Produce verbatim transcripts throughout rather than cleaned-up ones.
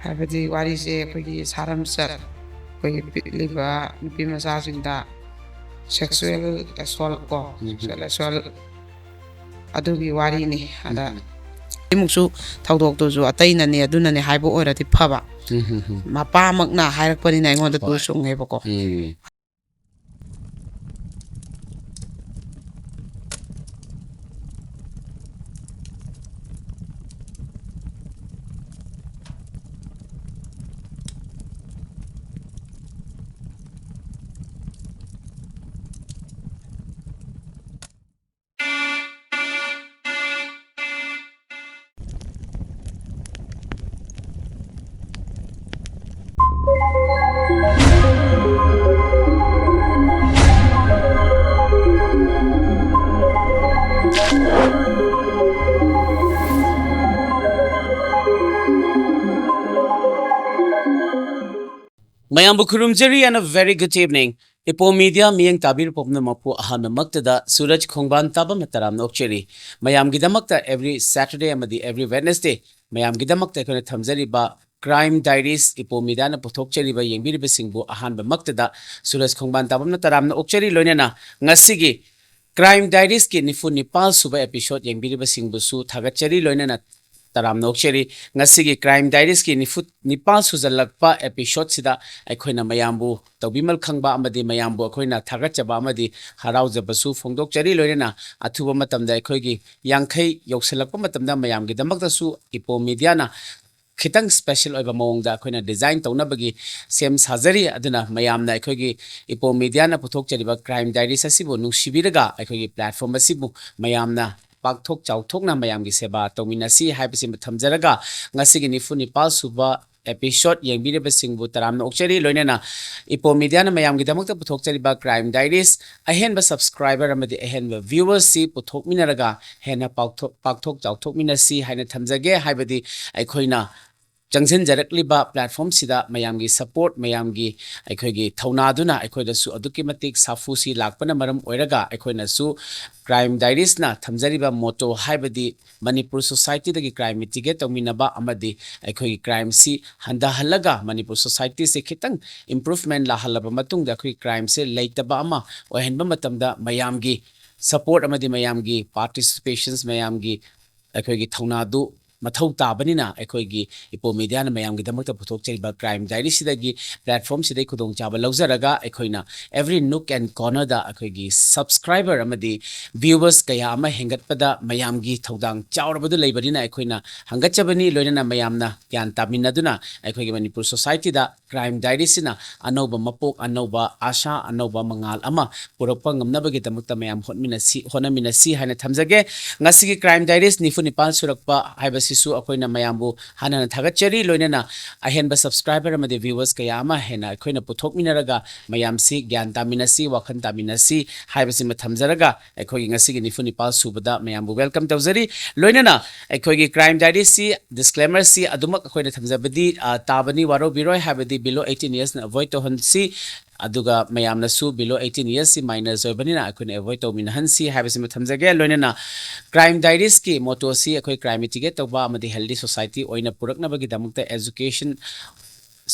ꯍꯥꯏꯕꯗꯤ ꯋꯥꯔꯤꯁꯦ ꯑꯩꯈꯣꯏꯒꯤ ꯁꯥꯔꯝꯆꯠ, ꯑꯩꯈꯣꯏꯒꯤ ꯄꯤꯛꯂꯤꯕ ꯅꯨꯄꯤ ꯃꯆꯥꯁꯤꯡꯗ sexual assault ꯀꯣ, sexual assault ꯑꯗꯨꯒꯤ ꯋꯥꯔꯤꯅꯤ꯫ ꯑꯗ ꯑꯃꯨꯛꯁꯨ ꯊꯧꯗꯣꯛꯇꯨꯁꯨ ꯑꯇꯩꯅꯅꯦ ꯑꯗꯨꯅꯅꯦ ꯍꯥꯏꯕ ꯑꯣꯏꯔꯗꯤ ꯐꯕ, ꯃꯄꯥꯃꯛꯅ ꯍꯥꯏꯔꯛꯄꯅꯤꯅ ꯑꯩꯉꯣꯟꯗ ꯇꯨ ꯆꯨꯡꯉꯦꯕꯀꯣ꯫ ꯃꯌꯥꯝꯕꯨ ꯈꯨꯔꯨꯝꯖꯔꯤ and a very good evening. ꯏꯄꯣ ꯃꯤꯗꯤꯌꯥ ꯃꯤꯠꯌꯦꯡ ꯇꯥꯕꯤꯔꯤꯕ ꯄꯨꯝꯅꯃꯛꯄꯨ ꯑꯍꯥꯟꯕꯃꯛꯇꯗ ꯁꯨꯔꯖ ꯈꯣꯡꯕꯥꯟ ꯇꯥꯕꯝꯅ ꯇꯔꯥꯝꯅ ꯑꯣꯛꯆꯔꯤ꯫ ꯃꯌꯥꯝꯒꯤꯗꯃꯛꯇ every Saturday ꯑꯃꯗꯤ every Wednesday ꯃꯌꯥꯝꯒꯤꯗꯃꯛꯇ ꯑꯩꯈꯣꯏꯅ ꯊꯝꯖꯔꯤꯕ Crime Diaries ꯏꯄꯣ ꯃꯤꯗꯤꯌꯥꯅ ꯄꯨꯊꯣꯛꯆꯔꯤꯕ ꯌꯦꯡꯕꯤꯔꯤꯕꯁꯤꯡꯕꯨ ꯑꯍꯥꯟꯕꯃꯛꯇꯗ ꯁꯨꯔꯖ ꯈꯣꯡꯕꯥꯟ ꯇꯥꯕꯝꯅ ꯇꯔꯥꯝꯅ ꯑꯣꯛꯆꯔꯤ꯫ ꯂꯣꯏꯅꯅ ꯉꯁꯤꯒꯤ Crime Diaries ꯀꯤ ꯅꯤꯐꯨ ꯅꯤꯄꯥꯜ ꯁꯨꯕ episode ꯌꯦꯡꯕꯤꯔꯤꯕꯁꯤꯡꯕꯨꯁꯨ ꯊꯥꯒꯠꯆꯔꯤ꯫ ꯂꯣꯏꯅꯅ ꯇꯔꯥꯝꯅ ꯑꯣꯛꯆꯔꯤ꯫ ꯉꯁꯤꯒꯤ Crime Diaries ꯀꯤ ꯅꯤꯐꯨ ꯅꯤꯄꯥꯜ ꯁꯨꯖꯜꯂꯛꯄ episode ꯁꯤꯗ ꯑꯩꯈꯣꯏꯅ ꯃꯌꯥꯝꯕꯨ ꯇꯧꯕꯤꯃꯜ ꯈꯪꯕ ꯑꯃꯗꯤ ꯃꯌꯥꯝꯕꯨ ꯑꯩꯈꯣꯏꯅ ꯊꯥꯒꯠꯆꯕ ꯑꯃꯗꯤ ꯍꯔꯥꯎꯖꯕꯁꯨ ꯐꯣꯡꯗꯣꯛꯆꯔꯤ꯫ ꯂꯣꯏꯅꯅ ꯑꯊꯨꯕ ꯃꯇꯝꯗ ꯑꯩꯈꯣꯏꯒꯤ ꯌꯥꯡꯈꯩ ꯌꯧꯁꯤꯜꯂꯛꯄ ꯃꯇꯝꯗ ꯃꯌꯥꯝꯒꯤꯗꯃꯛꯇꯁꯨ ꯏꯄꯣ ꯃꯤꯗꯤꯌꯥꯅ ꯈꯤꯇꯪ special ꯑꯣꯏꯕ ꯃꯑꯣꯡꯗ ꯑꯩꯈꯣꯏꯅ design ꯇꯧꯅꯕꯒꯤ ꯁꯦꯝ ꯁꯥꯖꯔꯤ꯫ ꯑꯗꯨꯅ ꯃꯌꯥꯝꯅ ꯑꯩꯈꯣꯏꯒꯤ ꯏꯄꯣ ꯃꯤꯗꯤꯌꯥꯅ ꯄꯨꯊꯣꯛꯆꯔꯤꯕ Crime Diaries ꯑꯁꯤꯕꯨ ꯅꯨꯡꯁꯤꯕꯤꯔꯒ ꯑꯩꯈꯣꯏꯒꯤ platform ꯑꯁꯤꯕꯨ ꯃꯌꯥꯝꯅ ꯄꯥꯛꯊꯣꯛ ꯆꯥꯎꯊꯣꯛꯅ ꯃꯌꯥꯝꯒꯤ ꯁꯦꯕꯥ ꯇꯧꯃꯤꯟꯅꯁꯤ ꯍꯥꯏꯕꯁꯤꯃ ꯊꯝꯖꯔꯒ, ꯉꯁꯤꯒꯤ ꯅꯤꯐꯨ ꯅꯤꯄꯥꯜ ꯁꯨꯕ episode ꯌꯦꯡꯕꯤꯔꯤꯕꯁꯤꯡꯕꯨ ꯇꯔꯥꯝꯅ ꯑꯣꯛꯆꯔꯤ꯫ ꯂꯣꯏꯅꯅ ꯏꯄꯣ ꯃꯤꯗꯤꯌꯥꯅ ꯃꯌꯥꯝꯒꯤꯗꯃꯛꯇ ꯄꯨꯊꯣꯛꯆꯔꯤꯕ Crime Diaries ꯑꯍꯦꯟꯕ subscriber ꯑꯃꯗꯤ ꯑꯍꯦꯟꯕ viewers ꯁꯤ ꯄꯨꯊꯣꯛꯃꯤꯟꯅꯔꯒ ꯍꯦꯟꯅ ꯄꯥꯛꯊꯣꯛ, ꯄꯥꯛꯊꯣꯛ ꯆꯥꯎꯊꯣꯛꯃꯤꯟꯅꯁꯤ ꯍꯥꯏꯅ ꯊꯝꯖꯒꯦ꯫ ꯍꯥꯏꯕꯗꯤ ꯑꯩꯈꯣꯏꯅ ꯆꯪꯁꯤꯟꯖꯔꯛꯂꯤꯕ platformꯁꯤꯗ ꯃꯌꯥꯝꯒꯤ support, ꯃꯌꯥꯝꯒꯤ ꯑꯩꯈꯣꯏꯒꯤ ꯊꯧꯅꯥꯗꯨꯅ ꯑꯩꯈꯣꯏꯗꯁꯨ ꯑꯗꯨꯛꯀꯤ ꯃꯇꯤꯛ ꯁꯥꯐꯨꯁꯤ ꯂꯥꯛꯄꯅ ꯃꯔꯝ ꯑꯣꯏꯔꯒ ꯑꯩꯈꯣꯏꯅꯁꯨ Crime Diariesꯅ ꯊꯝꯖꯔꯤꯕ motto ꯍꯥꯏꯕꯗꯤ ꯃꯅꯤꯄꯨꯔ societyꯗꯒꯤ crime mitigate ꯇꯧꯃꯤꯟꯅꯕ ꯑꯃꯗꯤ ꯑꯩꯈꯣꯏꯒꯤ crimeꯁꯤ ꯍꯟꯊꯍꯜꯂꯒ ꯃꯅꯤꯄꯨꯔ societyꯁꯤ ꯈꯤꯇꯪ improvement ꯂꯥꯛꯍꯜꯂꯕ ꯃꯇꯨꯡꯗ ꯑꯩꯈꯣꯏꯒꯤ crimeꯁꯦ ꯂꯩꯇꯕ ꯑꯃ ꯑꯣꯏꯍꯟꯕ ꯃꯇꯝꯗ ꯃꯌꯥꯝꯒꯤ support ꯑꯃꯗꯤ ꯃꯌꯥꯝꯒꯤ participations, ꯃꯌꯥꯝꯒꯤ ꯑꯩꯈꯣꯏꯒꯤ ꯊꯧꯅꯥꯗꯨ ꯃꯊꯧ ꯇꯥꯕꯅꯤꯅ ꯑꯩꯈꯣꯏꯒꯤ ꯏꯄꯣ mediaꯅ ꯃꯌꯥꯝꯒꯤꯗꯃꯛꯇ ꯄꯨꯊꯣꯛꯆꯔꯤꯕ Crime Diariesꯁꯤꯗꯒꯤ platformꯁꯤꯗꯒꯤ ꯈꯨꯗꯣꯡꯆꯥꯕ ꯂꯧꯖꯔꯒ ꯑꯩꯈꯣꯏꯅ every nook and cornerꯗ ꯑꯩꯈꯣꯏꯒꯤ subscriber ꯑꯃꯗꯤ viewers ꯀꯌꯥ ꯑꯃ ꯍꯦꯟꯒꯠꯄꯗ ꯃꯌꯥꯝꯒꯤ ꯊꯧꯗꯥꯡ ꯆꯥꯎꯔꯕꯗꯨ ꯂꯩꯕꯅꯤꯅ ꯑꯩꯈꯣꯏꯅ ꯍꯪꯒꯠꯆꯕꯅꯤ꯫ ꯂꯣꯏꯅꯅ ꯃꯌꯥꯝꯅ ꯒ꯭ꯌꯥꯟ ꯇꯥꯃꯤꯟꯅꯗꯨꯅ ꯑꯩꯈꯣꯏꯒꯤ ꯃꯅꯤꯄꯨꯔ societyꯗ Crime Diariesꯁꯤꯅ ꯑꯅꯧꯕ ꯃꯄꯣꯛ, ꯑꯅꯧꯕ ꯑꯥꯁꯥ, ꯑꯅꯧꯕ ꯃꯉꯥꯜ ꯑꯃ ꯄꯨꯔꯛꯄ ꯉꯝꯅꯕꯒꯤꯗꯃꯛꯇ ꯃꯌꯥꯝ ꯍꯣꯠꯃꯤꯟꯅꯁꯤ, ꯍꯣꯠꯅꯃꯤꯟꯅꯁꯤ ꯍꯥꯏꯅ ꯊꯝꯖꯒꯦ꯫ ꯉꯁꯤꯒꯤ Crime Diaries ꯅꯤꯐꯨ ꯅꯤꯄꯥꯜ ꯁꯨꯔꯛꯄ ꯍꯥꯏꯕꯁꯤꯁꯨ ꯑꯩꯈꯣꯏꯅ ꯃꯌꯥꯝꯕꯨ ꯍꯟꯅ ꯍꯟꯅ ꯊꯥꯒꯠꯆꯔꯤ꯫ ꯂꯣꯏꯅꯅ ꯑꯍꯦꯟꯕ subscriber ꯑꯃꯗꯤ viewers ꯀꯌꯥ ꯑꯃ ꯍꯦꯟꯅ ꯑꯩꯈꯣꯏꯅ ꯄꯨꯊꯣꯛꯃꯤꯟꯅꯔꯒ ꯃꯌꯥꯝꯁꯤ ꯒ꯭ꯌꯥꯟ ꯇꯥꯃꯤꯟꯅꯁꯤ, ꯋꯥꯈꯜ ꯇꯥꯃꯤꯟꯅꯁꯤ ꯍꯥꯏꯕꯁꯤꯃ ꯊꯝꯖꯔꯒ ꯑꯩꯈꯣꯏꯒꯤ ꯉꯁꯤꯒꯤ ꯅꯤꯐꯨ ꯅꯤꯄꯥꯜ ꯁꯨꯕꯗ ꯃꯌꯥꯝꯕꯨ welcome ꯇꯧꯖꯔꯤ꯫ ꯂꯣꯏꯅꯅ ꯑꯩꯈꯣꯏꯒꯤ Crime Diariesꯁꯤ disclaimerꯁꯤ ꯑꯗꯨꯃꯛ ꯑꯩꯈꯣꯏꯅ ꯊꯝꯖꯕꯗꯤ, ꯑ, ꯇꯥꯕꯅꯤ, ꯋꯥꯔꯧꯕꯤꯔꯣꯏ, ꯍꯥꯏꯕꯗꯤ below eighteen yearsꯅ avoid ꯇꯧꯍꯟꯁꯤ꯫ ꯑꯗꯨꯒ ꯃꯌꯥꯝꯅꯁꯨ below eighteen yearsꯁꯤ minors ꯑꯣꯏꯕꯅꯤꯅ ꯑꯩꯈꯣꯏꯅ avoid ꯇꯧꯃꯤꯟꯅꯍꯟꯁꯤ ꯍꯥꯏꯕꯁꯤꯃ ꯊꯝꯖꯒꯦ꯫ ꯂꯣꯏꯅꯅ Crime Diariesꯀꯤ mottoꯁꯤ ꯑꯩꯈꯣꯏ crime mitigate ꯇꯧꯕ ꯑꯃꯗꯤ healthy society ꯑꯣꯏꯅ ꯄꯨꯔꯛꯅꯕꯒꯤꯗꯃꯛꯇ education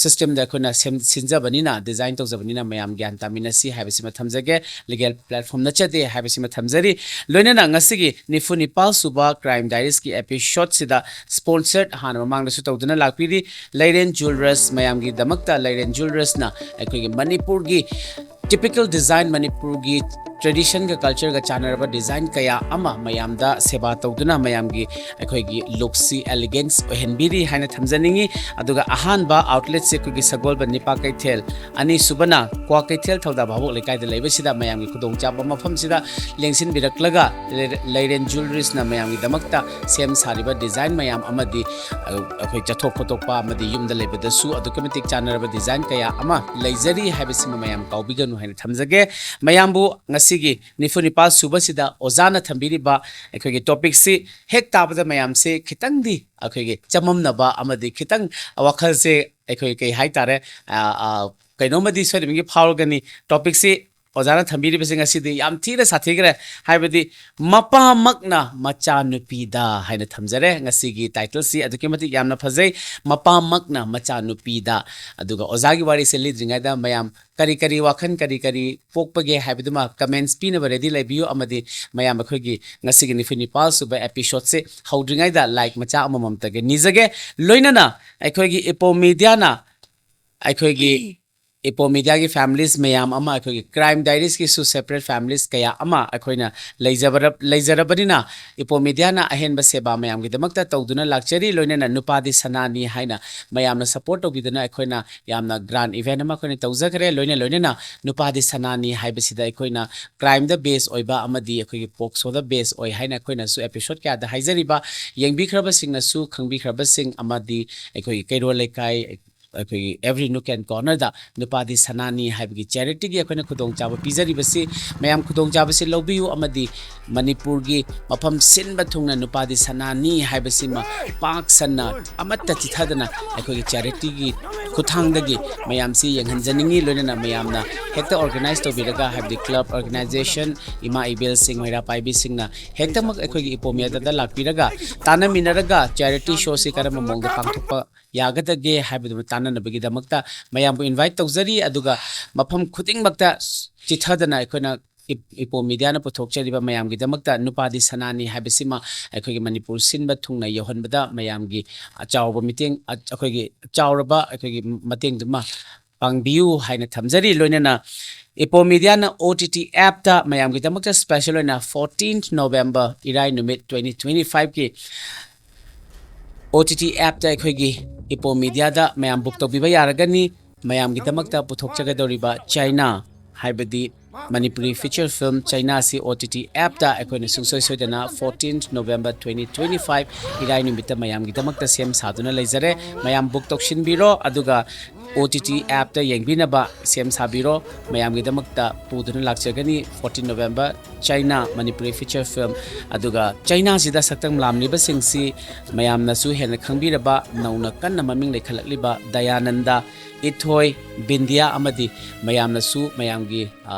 systemꯗ ꯑꯩꯈꯣꯏꯅ ꯁꯦꯝ-, ꯁꯤꯟꯖꯕꯅꯤꯅ, design ꯇꯧꯖꯕꯅꯤꯅ ꯃꯌꯥꯝ ꯒ꯭ꯌꯥꯟ ꯇꯥꯃꯤꯟꯅꯁꯤ ꯍꯥꯏꯕꯁꯤꯃ ꯊꯝꯖꯒꯦ꯫ Legal platform ꯅꯠꯆꯗꯦ ꯍꯥꯏꯕꯁꯤꯃ ꯊꯝꯖꯔꯤ꯫ ꯂꯣꯏꯅꯅ ꯉꯁꯤꯒꯤ ꯅꯤꯐꯨ ꯅꯤꯄꯥꯜ ꯁꯨꯕ Crime Diariesꯀꯤ episodeꯁꯤꯗ sponsored ꯍꯥꯟꯅ ꯃꯃꯥꯡꯗꯁꯨ ꯇꯧꯗꯨꯅ ꯂꯥꯛꯄꯤꯔꯤ ꯂꯩꯔꯦꯟ Jewellers꯫ ꯃꯌꯥꯝꯒꯤꯗꯃꯛꯇ ꯂꯩꯔꯦꯟ Jewellersꯅ ꯑꯩꯈꯣꯏꯒꯤ ꯃꯅꯤꯄꯨꯔꯒꯤ typical design, ꯃꯅꯤꯄꯨꯔꯒꯤ traditionꯒ cultureꯒ ꯆꯥꯟꯅꯔꯕ design ꯀꯌꯥ ꯑꯃ ꯃꯌꯥꯝꯗ ꯁꯦꯕꯥ ꯇꯧꯗꯨꯅ ꯃꯌꯥꯝꯒꯤ ꯑꯩꯈꯣꯏꯒꯤ lookꯁꯤ elegance ꯑꯣꯏꯍꯟꯕꯤꯔꯤ ꯍꯥꯏꯅ ꯊꯝꯖꯅꯤꯡꯉꯤ꯫ ꯑꯗꯨꯒ ꯑꯍꯥꯟꯕ outletꯁꯦ ꯑꯩꯈꯣꯏꯒꯤ ꯁꯒꯣꯜꯕꯟ ꯅꯤꯄꯥ ꯀꯩꯊꯦꯜ, ꯑꯅꯤꯁꯨꯕꯅ ꯀ꯭ꯋꯥꯀꯩꯊꯦꯜ ꯊꯧꯗꯥ ꯚꯥꯕꯣꯛ ꯂꯩꯀꯥꯏꯗ ꯂꯩꯕꯁꯤꯗ ꯃꯌꯥꯝꯒꯤ ꯈꯨꯗꯣꯡꯆꯥꯕ ꯃꯐꯝꯁꯤꯗ ꯂꯦꯡꯁꯤꯟꯕꯤꯔꯛꯂꯒ ꯂꯩꯔ-, ꯂꯩꯔꯦꯟ Jewelleriesꯅ ꯃꯌꯥꯝꯒꯤꯗꯃꯛꯇ ꯁꯦꯝ ꯁꯥꯔꯤꯕ design ꯃꯌꯥꯝ ꯑꯃꯗꯤ, ꯑ, ꯑꯩꯈꯣꯏ ꯆꯠꯊꯣꯛ ꯈꯣꯠꯇꯣꯛꯄ ꯑꯃꯗꯤ ꯌꯨꯝꯗ ꯂꯩꯕꯗꯁꯨ ꯑꯗꯨꯛꯀꯤ ꯃꯇꯤꯛ ꯆꯥꯟꯅꯔꯕ design ꯀꯌꯥ ꯑꯃ ꯂꯩꯖꯔꯤ ꯍꯥꯏꯕꯁꯤꯃ ꯃꯌꯥꯝ ꯀꯥꯎꯕꯤꯒꯅꯨ ꯍꯥꯏꯅ ꯊꯝꯖꯒꯦ꯫ ꯃꯌꯥꯝꯕꯨ ꯉꯁꯤ ꯁꯤꯒꯤ ꯅꯤꯐꯨ ꯅꯤꯄꯥꯜ ꯁꯨꯕꯁꯤꯗ ꯑꯣꯖꯥꯅ ꯊꯝꯕꯤꯔꯤꯕ ꯑꯩꯈꯣꯏꯒꯤ ꯇꯣꯄꯤꯛꯁꯤ ꯍꯦꯛ ꯇꯥꯕꯗ ꯃꯌꯥꯝꯁꯦ ꯈꯤꯇꯪꯗꯤ ꯑꯩꯈꯣꯏꯒꯤ ꯆꯃꯝꯅꯕ ꯑꯃꯗꯤ ꯈꯤꯇꯪ ꯋꯥꯈꯜꯁꯦ ꯑꯩꯈꯣꯏ ꯀꯩ ꯍꯥꯏꯇꯥꯔꯦ, ꯑ, ꯑ, ꯀꯩꯅꯣꯝꯃꯗꯤ ꯁꯣꯏꯗꯅꯃꯛꯀꯤ ꯐꯥꯎꯔꯒꯅꯤ꯫ ꯇꯣꯄꯤꯛꯁꯤ ꯑꯣꯖꯥꯅ ꯊꯝꯕꯤꯔꯤꯕꯁꯦ ꯉꯁꯤꯗꯤ ꯌꯥꯝ ꯊꯤꯅ ꯁꯥꯊꯤꯈ꯭ꯔꯦ꯫ ꯍꯥꯏꯕꯗꯤ ꯃꯄꯥꯃꯛꯅ ꯃꯆꯥꯅꯨꯄꯤꯗ ꯍꯥꯏꯅ ꯊꯝꯖꯔꯦ꯫ ꯉꯁꯤꯒꯤ ꯇꯥꯏꯇꯜꯁꯤ ꯑꯗꯨꯛꯀꯤ ꯃꯇꯤꯛ ꯌꯥꯝꯅ ꯐꯖꯩ, ꯃꯄꯥꯃꯛꯅ ꯃꯆꯥꯅꯨꯄꯤꯗ꯫ ꯑꯗꯨꯒ ꯑꯣꯖꯥꯒꯤ ꯋꯥꯔꯤꯁꯦ ꯂꯤꯗ꯭ꯔꯤꯉꯩꯗ ꯃꯌꯥꯝ ꯀꯔꯤ ꯀꯔꯤ ꯋꯥꯈꯜ ꯀꯔꯤ ꯀꯔꯤ ꯄꯣꯛꯄꯒꯦ ꯍꯥꯏꯕꯗꯨꯃ ꯀꯃꯦꯟꯠꯁ ꯄꯤꯅꯕ ꯔꯦꯗꯤ ꯂꯩꯕꯤꯌꯨ꯫ ꯑꯃꯗꯤ ꯃꯌꯥꯝ ꯑꯩꯈꯣꯏꯒꯤ ꯉꯁꯤꯒꯤ ꯅꯤꯐꯨ ꯅꯤꯄꯥꯜ ꯁꯨꯕ ꯑꯦꯄꯤꯁꯣꯗꯁꯦ ꯍꯧꯗ꯭ꯔꯤꯉꯩꯗ ꯂꯥꯏꯛ ꯃꯆꯥ ꯑꯃꯃꯝꯇꯒ ꯅꯤꯖꯒꯦ꯫ ꯂꯣꯏꯅꯅ ꯑꯩꯈꯣꯏꯒꯤ ꯏꯄꯣ ꯃꯤꯗꯤꯌꯥꯅ ꯑꯩꯈꯣꯏꯒꯤ ꯏꯄꯣ ꯃꯤꯗꯤꯌꯥꯒꯤ ꯐꯦꯃꯤꯂꯤꯁ ꯃꯌꯥꯝ ꯑꯃ, ꯑꯩꯈꯣꯏꯒꯤ ꯀ꯭ꯔꯥꯏꯝ ꯗꯥꯏꯔꯤꯁꯀꯤꯁꯨ ꯁꯦꯄꯔꯦꯠ ꯐꯦꯃꯤꯂꯤꯁ ꯀꯌꯥ ꯑꯃ ꯑꯩꯈꯣꯏꯅ ꯂꯩꯖꯕꯔ-, ꯂꯩꯖꯔꯕꯅꯤꯅ, ꯏꯄꯣ ꯃꯤꯗꯤꯌꯥꯅ ꯑꯍꯦꯟꯕ ꯁꯦꯕꯥ ꯃꯌꯥꯝꯒꯤꯗꯃꯛꯇ ꯇꯧꯗꯨꯅ ꯂꯥꯛꯆꯔꯤ꯫ ꯂꯣꯏꯅꯅ ꯅꯨꯄꯥꯗꯤ ꯁꯅꯥꯅꯤ ꯍꯥꯏꯅ ꯃꯌꯥꯝꯅ ꯁꯄꯣꯔꯠ ꯇꯧꯕꯤꯗꯨꯅ ꯑꯩꯈꯣꯏꯅ ꯌꯥꯝꯅ ꯒ꯭ꯔꯥꯟ ꯏꯚꯦꯟꯠ ꯑꯃ ꯑꯩꯈꯣꯏꯅ ꯇꯧꯖꯈ꯭ꯔꯦ꯫ ꯂꯣꯏꯅ ꯂꯣꯏꯅꯅ ꯅꯨꯄꯥꯗꯤ ꯁꯅꯥꯅꯤ ꯍꯥꯏꯕꯁꯤꯗ ꯑꯩꯈꯣꯏꯅ ꯀ꯭ꯔꯥꯏꯝꯗ ꯕꯦꯁ ꯑꯣꯏꯕ ꯑꯃꯗꯤ ꯑꯩꯈꯣꯏꯒꯤ ꯄꯣꯛꯁꯣꯗ ꯕꯦꯁ ꯑꯣꯏ ꯍꯥꯏꯅ ꯑꯩꯈꯣꯏꯅꯁꯨ ꯑꯦꯄꯤꯁꯣꯗ ꯀꯌꯥꯗ ꯍꯥꯏꯖꯔꯤꯕ, ꯌꯦꯡꯕꯤꯈ꯭ꯔꯕꯁꯤꯡꯅꯁꯨ ꯈꯪꯕꯤꯈ꯭ꯔꯕꯁꯤꯡ ꯑꯃꯗꯤ ꯑꯩꯈꯣꯏꯒꯤ ꯀꯩꯔꯣꯜ ꯂꯩꯀꯥꯏ, ꯑꯩꯈꯣꯏꯒꯤ every nook and corner ꯗ ꯅꯨꯄꯥꯗꯤ ꯁꯅꯥꯅꯤ ꯍꯥꯏꯕꯒꯤ ꯆꯦꯔꯤꯇꯤꯒꯤ ꯑꯩꯈꯣꯏꯅ ꯈꯨꯗꯣꯡꯆꯥꯕ ꯄꯤꯖꯔꯤꯕꯁꯤ, ꯃꯌꯥꯝ ꯈꯨꯗꯣꯡꯆꯥꯕꯁꯤ ꯂꯧꯕꯤꯌꯨ꯫ ꯑꯃꯗꯤ ꯃꯅꯤꯄꯨꯔꯒꯤ ꯃꯐꯝ ꯁꯤꯟꯕ ꯊꯨꯡꯅ ꯅꯨꯄꯥꯗꯤ ꯁꯅꯥꯅꯤ ꯍꯥꯏꯕꯁꯤꯃ ꯄꯥꯛ ꯁꯟꯅ ꯑꯃꯠꯇ ꯆꯤꯊꯗꯅ ꯑꯩꯈꯣꯏꯒꯤ ꯆꯦꯔꯤꯇꯤꯒꯤ ꯈꯨꯠꯊꯥꯡꯗꯒꯤ ꯃꯌꯥꯝꯁꯤ ꯌꯦꯡꯍꯟꯖꯅꯤꯡꯉꯤ꯫ ꯂꯣꯏꯅꯅ ꯃꯌꯥꯝꯅ ꯍꯦꯛꯇ ꯑꯣꯔꯒꯅꯥꯏꯖ ꯇꯧꯕꯤꯔꯒ, ꯍꯥꯏꯕꯗꯤ ꯀ꯭ꯂꯕ, ꯑꯣꯔꯒꯅꯥꯏꯖꯦꯁꯟ, ꯏꯃꯥ ꯏꯕꯦꯜꯁꯤꯡ, ꯃꯩꯔꯥ ꯄꯥꯏꯕꯤꯁꯤꯡꯅ ꯍꯦꯛꯇꯃꯛ ꯑꯩꯈꯣꯏꯒꯤ ꯏꯄꯣ ꯃꯤꯗꯤꯌꯥꯗ ꯂꯥꯛꯄꯤꯔꯒ ꯇꯥꯟꯅꯃꯤꯟꯅꯔꯒ ꯆꯦꯔꯤꯇꯤ ꯁꯣꯁꯤ ꯀꯔꯝꯕ ꯃꯑꯣꯡꯗ ꯄꯥꯡꯊꯣꯛꯄ ꯌꯥꯒꯗꯒꯦ ꯍꯥꯏꯕꯗꯨ ꯇꯥꯟꯅꯅꯕꯒꯤꯗꯃꯛꯇ ꯃꯌꯥꯝꯕꯨ ꯏꯟꯚꯥꯏꯠ ꯇꯧꯖꯔꯤ꯫ ꯑꯗꯨꯒ ꯃꯐꯝ ꯈꯨꯗꯤꯡꯃꯛꯇ ꯆꯤꯊꯗꯅ ꯑꯩꯈꯣꯏꯅ ꯏꯞ-, ꯏꯄꯣ ꯃꯤꯗꯤꯌꯥꯅ ꯄꯨꯊꯣꯛꯆꯔꯤꯕ ꯃꯌꯥꯝꯒꯤꯗꯃꯛꯇ ꯅꯨꯄꯥꯗꯤ ꯁꯅꯥꯅꯤ ꯍꯥꯏꯕꯁꯤꯃ ꯑꯩꯈꯣꯏꯒꯤ ꯃꯅꯤꯄꯨꯔ ꯁꯤꯟꯕ ꯊꯨꯡꯅ ꯌꯧꯍꯟꯕꯗ ꯃꯌꯥꯝꯒꯤ ꯑꯆꯥꯎꯕ ꯃꯤꯇꯦꯡ, ꯑ-, ꯑꯩꯈꯣꯏꯒꯤ ꯆꯥꯎꯔꯕ ꯑꯩꯈꯣꯏꯒꯤ ꯃꯇꯦꯡꯗꯨꯃ ꯄꯥꯡꯕꯤꯌꯨ ꯍꯥꯏꯅ ꯊꯝꯖꯔꯤ꯫ ꯂꯣꯏꯅꯅ ꯏꯄꯣ ꯃꯤꯗꯤꯌꯥꯅ ꯑꯣ ꯇꯤ ꯇꯤ ꯑꯦꯞꯇ ꯃꯌꯥꯝꯒꯤꯗꯃꯛꯇ ꯁ꯭ꯄꯦꯁꯦꯜ ꯑꯣꯏꯅ ꯐꯣꯔꯇꯤꯟ ꯅꯣꯕꯦꯝꯕꯔ, ꯏꯔꯥꯏ ꯅꯨꯃꯤꯠ, ꯇ꯭ꯋꯦꯟꯇꯤ ꯇ꯭ꯋꯦꯟꯇꯤ ꯐꯥꯏꯚꯀꯤ ꯑꯣ ꯇꯤ ꯇꯤ ꯑꯦꯞꯇ ꯑꯩꯈꯣꯏꯒꯤ ꯏꯄꯣ ꯃꯤꯗꯤꯌꯥꯗ ꯃꯌꯥꯝ ꯕꯨꯛ ꯇꯧꯕꯤꯕ ꯌꯥꯔꯒꯅꯤ꯫ ꯃꯌꯥꯝꯒꯤꯗꯃꯛꯇ ꯄꯨꯊꯣꯛꯆꯒꯗꯧꯔꯤꯕ ꯆꯥꯏꯅꯥ, ꯍꯥꯏꯕꯗꯤ ꯃꯅꯤꯄꯨꯔꯤ ꯐꯤꯆꯔ ꯐꯤꯂꯝ ꯆꯥꯏꯅꯥ ꯑꯁꯤ ꯑꯣ ꯇꯤ ꯇꯤ ꯑꯦꯞꯇ ꯑꯩꯈꯣꯏꯅ ꯁꯨꯡꯁꯣꯏ ꯁꯣꯏꯗꯅ fourteen November, twenty twenty five, ꯏꯔꯥꯏ ꯅꯨꯃꯤꯠꯇ ꯃꯌꯥꯝꯒꯤꯗꯃꯛꯇ ꯁꯦꯝ ꯁꯥꯗꯨꯅ ꯂꯩꯖꯔꯦ꯫ ꯃꯌꯥꯝ ꯕꯨꯛ ꯇꯧꯁꯤꯟꯕꯤꯔꯣ꯫ ꯑꯗꯨꯒ ꯑꯣ ꯇꯤ ꯇꯤ ꯑꯦꯞꯇ ꯌꯦꯡꯕꯤꯅꯕ ꯁꯦꯝ ꯁꯥꯕꯤꯔꯣ꯫ ꯃꯌꯥꯝꯒꯤꯗꯃꯛꯇ ꯄꯨꯗꯨꯅ ꯂꯥꯛꯆꯒꯅꯤ fourteen November China Manipuri feature film꯫ ꯑꯗꯨꯒ ꯆꯩꯅꯥꯁꯤꯗ ꯁꯛꯇꯝ ꯂꯥꯡꯂꯤꯕꯁꯤꯡꯁꯤ ꯃꯌꯥꯝꯅꯁꯨ ꯍꯦꯟꯅ ꯈꯪꯕꯤꯔꯕ, ꯅꯧꯅ ꯀꯟꯅ ꯃꯃꯤꯡ ꯂꯩꯈꯠꯂꯛꯂꯤꯕ ꯗꯌꯥꯅꯟꯗ, ꯏꯊꯣꯏ, ꯕꯤꯟꯗꯤꯌꯥ ꯑꯃꯗꯤ ꯃꯌꯥꯝꯅꯁꯨ ꯃꯌꯥꯝꯒꯤ, ꯑ,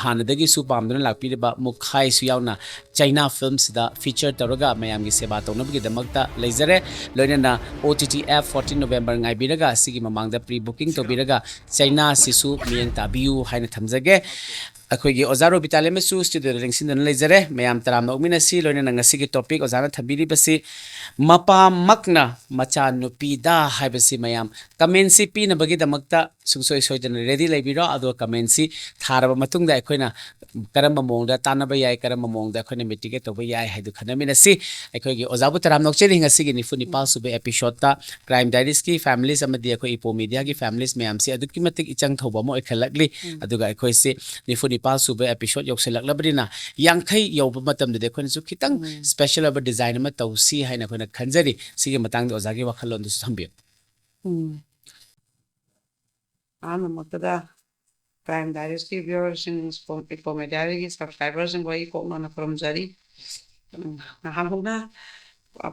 ꯍꯥꯟꯅꯗꯒꯤꯁꯨ ꯄꯥꯝꯗꯨꯅ ꯂꯥꯛꯄꯤꯔꯤꯕ ꯃꯨꯈꯥꯏꯁꯨ ꯌꯥꯎꯅ ꯆꯩꯅꯥ ꯐꯤꯜꯝꯁꯤꯗ ꯐꯤꯆꯔ ꯇꯧꯔꯒ ꯃꯌꯥꯝꯒꯤ ꯁꯦꯕꯥ ꯇꯧꯅꯕꯒꯤꯗꯃꯛꯇ ꯂꯩꯖꯔꯦ꯫ ꯂꯣꯏꯅꯅ O T T app fourteen November ꯉꯥꯏꯕꯤꯔꯒ ꯑꯁꯤꯒꯤ ꯃꯃꯥꯡꯗ ꯄ꯭ꯔꯤ ꯕꯨꯀꯤꯡ ꯇꯧꯕꯤꯔꯒ ꯆꯩꯅꯥꯁꯤꯁꯨ ꯃꯤꯠꯌꯦꯡ ꯇꯥꯕꯤꯌꯨ ꯍꯥꯏꯅ ꯊꯝꯖꯒꯦ꯫ ꯑꯩꯈꯣꯏꯒꯤ ꯑꯣꯖꯥ ꯔꯣꯕꯤꯇꯥ ꯂꯦꯝꯃꯁꯨ ꯁ꯭ꯇꯨꯗꯤꯑꯣꯗ ꯂꯦꯡꯁꯤꯟꯗꯨꯅ ꯂꯩꯖꯔꯦ꯫ ꯃꯌꯥꯝ ꯇꯔꯥꯝꯅ ꯑꯣꯛꯃꯤꯟꯅꯁꯤ꯫ ꯂꯣꯏꯅꯅ ꯉꯁꯤꯒꯤ ꯇꯣꯄꯤꯛ ꯑꯣꯖꯥꯅ ꯊꯝꯕꯤꯔꯤꯕꯁꯤ ꯃꯄꯥꯃꯛꯅ ꯃꯆꯥꯅꯨꯄꯤꯗ ꯍꯥꯏꯕꯁꯤ ꯃꯌꯥꯝ ꯀꯃꯦꯟꯁꯤ ꯄꯤꯅꯕꯒꯤꯗꯃꯛꯇ ꯁꯨꯡꯁꯣꯏ ꯁꯣꯏꯗꯅ ꯔꯦꯗꯤ ꯂꯩꯕꯤꯔꯣ꯫ ꯑꯗꯨꯒ ꯀꯃꯦꯟꯁꯤ ꯊꯥꯔꯕ ꯃꯇꯨꯡꯗ ꯑꯩꯈꯣꯏꯅ ꯀꯔꯝꯕ ꯃꯑꯣꯡꯗ ꯇꯥꯟꯅꯕ ꯌꯥꯏ, ꯀꯔꯝꯕ ꯃꯑꯣꯡꯗ ꯑꯩꯈꯣꯏꯅ ꯃꯤꯇꯤꯒꯦꯠ ꯇꯧꯕ ꯌꯥꯏ ꯍꯥꯏꯗꯨ ꯈꯟꯅꯃꯤꯟꯅꯁꯤ꯫ ꯑꯩꯈꯣꯏꯒꯤ ꯑꯣꯖꯥꯕꯨ ꯇꯔꯥꯝꯅ ꯑꯣꯛꯆꯔꯤ꯫ ꯉꯁꯤꯒꯤ ꯅꯤꯐꯨ ꯅꯤꯄꯥꯜ ꯁꯨꯕ ꯑꯦꯄꯤꯁꯣꯗꯇ ꯀ꯭ꯔꯥꯏꯝ ꯗꯥꯏꯔꯤꯁꯀꯤ ꯐꯦꯃꯤꯂꯤꯁ ꯑꯃꯗꯤ ꯑꯩꯈꯣꯏ ꯏꯄꯣ ꯃꯤꯗꯤꯌꯥꯒꯤ ꯐꯦꯃꯤꯂꯤꯁ ꯃꯌꯥꯝꯁꯤ ꯑꯗꯨꯛꯀꯤ ꯃꯇꯤꯛ ꯏꯆꯪ ꯊꯧꯕ ꯑꯃ ꯑꯣꯏꯈꯠꯂꯛꯂꯤ꯫ ꯎꯝ꯫ ꯑꯗꯨꯒ ꯑꯩꯈꯣꯏꯁꯤ ꯅꯤꯐꯨ ꯅꯤꯄꯥꯜ ꯁꯨꯕ ꯑꯦꯄꯤꯁꯣꯗ ꯌꯧꯁꯤꯜꯂꯛꯂꯕꯅꯤꯅ ꯌꯥꯡꯈꯩ ꯌꯧꯕ ꯃꯇꯝꯗꯗꯤ ꯑꯩꯈꯣꯏꯅꯁꯨ ꯈꯤꯇꯪ ꯎꯝ꯫ ꯁ꯭ꯄꯦꯁꯦꯜ ꯑꯣꯏꯕ ꯗꯤꯖꯥꯏꯟ ꯑꯃ ꯇꯧꯁꯤ ꯍꯥꯏꯅ ꯑꯩꯈꯣꯏꯅ ꯈꯟꯖꯔꯤ꯫ ꯁꯤꯒꯤ ꯃꯇꯥꯡꯗ ꯑꯣꯖꯥꯒꯤ ꯋꯥꯈꯜꯂꯣꯟꯗꯨꯁꯨ ꯊꯝꯕꯤꯌꯨ꯫ ꯎꯝ꯫ ꯑꯍꯥꯟꯕꯃꯛꯇꯗ ꯀ꯭ꯔꯥꯏꯝ ꯗꯥꯏꯔꯤꯁꯀꯤ ꯚ꯭ꯌꯨꯋꯔꯁꯤꯡ, ꯏꯄꯣ ꯃꯦꯗꯤꯌꯥꯒꯤ ꯁꯕꯁꯀ꯭ꯔꯥꯏꯕꯔꯁꯤꯡꯕꯨ ꯑꯩ ꯀꯣꯛ ꯅꯧꯅ ꯈꯨꯔꯨꯝꯖꯔꯤ꯫ ꯎꯝ, ꯅꯍꯥꯟꯃꯨꯛꯅ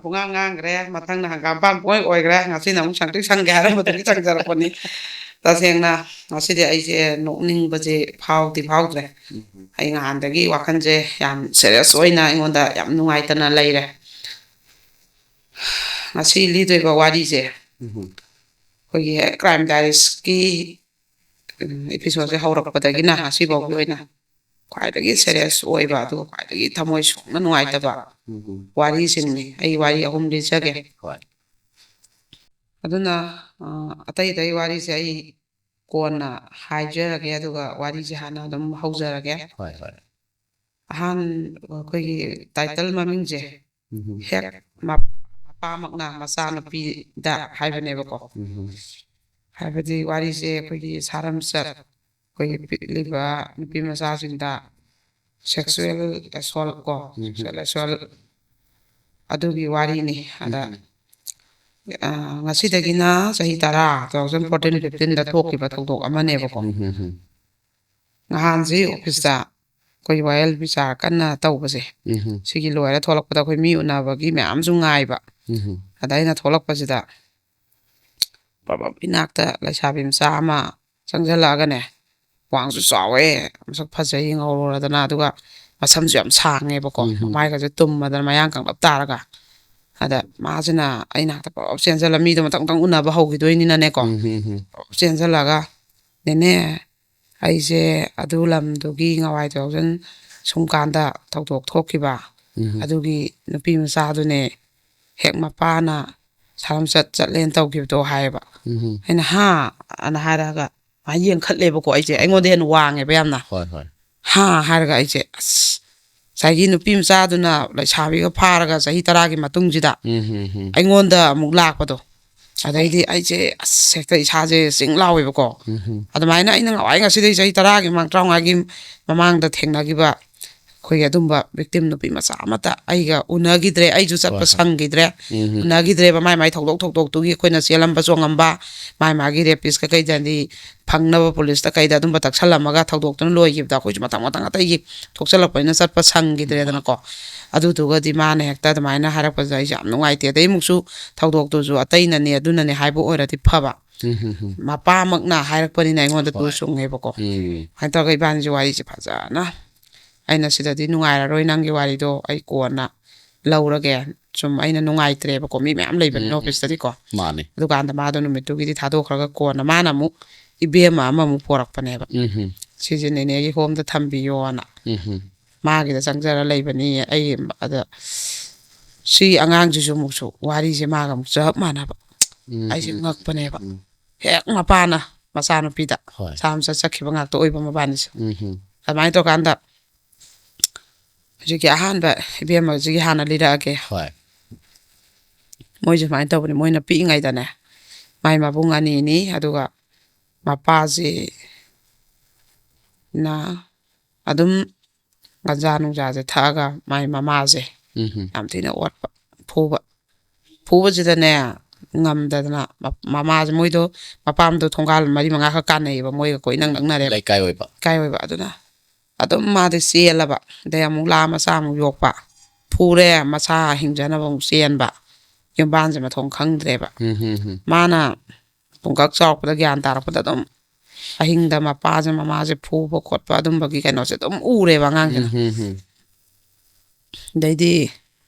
ꯄꯨꯡꯉꯥꯡ ꯉꯥꯡꯈ꯭ꯔꯦ, ꯃꯊꯪꯅ ꯍꯪꯒꯥꯝꯄꯥꯟ ꯄꯨꯡꯑꯣꯏ ꯑꯣꯏꯈ꯭ꯔꯦ, ꯉꯁꯤꯅ ꯑꯃꯨꯛ ꯁꯪꯇ꯭ꯔꯤꯛ ꯁꯪꯒꯦ ꯍꯥꯏꯔꯝꯕꯗꯒꯤ ꯆꯪꯖꯔꯛꯄꯅꯤ꯫ ꯇꯁꯦꯡꯅ ꯉꯁꯤꯗꯤ ꯑꯩꯁꯦ ꯅꯣꯛꯅꯤꯡꯕꯁꯦ ꯐꯥꯎꯗꯤ ꯐꯥꯎꯗ꯭ꯔꯦ꯫ ꯑꯩ ꯅꯍꯥꯟꯗꯒꯤ ꯋꯥꯈꯜꯁꯦ ꯌꯥꯝ ꯁꯦꯔꯤꯌꯁ ꯑꯣꯏꯅ ꯑꯩꯉꯣꯟꯗ ꯌꯥꯝ ꯅꯨꯡꯉꯥꯏꯇꯅ ꯂꯩꯔꯦ꯫ ꯉꯁꯤ ꯂꯤꯗꯣꯏꯕ ꯋꯥꯔꯤꯁꯦ ꯎꯝ꯫ ꯑꯩꯈꯣꯏꯒꯤ ꯀ꯭ꯔꯥꯏꯝ ꯗꯥꯏꯔꯤꯁꯀꯤ, ꯎꯝ, ꯑꯦꯄꯤꯁꯣꯗꯁꯦ ꯍꯧꯔꯛꯄꯗꯒꯤꯅ ꯉꯁꯤꯐꯥꯎꯒꯤ ꯑꯣꯏꯅ ꯈ꯭ꯋꯥꯏꯗꯒꯤ ꯁꯦꯔꯤꯌꯁ ꯑꯣꯏꯕ, ꯑꯗꯨꯒ ꯈ꯭ꯋꯥꯏꯗꯒꯤ ꯊꯃꯣꯏ ꯁꯣꯛꯅ ꯅꯨꯡꯉꯥꯏꯇꯕ ꯎꯝ꯫ ꯋꯥꯔꯤꯁꯤꯡꯅꯤ꯫ ꯑꯩ ꯋꯥꯔꯤ ꯑꯍꯨꯝ ꯂꯤꯖꯒꯦ꯫ ꯍꯣꯏ꯫ ꯑꯗꯨꯅ, ꯑ, ꯑꯇꯩ ꯑꯇꯩ ꯋꯥꯔꯤꯁꯦ ꯑꯩ ꯀꯣꯟꯅ ꯍꯥꯏꯖꯔꯒꯦ, ꯑꯗꯨꯒ ꯋꯥꯔꯤꯁꯦ ꯍꯥꯟꯅ ꯑꯗꯨꯝ ꯍꯧꯖꯔꯒꯦ꯫ ꯍꯣꯏ, ꯍꯣꯏ꯫ ꯑꯍꯥꯟ-, ꯑꯩꯈꯣꯏꯒꯤ ꯇꯥꯏꯇꯜ ꯃꯃꯤꯡꯁꯦ ꯎꯝ꯫ ꯍꯦꯛ ꯃ-, ꯃꯄꯥꯃꯛꯅ ꯃꯆꯥꯅꯨꯄꯤꯗ ꯍꯥꯏꯕꯅꯦꯕꯀꯣ꯫ ꯎꯝ꯫ ꯍꯥꯏꯕꯗꯤ ꯋꯥꯔꯤꯁꯦ ꯑꯩꯈꯣꯏꯒꯤ ꯁꯥꯔꯝꯆꯠ, ꯑꯩꯈꯣꯏꯒꯤ ꯄꯤꯛꯂꯤꯕ ꯅꯨꯄꯤ ꯃꯆꯥꯁꯤꯡꯗ ꯁꯦꯛꯁꯨꯋꯦꯜ ꯑꯦꯁꯣꯜꯠ ꯀꯣ, ꯎꯝ꯫ ꯁꯦꯛꯁꯨꯋꯦꯜ ꯑꯦꯁꯣꯜꯠ ꯑꯗꯨꯒꯤ ꯋꯥꯔꯤꯅꯤ꯫ ꯑꯗ ꯎꯝ꯫ ꯑ, ꯉꯁꯤꯗꯒꯤꯅ ꯆꯍꯤ ꯇꯔꯥ, two thousand fourteen fifteen ꯗ ꯊꯣꯛꯈꯤꯕ ꯊꯧꯗꯣꯛ ꯑꯃꯅꯦꯕꯀꯣ꯫ ꯎꯝ, ꯎꯝ, ꯎꯝ. ꯅꯍꯥꯟꯁꯤ ꯑꯣꯐꯤꯁꯇ ꯑꯩꯈꯣꯏ ꯋꯥꯌꯦꯜ ꯕꯤꯆꯥꯔ ꯀꯟꯅ ꯇꯧꯕꯁꯦ, ꯎꯝ, ꯎꯝ. ꯁꯤꯒꯤ ꯂꯣꯏꯔ ꯊꯣꯛꯂꯛꯄꯗ ꯑꯩꯈꯣꯏ ꯃꯤ ꯎꯅꯕꯒꯤ ꯃꯌꯥꯝꯁꯨ ꯉꯥꯏꯕ꯫ ꯎꯝ, ꯎꯝ. ꯑꯗ ꯑꯩꯅ ꯊꯣꯛꯂꯛꯄꯁꯤꯗ ꯄꯕꯞ ꯏꯅꯥꯛꯇ ꯂꯩꯁꯥꯕꯤ ꯃꯆꯥ ꯑꯃ ꯆꯪꯁꯤꯜꯂꯛꯑꯒꯅꯦ, ꯋꯥꯡꯁꯨ ꯆꯥꯎꯋꯦ, ꯃꯁꯛ ꯐꯖꯩ ꯉꯧꯔꯨꯔꯗꯅ, ꯑꯗꯨꯒ ꯃꯁꯝꯁꯨ ꯌꯥꯝ ꯁꯥꯡꯉꯦꯕꯀꯣ, ꯎꯝ, ꯎꯝ. ꯃꯃꯥꯏꯒꯁꯦ ꯇꯨꯝꯃꯗꯅ ꯃꯌꯥꯡ ꯀꯪꯂꯞ ꯇꯥꯔꯒ꯫ ꯑꯗ ꯃꯥꯁꯤꯅ ꯑꯩ ꯅꯥꯛꯇ ꯄꯕꯞ ꯆꯦꯟꯁꯤꯜꯂ, ꯃꯤꯗꯣ ꯃꯊꯪ ꯃꯊꯪ ꯎꯅꯕ ꯍꯧꯈꯤꯗꯣꯏꯅꯤꯅꯅꯦꯀꯣ, ꯎꯝ, ꯎꯝ, ꯎꯝ. ꯄꯕꯞ ꯆꯦꯟꯁꯤꯜꯂꯒ, "ꯅꯦꯅꯦ, ꯑꯩꯁꯦ ꯑꯗꯨ ꯂꯝꯗꯨꯒꯤ ꯉꯋꯥꯏ two thousand ꯁꯨꯝ ꯀꯥꯟꯗ ꯊꯧꯗꯣꯛ ꯊꯣꯛꯈꯤꯕ ꯎꯝ, ꯎꯝ. ꯑꯗꯨꯒꯤ ꯅꯨꯄꯤ ꯃꯆꯥꯗꯨꯅꯦ, ꯍꯦꯛ ꯃꯄꯥꯅ ꯁꯥꯔꯝꯆꯠ ꯆꯠꯂꯦꯅ ꯇꯧꯈꯤꯕꯗꯣ" ꯍꯥꯏꯌꯦꯕ꯫ ꯎꯝ, ꯎꯝ. ꯑꯩꯅ "ꯍꯥ?" ꯑꯅ ꯍꯥꯏꯔꯒ ꯃꯥ ꯌꯦꯡꯈꯠꯂꯦꯕꯀꯣ꯫ ꯑꯩꯁꯦ, ꯑꯩꯉꯣꯟꯗ ꯍꯦꯟꯅ ꯋꯥꯡꯉꯦꯕ ꯌꯥꯝꯅ꯫ ꯍꯣꯏ, ꯍꯣꯏ. "ꯍꯥ?" ꯍꯥꯏꯔꯒ ꯑꯩꯁꯦ, ꯑꯁ, ꯉꯁꯥꯏꯒꯤ ꯅꯨꯄꯤ ꯃꯆꯥꯗꯨꯅ ꯂꯩꯁꯥꯕꯤꯒ ꯐꯥꯔꯒ ꯆꯍꯤ ꯇꯔꯥꯒꯤ ꯃꯇꯨꯡꯁꯤꯗ ꯎꯝ, ꯎꯝ, ꯎꯝ. ꯑꯩꯉꯣꯟꯗ ꯑꯃꯨꯛ ꯂꯥꯛꯄꯗꯣ, ꯑꯗꯩꯗꯤ ꯑꯩꯁꯦ, ꯑꯁ, ꯍꯦꯛꯇ ꯏꯁꯥꯁꯦ ꯆꯤꯡ ꯂꯥꯎꯋꯦꯕꯀꯣ꯫ ꯎꯝ, ꯎꯝ. ꯑꯗꯨꯃꯥꯏꯅ ꯑꯩꯅ ꯉꯋꯥꯏ ꯉꯁꯤꯗꯩ ꯆꯍꯤ ꯇꯔꯥꯒꯤ ꯃꯃꯥꯡ, ꯇꯔꯥꯃꯉꯥꯒꯤ ꯃꯃꯥꯡꯗ ꯊꯦꯡꯅꯈꯤꯕ ꯑꯩꯈꯣꯏꯒꯤ ꯑꯗꯨꯝꯕ victim ꯅꯨꯄꯤ ꯃꯆꯥ ꯑꯃꯠꯇ ꯑꯩꯒ ꯎꯅꯈꯤꯗ꯭ꯔꯦ꯫ ꯑꯩꯁꯨ ꯆꯠꯄ ꯍꯣꯏ, ꯍꯣꯏ. ꯁꯪꯈꯤꯗ꯭ꯔꯦ, ꯎꯝ, ꯎꯝ. ꯎꯅꯈꯤꯗ꯭ꯔꯦꯕ꯫ ꯃꯥꯏ ꯃꯥꯏ ꯊꯧꯗꯣꯛ ꯊꯧꯗꯣꯛꯇꯨꯒꯤ ꯑꯩꯈꯣꯏꯅ ꯆꯦꯜꯂꯝꯕ ꯆꯣꯡꯉꯝꯕ, ꯃꯥꯏ ꯃꯥꯒꯤ rapist ꯀ ꯀꯩꯗꯗꯤ ꯐꯪꯅꯕ ꯄꯨꯂꯤꯁꯇ ꯀꯩꯗ ꯑꯗꯨꯝꯕ ꯇꯛꯁꯜꯂꯝꯃꯒ ꯊꯧꯗꯣꯛꯇꯨꯅ ꯂꯣꯏꯈꯤꯕꯗ ꯑꯩꯈꯣꯏꯁꯨ ꯃꯊꯪ ꯃꯊꯪ ꯑꯇꯩꯒꯤ ꯊꯣꯛꯆꯜꯂꯛꯄꯅꯤꯅ ꯆꯠꯄ ꯁꯪꯈꯤꯗ꯭ꯔꯦꯗꯅꯀꯣ꯫ ꯑꯗꯨꯗꯨꯒꯗꯤ ꯃꯥꯅ ꯍꯦꯛꯇ ꯑꯗꯨꯃꯥꯏꯅ ꯍꯥꯏꯔꯛꯄꯁꯤꯗ ꯑꯩꯁꯦ ꯌꯥꯝ ꯅꯨꯡꯉꯥꯏꯇꯦ꯫ ꯑꯗꯩ ꯑꯃꯨꯛꯁꯨ ꯊꯧꯗꯣꯛꯇꯨꯁꯨ ꯑꯇꯩꯅꯅꯦ ꯑꯗꯨꯅꯅꯦ ꯍꯥꯏꯕ ꯑꯣꯏꯔꯗꯤ ꯐꯕ, ꯎꯝ, ꯎꯝ, ꯎꯝ. ꯃꯄꯥꯃꯛꯅ ꯍꯥꯏꯔꯛꯄꯅꯤꯅ ꯑꯩꯉꯣꯟꯗ ꯇꯨ ꯍꯣꯏ. ꯆꯨꯡꯉꯦꯕꯀꯣ꯫ ꯎꯝ. ꯁꯨꯃꯥꯏꯅ ꯇꯧꯔꯒ ꯏꯕꯥꯅꯤꯁꯦ ꯋꯥꯔꯤꯁꯦ ꯐꯖꯅ, "ꯑꯩꯅ ꯁꯤꯗꯗꯤ ꯅꯨꯡꯉꯥꯏꯔꯔꯣꯏ, ꯅꯪꯒꯤ ꯋꯥꯔꯤꯗꯣ ꯑꯩ ꯀꯣꯟꯅ ꯂꯧꯔꯒꯦ, ꯁꯨꯝ ꯑꯩꯅ ꯅꯨꯡꯉꯥꯏꯇ꯭ꯔꯦꯕꯀꯣ, ꯃꯤ ꯃꯌꯥꯝ ꯂꯩꯕꯅꯤꯅ ꯎꯝ, ꯎꯝ. ꯑꯣꯐꯤꯁꯇꯗꯤꯀꯣ"꯫ ꯃꯥꯅꯦ. ꯑꯗꯨꯀꯥꯟꯗ ꯃꯥꯗꯣ ꯅꯨꯃꯤꯠꯇꯨꯒꯤꯗꯤ ꯊꯥꯗꯣꯛꯈ꯭ꯔꯒ ꯀꯣꯟꯅ ꯃꯥꯅ ꯑꯃꯨꯛ ꯏꯕꯦꯝꯃ ꯑꯃꯃꯨꯛ ꯄꯣꯔꯛꯄꯅꯦꯕ꯫ ꯎꯝ, ꯎꯝ. "ꯁꯤꯁꯦ ꯅꯦꯅꯦꯒꯤ ꯍꯣꯝꯗ ꯊꯝꯕꯤꯌꯣꯅ꯫ ꯎꯝ, ꯎꯝ. ꯃꯥꯒꯤꯗ ꯆꯪꯖꯔ ꯂꯩꯕꯅꯤ ꯑꯩ"꯫ ꯑꯗ ꯁꯤ ꯑꯉꯥꯡꯁꯤꯁꯨ ꯑꯃꯨꯛꯁꯨ ꯋꯥꯔꯤꯁꯦ ꯃꯥꯒ ꯑꯃꯨꯛ ꯆꯞ ꯃꯥꯟꯅꯕ꯫ ꯎꯝ, ꯑꯩꯁꯦ ꯎꯝ. ꯉꯛꯄꯅꯦꯕ꯫ ꯎꯝ. ꯍꯦꯛ ꯃꯄꯥꯅ ꯃꯆꯥꯅꯨꯄꯤꯗ ꯍꯣꯏ. ꯁꯥꯝꯆꯠ ꯆꯠꯈꯤꯕ ꯉꯥꯛꯇ ꯑꯣꯏꯕ ꯃꯕꯥꯅꯤꯁꯦ꯫ ꯎꯝ, ꯎꯝ. ꯑꯗꯨꯃꯥꯏꯅ ꯇꯧꯔꯀꯥꯟꯗ ꯍꯧꯖꯤꯛꯀꯤ ꯑꯍꯥꯟꯕ ꯏꯕꯦꯝꯃꯁꯤꯒꯤ ꯍꯥꯟꯅ ꯂꯤꯔꯛꯑꯒꯦ꯫ ꯍꯣꯏ. ꯃꯣꯏꯁꯦ ꯁꯨꯃꯥꯏꯅ ꯇꯧꯕꯅꯤ, ꯃꯣꯏꯅ ꯄꯤꯛꯏꯉꯩꯗꯅꯦ ꯃꯥꯏ ꯃꯕꯨꯡ ꯑꯅꯤꯅꯤ, ꯑꯗꯨꯒ ꯃꯄꯥꯁꯤ ꯅ ꯑꯗꯨꯝ ꯒꯟꯖꯥ ꯅꯨꯡꯖꯥꯁꯦ ꯊꯛꯑꯒ ꯃꯥꯏ ꯃꯃꯥꯁꯦ ꯎꯝ, ꯎꯝ. ꯌꯥꯝ ꯊꯤꯅ ꯑꯣꯠꯄ, ꯐꯨꯕ꯫ ꯐꯨꯕꯁꯤꯗꯅꯦ ꯉꯝꯗꯗꯅ ꯃ-, ꯃꯃꯥꯁꯦ, ꯃꯣꯏꯗꯣ ꯃꯄꯥꯝꯗꯣ ꯊꯣꯡꯒꯥꯜ ꯃꯔꯤ ꯃꯉꯥ ꯈꯛ ꯀꯥꯟꯅꯩꯌꯦꯕ, ꯃꯣꯏꯒ ꯀꯣꯏꯅꯛ ꯅꯛꯅꯔꯦꯕ, ꯂꯩꯀꯥꯏ ꯑꯣꯏꯕ꯫ ꯂꯩꯀꯥꯏ ꯑꯣꯏꯕ꯫ ꯑꯗꯨꯅ ꯑꯗꯨꯝ ꯃꯥꯗꯤ ꯆꯦꯜꯂꯕ, ꯑꯗꯩ ꯑꯃꯨꯛ ꯂꯥ ꯃꯆꯥ ꯑꯃꯨꯛ ꯌꯣꯛꯄ, ꯐꯨꯔꯦ, ꯃꯁꯥ ꯍꯤꯡꯖꯅꯕ ꯑꯃꯨꯛ ꯆꯦꯟꯕ, ꯌꯨꯝꯕꯥꯟꯁꯦ ꯃꯊꯣꯡ ꯈꯪꯗ꯭ꯔꯦꯕ꯫ ꯎꯝ, ꯎꯝ, ꯎꯝ꯫ ꯃꯥꯅ ꯄꯨꯡꯀꯛ ꯆꯥꯎꯔꯛꯄꯗ, ꯒ꯭ꯌꯥꯟ ꯇꯥꯔꯛꯄꯗ ꯑꯗꯨꯝ ꯑꯍꯤꯡꯗ ꯃꯄꯥꯁꯦ ꯃꯃꯥꯁꯦ ꯐꯨꯕ ꯈꯣꯠꯄ ꯑꯗꯨꯝꯕꯒꯤ ꯀꯩꯅꯣꯁꯦ ꯑꯗꯨꯝ ꯎꯔꯦꯕ ꯑꯉꯥꯡꯁꯤꯅ꯫ ꯎꯝ, ꯎꯝ, ꯎꯝ꯫ ꯑꯗꯩꯗꯤ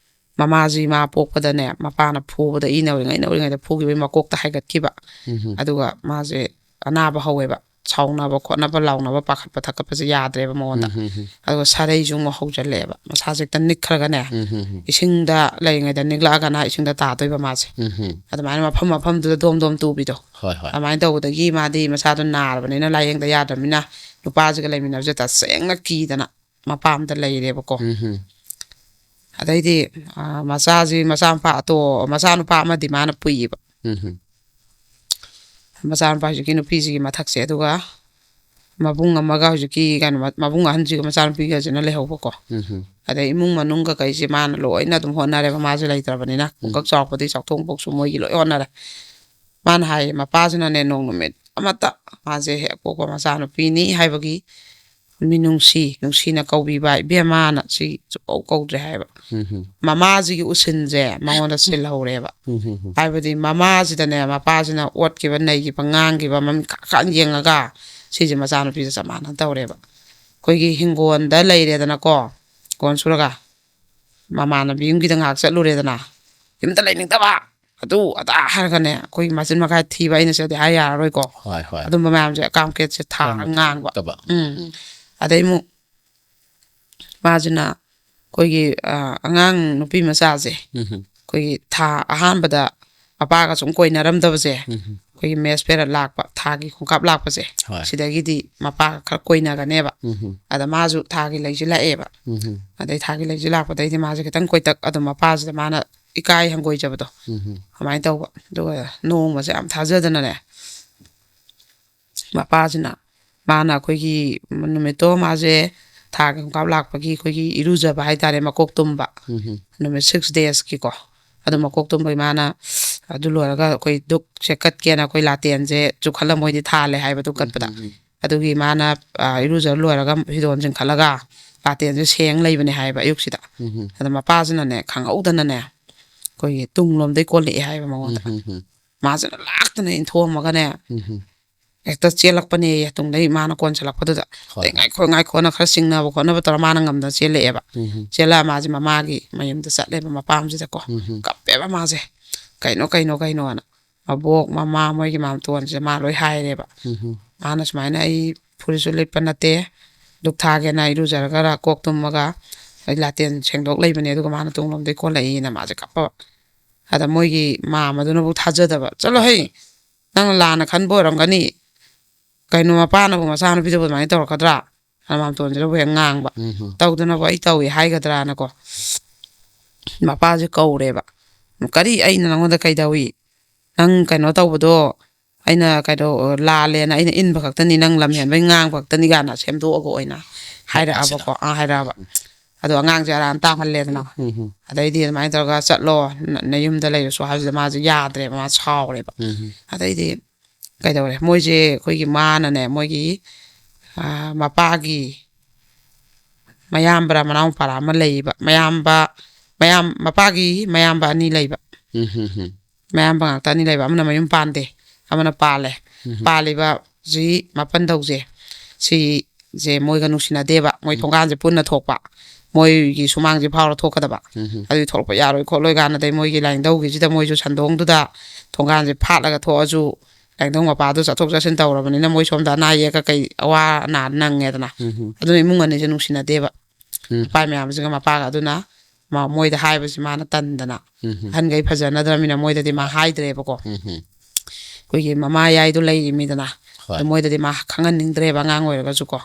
ꯃꯃꯥꯁꯤ ꯃꯥ ꯄꯣꯛꯄꯗꯅꯦ, ꯃꯄꯥꯅ ꯐꯨꯕꯗ, ꯏ ꯅꯧꯔꯤꯉꯩ ꯅꯧꯔꯤꯉꯩꯗ ꯐꯨꯈꯤꯕꯒꯤ ꯃꯀꯣꯛꯇ ꯍꯥꯏꯒꯠꯈꯤꯕ꯫ ꯎꯝ, ꯎꯝ꯫ ꯑꯗꯨꯒ ꯃꯥꯁꯦ ꯑꯅꯥꯕ ꯍꯧꯋꯦꯕ, ꯁꯥꯎꯅꯕ ꯈꯣꯠꯅꯕ, ꯂꯥꯎꯅꯕ, ꯄꯥꯈꯠꯄ ꯊꯛꯀꯠꯄꯁꯦ ꯌꯥꯗ꯭ꯔꯦꯕ ꯃꯉꯣꯟꯗ꯫ ꯎꯝ, ꯎꯝ, ꯎꯝ꯫ ꯑꯗꯨꯒ ꯁꯥꯔꯩꯁꯨ ꯑꯃꯨꯛ ꯍꯧꯖꯜꯂꯛꯑꯦꯕ, ꯃꯁꯥꯁꯦ ꯍꯦꯛꯇ ꯅꯤꯛꯈ꯭ꯔꯒꯅꯦ, ꯎꯝ, ꯎꯝ, ꯎꯝ꯫ ꯏꯁꯤꯡꯗ ꯂꯩꯔꯤꯉꯩꯗ ꯅꯤꯛꯂꯛꯑꯒꯅ ꯏꯁꯤꯡꯗ ꯇꯥꯗꯣꯏꯕ ꯃꯥꯁꯦ꯫ ꯎꯝ, ꯎꯝ꯫ ꯑꯗꯨꯃꯥꯏꯅ ꯃꯐꯝ ꯃꯐꯝꯗꯨꯗ ꯗꯣꯝ ꯗꯣꯝ ꯇꯨꯕꯤꯗꯣ꯫ ꯍꯣꯏ, ꯍꯣꯏ꯫ ꯑꯗꯨꯃꯥꯏꯅ ꯇꯧꯕꯗꯒꯤ ꯃꯥꯗꯤ ꯃꯁꯥꯗꯣ ꯅꯥꯔꯕꯅꯤꯅ ꯂꯥꯏꯌꯦꯡꯗ ꯌꯥꯗ꯭ꯔꯕꯅꯤꯅ ꯅꯨꯄꯥꯁꯤꯒ ꯂꯩꯃꯤꯟꯅꯕꯁꯦ ꯇꯁꯦꯡꯅ ꯀꯤꯗꯅ ꯃꯄꯥꯝꯗ ꯂꯩꯔꯦꯕꯀꯣ꯫ ꯎꯝ, ꯎꯝ꯫ ꯑꯗꯩꯗꯤ, ꯑ, ꯃꯆꯥꯁꯤ, ꯃꯆꯥꯅꯨꯄꯥ ꯑꯇꯣ-, ꯃꯆꯥꯅꯨꯄꯥ ꯑꯃꯗꯤ ꯃꯥꯅ ꯄꯨꯏꯌꯦꯕ꯫ ꯎꯝ, ꯎꯝ꯫ ꯃꯆꯥꯅꯨꯄꯥ ꯍꯧꯖꯤꯛꯀꯤ ꯅꯨꯄꯤꯁꯤꯒꯤ ꯃꯊꯛꯁꯦ, ꯑꯗꯨꯒ ꯃꯕꯨꯡ ꯑꯃꯒ ꯍꯧꯖꯤꯛꯀꯤ ꯀꯩꯅꯣ, ꯃ-, ꯃꯕꯨꯡ ꯑꯍꯟꯁꯤꯒ ꯃꯆꯥꯅꯨꯄꯤꯒꯁꯤꯅ ꯂꯩꯍꯧꯕꯀꯣ꯫ ꯎꯝ, ꯎꯝ꯫ ꯑꯗꯩ ꯏꯃꯨꯡ ꯃꯅꯨꯡ ꯀꯀꯩꯁꯦ ꯃꯥꯅ ꯂꯣꯏꯅ ꯑꯗꯨꯝ ꯍꯣꯠꯅꯔꯦꯕ, ꯃꯥꯁꯦ ꯂꯩꯇ꯭ꯔꯕꯅꯤꯅ꯫ ꯄꯨꯡꯀꯛ ꯆꯥꯎꯔꯛꯄꯗꯒꯤ ꯆꯥꯎꯊꯣꯛꯐꯥꯎꯁꯨ ꯃꯣꯏꯒꯤ ꯂꯣꯏ ꯍꯣꯠꯅꯔꯦ꯫ ꯃꯥꯅ ꯍꯥꯏꯌꯦ, ꯃꯄꯥꯁꯤꯅꯅꯦ, ꯅꯣꯡ ꯅꯨꯃꯤꯠ ꯑꯃꯠꯇ ꯃꯥꯁꯦ ꯍꯦꯛ ꯄꯣꯛꯄ ꯃꯆꯥꯅꯨꯄꯤꯅꯤ ꯍꯥꯏꯕꯒꯤ ꯃꯤꯅꯨꯡꯁꯤ, ꯅꯨꯡꯁꯤꯅ ꯀꯧꯕꯤꯕ, "ꯏꯕꯦꯝꯃꯅ" ꯁꯤ ꯁꯨꯛꯀꯧ ꯀꯧꯗ꯭ꯔꯦ ꯍꯥꯏꯕ꯫ ꯎꯝ, ꯎꯝ꯫ ꯃꯃꯥꯁꯤꯒꯤ ꯎꯁꯤꯟꯁꯦ ꯃꯉꯣꯟꯗ ꯁꯤꯜꯍꯧꯔꯦꯕ꯫ ꯎꯝ, ꯎꯝ, ꯎꯝ꯫ ꯍꯥꯏꯕꯗꯤ ꯃꯃꯥꯁꯤꯗꯅꯦ, ꯃꯄꯥꯁꯤꯅ ꯑꯣꯠꯈꯤꯕ, ꯅꯩꯈꯤꯕ, ꯉꯥꯡꯈꯤꯕ, ꯃꯃꯤꯠ ꯈꯥ ꯈꯥ ꯌꯦꯡꯉꯒ ꯁꯤꯁꯦ ꯃꯆꯥꯅꯨꯄꯤꯁꯦ ꯆꯞ ꯃꯥꯟꯅ ꯇꯧꯔꯦꯕ꯫ ꯑꯩꯈꯣꯏꯒꯤ ꯍꯤꯡꯒꯣꯜꯗ ꯂꯩꯔꯦꯗꯅꯀꯣ, ꯍꯤꯡꯒꯣꯜ ꯁꯨꯔꯒ ꯃꯃꯥꯟꯅꯕꯤ ꯌꯨꯝꯒꯤꯗ ꯉꯥꯏꯍꯥꯛ ꯆꯠꯂꯨꯔꯦꯗꯅ, ꯌꯨꯝꯗ ꯂꯩꯅꯤꯡꯗꯕ, ꯑꯗꯨ ꯑꯗꯥ ꯍꯥꯏꯔꯒꯅꯦ, ꯑꯩꯈꯣꯏ ꯃꯆꯤꯟ ꯃꯈꯥꯏ ꯊꯤꯕ ꯑꯩꯅ ꯁꯤꯗꯤ ꯍꯥꯏ ꯌꯥꯔꯔꯣꯏꯀꯣ꯫ ꯍꯣꯏ, ꯍꯣꯏ꯫ ꯑꯗꯨꯝꯕ ꯃꯌꯥꯝꯁꯦ ꯀꯥꯝ ꯀꯦꯠꯁꯦ ꯊꯥꯔꯒ ꯌꯥꯝ ꯉꯥꯡꯕ꯫ ꯇꯕ꯫ ꯎꯝ꯫ ꯑꯗꯩ ꯑꯃꯨꯛ ꯃꯥꯁꯤꯅ ꯑꯩꯈꯣꯏꯒꯤ, ꯑ, ꯑꯉꯥꯡ ꯅꯨꯄꯤ ꯃꯆꯥꯁꯦ, ꯎꯝ, ꯎꯝ꯫ ꯑꯩꯈꯣꯏꯒꯤ ꯊꯥ ꯑꯍꯥꯟꯕꯗ ꯃꯄꯥꯒ ꯁꯨꯝ ꯀꯣꯏꯅꯔꯝꯗꯕꯁꯦ, ꯎꯝ, ꯎꯝ꯫ ꯑꯩꯈꯣꯏꯒꯤ ꯃꯦꯁ ꯄꯦꯔꯠ ꯂꯥꯛꯄ, ꯊꯥꯒꯤ ꯈꯣꯡꯀꯥꯞ ꯂꯥꯛꯄꯁꯦ, ꯍꯣꯏ꯫ ꯁꯤꯗꯒꯤꯗꯤ ꯃꯄꯥꯒ ꯈꯔ ꯀꯣꯏꯅꯒꯅꯦꯕ꯫ ꯎꯝ, ꯎꯝ꯫ ꯑꯗ ꯃꯥꯁꯨ ꯊꯥꯒꯤ ꯂꯩꯁꯤꯜꯂꯛꯑꯦꯕ꯫ ꯎꯝ, ꯎꯝ꯫ ꯑꯗꯩ ꯊꯥꯒꯤ ꯂꯩꯁꯤꯜ ꯂꯥꯛꯄꯗꯩꯗꯤ ꯃꯥꯁꯦ ꯈꯤꯇꯪ ꯀꯣꯏꯇꯛ, ꯑꯗꯨꯝ ꯃꯄꯥꯁꯤꯗ ꯃꯥꯅ ꯏꯀꯥꯏ ꯍꯪꯒꯣꯏꯖꯕꯗꯣ, ꯎꯝ, ꯎꯝ꯫ ꯑꯗꯨꯃꯥꯏꯅ ꯇꯧꯕ꯫ ꯑꯗꯨꯒ ꯅꯣꯡꯃꯁꯦ ꯌꯥꯝ ꯊꯥꯖꯗꯅꯅꯦ, ꯃꯄꯥꯁꯤꯅ, ꯃꯥꯅ ꯑꯩꯈꯣꯏꯒꯤ ꯅꯨꯃꯤꯠꯇꯣ ꯃꯥꯁꯦ ꯊꯥꯒꯤ ꯈꯣꯡꯀꯥꯞ ꯂꯥꯛꯄꯒꯤ ꯑꯩꯈꯣꯏꯒꯤ ꯏꯔꯨꯖꯕ ꯍꯥꯏꯇꯥꯔꯦ, ꯃꯀꯣꯛ ꯇꯨꯝꯕ, ꯎꯝ, ꯎꯝ꯫ ꯅꯨꯃꯤꯠ six days ꯀꯤꯀꯣ꯫ ꯑꯗꯨ ꯃꯀꯣꯛ ꯇꯨꯝꯕꯒꯤ ꯃꯥꯅ ꯑꯗꯨ ꯂꯣꯏꯔꯒ ꯑꯩꯈꯣꯏ ꯙꯨꯛꯁꯦ ꯀꯠꯀꯦꯅ ꯑꯩꯈꯣꯏ ꯂꯥꯇꯦꯟꯁꯦ ꯆꯨꯈꯠꯂ ꯃꯣꯏꯗꯤ ꯊꯥꯜꯂꯦ ꯍꯥꯏꯕ ꯙꯨꯛ ꯀꯠꯄꯗ꯫ ꯑꯗꯨꯒꯤ ꯃꯥꯅ, ꯑ, ꯏꯔꯨꯖ ꯂꯣꯏꯔꯒ ꯐꯤꯗꯣꯟ ꯆꯤꯡꯈꯠꯂꯒ ꯂꯥꯇꯦꯟꯁꯦ ꯁꯦꯡ ꯂꯩꯕꯅꯦ ꯍꯥꯏꯕ ꯑꯌꯨꯛꯁꯤꯗ꯫ ꯑꯗ ꯃꯄꯥꯁꯤꯅꯅꯦ, ꯈꯪꯍꯧꯗꯅꯅꯦ, ꯑꯩꯈꯣꯏꯒꯤ ꯇꯨꯡꯂꯣꯝꯗꯩ ꯀꯣꯜꯂꯛꯑꯦ ꯍꯥꯏꯕ ꯃꯉꯣꯟꯗ꯫ ꯃꯥꯁꯤꯅ ꯂꯥꯛꯇꯅ ꯏꯟꯊꯣꯛꯑꯝꯃꯒꯅꯦ, ꯍꯦꯛꯇ ꯆꯦꯜꯂꯛꯄꯅꯦꯌꯦ, ꯇꯨꯡꯗꯩ ꯃꯥꯅ ꯀꯣꯟꯁꯤꯜꯂꯛꯄꯗꯨꯗ꯫ ꯍꯣꯏ꯫ "ꯑꯩ ꯉꯥꯏꯈꯣ, ꯉꯥꯏꯈꯣꯅ" ꯈꯔ ꯆꯤꯡꯅꯕ ꯈꯣꯠꯅꯕ ꯇꯧꯔ ꯃꯥꯅ ꯉꯝꯗꯅ ꯆꯦꯜꯂꯛꯑꯦꯕ꯫ ꯆꯦꯜꯂꯛꯑ ꯃꯥꯁꯦ ꯃꯃꯥꯒꯤ ꯃꯌꯨꯝꯗ ꯆꯠꯂꯦꯕ, ꯃꯄꯥꯝꯁꯤꯗꯀꯣ꯫ ꯀꯞꯄꯦꯕ ꯃꯥꯁꯦ꯫ "ꯀꯩꯅꯣ, ꯀꯩꯅꯣ, ꯀꯩꯅꯣꯅ?" ꯃꯕꯣꯛ, ꯃꯃꯥ, ꯃꯣꯏꯒꯤ ꯃꯥꯝꯇꯣꯟꯁꯦ ꯃꯥ ꯂꯣꯏ ꯍꯥꯏꯔꯦꯕ꯫ ꯃꯥꯅ ꯁꯨꯃꯥꯏꯅ, "ꯑꯩ ꯐꯨꯔꯤꯠꯁꯨ ꯂꯤꯠꯄ ꯅꯠꯇꯦ, ꯙꯨꯛ ꯊꯥꯒꯦꯅ ꯏꯔꯨꯖꯔꯒ ꯀꯣꯛ ꯇꯨꯝꯃꯒ ꯑꯩ ꯂꯥꯇꯦꯟ ꯁꯦꯡꯗꯣꯛ ꯂꯩꯕꯅꯦ, ꯑꯗꯨꯒ ꯃꯥꯅ ꯇꯨꯡꯂꯣꯝꯗꯩ ꯀꯣꯜꯂꯛꯏꯅ" ꯃꯥꯁꯦ ꯀꯞꯄꯕ꯫ ꯑꯗ ꯃꯣꯏꯒꯤ ꯃꯥꯝꯃꯗꯨꯅꯕꯨ ꯊꯥꯖꯗꯕ꯫ "ꯆꯠꯂꯣ ꯍꯩ, ꯅꯪꯅ ꯂꯥꯟꯅ ꯈꯟꯕ ꯑꯣꯏꯔꯝꯒꯅꯤ, ꯀꯩꯅꯣ ꯃꯄꯥꯅꯕꯨ ꯃꯆꯥꯅꯨꯄꯤꯗꯕꯨ ꯑꯗꯨꯃꯥꯏꯅ ꯇꯧꯔꯛꯀꯗ꯭ꯔꯥ?" ꯃꯥꯝꯇꯣꯟꯁꯤꯅꯕꯨ ꯍꯦꯛ ꯉꯥꯡꯕ꯫ "ꯇꯧꯗꯅꯕꯨ ꯑꯩ ꯇꯧꯏ ꯍꯥꯏꯒꯗ꯭ꯔꯥꯅꯀꯣ" ꯃꯄꯥꯁꯦ ꯀꯧꯔꯦꯕ꯫ "ꯀꯔꯤ, ꯑꯩꯅ ꯅꯪꯉꯣꯟꯗ ꯀꯩꯗꯧꯏ? ꯅꯪ ꯀꯩꯅꯣ ꯇꯧꯕꯗꯣ ꯑꯩꯅ ꯀꯩꯅꯣ ꯂꯥꯜꯂꯦꯅ ꯑꯩꯅ ꯏꯟꯕ ꯈꯛꯇꯅꯤ, ꯅꯪ ꯂꯝ ꯍꯦꯟꯕꯩ ꯉꯥꯡꯕ ꯈꯛꯇꯅꯤ" ꯀꯥꯏꯅ ꯁꯦꯝꯗꯣꯛꯑꯒ ꯑꯣꯏꯅ ꯍꯥꯏꯔꯛꯑꯕꯀꯣ꯫ ꯑꯥ, ꯍꯥꯏꯔꯛꯑꯕ꯫ ꯑꯗꯣ ꯑꯉꯥꯡꯁꯦ ꯑꯔꯥꯟ ꯇꯥꯍꯜꯂꯦꯗꯅ꯫ ꯑꯗꯩꯗꯤ ꯑꯗꯨꯃꯥꯏꯅ ꯇꯧꯔꯒ "ꯆꯠꯂꯣ, ꯅ-, ꯅꯌꯨꯝꯗ ꯂꯩꯔꯨꯁꯣ" ꯍꯥꯏꯕꯁꯤꯗ ꯃꯥꯁꯦ ꯌꯥꯗ꯭ꯔꯦꯕ, ꯃꯥ ꯁꯥꯎꯔꯦꯕ꯫ ꯑꯗꯩꯗꯤ ꯀꯩꯗꯧꯔꯦ? ꯃꯣꯏꯁꯦ ꯑꯩꯈꯣꯏꯒꯤ ꯃꯥꯅꯅꯦ, ꯃꯣꯏꯒꯤ, ꯑꯥ, ꯃꯄꯥꯒꯤ ꯃꯌꯥꯝꯕꯔ ꯃꯅꯥꯎꯄꯥꯔ ꯑꯃ ꯂꯩꯌꯦꯕ꯫ ꯃꯌꯥꯝꯕ, ꯃꯌꯥꯝ-, ꯃꯄꯥꯒꯤ ꯃꯌꯥꯝꯕ ꯑꯅꯤ ꯂꯩꯕ꯫ ꯃꯌꯥꯝꯕ ꯉꯥꯛꯇ ꯑꯅꯤ ꯂꯩꯕ꯫ ꯑꯃꯅ ꯃꯌꯨꯝ ꯄꯥꯟꯗꯦ, ꯑꯃꯅ ꯄꯥꯜꯂꯦ꯫ ꯄꯥꯜꯂꯤꯕ ꯁꯤ ꯃꯄꯟꯗꯧꯁꯦ, ꯁꯤꯁꯦ ꯃꯣꯏꯒ ꯅꯨꯡꯁꯤꯅꯗꯦꯕ꯫ ꯃꯣꯏ ꯊꯣꯡꯒꯥꯟꯁꯦ ꯄꯨꯟꯅ ꯊꯣꯛꯄ꯫ ꯃꯣꯏꯒꯤ ꯁꯨꯃꯥꯡꯁꯦ ꯐꯥꯎꯔ ꯊꯣꯛꯀꯗꯕ꯫ ꯑꯗꯨꯗꯤ ꯊꯣꯛꯂꯛꯄ ꯌꯥꯔꯣꯏ ꯈꯣꯠꯂꯣꯏ ꯀꯥꯟꯅꯗꯩ ꯃꯣꯏꯒꯤ ꯂꯥꯏꯅꯤꯡꯊꯧꯒꯤꯁꯤꯗ ꯃꯣꯏꯁꯨ ꯁꯟꯗꯣꯡꯗꯨꯗ ꯊꯣꯡꯒꯥꯟꯁꯦ ꯐꯥꯠꯂꯒ ꯊꯣꯛꯑꯁꯨ ꯂꯥꯏꯅꯤꯡꯊꯧ ꯃꯄꯥꯗꯣ ꯆꯠꯊꯣꯛ ꯆꯠꯁꯤꯟ ꯇꯧꯔꯕꯅꯤꯅ ꯃꯣꯏ ꯁꯣꯝꯗ ꯑꯅꯥ ꯑꯌꯦꯛꯀ ꯀꯩ ꯑꯋꯥ ꯑꯅꯥ ꯅꯪꯉꯦꯗꯅ꯫ ꯑꯗꯨꯅ ꯏꯃꯨꯡ ꯑꯅꯤꯁꯦ ꯅꯨꯡꯁꯤꯅꯗꯦꯕ꯫ ꯃꯄꯥ ꯃꯌꯥꯝꯁꯤꯒ ꯃꯄꯥꯒ꯫ ꯑꯗꯨꯅ ꯃ-, ꯃꯣꯏꯗ ꯍꯥꯏꯕꯁꯤ ꯃꯥꯅ ꯇꯟꯗꯅ꯫ ꯑꯍꯟꯈꯩ ꯐꯖꯅꯗ꯭ꯔꯃꯤꯅ ꯃꯣꯏꯗꯗꯤ ꯃꯥ ꯍꯥꯏꯗ꯭ꯔꯦꯕꯀꯣ꯫ ꯑꯩꯈꯣꯏꯒꯤ ꯃꯃꯥ ꯌꯥꯏꯗꯣ ꯂꯩꯔꯤꯃꯤꯗꯅ꯫ ꯍꯣꯏ꯫ ꯑꯗꯨ ꯃꯣꯏꯗꯗꯤ ꯃꯥ ꯈꯪꯍꯟꯅꯤꯡꯗ꯭ꯔꯦꯕ ꯑꯉꯥꯡ ꯑꯣꯏꯔꯒꯁꯨꯀꯣ꯫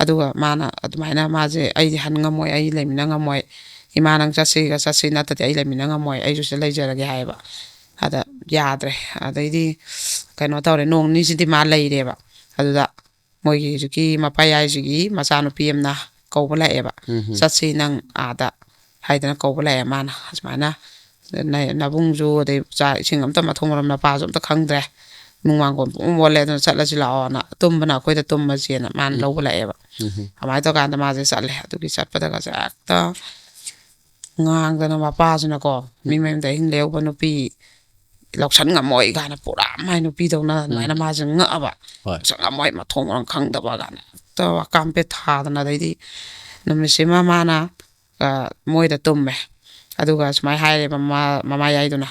ꯑꯗꯨꯒ ꯃꯥꯅ ꯑꯗꯨꯃꯥꯏꯅ ꯃꯥꯁꯦ "ꯑꯩꯗꯤ ꯍꯟ ꯉꯝꯃꯣꯏ, ꯑꯩ ꯂꯩꯃꯤꯟꯅ ꯉꯝꯃꯣꯏ, ꯏꯃꯥ ꯅꯪ ꯆꯠꯁꯤꯒ ꯆꯠꯁꯤ, ꯅꯠꯇꯗꯤ ꯑꯩ ꯂꯩꯃꯤꯟꯅ ꯉꯝꯃꯣꯏ, ꯑꯩꯁꯨ ꯁꯤꯗ ꯂꯩꯖꯔꯒꯦ" ꯍꯥꯏꯌꯦꯕ꯫ ꯑꯗ ꯌꯥꯗ꯭ꯔꯦ꯫ ꯑꯗꯩꯗꯤ ꯀꯩꯅꯣ ꯇꯧꯔꯦ, ꯅꯣꯡ ꯅꯤꯅꯤꯁꯤꯗꯤ ꯃꯥ ꯂꯩꯔꯦꯕ꯫ ꯑꯗꯨꯗ ꯃꯣꯏꯒꯤ ꯍꯧꯖꯤꯛꯀꯤ ꯃꯄꯥ ꯌꯥꯏꯁꯤꯒꯤ ꯃꯆꯥꯅꯨꯄꯤ ꯑꯃꯅ ꯀꯧꯕ ꯂꯥꯛꯑꯦꯕ꯫ "ꯆꯠꯁꯤ ꯅꯪ ꯑꯥꯗ" ꯍꯥꯏꯗꯅ ꯀꯧꯕ ꯂꯥꯛꯑꯦ꯫ ꯃꯥꯅ ꯑꯁꯨꯃꯥꯏꯅ ꯅ-, ꯅꯕꯨꯡꯁꯨ, ꯑꯗꯩ ꯆꯥꯛ ꯏꯁꯤꯡ ꯑꯝꯇ ꯃꯊꯣꯡ ꯃꯔꯝ ꯅꯄꯥꯁꯨ ꯑꯝꯇ ꯈꯪꯗ꯭ꯔꯦ, ꯅꯨꯡ ꯃꯥꯡꯒꯣꯜ ꯄꯨꯡ ꯃꯣꯠꯂꯦ, ꯑꯗꯨꯅ ꯆꯠꯂꯁꯤ ꯂꯥꯛꯑꯣꯅ, ꯇꯨꯝꯕꯅ ꯑꯩꯈꯣꯏꯗ ꯇꯨꯝꯃꯁꯦꯅ ꯃꯥꯅ ꯎꯝ꯫ ꯂꯧꯕ ꯂꯥꯛꯑꯦꯕ꯫ ꯎꯝ꯫ ꯑꯗꯨꯃꯥꯏꯅ ꯇꯧꯀꯥꯟꯗ ꯃꯥꯁꯦ ꯆꯠꯂꯦ꯫ ꯑꯗꯨꯒꯤ ꯆꯠꯄꯗꯒꯁꯦ ꯍꯦꯛꯇ ꯉꯥꯡꯗꯅ ꯃꯄꯥꯁꯤꯅꯀꯣ, ꯃꯤ ꯃꯌꯨꯝꯗ ꯑꯍꯤꯡ ꯂꯦꯛꯎꯕ ꯅꯨꯄꯤ ꯂꯧꯁꯟ ꯉꯝꯃꯣꯏ ꯀꯥꯏꯅ, ꯄꯨꯔꯥ ꯃꯥꯏ ꯅꯨꯄꯤꯗꯧꯅ ꯑꯗꯨꯃꯥꯏꯅ ꯎꯝ꯫ ꯃꯥꯁꯦ ꯉꯛꯑꯕ꯫ ꯍꯣꯏ꯫ ꯂꯧꯁꯟ ꯉꯝꯃꯣꯏ, ꯃꯊꯣꯡ ꯃꯔꯝ ꯈꯪꯗꯕ ꯀꯥꯏꯅ ꯍꯦꯛꯇ ꯋꯥꯀꯥꯝ ꯄꯦꯠ ꯊꯥꯗꯅ꯫ ꯑꯗꯩꯗꯤ ꯅꯨꯃꯤꯠꯁꯤꯃ ꯃꯥꯅ, ꯑ, ꯃꯣꯏꯗ ꯇꯨꯝꯃꯦ꯫ ꯑꯗꯨꯒ ꯁꯨꯃꯥꯏꯅ ꯍꯥꯏꯔꯦꯕ ꯃꯃꯥ, ꯃꯃꯥ ꯌꯥꯏꯗꯨꯅ,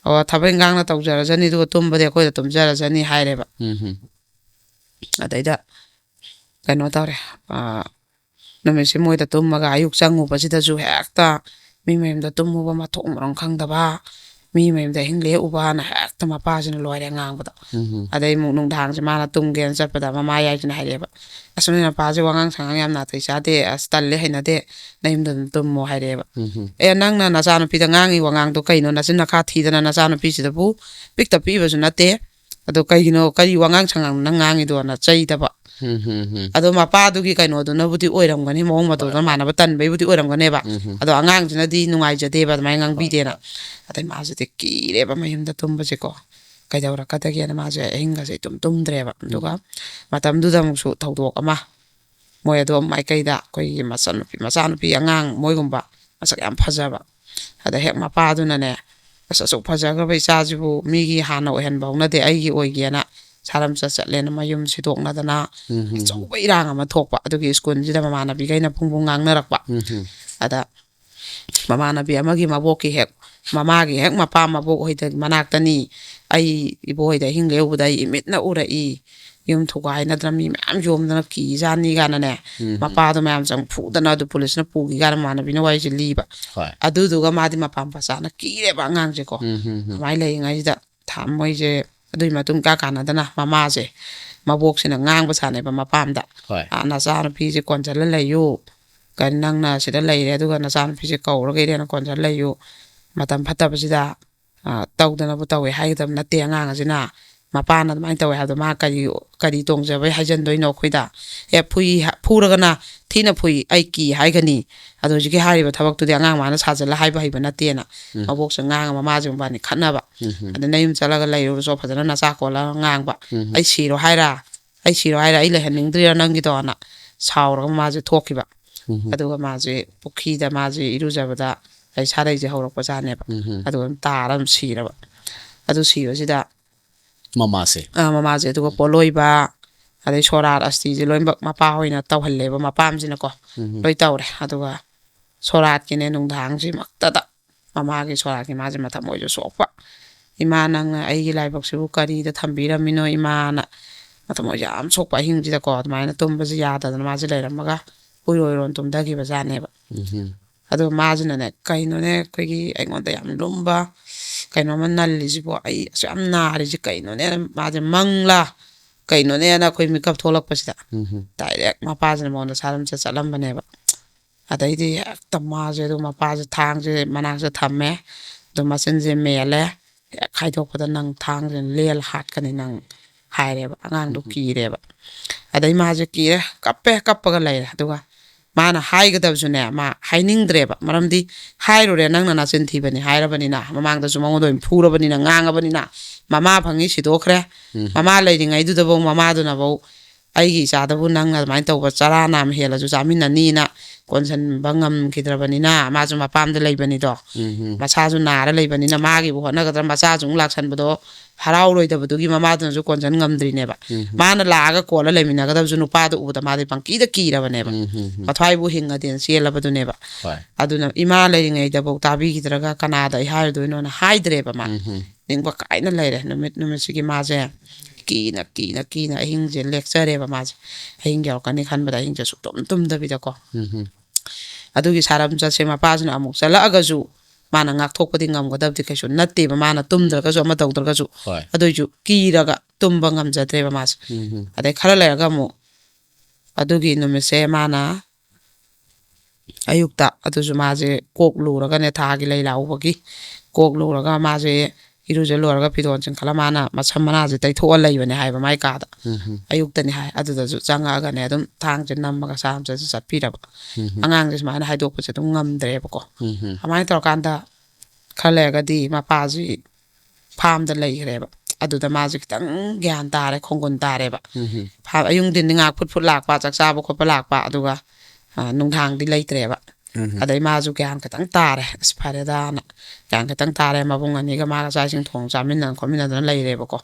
"ꯑꯣ, ꯊꯕꯛ ꯏꯪꯈꯥꯡꯅ ꯇꯧꯖꯔꯖꯅꯤ, ꯑꯗꯨꯒ ꯇꯨꯝꯕꯗꯤ ꯑꯩꯈꯣꯏꯗ ꯇꯨꯝꯖꯔꯖꯅꯤ" ꯍꯥꯏꯔꯦꯕ꯫ ꯎꯝ ꯍꯝ꯫ ꯑꯗꯩꯗ ꯀꯩꯅꯣ ꯇꯧꯔꯦ, ꯑ, ꯅꯨꯃꯤꯠꯁꯤ ꯃꯣꯏꯗ ꯇꯨꯝꯃꯒ ꯑꯌꯨꯛ ꯆꯪꯉꯨꯕꯁꯤꯗꯁꯨ ꯍꯦꯛꯇ ꯃꯤ ꯃꯌꯨꯝꯗ ꯇꯨꯝꯃꯨꯕ, ꯃꯊꯣꯡ ꯃꯔꯝ ꯈꯪꯗꯕ, ꯃꯤ ꯃꯌꯨꯝꯗ ꯑꯍꯤꯡ ꯂꯦꯛꯎꯕꯅ ꯍꯦꯛꯇ ꯃꯄꯥꯁꯤꯅ ꯂꯣꯏꯔꯦ ꯉꯥꯡꯕꯗ꯫ ꯎꯝ ꯍꯝ꯫ ꯑꯗꯩ ꯑꯃꯨꯛ ꯅꯨꯡꯗꯥꯡꯁꯦ ꯃꯥꯅ ꯇꯨꯝꯒꯦꯅ ꯆꯠꯄꯗ ꯃꯃꯥ ꯌꯥꯏꯁꯤꯅ ꯍꯥꯏꯔꯛꯑꯦꯕ, "ꯑꯁ, ꯅꯣꯏ ꯅꯄꯥꯁꯦ ꯋꯥꯉꯥꯡ ꯁꯉꯥꯡ ꯌꯥꯝ ꯅꯥꯇꯩ ꯆꯥꯗꯦ, ꯑꯁ, ꯇꯜꯂꯦ, ꯍꯩꯅꯗꯦ, ꯅꯌꯨꯝꯗ ꯑꯗꯨꯝ ꯇꯨꯝꯃꯣ" ꯍꯥꯏꯔꯛꯑꯦꯕ꯫ ꯎꯝ ꯍꯝ꯫ "ꯑꯦ, ꯅꯪꯅ ꯅꯆꯥꯅꯨꯄꯤꯗ ꯉꯥꯡꯉꯤ ꯋꯥꯉꯥꯡꯗꯣ ꯀꯩꯅꯣ? ꯅꯆꯤꯟ ꯅꯈꯥ ꯊꯤꯗꯅ ꯅꯆꯥꯅꯨꯄꯤꯁꯤꯗꯕꯨ ꯄꯤꯛꯇ ꯄꯤꯛꯏꯕꯁꯨ ꯅꯠꯇꯦ, ꯑꯗꯣ ꯀꯩꯒꯤꯅꯣ, ꯀꯔꯤ ꯋꯥꯉꯥꯡ ꯁꯉꯥꯡꯅꯣ ꯅꯪ ꯉꯥꯡꯉꯤꯗꯣꯅ?" ꯆꯩꯗꯕ꯫ ꯎꯝ ꯍꯝ ꯍꯝ꯫ ꯑꯗꯣ ꯃꯄꯥꯗꯨꯒꯤ ꯀꯩꯅꯣꯗꯨꯅꯕꯨꯗꯤ ꯑꯣꯏꯔꯝꯒꯅꯤ, ꯃꯑꯣꯡ ꯃꯇꯧꯗꯣ ꯍꯣꯏ, ꯍꯣꯏ꯫ ꯃꯥꯟꯅꯕ ꯇꯟꯕꯩꯕꯨꯗꯤ ꯑꯣꯏꯔꯝꯒꯅꯦꯕ꯫ ꯎꯝ ꯍꯝ꯫ ꯑꯗꯣ ꯑꯉꯥꯡꯁꯤꯅꯗꯤ ꯅꯨꯡꯉꯥꯏꯖꯗꯦꯕ ꯑꯗꯨꯃꯥꯏꯅ ꯉꯥꯡꯕꯤꯗꯦꯅ꯫ ꯍꯣꯏ, ꯍꯣꯏ꯫ ꯑꯗꯩ ꯃꯥꯁꯤꯗꯤ ꯀꯤꯔꯦꯕ ꯃꯌꯨꯝꯗ ꯇꯨꯝꯕꯁꯦꯀꯣ꯫ ꯀꯩꯗꯧꯔꯛꯀꯗꯒꯦꯅ ꯃꯥꯁꯦ ꯑꯍꯤꯡꯒꯁꯦ ꯏꯇꯨꯝ ꯇꯨꯝꯗ꯭ꯔꯦꯕ꯫ ꯎꯝ꯫ ꯑꯗꯨꯒ ꯃꯇꯝꯗꯨꯗ ꯑꯃꯨꯛꯁꯨ ꯊꯧꯗꯣꯛ ꯑꯃ, ꯃꯣꯏ ꯑꯗꯣꯝ ꯃꯥꯏꯀꯩꯗ ꯑꯩꯈꯣꯏꯒꯤ ꯃꯆꯥꯅꯨꯄꯤ, ꯃꯆꯥꯅꯨꯄꯤ ꯑꯉꯥꯡ ꯃꯣꯏꯒꯨꯝꯕ ꯃꯁꯛ ꯌꯥꯝ ꯐꯖꯕ, ꯑꯗ ꯍꯦꯛ ꯃꯄꯥꯗꯨꯅꯅꯦ, "ꯑꯁ, ꯑꯁꯨꯛ ꯐꯖꯈ꯭ꯔꯕ ꯏꯆꯥꯁꯤꯕꯨ ꯃꯤꯒꯤ ꯍꯥꯟꯅ ꯑꯣꯏꯍꯟꯕ ꯍꯧꯅꯗꯦ, ꯑꯩꯒꯤ ꯑꯣꯏꯒꯦꯅ" ꯁꯥꯔꯝꯆꯠ ꯆꯠꯂꯦꯅ ꯃꯌꯨꯝ ꯁꯤꯗꯣꯛꯅꯗꯅ ꯎꯝ, ꯎꯝ, ꯎꯝ꯫ ꯑꯆꯧꯕ ꯏꯔꯥꯡ ꯑꯃ ꯊꯣꯛꯄ꯫ ꯑꯗꯨꯒꯤ ꯁ꯭ꯀꯨꯜꯁꯤꯗ ꯃꯃꯥꯟꯅꯕꯤꯈꯩꯅ ꯄꯨꯡ ꯄꯨꯡ ꯉꯥꯡꯅꯔꯛꯄ꯫ ꯎꯝ, ꯎꯝ꯫ ꯑꯗ ꯃꯃꯥꯟꯅꯕꯤ ꯑꯃꯒꯤ ꯃꯕꯣꯛꯀꯤ ꯍꯦꯛ, ꯃꯃꯥꯒꯤ ꯍꯦꯛ ꯃꯄꯥꯝ ꯃꯕꯣꯛ ꯍꯣꯏꯗ ꯃꯅꯥꯛꯇꯅꯤ, ꯑꯩ ꯏꯕꯣꯍꯣꯏꯗ ꯑꯍꯤꯡ ꯂꯦꯛꯎꯕꯗ ꯑꯩ ꯏꯃꯤꯠꯅ ꯎꯔꯛꯏ, ꯌꯨꯝ ꯊꯨꯒꯥꯏꯅꯗꯅ ꯃꯤ ꯃꯌꯥꯝ ꯌꯣꯝꯗꯅ ꯀꯤꯖꯥꯅꯤ ꯀꯥꯏꯅꯅꯦ, ꯎꯝ, ꯎꯝ꯫ ꯃꯄꯥꯗꯣ ꯃꯌꯥꯝ ꯆꯪ ꯐꯨꯗꯅ ꯑꯗꯨ ꯄꯨꯂꯤꯁꯅ ꯄꯨꯈꯤ ꯀꯥꯏꯅ ꯃꯃꯥꯟꯅꯕꯤꯅ ꯋꯥꯔꯤꯁꯦ ꯂꯤꯕ꯫ ꯍꯣꯏ꯫ ꯑꯗꯨꯗꯨꯒ ꯃꯥꯗꯤ ꯃꯄꯥ ꯃꯄꯥ ꯆꯥꯅ ꯀꯤꯔꯦꯕ ꯑꯉꯥꯡꯁꯦꯀꯣ꯫ ꯎꯝ, ꯎꯝ, ꯎꯝ꯫ ꯑꯗꯨꯃꯥꯏꯅ ꯂꯩꯔꯤꯉꯩꯁꯤꯗ ꯊꯥ-, ꯃꯣꯏꯁꯦ ꯑꯗꯨꯒꯤ ꯃꯇꯨꯡ ꯏꯀꯥ ꯀꯥꯟꯅꯗꯅ ꯃꯃꯥꯁꯦ, ꯃꯕꯣꯛꯁꯤꯅ ꯉꯥꯡꯕ ꯁꯥꯟꯅꯩꯕ ꯃꯄꯥꯝꯗ꯫ ꯍꯣꯏ꯫ "ꯑ, ꯅꯆꯥꯅꯨꯄꯤꯁꯦ ꯀꯣꯟꯁꯤꯜꯂ ꯂꯩꯌꯨ, ꯀꯔꯤ ꯅꯪꯅ ꯁꯤꯗ ꯂꯩꯔꯦ, ꯑꯗꯨꯒ ꯅꯆꯥꯅꯨꯄꯤꯁꯦ ꯀꯧꯔꯒ ꯏꯔꯦꯟꯅ ꯀꯣꯟꯁꯤꯜꯂ ꯂꯩꯌꯨ, ꯃꯇꯝ ꯐꯠꯇꯕꯁꯤꯗ, ꯑ, ꯇꯧꯗꯅꯕꯨ ꯇꯧꯋꯦ ꯍꯥꯏꯒꯗꯕ ꯅꯠꯇꯦ ꯑꯉꯥꯡ ꯑꯁꯤꯅ, ꯃꯄꯥꯅ ꯑꯗꯨꯃꯥꯏꯅ ꯇꯧꯋꯦ ꯍꯥꯏꯕꯗꯣ ꯃꯥ ꯀꯔꯤ, ꯀꯔꯤ ꯇꯣꯡꯖꯕꯩ ꯍꯥꯏꯖꯟꯗꯣꯏꯅꯣ ꯑꯩꯈꯣꯏꯗ? ꯑꯦ, ꯐꯨꯏ ꯍꯥ-, ꯐꯨꯔꯒꯅ ꯊꯤꯅ ꯐꯨꯏ, ꯑꯩ ꯀꯤ ꯍꯥꯏꯒꯅꯤ꯫ ꯑꯗꯣ ꯍꯧꯖꯤꯛꯀꯤ ꯍꯥꯏꯔꯤꯕ ꯊꯕꯛꯇꯨꯗꯤ ꯑꯉꯥꯡ ꯃꯥꯅ ꯁꯥꯖꯜꯂ ꯍꯥꯏꯕ ꯍꯩꯕ ꯅꯠꯇꯦꯅ ꯎꯝ꯫ ꯃꯕꯣꯛꯁꯦ ꯉꯥꯡꯉ ꯃꯃꯥꯁꯦ ꯃꯕꯥꯅꯤ ꯈꯠꯅꯕ꯫ ꯎꯝ꯫ "ꯑꯗ ꯅꯌꯨꯝ ꯆꯠꯂꯒ ꯂꯩꯔꯨꯔꯣ, ꯐꯖꯅ ꯅꯆꯥ ꯀꯣꯜꯂꯒ ꯉꯥꯡꯕ꯫ ꯎꯝ꯫ "ꯑꯩ ꯁꯤꯔꯣ ꯍꯥꯏꯔ? ꯑꯩ ꯁꯤꯔꯣ ꯍꯥꯏꯔ? ꯑꯩ ꯂꯩꯍꯟꯅꯤꯡꯗ꯭ꯔꯤꯔ ꯅꯪꯒꯤꯗꯣꯅ?" ꯁꯥꯎꯔꯒ ꯃꯥꯁꯦ ꯊꯣꯛꯈꯤꯕ꯫ ꯎꯝ꯫ ꯑꯗꯨꯒ ꯃꯥꯁꯦ ꯄꯨꯈ꯭ꯔꯤꯗ ꯃꯥꯁꯦ ꯏꯔꯨꯖꯕꯗ ꯂꯩꯁꯥꯔꯩꯁꯦ ꯍꯧꯔꯛꯄꯖꯥꯠꯅꯦꯕ꯫ ꯎꯝ꯫ ꯑꯗꯨꯒ ꯑꯗꯨꯝ ꯇꯥꯔ ꯑꯗꯨꯝ ꯁꯤꯔꯕ꯫ ꯑꯗꯨ ꯁꯤꯕꯁꯤꯗ ꯃꯃꯥꯁꯦ꯫ ꯑ, ꯃꯃꯥꯁꯦ, ꯑꯗꯨꯒ ꯄꯣꯠꯂꯣꯏꯕ, ꯑꯗꯩ ꯁꯣꯔꯥꯠ ꯑꯁꯇꯤꯁꯦ ꯂꯣꯏꯅꯃꯛ ꯃꯄꯥ ꯍꯣꯏꯅ ꯇꯧꯍꯜꯂꯦꯕ, ꯃꯄꯥꯝꯁꯤꯅꯀꯣ꯫ ꯎꯝ꯫ ꯂꯣꯏ ꯇꯧꯔꯦ꯫ ꯑꯗꯨꯒ ꯁꯣꯔꯥꯠꯀꯤꯅꯦ, ꯅꯨꯡꯗꯥꯡꯁꯤꯃꯛꯇꯗ ꯃꯃꯥꯒꯤ ꯁꯣꯔꯥꯠꯀꯤ ꯃꯥꯁꯦ ꯃꯊꯃꯣꯏꯁꯨ ꯁꯣꯛꯄ꯫ "ꯏꯃꯥ, ꯅꯪꯅ ꯑꯩꯒꯤ ꯂꯥꯏꯕꯛꯁꯤꯕꯨ ꯀꯔꯤꯗ ꯊꯝꯕꯤꯔꯝꯃꯤꯅꯣ, ꯏꯃꯥꯅ?" ꯃꯊꯃꯣꯏꯁꯦ ꯌꯥꯝ ꯁꯣꯛꯄ꯫ ꯑꯍꯤꯡꯁꯤꯗꯀꯣ ꯑꯗꯨꯃꯥꯏꯅ ꯇꯨꯝꯕꯁꯦ ꯌꯥꯗꯗꯅ ꯃꯥꯁꯦ ꯂꯩꯔꯝꯃꯒ ꯎꯏꯔꯣꯏꯔꯣꯟ ꯇꯨꯝꯊꯈꯤꯕꯖꯥꯠꯅꯦꯕ꯫ ꯎꯝ꯫ ꯑꯗꯣ ꯃꯥꯁꯤꯅꯅꯦ, "ꯀꯩꯅꯣꯅꯦ, ꯑꯩꯈꯣꯏꯒꯤ ꯑꯩꯉꯣꯟꯗ ꯌꯥꯝ ꯂꯨꯝꯕ ꯀꯩꯅꯣꯝꯃ ꯅꯜꯂꯤꯁꯤꯕꯣ, ꯑꯩ ꯑꯁꯨꯛ ꯌꯥꯝ ꯅꯥꯔꯤꯁꯤ ꯀꯩꯅꯣꯅꯦ?" ꯃꯥꯁꯦ ꯃꯪꯂꯥ ꯀꯩꯅꯣꯅꯦꯅ ꯑꯩꯈꯣꯏ ꯃꯤꯀꯞ ꯊꯣꯛꯂꯛꯄꯁꯤꯗ ꯎꯝ꯫ ꯗꯥꯏꯔꯦꯛ ꯃꯄꯥꯁꯤꯅ ꯃꯉꯣꯟꯗ ꯁꯥꯔꯝꯆꯠ ꯆꯠꯂꯝꯕꯅꯦꯕ꯫ ꯑꯗꯩꯗꯤ ꯍꯦꯛꯇ ꯃꯥꯁꯦ ꯑꯗꯨ ꯃꯄꯥꯁꯦ ꯊꯥꯡꯁꯦ ꯃꯅꯥꯛꯁꯦ ꯊꯝꯃꯦ, ꯑꯗꯨ ꯃꯆꯤꯟꯁꯦ ꯃꯦꯜꯂꯦ, ꯍꯦꯛ ꯈꯥꯏꯗꯣꯛꯄꯗ ꯅꯪ ꯊꯥꯡꯁꯦ ꯂꯦꯜ ꯍꯥꯠꯀꯅꯤ ꯅꯪ ꯍꯥꯏꯔꯦꯕ꯫ ꯑꯉꯥꯡꯗꯣ ꯎꯝ꯫ ꯀꯤꯔꯦꯕ꯫ ꯑꯗꯩ ꯃꯥꯁꯦ ꯀꯤꯔꯦ, ꯀꯞꯄꯦ, ꯀꯞꯄꯒ ꯂꯩꯔꯦ꯫ ꯑꯗꯨꯒ ꯃꯥꯅ ꯍꯥꯏꯒꯗꯕꯁꯨꯅꯦ ꯃꯥ ꯍꯥꯏꯅꯤꯡꯗ꯭ꯔꯦꯕ꯫ ꯃꯔꯝꯗꯤ ꯍꯥꯏꯔꯨꯔꯦ, "ꯅꯪꯅ ꯅꯆꯤꯟ ꯊꯤꯕꯅꯤ" ꯍꯥꯏꯔꯕꯅꯤꯅ, ꯃꯃꯥꯡꯗꯁꯨ ꯃꯉꯣꯟꯗ ꯑꯣꯏꯅ ꯐꯨꯔꯕꯅꯤꯅ, ꯉꯥꯡꯉꯕꯅꯤꯅ, ꯃꯃꯥ ꯐꯪꯉꯤ ꯁꯤꯗꯣꯛꯈ꯭ꯔꯦ꯫ ꯎꯝ꯫ ꯃꯃꯥ ꯂꯩꯔꯤꯉꯩꯗꯨꯗꯐꯧ ꯃꯃꯥꯗꯨꯅꯐꯧ "ꯑꯩꯒꯤ ꯏꯆꯥꯗꯕꯨ ꯅꯪꯅ ꯑꯗꯨꯃꯥꯏꯅ ꯇꯧꯕ ꯆꯔꯥ ꯅꯥꯝ ꯍꯦꯜꯂꯁꯨ ꯆꯥꯃꯤꯟꯅꯅꯤꯅ" ꯀꯣꯟꯁꯤꯟꯕ ꯉꯝꯈꯤꯗ꯭ꯔꯕꯅꯤꯅ, ꯃꯥꯁꯨ ꯃꯄꯥꯝꯗ ꯂꯩꯕꯅꯤꯗꯣ꯫ ꯎꯝ꯫ ꯃꯁꯥꯁꯨ ꯅꯥꯔ ꯂꯩꯕꯅꯤꯅ ꯃꯥꯒꯤꯕꯨ ꯍꯣꯠꯅꯒꯗ꯭ꯔꯥ, ꯃꯆꯥꯁꯨ ꯑꯃꯨꯛ ꯂꯥꯛꯁꯟꯕꯗꯣ ꯍꯔꯥꯎꯔꯣꯏꯗꯕꯗꯨꯒꯤ ꯃꯃꯥꯗꯨꯅꯁꯨ ꯀꯣꯟꯁꯤꯟ ꯉꯝꯗ꯭ꯔꯤꯅꯦꯕ꯫ ꯎꯝ꯫ ꯃꯥꯅ ꯂꯥꯛꯑꯒ ꯀꯣꯜꯂ ꯂꯩꯃꯤꯟꯅꯒꯗꯕꯁꯨ ꯅꯨꯄꯥꯗꯣ ꯎꯕꯗ ꯃꯥꯗꯤ ꯄꯪꯀꯤꯗ ꯀꯤꯔꯕꯅꯦꯕ꯫ ꯎꯝ꯫ ꯃꯊ꯭ꯋꯥꯏꯕꯨ ꯍꯤꯡꯉꯗꯤꯅ ꯆꯦꯜꯂꯕꯗꯨꯅꯦꯕ꯫ ꯍꯣꯏ꯫ ꯑꯗꯨꯅ ꯏꯃꯥ ꯂꯩꯔꯤꯉꯩꯗꯐꯧ ꯇꯥꯕꯤꯈꯤꯗ꯭ꯔꯒ ꯀꯅꯥꯗ ꯑꯩ ꯍꯥꯏꯔꯨꯗꯣꯏꯅꯣꯅ ꯍꯥꯏꯗ꯭ꯔꯦꯕ ꯃꯥ꯫ ꯎꯝ꯫ ꯅꯤꯡꯕ ꯀꯥꯏꯅ ꯂꯩꯔꯦ꯫ ꯅꯨꯃꯤꯠ, ꯅꯨꯃꯤꯠꯁꯤꯒꯤ ꯃꯥꯁꯦ ꯀꯤꯅ, ꯀꯤꯅ, ꯀꯤꯅ ꯑꯍꯤꯡꯁꯦ ꯂꯦꯛꯆꯔꯦꯕ ꯃꯥꯁꯦ꯫ ꯑꯍꯤꯡ ꯌꯧꯔꯛꯀꯅꯤ ꯈꯟꯕꯗ ꯑꯍꯤꯡꯁꯦ ꯁꯨꯛꯇꯨꯝ ꯇꯨꯝꯗꯕꯤꯗꯀꯣ꯫ ꯎꯝ꯫ ꯑꯗꯨꯒꯤ ꯁꯥꯔꯝꯆꯠꯁꯦ ꯃꯄꯥꯁꯤꯅ ꯑꯃꯨꯛ ꯆꯠꯂꯛꯑꯒꯁꯨ ꯃꯥꯅ ꯉꯥꯛꯊꯣꯛꯄꯗꯤ ꯉꯝꯒꯗꯕꯗꯤ ꯀꯩꯁꯨ ꯅꯠꯇꯦꯕ꯫ ꯃꯥꯅ ꯇꯨꯝꯗ꯭ꯔꯒꯁꯨ ꯑꯃ ꯇꯧꯗ꯭ꯔꯒꯁꯨ꯫ ꯍꯣꯏ꯫ ꯑꯗꯨꯏꯁꯨ ꯀꯤꯔꯒ ꯇꯨꯝꯕ ꯉꯝꯖꯗ꯭ꯔꯦꯕ ꯃꯥꯁꯦ꯫ ꯎꯝ꯫ ꯑꯗꯩ ꯈꯔ ꯂꯩꯔꯒ ꯑꯃꯨꯛ ꯑꯗꯨꯒꯤ ꯅꯨꯃꯤꯠꯁꯦ ꯃꯥꯅ ꯑꯌꯨꯛꯇ ꯑꯗꯨꯁꯨ ꯃꯥꯁꯦ ꯀꯣꯛ ꯂꯨꯔꯒꯅꯦ, ꯊꯥꯒꯤ ꯂꯩ ꯂꯥꯎꯕꯒꯤ ꯀꯣꯛ ꯂꯨꯔꯒ ꯃꯥꯁꯦ ꯏꯔꯨꯖ ꯂꯣꯏꯔꯒ ꯐꯤꯔꯣꯜ ꯆꯤꯡꯈꯠꯂ ꯃꯥꯅ ꯃꯁꯝ ꯃꯅꯥꯁꯦ ꯇꯩꯊꯣꯛꯑ ꯂꯩꯕꯅꯦ ꯍꯥꯏꯕ ꯃꯥꯏ ꯀꯥꯗ꯫ ꯑꯌꯨꯛꯇꯅꯤ ꯍꯥꯏ꯫ ꯑꯗꯨꯗꯁꯨ ꯆꯪꯉꯛꯑꯒꯅꯦ ꯑꯗꯨꯝ ꯊꯥꯡꯁꯦ ꯅꯝꯃꯒ ꯁꯥ ꯑꯃ ꯆꯠꯄꯤꯔꯕ꯫ ꯑꯉꯥꯡꯁꯦ ꯁꯨꯃꯥꯏꯅ ꯍꯥꯏꯗꯣꯛꯄꯁꯦ ꯑꯗꯨꯝ ꯉꯝꯗ꯭ꯔꯦꯕꯀꯣ꯫ ꯑꯗꯨꯃꯥꯏꯅ ꯇꯧꯔꯀꯥꯟꯗ ꯈꯔ ꯂꯩꯔꯒꯗꯤ ꯃꯄꯥꯁꯤ ꯐꯥꯝꯗ ꯂꯩꯈ꯭ꯔꯦꯕ꯫ ꯑꯗꯨꯗ ꯃꯥꯁꯦ ꯈꯤꯇꯪ ꯒ꯭ꯌꯥꯟ ꯇꯥꯔꯦ, ꯈꯣꯡꯒꯨꯟ ꯇꯥꯔꯦꯕ꯫ ꯐꯥ-, ꯑꯌꯨꯛ ꯅꯨꯡꯊꯤꯟꯗꯤ ꯉꯥꯏꯍꯥꯛ ꯐꯨꯠ ꯐꯨꯠ ꯂꯥꯛꯄ, ꯆꯥꯛ ꯆꯥꯕ ꯈꯣꯠꯄ ꯂꯥꯛꯄ, ꯑꯗꯨꯒ, ꯑ, ꯅꯨꯡꯗꯥꯡꯗꯤ ꯂꯩꯇ꯭ꯔꯦꯕ꯫ ꯑꯗꯩ ꯃꯥꯁꯨ ꯒ꯭ꯌꯥꯟ ꯈꯤꯇꯪ ꯇꯥꯔꯦ, "ꯑꯁ, ꯐꯔꯦꯗꯥꯅ", ꯒ꯭ꯌꯥꯟ ꯈꯤꯇꯪ ꯇꯥꯔꯦ꯫ ꯃꯕꯨꯡ ꯑꯅꯤꯒ ꯃꯥꯒ ꯆꯥꯛ ꯏꯁꯤꯡ ꯊꯣꯡ ꯆꯥꯃꯤꯟꯅ ꯈꯣꯠꯃꯤꯟꯅꯗꯅ ꯂꯩꯔꯦꯕꯀꯣ꯫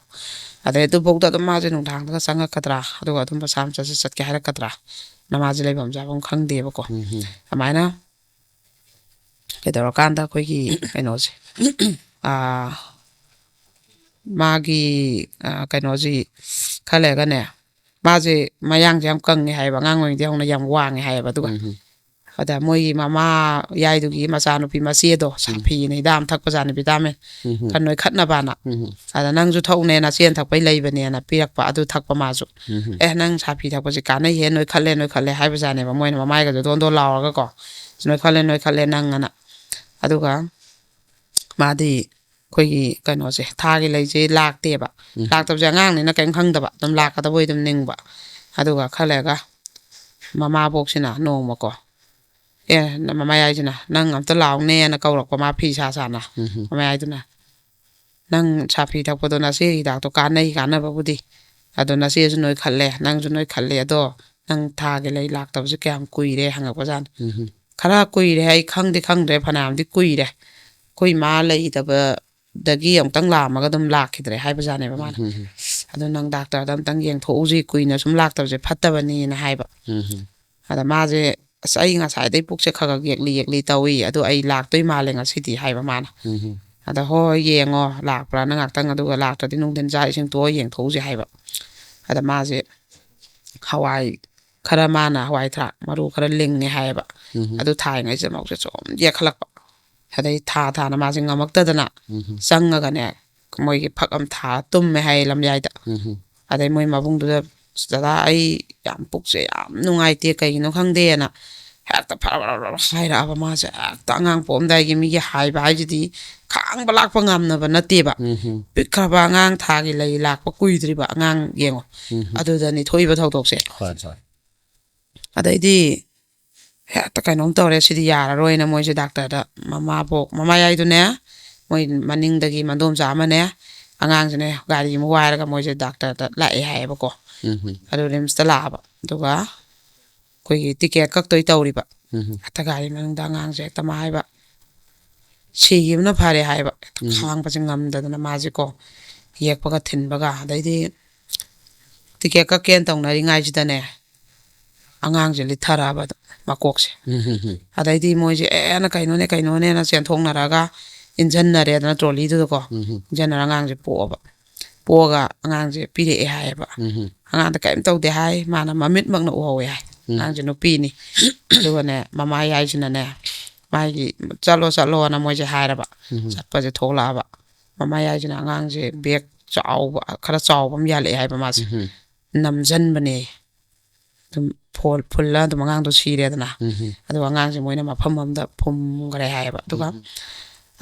ꯑꯗꯩ ꯑꯗꯨꯐꯥꯎꯗ ꯑꯗꯨꯝ ꯃꯥꯁꯦ ꯅꯨꯡꯗꯥꯡꯗꯒ ꯆꯪꯉꯛꯀꯗ꯭ꯔꯥ, ꯑꯗꯨꯒ ꯑꯗꯨꯝ ꯃꯁꯥ ꯃꯆꯥꯁꯦ ꯆꯠꯀꯦ ꯍꯥꯏꯔꯛꯀꯗ꯭ꯔꯥ, ꯅꯃꯥꯁꯦ ꯂꯩꯐꯝ ꯆꯥꯐꯝ ꯈꯪꯗꯦꯕꯀꯣ꯫ ꯑꯗꯨꯃꯥꯏꯅ ꯀꯩꯗꯧꯔꯀꯥꯟꯗ ꯑꯩꯈꯣꯏꯒꯤ ꯀꯩꯅꯣꯁꯦ, ꯑꯥ, ꯃꯥꯒꯤ, ꯑꯥ, ꯀꯩꯅꯣꯁꯤ ꯈꯔ ꯂꯩꯔꯒꯅꯦ, ꯃꯥꯁꯦ ꯃꯌꯥꯡꯁꯦ ꯌꯥꯝ ꯀꯪꯉꯦ ꯍꯥꯏꯌꯦꯕ, ꯑꯉꯥꯡ ꯑꯣꯏꯔꯤꯉꯩꯗꯒꯤ ꯍꯧꯅ ꯌꯥꯝ ꯋꯥꯡꯉꯦ ꯍꯥꯏꯌꯦꯕ꯫ ꯑꯗꯨꯒ ꯑꯗ ꯃꯣꯏꯒꯤ ꯃꯃꯥ ꯌꯥꯏꯗꯨꯒꯤ ꯃꯆꯥꯅꯨꯄꯤ ꯃꯆꯦꯗꯣ, ꯁꯥꯐꯤꯅ ꯍꯤꯗꯥꯛ ꯑꯃ ꯊꯛꯄꯖꯥꯠꯅꯤ, ꯚꯤꯇꯥꯃꯤꯟ ꯈꯔ ꯅꯣꯏꯈꯠꯅꯕꯅ꯫ ꯑꯗ "ꯅꯪꯁꯨ ꯊꯛꯎꯅꯦ, ꯅꯆꯦꯅ ꯊꯛꯄꯩ ꯂꯩꯕꯅꯦꯅ" ꯄꯤꯔꯛꯄ, ꯑꯗꯨ ꯊꯛꯄ ꯃꯥꯁꯨ꯫ "ꯑꯦ, ꯅꯪ ꯁꯥꯐꯤ ꯊꯛꯄꯁꯤ ꯀꯥꯟꯅꯩꯍꯦ, ꯅꯣꯏꯈꯠꯂꯦ, ꯅꯣꯏꯈꯠꯂꯦ" ꯍꯥꯏꯕꯖꯥꯠꯅꯦꯕ꯫ ꯃꯣꯏꯅ ꯃꯃꯥꯏꯒꯁꯦ ꯗꯣꯟ ꯗꯣꯟ ꯂꯥꯎꯔꯒꯀꯣ, "ꯅꯣꯏꯈꯠꯂꯦ, ꯅꯣꯏꯈꯠꯂꯦ ꯅꯪ" ꯑꯅ꯫ ꯑꯗꯨꯒ ꯃꯥꯗꯤ ꯑꯩꯈꯣꯏꯒꯤ ꯀꯩꯅꯣꯁꯦ, ꯊꯥꯒꯤ ꯂꯩꯁꯦ ꯂꯥꯛꯇꯦꯕ꯫ ꯂꯥꯛꯇꯕꯁꯦ ꯑꯉꯥꯡꯅꯤꯅ ꯀꯔꯤꯝ ꯈꯪꯗꯕ, ꯑꯗꯨꯝ ꯂꯥꯛꯀꯗꯕꯣꯏ ꯑꯗꯨꯝ ꯅꯤꯡꯕ꯫ ꯑꯗꯨꯒ ꯈꯔ ꯂꯩꯔꯒ ꯃꯃꯥꯕꯣꯛꯁꯤꯅ ꯅꯣꯡꯃꯀꯣ, "ꯑꯦ, ꯅ-, ꯃꯃꯥꯌꯥꯏꯁꯤꯅ, 'ꯅꯪ ꯑꯝꯇ ꯂꯥꯎꯅꯦꯅ' ꯀꯧꯔꯛꯄ, ꯃꯥ ꯐꯤ ꯁꯥ ꯁꯥꯅ꯫ ꯃꯃꯥꯌꯥꯏꯗꯨꯅ, "ꯅꯪ ꯁꯥꯐꯤ ꯊꯛꯄꯗꯣ ꯅꯆꯦ ꯍꯤꯗꯥꯛꯇꯣ ꯀꯥꯟꯅꯩ, ꯀꯥꯟꯅꯕꯕꯨꯗꯤ꯫ ꯑꯗꯣ ꯅꯆꯦꯁꯨ ꯅꯣꯏꯈꯠꯂꯦ, ꯅꯪꯁꯨ ꯅꯣꯏꯈꯠꯂꯦ, ꯑꯗꯣ ꯅꯪ ꯊꯥꯒꯤ ꯂꯩ ꯂꯥꯛꯇꯕꯁꯦ ꯀꯌꯥꯝ ꯀꯨꯏꯔꯦ?" ꯍꯪꯉꯛꯄꯖꯥꯠꯅꯤ꯫ "ꯈꯔ ꯀꯨꯏꯔꯦ, ꯑꯩ ꯈꯪꯗꯤ ꯈꯪꯗ꯭ꯔꯦ, ꯐꯅꯌꯥꯝꯗꯤ ꯀꯨꯏꯔꯦ꯫ ꯑꯩꯈꯣꯏ ꯃꯥ ꯂꯩꯇꯕꯗꯒꯤ ꯑꯃꯨꯛꯇꯪ ꯂꯥꯛꯑꯝꯃꯒ ꯑꯗꯨꯝ ꯂꯥꯛꯈꯤꯗ꯭ꯔꯦ" ꯍꯥꯏꯕꯖꯥꯠꯅꯦꯕ ꯃꯥꯅ꯫ "ꯑꯗꯣ ꯅꯪ ꯗꯥꯛꯇꯔꯗ ꯑꯝꯇꯪ ꯌꯦꯡꯊꯣꯛꯎꯁꯤ, ꯀꯨꯏꯅ ꯁꯨꯝ ꯂꯥꯛꯇꯕꯁꯦ ꯐꯠꯇꯕꯅꯤꯅ" ꯍꯥꯏꯕ꯫ ꯑꯗ ꯃꯥꯁꯦ, "ꯑꯁ, ꯑꯩ ꯉꯁꯥꯏꯗꯩ ꯄꯨꯛꯁꯦ ꯈꯔ ꯈꯔ ꯌꯦꯛꯂꯤ ꯌꯦꯛꯂꯤ ꯇꯧꯏ, ꯑꯗꯣ ꯑꯩ ꯂꯥꯛꯇꯣꯏ ꯃꯥꯜꯂꯦ ꯉꯁꯤꯗꯤ" ꯍꯥꯏꯕ ꯃꯥꯅ꯫ ꯑꯗ "ꯍꯣꯏ, ꯍꯣꯏ, ꯌꯦꯡꯉꯣ, ꯂꯥꯛꯄ꯭ꯔꯥꯅ ꯉꯥꯛꯇꯪ, ꯑꯗꯨꯒ ꯂꯥꯛꯇ꯭ꯔꯗꯤ ꯅꯨꯡꯊꯤꯟ ꯆꯥꯛ ꯏꯁꯤꯡ ꯇꯣꯛꯑ ꯌꯦꯡꯊꯣꯛꯎꯁꯤ" ꯍꯥꯏꯕ꯫ ꯑꯗ ꯃꯥꯁꯦ ꯍꯋꯥꯏ ꯈꯔ, ꯃꯥꯅ ꯍꯋꯥꯏ ꯊ꯭ꯔꯥꯛ ꯃꯔꯨ ꯈꯔ ꯂꯤꯡꯉꯦ ꯍꯥꯏꯌꯦꯕ꯫ ꯑꯗꯨ ꯊꯥꯔꯤꯉꯩꯁꯤꯗ ꯃꯕꯨꯛꯁꯦ ꯁꯨꯝ ꯌꯦꯛꯈꯠꯂꯛꯄ꯫ ꯑꯗꯩ ꯊꯥ ꯊꯥꯅ ꯃꯥꯁꯦ ꯉꯝꯃꯛꯇꯗꯅ ꯆꯪꯉꯒꯅꯦ, ꯃꯣꯏꯒꯤ ꯐꯛ ꯑꯃ ꯊꯥꯔ ꯇꯨꯝꯃꯦ ꯍꯥꯏꯌꯦ ꯂꯝꯌꯥꯏꯗ꯫ ꯑꯗꯩ ꯃꯣꯏ ꯃꯕꯨꯡꯗꯨꯗ, "ꯗꯗꯥ, ꯑꯩ ꯌꯥꯝ ꯄꯨꯛꯁꯦ ꯌꯥꯝ ꯅꯨꯡꯉꯥꯏꯇꯦ, ꯀꯩꯒꯤꯅꯣ ꯈꯪꯗꯦꯅ" ꯍꯦꯛꯇ ꯐꯔ ꯐꯔ ꯐꯔ ꯍꯥꯏꯔꯛꯑꯕ ꯃꯥꯁꯦ꯫ ꯍꯦꯛꯇ ꯑꯉꯥꯡ ꯄꯣꯛꯑꯝꯗꯥꯏꯒꯤ ꯃꯤꯒꯤ ꯍꯥꯏꯕ ꯍꯥꯏꯁꯤꯗꯤ ꯈꯥꯡꯕ ꯂꯥꯛꯄ ꯉꯝꯅꯕ ꯅꯠꯇꯦꯕ꯫ ꯎꯝ ꯍꯝ꯫ ꯄꯤꯛꯈ꯭ꯔꯕ ꯑꯉꯥꯡ, ꯊꯥꯒꯤ ꯂꯩ ꯂꯥꯛꯄ ꯀꯨꯏꯗ꯭ꯔꯤꯕ ꯑꯉꯥꯡ ꯌꯦꯡꯉꯣ꯫ ꯎꯝ ꯍꯝ꯫ ꯑꯗꯨꯗꯅꯤ ꯊꯣꯛꯏꯕ ꯊꯧꯗꯣꯛꯁꯦ꯫ ꯍꯣꯏ ꯍꯣꯏ꯫ ꯑꯗꯩꯗꯤ ꯍꯦꯛꯇ ꯀꯩꯅꯣꯝ ꯇꯧꯔꯦ, ꯁꯤꯗꯤ ꯌꯥꯔꯔꯣꯏꯅ ꯃꯣꯏꯁꯦ ꯗꯥꯛꯇꯔꯗ, ꯃꯃꯥꯕꯣꯛ, ꯃꯃꯥꯌꯥꯏꯗꯨꯅꯦ, ꯃꯣꯏ ꯃꯅꯤꯡꯗꯒꯤ ꯃꯗꯣꯝꯆꯥ ꯑꯃꯅꯦ, ꯑꯉꯥꯡꯁꯤꯅꯦ, ꯒꯥꯔꯤ ꯑꯃ ꯋꯥꯏꯔꯒ ꯃꯣꯏꯁꯦ ꯗꯥꯛꯇꯔꯗ ꯂꯥꯛꯑꯦ ꯍꯥꯏꯌꯦꯕꯀꯣ꯫ ꯎꯝ ꯍꯝ꯫ ꯑꯗꯨ ꯔꯤꯝꯁꯇ ꯂꯥꯛꯑꯕ꯫ ꯑꯗꯨꯒ ꯑꯩꯈꯣꯏꯒꯤ ꯇꯤꯀꯦꯠ ꯀꯛꯇꯣꯏ ꯇꯧꯔꯤꯕ꯫ ꯎꯝ ꯍꯝ꯫ ꯍꯦꯛꯇ ꯒꯥꯔꯤ ꯃꯅꯨꯡꯗ ꯑꯉꯥꯡꯁꯦ ꯍꯦꯛꯇ ꯃꯥ ꯍꯥꯏꯕ, "ꯁꯤꯈꯤꯕꯅ ꯐꯔꯦ" ꯍꯥꯏꯕ꯫ ꯍꯦꯛꯇ ꯎꯝ꯫ ꯈꯥꯡꯕꯁꯦ ꯉꯝꯗꯗꯅ ꯃꯥꯁꯦꯀꯣ, ꯌꯦꯛꯄꯒ ꯊꯤꯟꯕꯒ, ꯑꯗꯩꯗꯤ ꯇꯤꯀꯦꯠ ꯀꯛꯀꯦꯅ ꯇꯧꯅꯔꯤꯉꯩꯁꯤꯗꯅꯦ, ꯑꯉꯥꯡꯁꯦ ꯂꯤꯠꯊꯔꯛꯑꯕ ꯑꯗꯨꯝ ꯃꯀꯣꯛꯁꯦ꯫ ꯎꯝ ꯍꯝ ꯍꯝ꯫ ꯑꯗꯩꯗꯤ ꯃꯣꯏꯁꯦ ꯑꯦꯅ ꯀꯩꯅꯣꯅꯦ ꯀꯩꯅꯣꯅꯦꯅ ꯆꯦꯟꯊꯣꯛꯅꯔꯒ ꯏꯟꯖꯟꯅꯔꯦꯗꯅ ꯇ꯭ꯔꯣꯂꯤꯗꯨꯗꯀꯣ꯫ ꯎꯝ ꯍꯝ꯫ ꯏꯟꯖꯟꯅꯔ ꯑꯉꯥꯡꯁꯦ ꯄꯣꯛꯑꯕ꯫ ꯄꯣꯛꯑꯒ ꯑꯉꯥꯡꯁꯦ ꯄꯤꯔꯛꯑꯦ ꯍꯥꯏꯌꯦꯕ꯫ ꯎꯝ ꯍꯝ꯫ ꯑꯉꯥꯡꯗ ꯀꯔꯤꯝ ꯇꯧꯗꯦ ꯍꯥꯏ, ꯃꯥꯅ ꯃꯃꯤꯠꯃꯛꯅ ꯎꯍꯧꯋꯦ ꯍꯥꯏ꯫ ꯎꯝ꯫ ꯑꯉꯥꯡꯁꯦ ꯅꯨꯄꯤꯅꯤ꯫ ꯑꯗꯨꯒꯅꯦ ꯃꯃꯥ ꯌꯥꯏꯁꯤꯅꯅꯦ ꯃꯥꯒꯤ "ꯆꯠꯂꯣ ꯆꯠꯂꯣꯅ" ꯃꯣꯏꯁꯦ ꯍꯥꯏꯔꯕ꯫ ꯎꯝ ꯍꯝ꯫ ꯆꯠꯄꯁꯦ ꯊꯣꯛꯂꯛꯑꯕ꯫ ꯃꯃꯥ ꯌꯥꯏꯁꯤꯅ ꯑꯉꯥꯡꯁꯦ ꯕꯦꯒ ꯆꯥꯎꯕ, ꯈꯔ ꯆꯥꯎꯕ ꯑꯃ ꯌꯥꯜꯂꯛꯑꯦ ꯍꯥꯏꯕ ꯃꯥꯁꯦ꯫ ꯎꯝ ꯍꯝ꯫ ꯅꯝꯖꯟꯕꯅꯦ꯫ ꯑꯗꯨꯝ ꯐꯣꯜ-, ꯐꯨꯜꯂ ꯑꯗꯨꯝ ꯑꯉꯥꯡꯗꯣ ꯁꯤꯔꯦꯗꯅ꯫ ꯎꯝ ꯍꯝ꯫ ꯑꯗꯨꯒ ꯑꯉꯥꯡꯁꯦ ꯃꯣꯏꯅ ꯃꯐꯝ ꯑꯃꯗ ꯐꯨꯝꯈ꯭ꯔꯦ ꯍꯥꯏꯌꯦꯕ꯫ ꯑꯗꯨꯒ ꯎꯝ ꯍꯝ꯫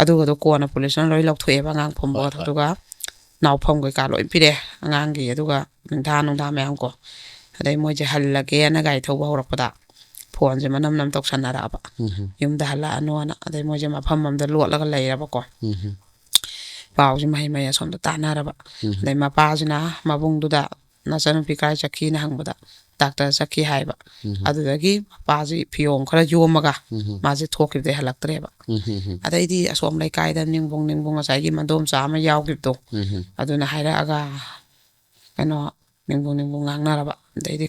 ꯑꯗꯨꯒꯗꯣ ꯀꯣꯟꯅ ꯄꯨꯂꯤꯁꯅ ꯂꯣꯏ ꯂꯧꯊꯣꯛꯑꯦꯕ ꯑꯉꯥꯡ ꯐꯨꯝꯕ ꯍꯣꯏ, ꯍꯣꯏ꯫ ꯑꯗꯨꯒ ꯅꯥꯎꯐꯝ ꯀꯩꯀꯥ ꯂꯣꯏ ꯄꯤꯔꯛꯑꯦ ꯑꯉꯥꯡꯒꯤ꯫ ꯑꯗꯨꯒ ꯅꯤꯡꯊꯥ ꯅꯨꯡꯊꯥ ꯃꯌꯥꯝ ꯀꯣ꯫ ꯑꯗꯩ ꯃꯣꯏꯁꯦ ꯍꯜꯂꯒꯦꯅ ꯒꯥꯔꯤ ꯊꯧꯕ ꯍꯧꯔꯛꯄꯗ ꯐꯣꯟꯁꯦ ꯃꯅꯝ ꯅꯝ ꯇꯧꯁꯟꯅꯔꯛꯑꯕ꯫ ꯎꯝ ꯍꯝ꯫ "ꯌꯨꯝꯗ ꯍꯜꯂꯛꯑꯅꯣꯅ", ꯑꯗꯩ ꯃꯣꯏꯁꯦ ꯃꯐꯝ ꯑꯃꯗ ꯂꯣꯠꯂꯒ ꯂꯩꯔꯕꯀꯣ꯫ ꯎꯝ ꯍꯝ꯫ ꯄꯥꯎꯁꯦ ꯃꯍꯩ ꯃꯍꯩ ꯑꯁꯣꯝꯗ ꯇꯥꯟꯅꯔꯕ꯫ ꯎꯝ ꯍꯝ꯫ ꯑꯗꯩ ꯃꯄꯥꯁꯤꯅ ꯃꯕꯨꯡꯗꯨꯗ "ꯅꯆꯥꯅꯨꯄꯤ ꯀꯥꯏ ꯆꯠꯈꯤꯅ?" ꯍꯪꯕꯗ "ꯗꯥꯛꯇꯔ ꯆꯠꯈꯤ" ꯍꯥꯏꯕ꯫ ꯎꯝ ꯍꯝ꯫ ꯑꯗꯨꯗꯒꯤ ꯃꯄꯥꯁꯤ ꯐꯤꯌꯣꯡ ꯈꯔ ꯌꯣꯝꯃꯒ ꯎꯝ ꯍꯝ꯫ ꯃꯥꯁꯦ ꯊꯣꯛꯈꯤꯕꯗꯩ ꯍꯜꯂꯛꯇ꯭ꯔꯦꯕ꯫ ꯎꯝ ꯍꯝ ꯍꯝ꯫ ꯑꯗꯩꯗꯤ ꯑꯁꯣꯝ ꯂꯩꯀꯥꯏꯗ ꯅꯤꯡꯕꯨꯡ ꯅꯤꯡꯕꯨꯡ ꯉꯁꯥꯏꯒꯤ ꯃꯗꯣꯝꯆꯥ ꯑꯃ ꯌꯥꯎꯈꯤꯕꯗꯣ, ꯎꯝ ꯍꯝ꯫ ꯑꯗꯨꯅ ꯍꯥꯏꯔꯛꯑꯒ ꯀꯩꯅꯣ ꯅꯤꯡꯕꯨꯡ ꯅꯤꯡꯕꯨꯡ ꯉꯥꯡꯅꯔꯕ꯫ ꯑꯗꯩꯗꯤ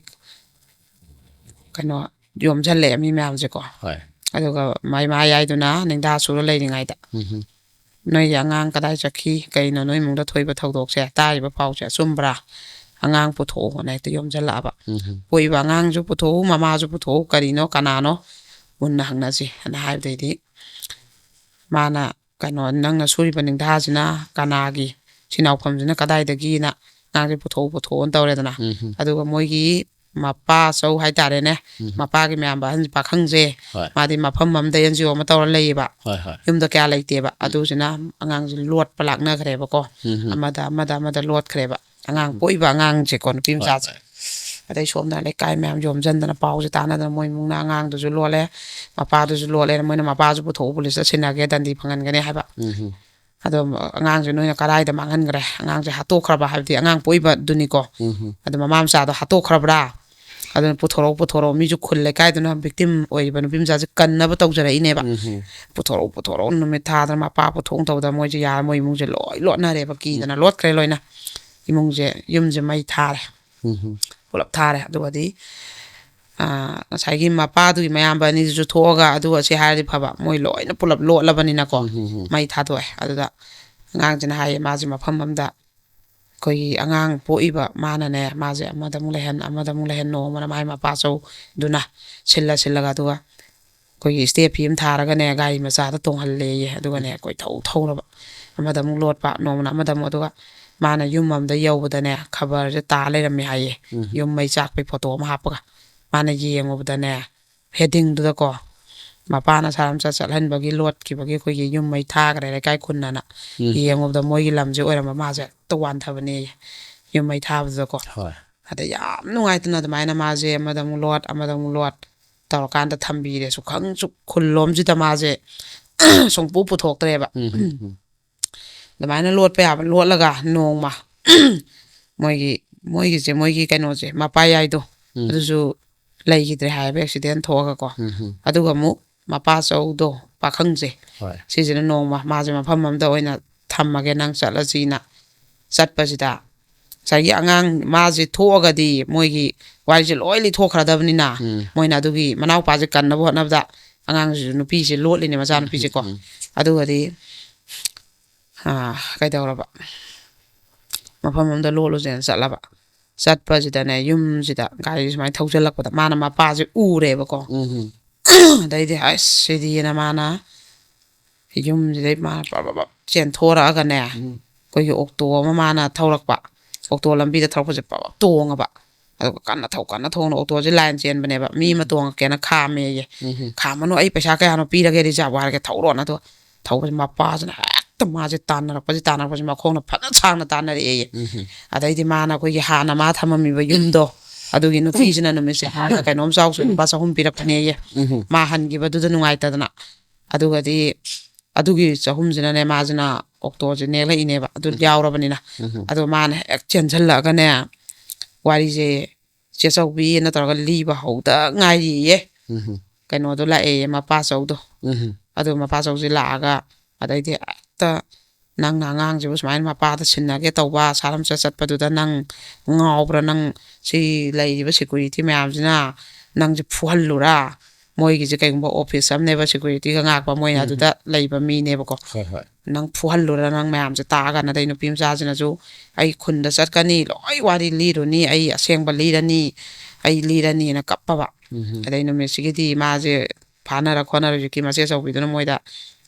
ꯀꯩꯅꯣ ꯌꯣꯝꯁꯤꯜꯂꯛꯑꯦ ꯃꯤ ꯃꯌꯥꯝꯁꯦꯀꯣ꯫ ꯍꯣꯏ꯫ ꯑꯗꯨꯒ ꯃꯥꯏ ꯃꯥ ꯌꯥꯏꯗꯨꯅ ꯅꯤꯡꯗꯥ ꯁꯨꯔ ꯂꯩꯔꯤꯉꯩꯗ, ꯎꯝ ꯍꯝ꯫ "ꯅꯣꯏꯒꯤ ꯑꯉꯥꯡ ꯀꯗꯥꯏ ꯆꯠꯈꯤ? ꯀꯩꯅꯣ ꯅꯣꯏ ꯏꯃꯨꯡꯗ ꯊꯣꯛꯏꯕ ꯊꯧꯗꯣꯛꯁꯦ? ꯇꯥꯔꯤꯕ ꯄꯥꯎꯁꯦ ꯑꯆꯨꯝꯕ꯭ꯔꯥ? ꯑꯉꯥꯡ ꯄꯨꯊꯣꯛꯑꯣꯅ" ꯍꯦꯛꯇ ꯌꯣꯝꯁꯤꯜꯂꯛꯑꯕ꯫ ꯎꯝ ꯍꯝ꯫ "ꯄꯣꯛꯏꯕ ꯑꯉꯥꯡꯁꯨ ꯄꯨꯊꯣꯛꯎ, ꯃꯃꯥꯁꯨ ꯄꯨꯊꯣꯛꯎ, ꯀꯔꯤꯅꯣ ꯀꯅꯥꯅꯣ ꯃꯨꯟꯅ ꯍꯪꯅꯁꯤ" ꯍꯥꯏꯅ ꯍꯥꯏꯕꯗꯩꯗꯤ ꯃꯥꯅ, "ꯀꯩꯅꯣ ꯅꯪꯅ ꯁꯨꯔꯤꯕ ꯅꯤꯡꯊꯥꯁꯤꯅ ꯀꯅꯥꯒꯤ? ꯁꯤ ꯅꯥꯎꯐꯝꯁꯤꯅ ꯀꯗꯥꯏꯗꯒꯤꯅ? ꯑꯉꯥꯡꯁꯦ ꯄꯨꯊꯣꯛꯎ ꯄꯨꯊꯣꯛꯑꯣꯅ" ꯇꯧꯔꯦꯗꯅ꯫ ꯎꯝ ꯍꯝ꯫ ꯑꯗꯨꯒ ꯃꯣꯏꯒꯤ ꯃꯄꯥ ꯆꯧ ꯍꯥꯏꯇꯥꯔꯦꯅꯦ, ꯎꯝ꯫ ꯃꯄꯥꯒꯤ ꯃꯌꯥꯝꯕ ꯑꯍꯟ ꯄꯥꯈꯪꯁꯦ, ꯍꯣꯏ꯫ ꯃꯥꯗꯤ ꯃꯐꯝ ꯑꯃꯗ ꯑꯦꯟ ꯖꯤ ꯑꯣ ꯑꯃ ꯇꯧꯔ ꯂꯩꯌꯦꯕ꯫ ꯍꯣꯏ, ꯍꯣꯏ꯫ ꯌꯨꯝꯗ ꯀꯌꯥ ꯂꯩꯇꯦꯕ꯫ ꯎꯝ꯫ ꯑꯗꯨꯁꯤꯅ ꯑꯉꯥꯡꯁꯦ ꯂꯣꯠꯄ ꯂꯥꯛꯅꯈ꯭ꯔꯦꯕꯀꯣ꯫ ꯎꯝ, ꯎꯝ꯫ ꯑꯃꯗ, ꯑꯃꯗ, ꯑꯃꯗ ꯂꯣꯠꯈ꯭ꯔꯦꯕ꯫ ꯑꯉꯥꯡ ꯎꯝ꯫ ꯄꯣꯛꯏꯕ ꯑꯉꯥꯡꯁꯦꯀꯣ, ꯅꯨꯄꯤ ꯍꯣꯏ, ꯃꯆꯥꯁꯦ꯫ ꯍꯣꯏ꯫ ꯑꯗꯩ ꯁꯣꯝꯗ ꯂꯩꯀꯥꯏ ꯃꯌꯥꯝ ꯌꯣꯝꯁꯤꯟꯗꯅ ꯄꯥꯎꯁꯦ ꯇꯥꯟꯅꯗꯅ ꯃꯣꯏ ꯏꯃꯨꯡꯅ ꯑꯉꯥꯡꯗꯨꯁꯨ ꯂꯣꯠꯂꯦ, ꯃꯄꯥꯗꯨꯁꯨ ꯂꯣꯠꯂꯦ, ꯃꯣꯏꯅ ꯃꯄꯥꯁꯨ ꯄꯨꯊꯣꯛꯑꯣ, ꯄꯨꯂꯤꯁꯇ ꯁꯤꯟꯅꯒꯦ, ꯗꯟꯗꯤ ꯐꯪꯍꯟꯒꯅꯤ ꯍꯥꯏꯕ꯫ ꯎꯝ, ꯎꯝ꯫ ꯑꯗꯣ ꯑꯉꯥꯡꯁꯦ ꯅꯣꯏꯅ ꯀꯗꯥꯏꯗ ꯃꯥꯡꯍꯟꯈ꯭ꯔꯦ? ꯑꯉꯥꯡꯁꯦ ꯍꯥꯠꯇꯣꯛꯈ꯭ꯔꯕ ꯍꯥꯏꯕꯗꯤ ꯑꯉꯥꯡ ꯄꯣꯛꯏꯕꯗꯨꯅꯤꯀꯣ꯫ ꯎꯝ, ꯎꯝ꯫ ꯑꯗꯣ ꯃꯃꯥ ꯃꯆꯥꯗꯣ ꯍꯥꯠꯇꯣꯛꯈ꯭ꯔꯕ꯭ꯔꯥ? ꯑꯗꯨꯅ ꯄꯨꯊꯣꯔꯛꯎ, ꯄꯨꯊꯣꯔꯛꯎ, ꯃꯤꯁꯨ ꯈꯨꯜ ꯂꯩꯀꯥꯏꯗꯨꯅ ꯚꯤꯛꯇꯤꯝ ꯑꯣꯏꯔꯤꯕ ꯅꯨꯄꯤ ꯃꯆꯥꯁꯦ ꯀꯟꯅꯕ ꯇꯧꯖꯔꯛꯏꯅꯦꯕ꯫ ꯎꯝ, ꯎꯝ꯫ ꯄꯨꯊꯣꯔꯛꯎ, ꯄꯨꯊꯣꯔꯛꯎ, ꯅꯨꯃꯤꯠ ꯊꯥꯗꯅ ꯃꯄꯥ ꯄꯨꯊꯣꯛ ꯇꯧꯗꯅ ꯃꯣꯏꯁꯦ ꯌꯥꯔ-, ꯃꯣꯏ ꯏꯃꯨꯡꯁꯦ ꯂꯣꯏ ꯂꯣꯠꯅꯔꯦꯕ, ꯀꯤꯗꯅ ꯂꯣꯠꯈ꯭ꯔꯦ ꯂꯣꯏꯅ꯫ ꯏꯃꯨꯡꯁꯦ, ꯌꯨꯝꯁꯦ ꯃꯩ ꯊꯥꯔꯦ꯫ ꯎꯝ, ꯎꯝ꯫ ꯄꯨꯂꯞ ꯊꯥꯔꯦ꯫ ꯑꯗꯨꯒꯗꯤ, ꯑ, ꯉꯁꯥꯏꯒꯤ ꯃꯄꯥꯗꯨꯒꯤ ꯃꯌꯥꯝꯕ ꯑꯅꯤꯗꯨꯁꯨ ꯊꯣꯛꯑꯒ, ꯑꯗꯨꯒ ꯁꯤ ꯍꯥꯏꯔꯗꯤ ꯐꯕ, ꯃꯣꯏ ꯂꯣꯏꯅ ꯄꯨꯂꯞ ꯂꯣꯠꯂꯕꯅꯤꯅꯀꯣ, ꯎꯝ, ꯎꯝ, ꯎꯝ꯫ ꯃꯩ ꯊꯥꯗꯣꯛꯑꯦ꯫ ꯑꯗꯨꯗ ꯑꯉꯥꯡꯁꯤꯅ ꯍꯥꯏꯌꯦ, ꯃꯥꯁꯦ ꯃꯐꯝ ꯑꯃꯗ ꯑꯩꯈꯣꯏꯒꯤ ꯑꯉꯥꯡ ꯄꯣꯛꯏꯕ ꯃꯥꯅꯅꯦ, ꯃꯥꯁꯦ ꯑꯃꯗ ꯑꯃꯨꯛ ꯂꯩꯍꯟ, ꯑꯃꯗ ꯑꯃꯨꯛ ꯂꯩꯍꯟ, ꯅꯣꯡꯃꯅ ꯃꯥꯏ ꯃꯄꯥ ꯆꯧꯗꯨꯅ ꯁꯤꯜꯂ ꯁꯤꯜꯂꯒ, ꯑꯗꯨꯒ ꯑꯩꯈꯣꯏꯒꯤ ꯏꯁꯇꯦꯐꯤ ꯑꯃ ꯊꯥꯔꯒꯅꯦ, ꯒꯥꯔꯤ ꯃꯆꯥꯗ ꯇꯣꯡꯍꯜꯂꯦꯌꯦ꯫ ꯑꯗꯨꯒꯅꯦ ꯀꯣꯏꯊꯧ ꯊꯧꯔꯕ, ꯑꯃꯗ ꯑꯃꯨꯛ ꯂꯣꯠꯄ, ꯅꯣꯡꯃꯅ ꯑꯃꯗ ꯑꯃꯨꯛ, ꯑꯗꯨꯒ ꯃꯥꯅ ꯌꯨꯝ ꯑꯃꯗ ꯌꯧꯕꯗꯅꯦ, ꯈꯕꯔꯁꯦ ꯇꯥ ꯂꯩꯔꯝꯃꯦ ꯍꯥꯏꯌꯦ꯫ ꯎꯝ꯫ ꯌꯨꯝ ꯃꯩ ꯆꯥꯛꯄꯩ ꯐꯣꯇꯣ ꯑꯃ ꯍꯥꯞꯄꯒ꯫ ꯃꯥꯅ ꯌꯦꯡꯉꯨꯕꯗꯅꯦ, ꯍꯦꯗꯤꯡꯗꯨꯗꯀꯣ, ꯃꯄꯥꯅ ꯁꯥꯔꯝꯆꯠ ꯆꯠꯍꯟꯕꯒꯤ ꯂꯣꯠꯈꯤꯕꯒꯤ ꯑꯩꯈꯣꯏꯒꯤ ꯌꯨꯝ ꯃꯩ ꯊꯥꯈ꯭ꯔꯦ, ꯂꯩꯀꯥꯏ ꯈꯨꯟꯅꯅ꯫ ꯎꯝ꯫ ꯌꯦꯡꯉꯨꯕꯗ ꯃꯣꯏꯒꯤ ꯂꯝꯁꯦ ꯑꯣꯏꯔꯝꯕ, ꯃꯥꯁꯦ ꯍꯦꯛꯇ ꯋꯥꯟꯊꯕꯅꯦꯌꯦ, ꯌꯨꯝ ꯃꯩ ꯊꯥꯕꯗꯨꯗꯀꯣ꯫ ꯍꯣꯏ꯫ ꯑꯗ ꯌꯥꯝ ꯅꯨꯡꯉꯥꯏꯇꯅ ꯑꯗꯨꯃꯥꯏꯅ ꯃꯥꯁꯦ ꯑꯃꯗ ꯑꯃꯨꯛ ꯂꯣꯠ, ꯑꯃꯗ ꯑꯃꯨꯛ ꯂꯣꯠ ꯇꯧꯔꯀꯥꯟꯗ ꯊꯝꯕꯤꯔꯦ꯫ ꯁꯨꯈꯪ ꯁꯨ-, ꯈꯨꯜꯂꯣꯝꯁꯤꯗ ꯃꯥꯁꯦ ꯁꯨꯡꯄꯨ ꯄꯨꯊꯣꯛꯇ꯭ꯔꯦꯕ꯫ ꯎꯝ, ꯎꯝ, ꯎꯝ꯫ ꯑꯗꯨꯃꯥꯏꯅ ꯂꯣꯠꯄ ꯌꯥꯕ ꯂꯣꯠꯂꯒ ꯅꯣꯡꯃ ꯃꯣꯏꯒꯤ, ꯃꯣꯏꯒꯤꯁꯦ, ꯃꯣꯏꯒꯤ ꯀꯩꯅꯣꯁꯦ, ꯃꯄꯥꯌꯥꯏꯗꯣ, ꯎꯝ꯫ ꯑꯗꯨꯁꯨ ꯂꯩꯈꯤꯗ꯭ꯔꯦ ꯍꯥꯏꯌꯦꯕ, ꯑꯦꯛꯁꯤꯗꯦꯟ ꯊꯣꯛꯑꯒꯀꯣ꯫ ꯎꯝ, ꯎꯝ꯫ ꯑꯗꯨꯒ ꯑꯃꯨꯛ ꯃꯄꯥ ꯆꯧꯗꯣ, ꯄꯥꯈꯪꯁꯦ, ꯍꯣꯏ꯫ ꯁꯤꯁꯤꯅ ꯅꯣꯡꯃ ꯃꯥꯁꯦ ꯃꯐꯝ ꯑꯃꯗ ꯑꯣꯏꯅ ꯊꯝꯃꯒꯦ, ꯅꯪ ꯆꯠꯂꯁꯤꯅ ꯆꯠꯄꯁꯤꯗ, ꯉꯁꯥꯏꯒꯤ ꯑꯉꯥꯡ ꯃꯥꯁꯦ ꯊꯣꯛꯑꯒꯗꯤ ꯃꯣꯏꯒꯤ ꯋꯥꯔꯤꯁꯦ ꯂꯣꯏ ꯂꯤꯊꯣꯛꯈ꯭ꯔꯗꯕꯅꯤꯅ, ꯎꯝ꯫ ꯃꯣꯏꯅ ꯑꯗꯨꯒꯤ ꯃꯅꯥꯎꯄꯥꯁꯦ ꯀꯟꯅꯕ ꯍꯣꯠꯅꯕꯗ ꯑꯉꯥꯡꯁꯤꯁꯨ, ꯅꯨꯄꯤꯁꯦ ꯂꯣꯠꯂꯤꯅꯦ, ꯃꯆꯥꯅꯨꯄꯤꯁꯦꯀꯣ꯫ ꯎꯝ, ꯎꯝ, ꯎꯝ꯫ ꯑꯗꯨꯒꯗꯤ, ꯑꯥ, ꯀꯩꯗꯧꯔꯕ? ꯃꯐꯝ ꯑꯃꯗ ꯂꯣꯠꯂꯨꯁꯦꯅ ꯆꯠꯂꯕ꯫ ꯆꯠꯄꯁꯤꯗꯅꯦ, ꯌꯨꯝꯁꯤꯗ ꯒꯥꯔꯤ ꯁꯨꯃꯥꯏꯅ ꯊꯧꯖꯤꯜꯂꯛꯄꯗ ꯃꯥꯅ ꯃꯄꯥꯁꯦ ꯎꯔꯦꯕꯀꯣ꯫ ꯎꯝ, ꯎꯝ꯫ ꯑꯗꯩꯗꯤ, "ꯑꯁ, ꯁꯤꯗꯤꯅ" ꯃꯥꯅ ꯌꯨꯝꯁꯤꯗꯩ ꯃꯥꯅ ꯄ꯭ꯔꯞ ꯄ꯭ꯔꯞ ꯄ꯭ꯔꯞ ꯆꯦꯟꯊꯣꯔꯛꯑꯒꯅꯦ, ꯎꯝ꯫ ꯑꯩꯈꯣꯏꯒꯤ ꯑꯣꯛꯇꯣ ꯑꯃ ꯃꯥꯅ ꯊꯧꯔꯛꯄ, ꯑꯣꯛꯇꯣ ꯂꯝꯕꯤꯗ ꯊꯧꯔꯛꯄꯁꯦ ꯄ꯭ꯔꯞ ꯄ꯭ꯔꯞ ꯇꯣꯡꯉꯕ꯫ ꯑꯗꯨꯒ ꯀꯟꯅ ꯊꯧ, ꯀꯟꯅ ꯊꯧꯅ ꯑꯣꯇꯣꯁꯦ line ꯆꯦꯟꯕꯅꯦꯕ, ꯃꯤ ꯑꯃ ꯇꯣꯡꯉꯛꯀꯦꯅ ꯈꯥꯝꯃꯦꯌꯦ꯫ ꯎꯝ꯫ "ꯈꯥꯝꯃꯅꯨ, ꯑꯩ ꯄꯩꯁꯥ ꯀꯌꯥꯅꯣ ꯄꯤꯔꯒꯦ reserve wireꯒꯤ, ꯊꯧꯔꯣꯅ"꯫ ꯑꯗꯣ ꯊꯧꯕꯁꯦ ꯃꯄꯥꯁꯤꯅ ꯍꯦꯛꯇ ꯃꯥꯁꯦ ꯇꯥꯟꯅꯔꯛꯄꯁꯦ, ꯇꯥꯟꯅꯔꯛꯄꯁꯦ ꯃꯈꯣꯡꯅ ꯐꯖꯅ ꯁꯥꯡꯅ ꯇꯥꯟꯅꯔꯛꯑꯦꯌꯦ꯫ ꯎꯝ꯫ ꯑꯗꯩꯗꯤ ꯃꯥꯅ ꯑꯩꯈꯣꯏꯒꯤ ꯍꯥꯟꯅ ꯃꯥ ꯊꯝꯃꯝꯃꯤꯕ ꯌꯨꯝꯗꯣ, ꯑꯗꯨꯒꯤ ꯅꯨꯄꯤꯁꯤꯅ ꯅꯨꯃꯤꯠꯁꯦ ꯃꯥꯅ ꯀꯩꯅꯣꯝ ꯆꯥꯎꯁꯦ, ꯂꯨꯄꯥ ꯆꯍꯨꯝ ꯄꯤꯔꯛꯄꯅꯦꯌꯦ꯫ ꯎꯝ꯫ ꯃꯥ ꯍꯟꯈꯤꯕꯗꯨꯗ ꯅꯨꯡꯉꯥꯏꯇꯗꯅ꯫ ꯑꯗꯨꯒꯗꯤ ꯑꯗꯨꯒꯤ ꯆꯍꯨꯝꯁꯤꯅꯅꯦ, ꯃꯥꯁꯤꯅ ꯑꯣꯇꯣꯁꯦ ꯅꯦꯛꯂꯛꯏꯅꯦꯕ, ꯑꯗꯨ ꯎꯝ꯫ ꯌꯥꯎꯔꯕꯅꯤꯅ꯫ ꯎꯝ꯫ ꯑꯗꯣ ꯃꯥꯅ ꯍꯦꯛ ꯆꯦꯟꯁꯤꯜꯂꯛꯑꯒꯅꯦ, ꯋꯥꯔꯤꯁꯦ ꯆꯦ ꯆꯧꯕꯤꯅ ꯇꯧꯔꯒ ꯂꯤꯕ ꯍꯧꯗ ꯉꯥꯏꯔꯤꯌꯦ꯫ ꯎꯝ꯫ ꯀꯩꯅꯣꯗꯣ ꯂꯥꯛꯑꯦꯌꯦ, ꯃꯄꯥ ꯆꯧꯗꯣ꯫ ꯎꯝ꯫ ꯑꯗꯣ ꯃꯄꯥ ꯆꯧꯁꯦ ꯂꯥꯛꯑꯒ, ꯑꯗꯩꯗꯤ ꯍꯦꯛꯇ, "ꯅꯪꯅ ꯑꯉꯥꯡꯁꯤꯕꯨ ꯁꯨꯃꯥꯏꯅ ꯃꯄꯥꯗ ꯁꯤꯟꯅꯒꯦ ꯇꯧꯕ, ꯑꯁꯥꯔꯝ ꯆꯠ-, ꯆꯠꯄꯗꯨꯗ ꯅꯪ ꯉꯥꯎꯕ꯭ꯔꯥ? ꯅꯪ ꯁꯤ ꯂꯩꯔꯤꯕ security ꯃꯌꯥꯝꯁꯤꯅ ꯅꯪꯁꯦ ꯐꯨꯍꯜꯂꯨꯔꯥ?" ꯃꯣꯏꯒꯤꯁꯦ ꯀꯩꯒꯨꯝꯕ office ꯑꯃꯅꯦꯕ, securityꯒ ꯉꯥꯛꯄ, ꯃꯣꯏꯅ ꯎꯝ꯫ ꯑꯗꯨꯗ ꯂꯩꯕ ꯃꯤꯅꯦꯕꯀꯣ꯫ ꯍꯣꯏ, ꯍꯣꯏ꯫ "ꯅꯪ ꯐꯨꯍꯜꯂꯨꯔꯥ ꯅꯪ ꯃꯌꯥꯝꯁꯦ ꯇꯥꯛꯑꯒꯅ?" ꯑꯗꯩ ꯅꯨꯄꯤ ꯃꯆꯥꯁꯤꯅꯁꯨ, "ꯑꯩ ꯈꯨꯟꯗ ꯆꯠꯀꯅꯤ, ꯂꯣꯏ ꯋꯥꯔꯤ ꯂꯤꯔꯨꯅꯤ, ꯑꯩ ꯑꯁꯦꯡꯕ ꯂꯤꯔꯅꯤ, ꯑꯩ ꯂꯤꯔꯅꯤꯅ" ꯀꯞꯄꯕ꯫ ꯎꯝ꯫ ꯑꯗꯩ ꯅꯨꯃꯤꯠꯁꯤꯒꯤꯗꯤ ꯃꯥꯁꯦ ꯐꯥꯅꯔ ꯈꯣꯠꯅꯔ ꯍꯧꯖꯤꯛꯀꯤ ꯃꯆꯦ ꯑꯆꯧꯕꯤꯗꯨꯅ ꯃꯣꯏꯗ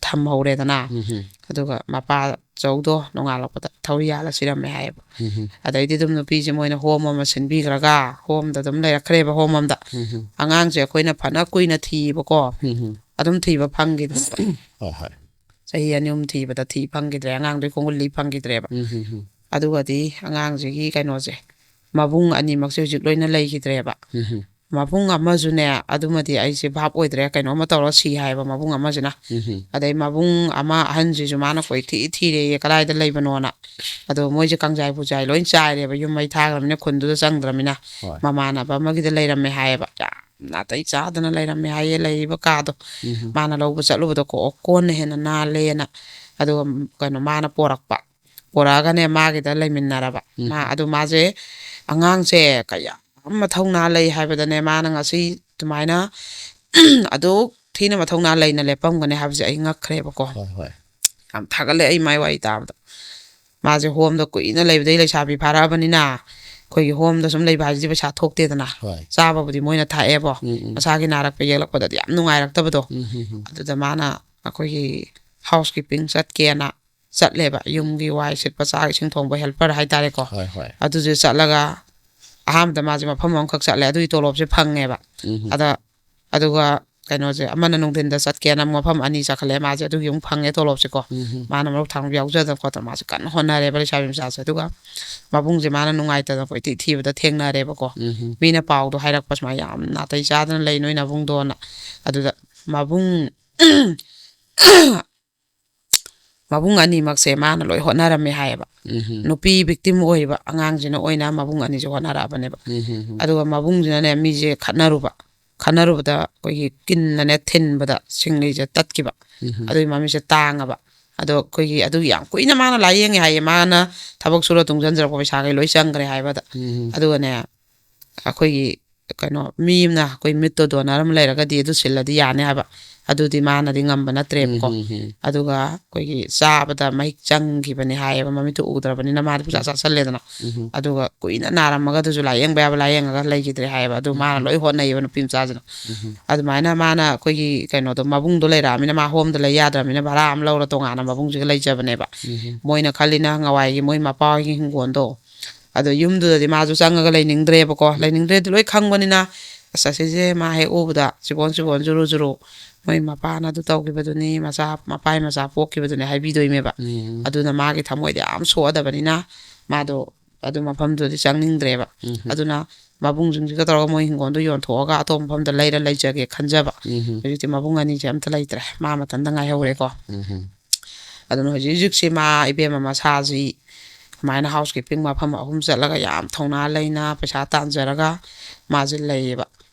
ꯊꯝꯍꯧꯔꯦꯗꯅ꯫ ꯎꯝ꯫ ꯑꯗꯨꯒ ꯃꯄꯥ ꯆꯧꯗꯣ ꯅꯣꯡꯉꯥꯜꯂꯛꯄꯗ ꯊꯧꯔꯤ ꯌꯥꯜꯂ ꯁꯤꯔꯝꯃꯦ ꯍꯥꯏꯌꯦꯕ꯫ ꯎꯝ꯫ ꯑꯗꯩꯗꯤ ꯑꯗꯨꯝ ꯅꯨꯄꯤꯁꯦ ꯃꯣꯏꯅ home ꯑꯃ ꯁꯤꯟꯕꯤꯈ꯭ꯔꯒ, homeꯗ ꯑꯗꯨꯝ ꯂꯩꯔꯛꯈ꯭ꯔꯦꯕ, home ꯑꯃꯗ꯫ ꯎꯝ꯫ ꯑꯉꯥꯡꯁꯦ ꯑꯩꯈꯣꯏꯅ ꯐꯅ ꯀꯨꯏꯅ ꯊꯤꯌꯦꯕꯀꯣ꯫ ꯎꯝ꯫ ꯑꯗꯨꯝ ꯊꯤꯕ ꯐꯪꯈꯤꯗ꯭ꯔꯦ꯫ ꯍꯣꯏ, ꯍꯣꯏ꯫ ꯆꯍꯤ ꯑꯅꯤ ꯑꯍꯨꯝ ꯊꯤꯕꯗ ꯊꯤ ꯐꯪꯈꯤꯗ꯭ꯔꯦ, ꯑꯉꯥꯡꯗꯨꯒꯤ ꯈꯣꯡꯒꯨꯜ ꯂꯤ ꯐꯪꯈꯤꯗ꯭ꯔꯦꯕ꯫ ꯎꯝ, ꯎꯝ, ꯎꯝ꯫ ꯑꯗꯨꯒꯗꯤ ꯑꯉꯥꯡꯁꯤꯒꯤ ꯀꯩꯅꯣꯁꯦ, ꯃꯕꯨꯡ ꯑꯅꯤꯃꯛꯁꯦ ꯍꯧꯖꯤꯛ ꯂꯣꯏꯅ ꯂꯩꯈꯤꯗ꯭ꯔꯦꯕ꯫ ꯎꯝ, ꯎꯝ꯫ ꯃꯕꯨꯡ ꯑꯃꯁꯨꯅꯦ, ꯑꯗꯨꯃꯗꯤ ꯑꯩꯁꯦ ꯚꯥꯞ ꯑꯣꯏꯗ꯭ꯔꯦ, ꯀꯩꯅꯣꯝꯃ ꯇꯧꯔ ꯁꯤ ꯍꯥꯏꯌꯦꯕ ꯃꯕꯨꯡ ꯑꯃꯁꯤꯅ꯫ ꯎꯝ, ꯎꯝ꯫ ꯑꯗꯩ ꯃꯕꯨꯡ ꯑꯃ ꯑꯍꯟꯁꯤꯁꯨ ꯃꯥꯅ ꯀꯣꯏꯊꯤ ꯊꯤꯔꯦꯌꯦ, ꯀꯗꯥꯏꯗ ꯂꯩꯕꯅꯣꯅ꯫ ꯑꯗꯣ ꯃꯣꯏꯁꯦ ꯀꯥꯡꯖꯥꯏ ꯄꯨꯖꯥꯏ ꯂꯣꯏ ꯆꯥꯏꯔꯦꯕ, ꯌꯨꯝ ꯃꯩ ꯊꯥꯈ꯭ꯔꯕꯅꯤꯅ ꯈꯨꯟꯗꯨꯗ ꯆꯪꯗ꯭ꯔꯕꯅꯤꯅ꯫ ꯍꯣꯏ꯫ ꯃꯃꯥꯟꯅꯕ ꯑꯃꯒꯤꯗ ꯂꯩꯔꯝꯃꯦ ꯍꯥꯏꯌꯦꯕ, ꯌꯥꯝ ꯅꯥꯇꯩ ꯆꯥꯗꯅ ꯂꯩꯔꯝꯃꯦ ꯍꯥꯏꯌꯦ, ꯂꯩꯔꯤꯕ ꯀꯥꯗꯣ꯫ ꯎꯝ꯫ ꯃꯥꯅ ꯂꯧꯕ ꯆꯠꯂꯨꯕꯗꯀꯣ, ꯑꯣ, ꯀꯣꯟꯅ ꯍꯦꯟꯅ ꯅꯥꯜꯂꯦꯅ꯫ ꯑꯗꯨꯒ, ꯎꯝ, ꯀꯩꯅꯣ, ꯃꯥꯅ ꯄꯣꯔꯛꯄ, ꯄꯣꯔꯛꯑꯒꯅꯦ, ꯃꯥꯒꯤꯗ ꯂꯩꯃꯤꯟꯅꯔꯕ꯫ ꯎꯝ꯫ ꯃꯥ, ꯑꯗꯨ ꯃꯥꯁꯦ ꯑꯉꯥꯡꯁꯦ ꯀꯌꯥꯝ ꯃꯊꯧꯅꯥ ꯂꯩ ꯍꯥꯏꯕꯗꯅꯦ, ꯃꯥꯅ ꯉꯁꯤ ꯑꯗꯨꯃꯥꯏꯅ ꯑꯗꯨꯛ ꯊꯤꯅ ꯃꯊꯧꯅꯥ ꯂꯩꯅ ꯂꯦꯞꯄꯝꯒꯅꯤ ꯍꯥꯏꯕꯁꯦ ꯑꯩ ꯉꯛꯈ꯭ꯔꯦꯕꯀꯣ꯫ ꯍꯣꯏ, ꯍꯣꯏ꯫ ꯌꯥꯝ ꯊꯥꯒꯠꯂꯦ ꯑꯩ ꯃꯥꯏ ꯋꯥꯔꯤ ꯇꯥꯕꯗ꯫ ꯃꯥꯁꯦ homeꯗ ꯀꯨꯏꯅ ꯂꯩꯕꯗꯩ ꯂꯩꯁꯥꯕꯤ ꯐꯥꯔꯛꯑꯕꯅꯤꯅ, ꯑꯩꯈꯣꯏꯒꯤ homeꯗ ꯁꯨꯝ ꯂꯩꯕ ꯍꯥꯏꯁꯤꯗꯤ ꯄꯩꯁꯥ ꯊꯣꯛꯇꯦꯗꯅ꯫ ꯍꯣꯏ꯫ ꯆꯥꯕꯕꯨꯗꯤ ꯃꯣꯏꯅ ꯊꯥꯛꯑꯦꯕꯣ꯫ ꯎꯝ, ꯎꯝ꯫ ꯃꯁꯥꯒꯤ ꯅꯥꯔꯛꯄ ꯌꯦꯛꯂꯛꯄꯗꯗꯤ ꯌꯥꯝ ꯅꯨꯡꯉꯥꯏꯔꯛꯇꯕꯗꯣ꯫ ꯎꯝ, ꯎꯝ, ꯎꯝ꯫ ꯑꯗꯨꯗ ꯃꯥꯅ ꯑꯩꯈꯣꯏꯒꯤ housekeeping ꯆꯠꯀꯦꯅ ꯆꯠꯂꯦꯕ, ꯌꯨꯝꯒꯤ ꯋꯥꯏ ꯁꯤꯠꯄ, ꯆꯥꯛ ꯏꯁꯤꯡ ꯊꯣꯡꯕ helper ꯍꯥꯏꯇꯥꯔꯦꯀꯣ꯫ ꯍꯣꯏ, ꯍꯣꯏ꯫ ꯑꯗꯨꯁꯨ ꯆꯠꯂꯒ ꯑꯍꯥꯟꯕꯗ ꯃꯥꯁꯦ ꯃꯐꯝ ꯑꯃꯈꯛ ꯆꯠꯂꯦ, ꯑꯗꯨꯒꯤ ꯇꯣꯂꯣꯞꯁꯦ ꯐꯪꯉꯦꯕ꯫ ꯎꯝ. ꯑꯗ ꯑꯗꯨꯒ ꯀꯩꯅꯣꯁꯦ, ꯑꯃꯅ ꯅꯨꯡꯊꯤꯟꯗ ꯆꯠꯀꯦꯅ ꯃꯐꯝ ꯑꯅꯤ ꯆꯠꯈꯠꯂꯦ, ꯃꯥꯁꯦ ꯑꯗꯨꯒꯤ ꯑꯃꯨꯛ ꯐꯪꯉꯦ ꯇꯣꯂꯣꯞꯁꯦꯀꯣ꯫ ꯎꯝ. ꯃꯥꯅ ꯃꯔꯨꯞ ꯊꯥꯡꯕ ꯌꯥꯎꯖꯗꯅ ꯈꯣꯠꯇꯅ ꯃꯥꯁꯦ ꯀꯟꯅ ꯍꯣꯠꯅꯔꯦꯕ ꯂꯩꯁꯥꯕꯤ ꯃꯆꯥꯁꯦ꯫ ꯑꯗꯨꯒ ꯃꯕꯨꯡꯁꯦ ꯃꯥꯅ ꯅꯨꯡꯉꯥꯏꯇꯗꯅ ꯀꯣꯏꯊꯤ ꯊꯤꯕꯗ ꯊꯦꯡꯅꯔꯦꯕꯀꯣ꯫ ꯎꯝ. ꯃꯤꯅ ꯄꯥꯎꯗꯣ ꯍꯥꯏꯔꯛꯄ ꯁꯨꯃꯥꯏꯅ, "ꯌꯥꯝ ꯅꯥꯇꯩ ꯆꯥꯗꯅ ꯂꯩ ꯅꯣꯏ ꯅꯕꯨꯡꯗꯣꯅ"꯫ ꯑꯗꯨꯗ ꯃꯕꯨꯡ ꯃꯕꯨꯡ ꯑꯅꯤꯃꯛꯁꯦ ꯃꯥꯅ ꯂꯣꯏ ꯍꯣꯠꯅꯔꯝꯃꯦ ꯍꯥꯏꯌꯦꯕ꯫ ꯎꯝ. ꯅꯨꯄꯤ ꯚꯤꯛꯇꯤꯝ ꯑꯣꯏꯔꯤꯕ ꯑꯉꯥꯡꯁꯤꯅ ꯑꯣꯏꯅ ꯃꯕꯨꯡ ꯑꯅꯤꯁꯦ ꯍꯣꯠꯅꯔꯛꯑꯕꯅꯦꯕ꯫ ꯎꯝ. ꯑꯗꯨꯒ ꯃꯕꯨꯡꯁꯤꯅꯅꯦ ꯃꯤꯁꯦ ꯈꯠꯅꯔꯨꯕ, ꯈꯠꯅꯔꯨꯕꯗ ꯑꯩꯈꯣꯏꯒꯤ ꯀꯤꯟꯅꯅꯦ ꯊꯤꯟꯕꯗ ꯁꯤꯡꯂꯤꯁꯦ ꯇꯠꯈꯤꯕ꯫ ꯎꯝ. ꯑꯗꯨꯒꯤ ꯃꯃꯤꯠꯁꯦ ꯇꯥꯡꯉꯕ꯫ ꯑꯗꯣ ꯑꯩꯈꯣꯏꯒꯤ ꯑꯗꯨꯒꯤ ꯌꯥꯝ ꯀꯨꯏꯅ ꯃꯥꯅ ꯂꯥꯏꯌꯦꯡꯉꯦ ꯍꯥꯏꯌꯦ, ꯃꯥꯅ ꯊꯕꯛ ꯁꯨꯔ ꯇꯨꯡꯁꯤꯟꯖꯔꯛꯄ ꯄꯩꯁꯥꯈꯩ ꯂꯣꯏ ꯆꯪꯈ꯭ꯔꯦ ꯍꯥꯏꯕꯗ꯫ ꯎꯝ. ꯑꯗꯨꯒꯅꯦ ꯑꯩꯈꯣꯏꯒꯤ ꯀꯩꯅꯣ ꯃꯤ ꯑꯃꯅ ꯑꯩꯈꯣꯏ ꯃꯤꯠꯇꯣ ꯗꯣꯅꯔ ꯑꯃ ꯂꯩꯔꯒꯗꯤ ꯑꯗꯨ ꯁꯤꯜꯂꯗꯤ ꯌꯥꯅꯤ ꯍꯥꯏꯕ꯫ ꯑꯗꯨꯗꯤ ꯃꯥꯅꯗꯤ ꯉꯝꯕ ꯅꯠꯇ꯭ꯔꯦꯕꯀꯣ꯫ ꯎꯝ. ꯑꯗꯨꯒ ꯑꯩꯈꯣꯏꯒꯤ ꯆꯥꯕꯗ ꯃꯍꯤꯛ ꯆꯪꯈꯤꯕꯅꯤ ꯍꯥꯏꯌꯦꯕ, ꯃꯃꯤꯠꯇꯣ ꯎꯗ꯭ꯔꯕꯅꯤꯅ ꯃꯥꯗꯤ ꯄꯩꯁꯥ ꯆꯥꯁꯜꯂꯦꯗꯅ꯫ ꯎꯝ. ꯑꯗꯨꯒ ꯀꯨꯏꯅ ꯅꯥꯔꯝꯃꯒ ꯑꯗꯨꯁꯨ ꯂꯥꯏꯌꯦꯡꯕ ꯌꯥꯕ ꯂꯥꯏꯌꯦꯡꯉꯒ ꯂꯩꯈꯤꯗ꯭ꯔꯦ ꯍꯥꯏꯌꯦꯕ꯫ ꯑꯗꯨ ꯃꯥꯅ ꯂꯣꯏ ꯍꯣꯠꯅꯩꯌꯦꯕ ꯅꯨꯄꯤ ꯃꯆꯥꯁꯤꯅ꯫ ꯎꯝ. ꯑꯗꯨꯃꯥꯏꯅ ꯃꯥꯅ ꯑꯩꯈꯣꯏꯒꯤ ꯀꯩꯅꯣꯗꯣ, ꯃꯕꯨꯡꯗꯣ ꯂꯩꯔꯛꯑꯃꯤꯅ ꯃꯥ ꯍꯣꯝꯗ ꯂꯩ ꯌꯥꯗ꯭ꯔꯕꯅꯤꯅ ꯚꯔꯥ ꯑꯃ ꯂꯧꯔ ꯇꯣꯉꯥꯟꯅ ꯃꯕꯨꯡꯁꯤꯒ ꯂꯩꯖꯕꯅꯦꯕ꯫ ꯎꯝ. ꯃꯣꯏꯅ ꯈꯜꯂꯤꯅ ꯉꯋꯥꯏꯒꯤ ꯃꯣꯏ ꯃꯄꯥ ꯍꯣꯏꯒꯤ ꯍꯤꯡꯒꯣꯜꯗꯣ, ꯑꯗꯣ ꯌꯨꯝꯗꯨꯗꯗꯤ ꯃꯥꯁꯨ ꯆꯪꯉꯒ ꯂꯩꯅꯤꯡꯗ꯭ꯔꯦꯕꯀꯣ꯫ ꯂꯩꯅꯤꯡꯗ꯭ꯔꯦꯗꯤ ꯂꯣꯏ ꯈꯪꯕꯅꯤꯅ, ꯑꯁ ꯑꯁꯤꯁꯦ ꯃꯥ ꯍꯦꯛ ꯎꯕꯗ ꯆꯤꯕꯣꯟ ꯆꯤꯕꯣꯟ ꯖꯨꯔꯨ ꯖꯨꯔꯨ, "ꯃꯣꯏ ꯃꯄꯥꯅ ꯑꯗꯨ ꯇꯧꯈꯤꯕꯗꯨꯅꯤ, ꯃꯆꯥ, ꯃꯄꯥꯏ ꯃꯆꯥ ꯄꯣꯛꯈꯤꯕꯗꯨꯅꯤ" ꯍꯥꯏꯕꯤꯗꯣꯏꯅꯦꯕ꯫ ꯎꯝ. ꯑꯗꯨꯅ ꯃꯥꯒꯤ ꯊꯃꯣꯏꯗ ꯌꯥꯝ ꯁꯣꯛꯑꯗꯕꯅꯤꯅ ꯃꯥꯗꯣ ꯑꯗꯨ ꯃꯐꯝꯗꯨꯗꯤ ꯆꯪꯅꯤꯡꯗ꯭ꯔꯦꯕ꯫ ꯎꯝ. ꯑꯗꯨꯅ ꯃꯕꯨꯡꯁꯤꯡꯁꯤꯒ ꯇꯧꯔꯒ ꯃꯣꯏ ꯍꯤꯡꯒꯣꯜꯗꯣ ꯌꯣꯟꯊꯣꯛꯑꯒ ꯑꯇꯣꯞꯄ ꯃꯐꯝꯗ ꯂꯩꯔ ꯂꯩꯖꯒꯦ ꯈꯟꯖꯕ꯫ ꯎꯝ. ꯍꯧꯖꯤꯛꯇꯤ ꯃꯕꯨꯡ ꯑꯅꯤꯁꯦ ꯑꯝꯇ ꯂꯩꯇ꯭ꯔꯦ, ꯃꯥ ꯃꯊꯟꯇ ꯉꯥꯏꯍꯧꯔꯦꯀꯣ꯫ ꯎꯝ. ꯑꯗꯨꯅ ꯍꯧꯖꯤꯛ ꯍꯧꯖꯤꯛꯁꯤ ꯃꯥ ꯏꯕꯦꯝꯃ ꯃꯁꯥꯁꯤ ꯀꯃꯥꯏꯅ ꯍꯥꯎꯁ ꯀꯤꯞꯄꯤꯡ ꯃꯐꯝ ꯑꯍꯨꯝ ꯆꯠꯂꯒ ꯌꯥꯝ ꯊꯧꯅꯥ ꯂꯩꯅ ꯄꯩꯁꯥ ꯇꯥꯟꯖꯔꯒ ꯃꯥꯁꯦ ꯂꯩꯌꯦꯕ꯫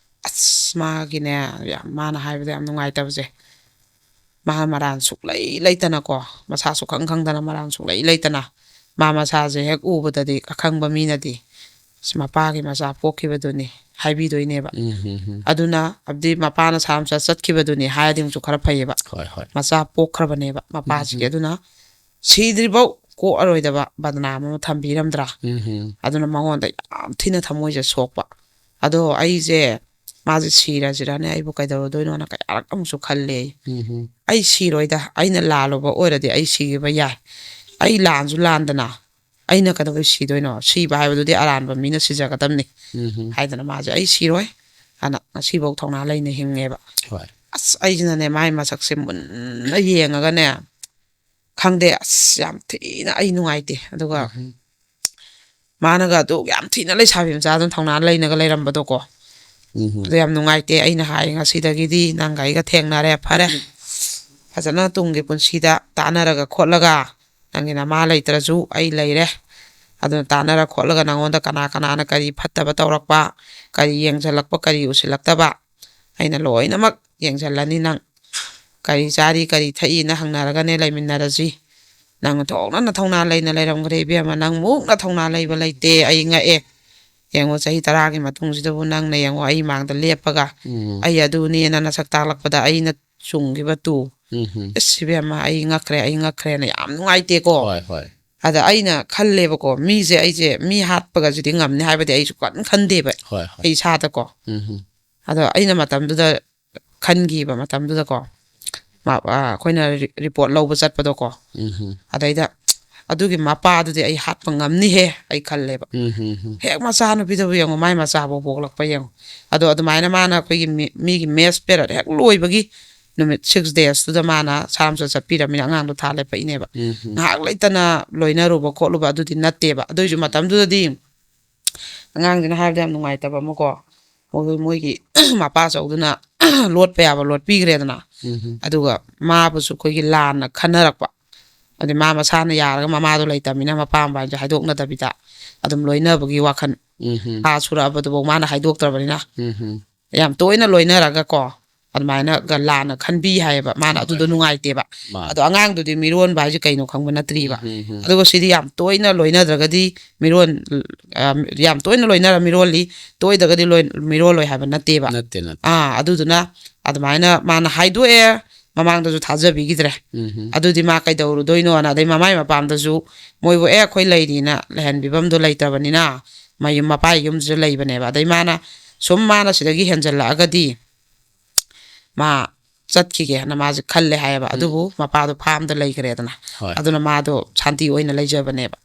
ꯑꯁ ꯃꯥꯒꯤꯅꯦ, ꯌꯥꯝ ꯃꯥꯅ ꯍꯥꯏꯕꯗ ꯌꯥꯝ ꯅꯨꯡꯉꯥꯏꯇꯕꯁꯦ, ꯃꯥ ꯃꯔꯥꯟ ꯁꯨꯛꯂꯩ ꯂꯩꯇꯅꯀꯣ, ꯃꯁꯥ ꯁꯨꯛꯈꯪ ꯈꯪꯗꯅ ꯃꯔꯥꯟ ꯁꯨꯛꯂꯩ ꯂꯩꯇꯅ, ꯃꯥ ꯃꯁꯥꯁꯦ ꯍꯦꯛ ꯎꯕꯗꯗꯤ ꯑꯈꯪꯕ ꯃꯤꯅꯗꯤ, "ꯑꯁ ꯃꯄꯥꯒꯤ ꯃꯆꯥ ꯄꯣꯛꯈꯤꯕꯗꯨꯅꯤ" ꯍꯥꯏꯕꯤꯗꯣꯏꯅꯦꯕ꯫ ꯎꯝ. ꯑꯗꯨꯅ ꯍꯥꯏꯕꯗꯤ ꯃꯄꯥꯅ ꯁꯥ ꯃꯆꯥ ꯆꯠꯈꯤꯕꯗꯨꯅꯤ ꯍꯥꯏꯔꯗꯤ ꯑꯃꯨꯛꯁꯨ ꯈꯔ ꯐꯩꯌꯦꯕ꯫ ꯍꯣꯏ, ꯍꯣꯏ. ꯃꯆꯥ ꯄꯣꯛꯈ꯭ꯔꯕꯅꯦꯕ ꯃꯄꯥꯁꯤꯒꯤ꯫ ꯑꯗꯨꯅ ꯁꯤꯗ꯭ꯔꯤꯐꯧ ꯀꯣꯛꯑꯔꯣꯏꯗꯕ ꯕꯗꯅꯥꯝ ꯑꯃ ꯊꯝꯕꯤꯔꯝꯗ꯭ꯔꯥ? ꯎꯝ. ꯑꯗꯨꯅ ꯃꯉꯣꯟꯗ ꯌꯥꯝ ꯊꯤꯅ ꯊꯃꯣꯏꯁꯦ ꯁꯣꯛꯄ꯫ ꯑꯗꯣ ꯑꯩꯁꯦ, "ꯃꯥꯁꯦ ꯁꯤꯔꯁꯤꯔꯅꯦ, ꯑꯩꯕꯨ ꯀꯩꯗꯧꯔꯗꯣꯏꯅꯣꯅ" ꯀꯌꯥꯔꯛ ꯑꯃꯨꯛꯁꯨ ꯈꯜꯂꯦ꯫ ꯎꯝ. "ꯑꯩ ꯁꯤꯔꯣꯏꯗ, ꯑꯩꯅ ꯂꯥꯜꯂꯨꯕ ꯑꯣꯏꯔꯗꯤ ꯑꯩ ꯁꯤꯈꯤꯕ ꯌꯥꯏ꯫ ꯑꯩ ꯂꯥꯟꯁꯨ ꯂꯥꯟꯗꯅ ꯑꯩꯅ ꯀꯩꯗꯧꯕꯩ ꯁꯤꯗꯣꯏꯅꯣ? ꯁꯤꯕ ꯍꯥꯏꯕꯗꯨꯗꯤ ꯑꯔꯥꯟꯕ ꯃꯤꯅ ꯁꯤꯖꯒꯗꯕꯅꯤ꯫ ꯎꯝ꯫ ꯍꯥꯏꯗꯅ ꯃꯥꯁꯦ ꯑꯩ ꯁꯤꯔꯣꯏ ꯍꯥꯏꯅ ꯉꯁꯤꯐꯥꯎ ꯊꯧꯅꯥ ꯂꯩꯅ ꯍꯤꯡꯉꯦꯕ꯫ ꯍꯣꯏ꯫ ꯑꯁ, ꯑꯩꯁꯤꯅꯅꯦ ꯃꯥꯏ ꯃꯁꯛꯁꯦ ꯃꯨꯟꯅ ꯌꯦꯡꯉꯒꯅꯦ, ꯈꯪꯗꯦ, ꯑꯁ, ꯌꯥꯝ ꯊꯤꯅ ꯑꯩ ꯅꯨꯡꯉꯥꯏꯇꯦ꯫ ꯑꯗꯨꯒ ꯎꯝ꯫ ꯃꯥꯅꯒ ꯑꯗꯨ ꯌꯥꯝ ꯊꯤꯅ ꯂꯩꯁꯥꯕꯤ ꯃꯆꯥꯗꯨꯅ ꯊꯧꯅꯥ ꯂꯩꯅꯒ ꯂꯩꯔꯝꯕꯗꯣꯀꯣ꯫ ꯎꯝ꯫ ꯑꯗꯨ ꯌꯥꯝ ꯅꯨꯡꯉꯥꯏꯇꯦ꯫ ꯑꯩꯅ ꯍꯥꯏ, ꯉꯁꯤꯗꯒꯤꯗꯤ ꯅꯪꯒ ꯑꯩꯒ ꯊꯦꯡꯅꯔꯦ, ꯐꯔꯦ, ꯐꯖꯅ ꯇꯨꯡꯒꯤ ꯄꯨꯟꯁꯤꯗ ꯇꯥꯟꯅꯔꯒ ꯈꯣꯠꯂꯒ ꯅꯪꯒꯤ ꯅꯃꯥ ꯂꯩꯇ꯭ꯔꯁꯨ ꯑꯩ ꯂꯩꯔꯦ꯫ ꯑꯗꯨꯅ ꯇꯥꯟꯅꯔ ꯈꯣꯠꯂꯒ ꯅꯪꯉꯣꯟꯗ ꯀꯅꯥ ꯀꯅꯥꯅ ꯀꯔꯤ ꯐꯠꯇꯕ ꯇꯧꯔꯛꯄ, ꯀꯔꯤ ꯌꯦꯡꯁꯤꯜꯂꯛꯄ, ꯀꯔꯤ ꯎꯁꯤꯜꯂꯛꯇꯕ, ꯑꯩꯅ ꯂꯣꯏꯅꯃꯛ ꯌꯦꯡꯁꯤꯜꯂꯅꯤ꯫ ꯅꯪ ꯀꯔꯤ ꯆꯥꯔꯤ, ꯀꯔꯤ ꯊꯛꯏꯅ ꯍꯪꯅꯔꯒꯅꯦ ꯂꯩꯃꯤꯟꯅꯔꯁꯤ꯫ ꯅꯪ ꯊꯣꯛꯅ ꯅꯊꯧꯅꯥ ꯂꯩꯅ ꯂꯩꯔꯝꯈ꯭ꯔꯦ ꯏꯕꯦꯝꯃ, ꯅꯪ ꯃꯨꯛ ꯅꯊꯧꯅꯥ ꯂꯩꯕ ꯂꯩꯇꯦ꯫ ꯑꯩ ꯉꯛꯑꯦ꯫ ꯌꯦꯡꯉꯣ, ꯆꯍꯤ ꯇꯔꯥꯒꯤ ꯃꯇꯨꯡꯁꯤꯗꯕꯨ ꯅꯪꯅ ꯌꯦꯡꯉꯣ, ꯑꯩ ꯃꯥꯡꯗ ꯂꯦꯞꯄꯒ ꯎꯝ꯫ ꯑꯩ ꯑꯗꯨꯅꯦꯅ ꯅꯁꯛ ꯇꯥꯛꯂꯛꯄꯗ ꯑꯩꯅ ꯆꯨꯡꯈꯤꯕ ꯇꯨ꯫ ꯎꯝ꯫ ꯑꯁ ꯏꯕꯦꯝꯃ, ꯑꯩ ꯉꯛꯈ꯭ꯔꯦ, ꯑꯩ ꯉꯛꯈ꯭ꯔꯦꯅ ꯌꯥꯝ ꯅꯨꯡꯉꯥꯏꯇꯦꯀꯣ꯫ ꯍꯣꯏ, ꯍꯣꯏ꯫ ꯑꯗ ꯑꯩꯅ ꯈꯜꯂꯦꯕꯀꯣ, ꯃꯤꯁꯦ, ꯑꯩꯁꯦ ꯃꯤ ꯍꯥꯠꯄꯒꯁꯤꯗꯤ ꯉꯝꯅꯤ ꯍꯥꯏꯕꯗꯤ ꯑꯩꯁꯨ ꯀꯟꯅ ꯈꯟꯗꯦꯕ꯫ ꯍꯣꯏ, ꯍꯣꯏ꯫ ꯑꯩ ꯏꯁꯥꯗꯀꯣ꯫ ꯎꯝ꯫ ꯑꯗꯣ ꯑꯩꯅ ꯃꯇꯝꯗꯨꯗ ꯈꯟꯈꯤꯕ ꯃꯇꯝꯗꯨꯗꯀꯣ, ꯃꯥ-, ꯑ, ꯑꯩꯈꯣꯏꯅ ꯔꯤ-, ꯔꯤꯄꯣꯔꯠ ꯂꯧꯕ ꯆꯠꯄꯗꯣꯀꯣ, ꯎꯝ꯫ ꯑꯗꯩꯗ ꯑꯗꯨꯒꯤ ꯃꯄꯥꯗꯨꯗꯤ ꯑꯩ ꯍꯥꯠꯄ ꯉꯝꯅꯤꯍꯦ, ꯑꯩ ꯈꯜꯂꯦꯕ꯫ ꯎꯝ꯫ ꯍꯦꯛ ꯃꯆꯥꯅꯨꯄꯤꯗꯕꯨ ꯌꯦꯡꯉꯣ, ꯃꯥꯏ ꯃꯆꯥꯐꯥꯎ ꯄꯣꯛꯂꯛꯄ ꯌꯦꯡꯉꯣ꯫ ꯑꯗꯣ ꯑꯗꯨꯃꯥꯏꯅ ꯃꯥꯅ ꯑꯩꯈꯣꯏꯒꯤ ꯃꯤ-, ꯃꯤꯒꯤ ꯃꯦꯁ ꯄꯦꯔꯠ ꯍꯦꯛ ꯂꯣꯏꯕꯒꯤ ꯅꯨꯃꯤꯠ six days ꯇꯨꯗ ꯃꯥꯅ ꯁꯥ ꯃꯆꯥ ꯆꯠꯄꯤꯔꯝꯃꯤꯅ ꯑꯉꯥꯡꯗꯣ ꯊꯥ ꯂꯦꯞꯄꯛꯏꯅꯦꯕ꯫ ꯎꯝ꯫ ꯉꯥꯏꯍꯥꯛ ꯂꯩꯇꯅ ꯂꯣꯏꯅꯔꯨꯕ ꯈꯣꯠꯂꯨꯕ ꯑꯗꯨꯗꯤ ꯅꯠꯇꯦꯕ꯫ ꯑꯗꯨꯏꯁꯨ ꯃꯇꯝꯗꯨꯗꯗꯤ ꯑꯉꯥꯡꯁꯤꯅ ꯍꯥꯏꯕꯗ ꯌꯥꯝ ꯅꯨꯡꯉꯥꯏꯇꯕ ꯑꯃꯀꯣ, ꯃꯣꯏ, ꯃꯣꯏꯒꯤ ꯃꯄꯥ ꯆꯧꯗꯨꯅ ꯂꯣꯠꯄ ꯌꯥꯕ ꯂꯣꯠꯄꯤꯈ꯭ꯔꯦꯗꯅ꯫ ꯎꯝ꯫ ꯑꯗꯨꯒ ꯃꯥꯕꯨꯁꯨ ꯑꯩꯈꯣꯏꯒꯤ ꯂꯥꯟꯅ ꯈꯟꯅꯔꯛꯄ꯫ ꯑꯗꯩ ꯃꯥ ꯃꯁꯥꯅ ꯌꯥꯔꯒ ꯃꯃꯥꯗꯣ ꯂꯩꯇꯕꯅꯤꯅ ꯃꯄꯥ ꯃꯄꯥꯁꯦ ꯍꯥꯏꯗꯣꯛꯅꯗꯕꯤꯗ ꯑꯗꯨꯝ ꯂꯣꯏꯅꯕꯒꯤ ꯋꯥꯈꯜ꯫ ꯎꯝ꯫ ꯊꯥ ꯁꯨꯔꯛꯑꯕꯗꯨꯐꯥꯎ ꯃꯥꯅ ꯍꯥꯏꯗꯣꯛꯇ꯭ꯔꯕꯅꯤꯅ꯫ ꯎꯝ꯫ ꯌꯥꯝ ꯇꯣꯏꯅ ꯂꯣꯏꯅꯔꯒꯀꯣ, ꯑꯗꯨꯃꯥꯏꯅꯒ ꯂꯥꯟꯅ ꯈꯟꯕꯤ ꯍꯥꯏꯌꯦꯕ꯫ ꯃꯥꯅ ꯍꯣꯏ꯫ ꯑꯗꯨꯗꯣ ꯅꯨꯡꯉꯥꯏꯇꯦꯕ꯫ ꯃꯥꯅꯦ꯫ ꯑꯗꯣ ꯑꯉꯥꯡꯗꯨꯗꯤ ꯃꯤꯔꯣꯟꯕ ꯍꯥꯏꯁꯦ ꯀꯩꯅꯣ ꯈꯪꯕ ꯅꯠꯇ꯭ꯔꯤꯕ꯫ ꯎꯝ, ꯎꯝ, ꯎꯝ꯫ ꯑꯗꯨꯒ ꯁꯤꯗꯤ ꯌꯥꯝ ꯇꯣꯏꯅ ꯂꯣꯏꯅꯗ꯭ꯔꯒꯗꯤ ꯃꯤꯔꯣꯟ, ꯑ, ꯌꯥꯝ ꯇꯣꯏꯅ ꯂꯣꯏꯅꯔ ꯃꯤꯔꯣꯜꯂꯤ, ꯇꯣꯏꯗ꯭ꯔꯒꯗꯤ ꯂꯣꯏ-, ꯃꯤꯔꯣꯜꯂꯣꯏ ꯍꯥꯏꯕ ꯅꯠꯇꯦꯕ꯫ ꯅꯠꯇꯦ, ꯅꯠꯇꯦ꯫ ꯑꯥ, ꯑꯗꯨꯗꯨꯅ ꯑꯗꯨꯃꯥꯏꯅ ꯃꯥꯅ ꯍꯥꯏꯗꯣꯛꯑꯦ, ꯃꯃꯥꯡꯗꯁꯨ ꯊꯥꯖꯕꯤꯈꯤꯗ꯭ꯔꯦ꯫ ꯎꯝ꯫ ꯑꯗꯨꯗꯤ ꯃꯥ ꯀꯩꯗꯧꯔꯨꯗꯣꯏꯅꯣꯅ, ꯑꯗꯩ ꯃꯃꯥꯏ ꯃꯄꯥꯝꯗꯁꯨ ꯃꯣꯏꯕꯨ, "ꯑꯦ, ꯑꯩꯈꯣꯏ ꯂꯩꯔꯤꯅ" ꯂꯩꯍꯟꯕꯤꯐꯝꯗꯣ ꯂꯩꯇꯕꯅꯤꯅ, ꯃꯌꯨꯝ ꯃꯄꯥꯒꯤ ꯌꯨꯝꯁꯤꯗ ꯂꯩꯕꯅꯦꯕ꯫ ꯑꯗꯩ ꯃꯥꯅ ꯁꯨꯝ ꯃꯥꯅ ꯁꯤꯗꯒꯤ ꯍꯦꯟꯖꯜꯂꯛꯑꯒꯗꯤ ꯃꯥ ꯆꯠꯈꯤꯒꯦꯅ ꯃꯥꯁꯦ ꯈꯜꯂꯦ ꯍꯥꯏꯌꯦꯕ꯫ ꯑꯗꯨꯕꯨ ꯃꯄꯥꯗꯣ ꯐꯥꯝꯗ ꯂꯩꯈ꯭ꯔꯦꯗꯅ꯫ ꯍꯣꯏ꯫ ꯑꯗꯨꯅ ꯃꯥꯗꯣ ꯁꯥꯟꯇꯤ ꯑꯣꯏꯅ ꯂꯩꯖꯕꯅꯦꯕ꯫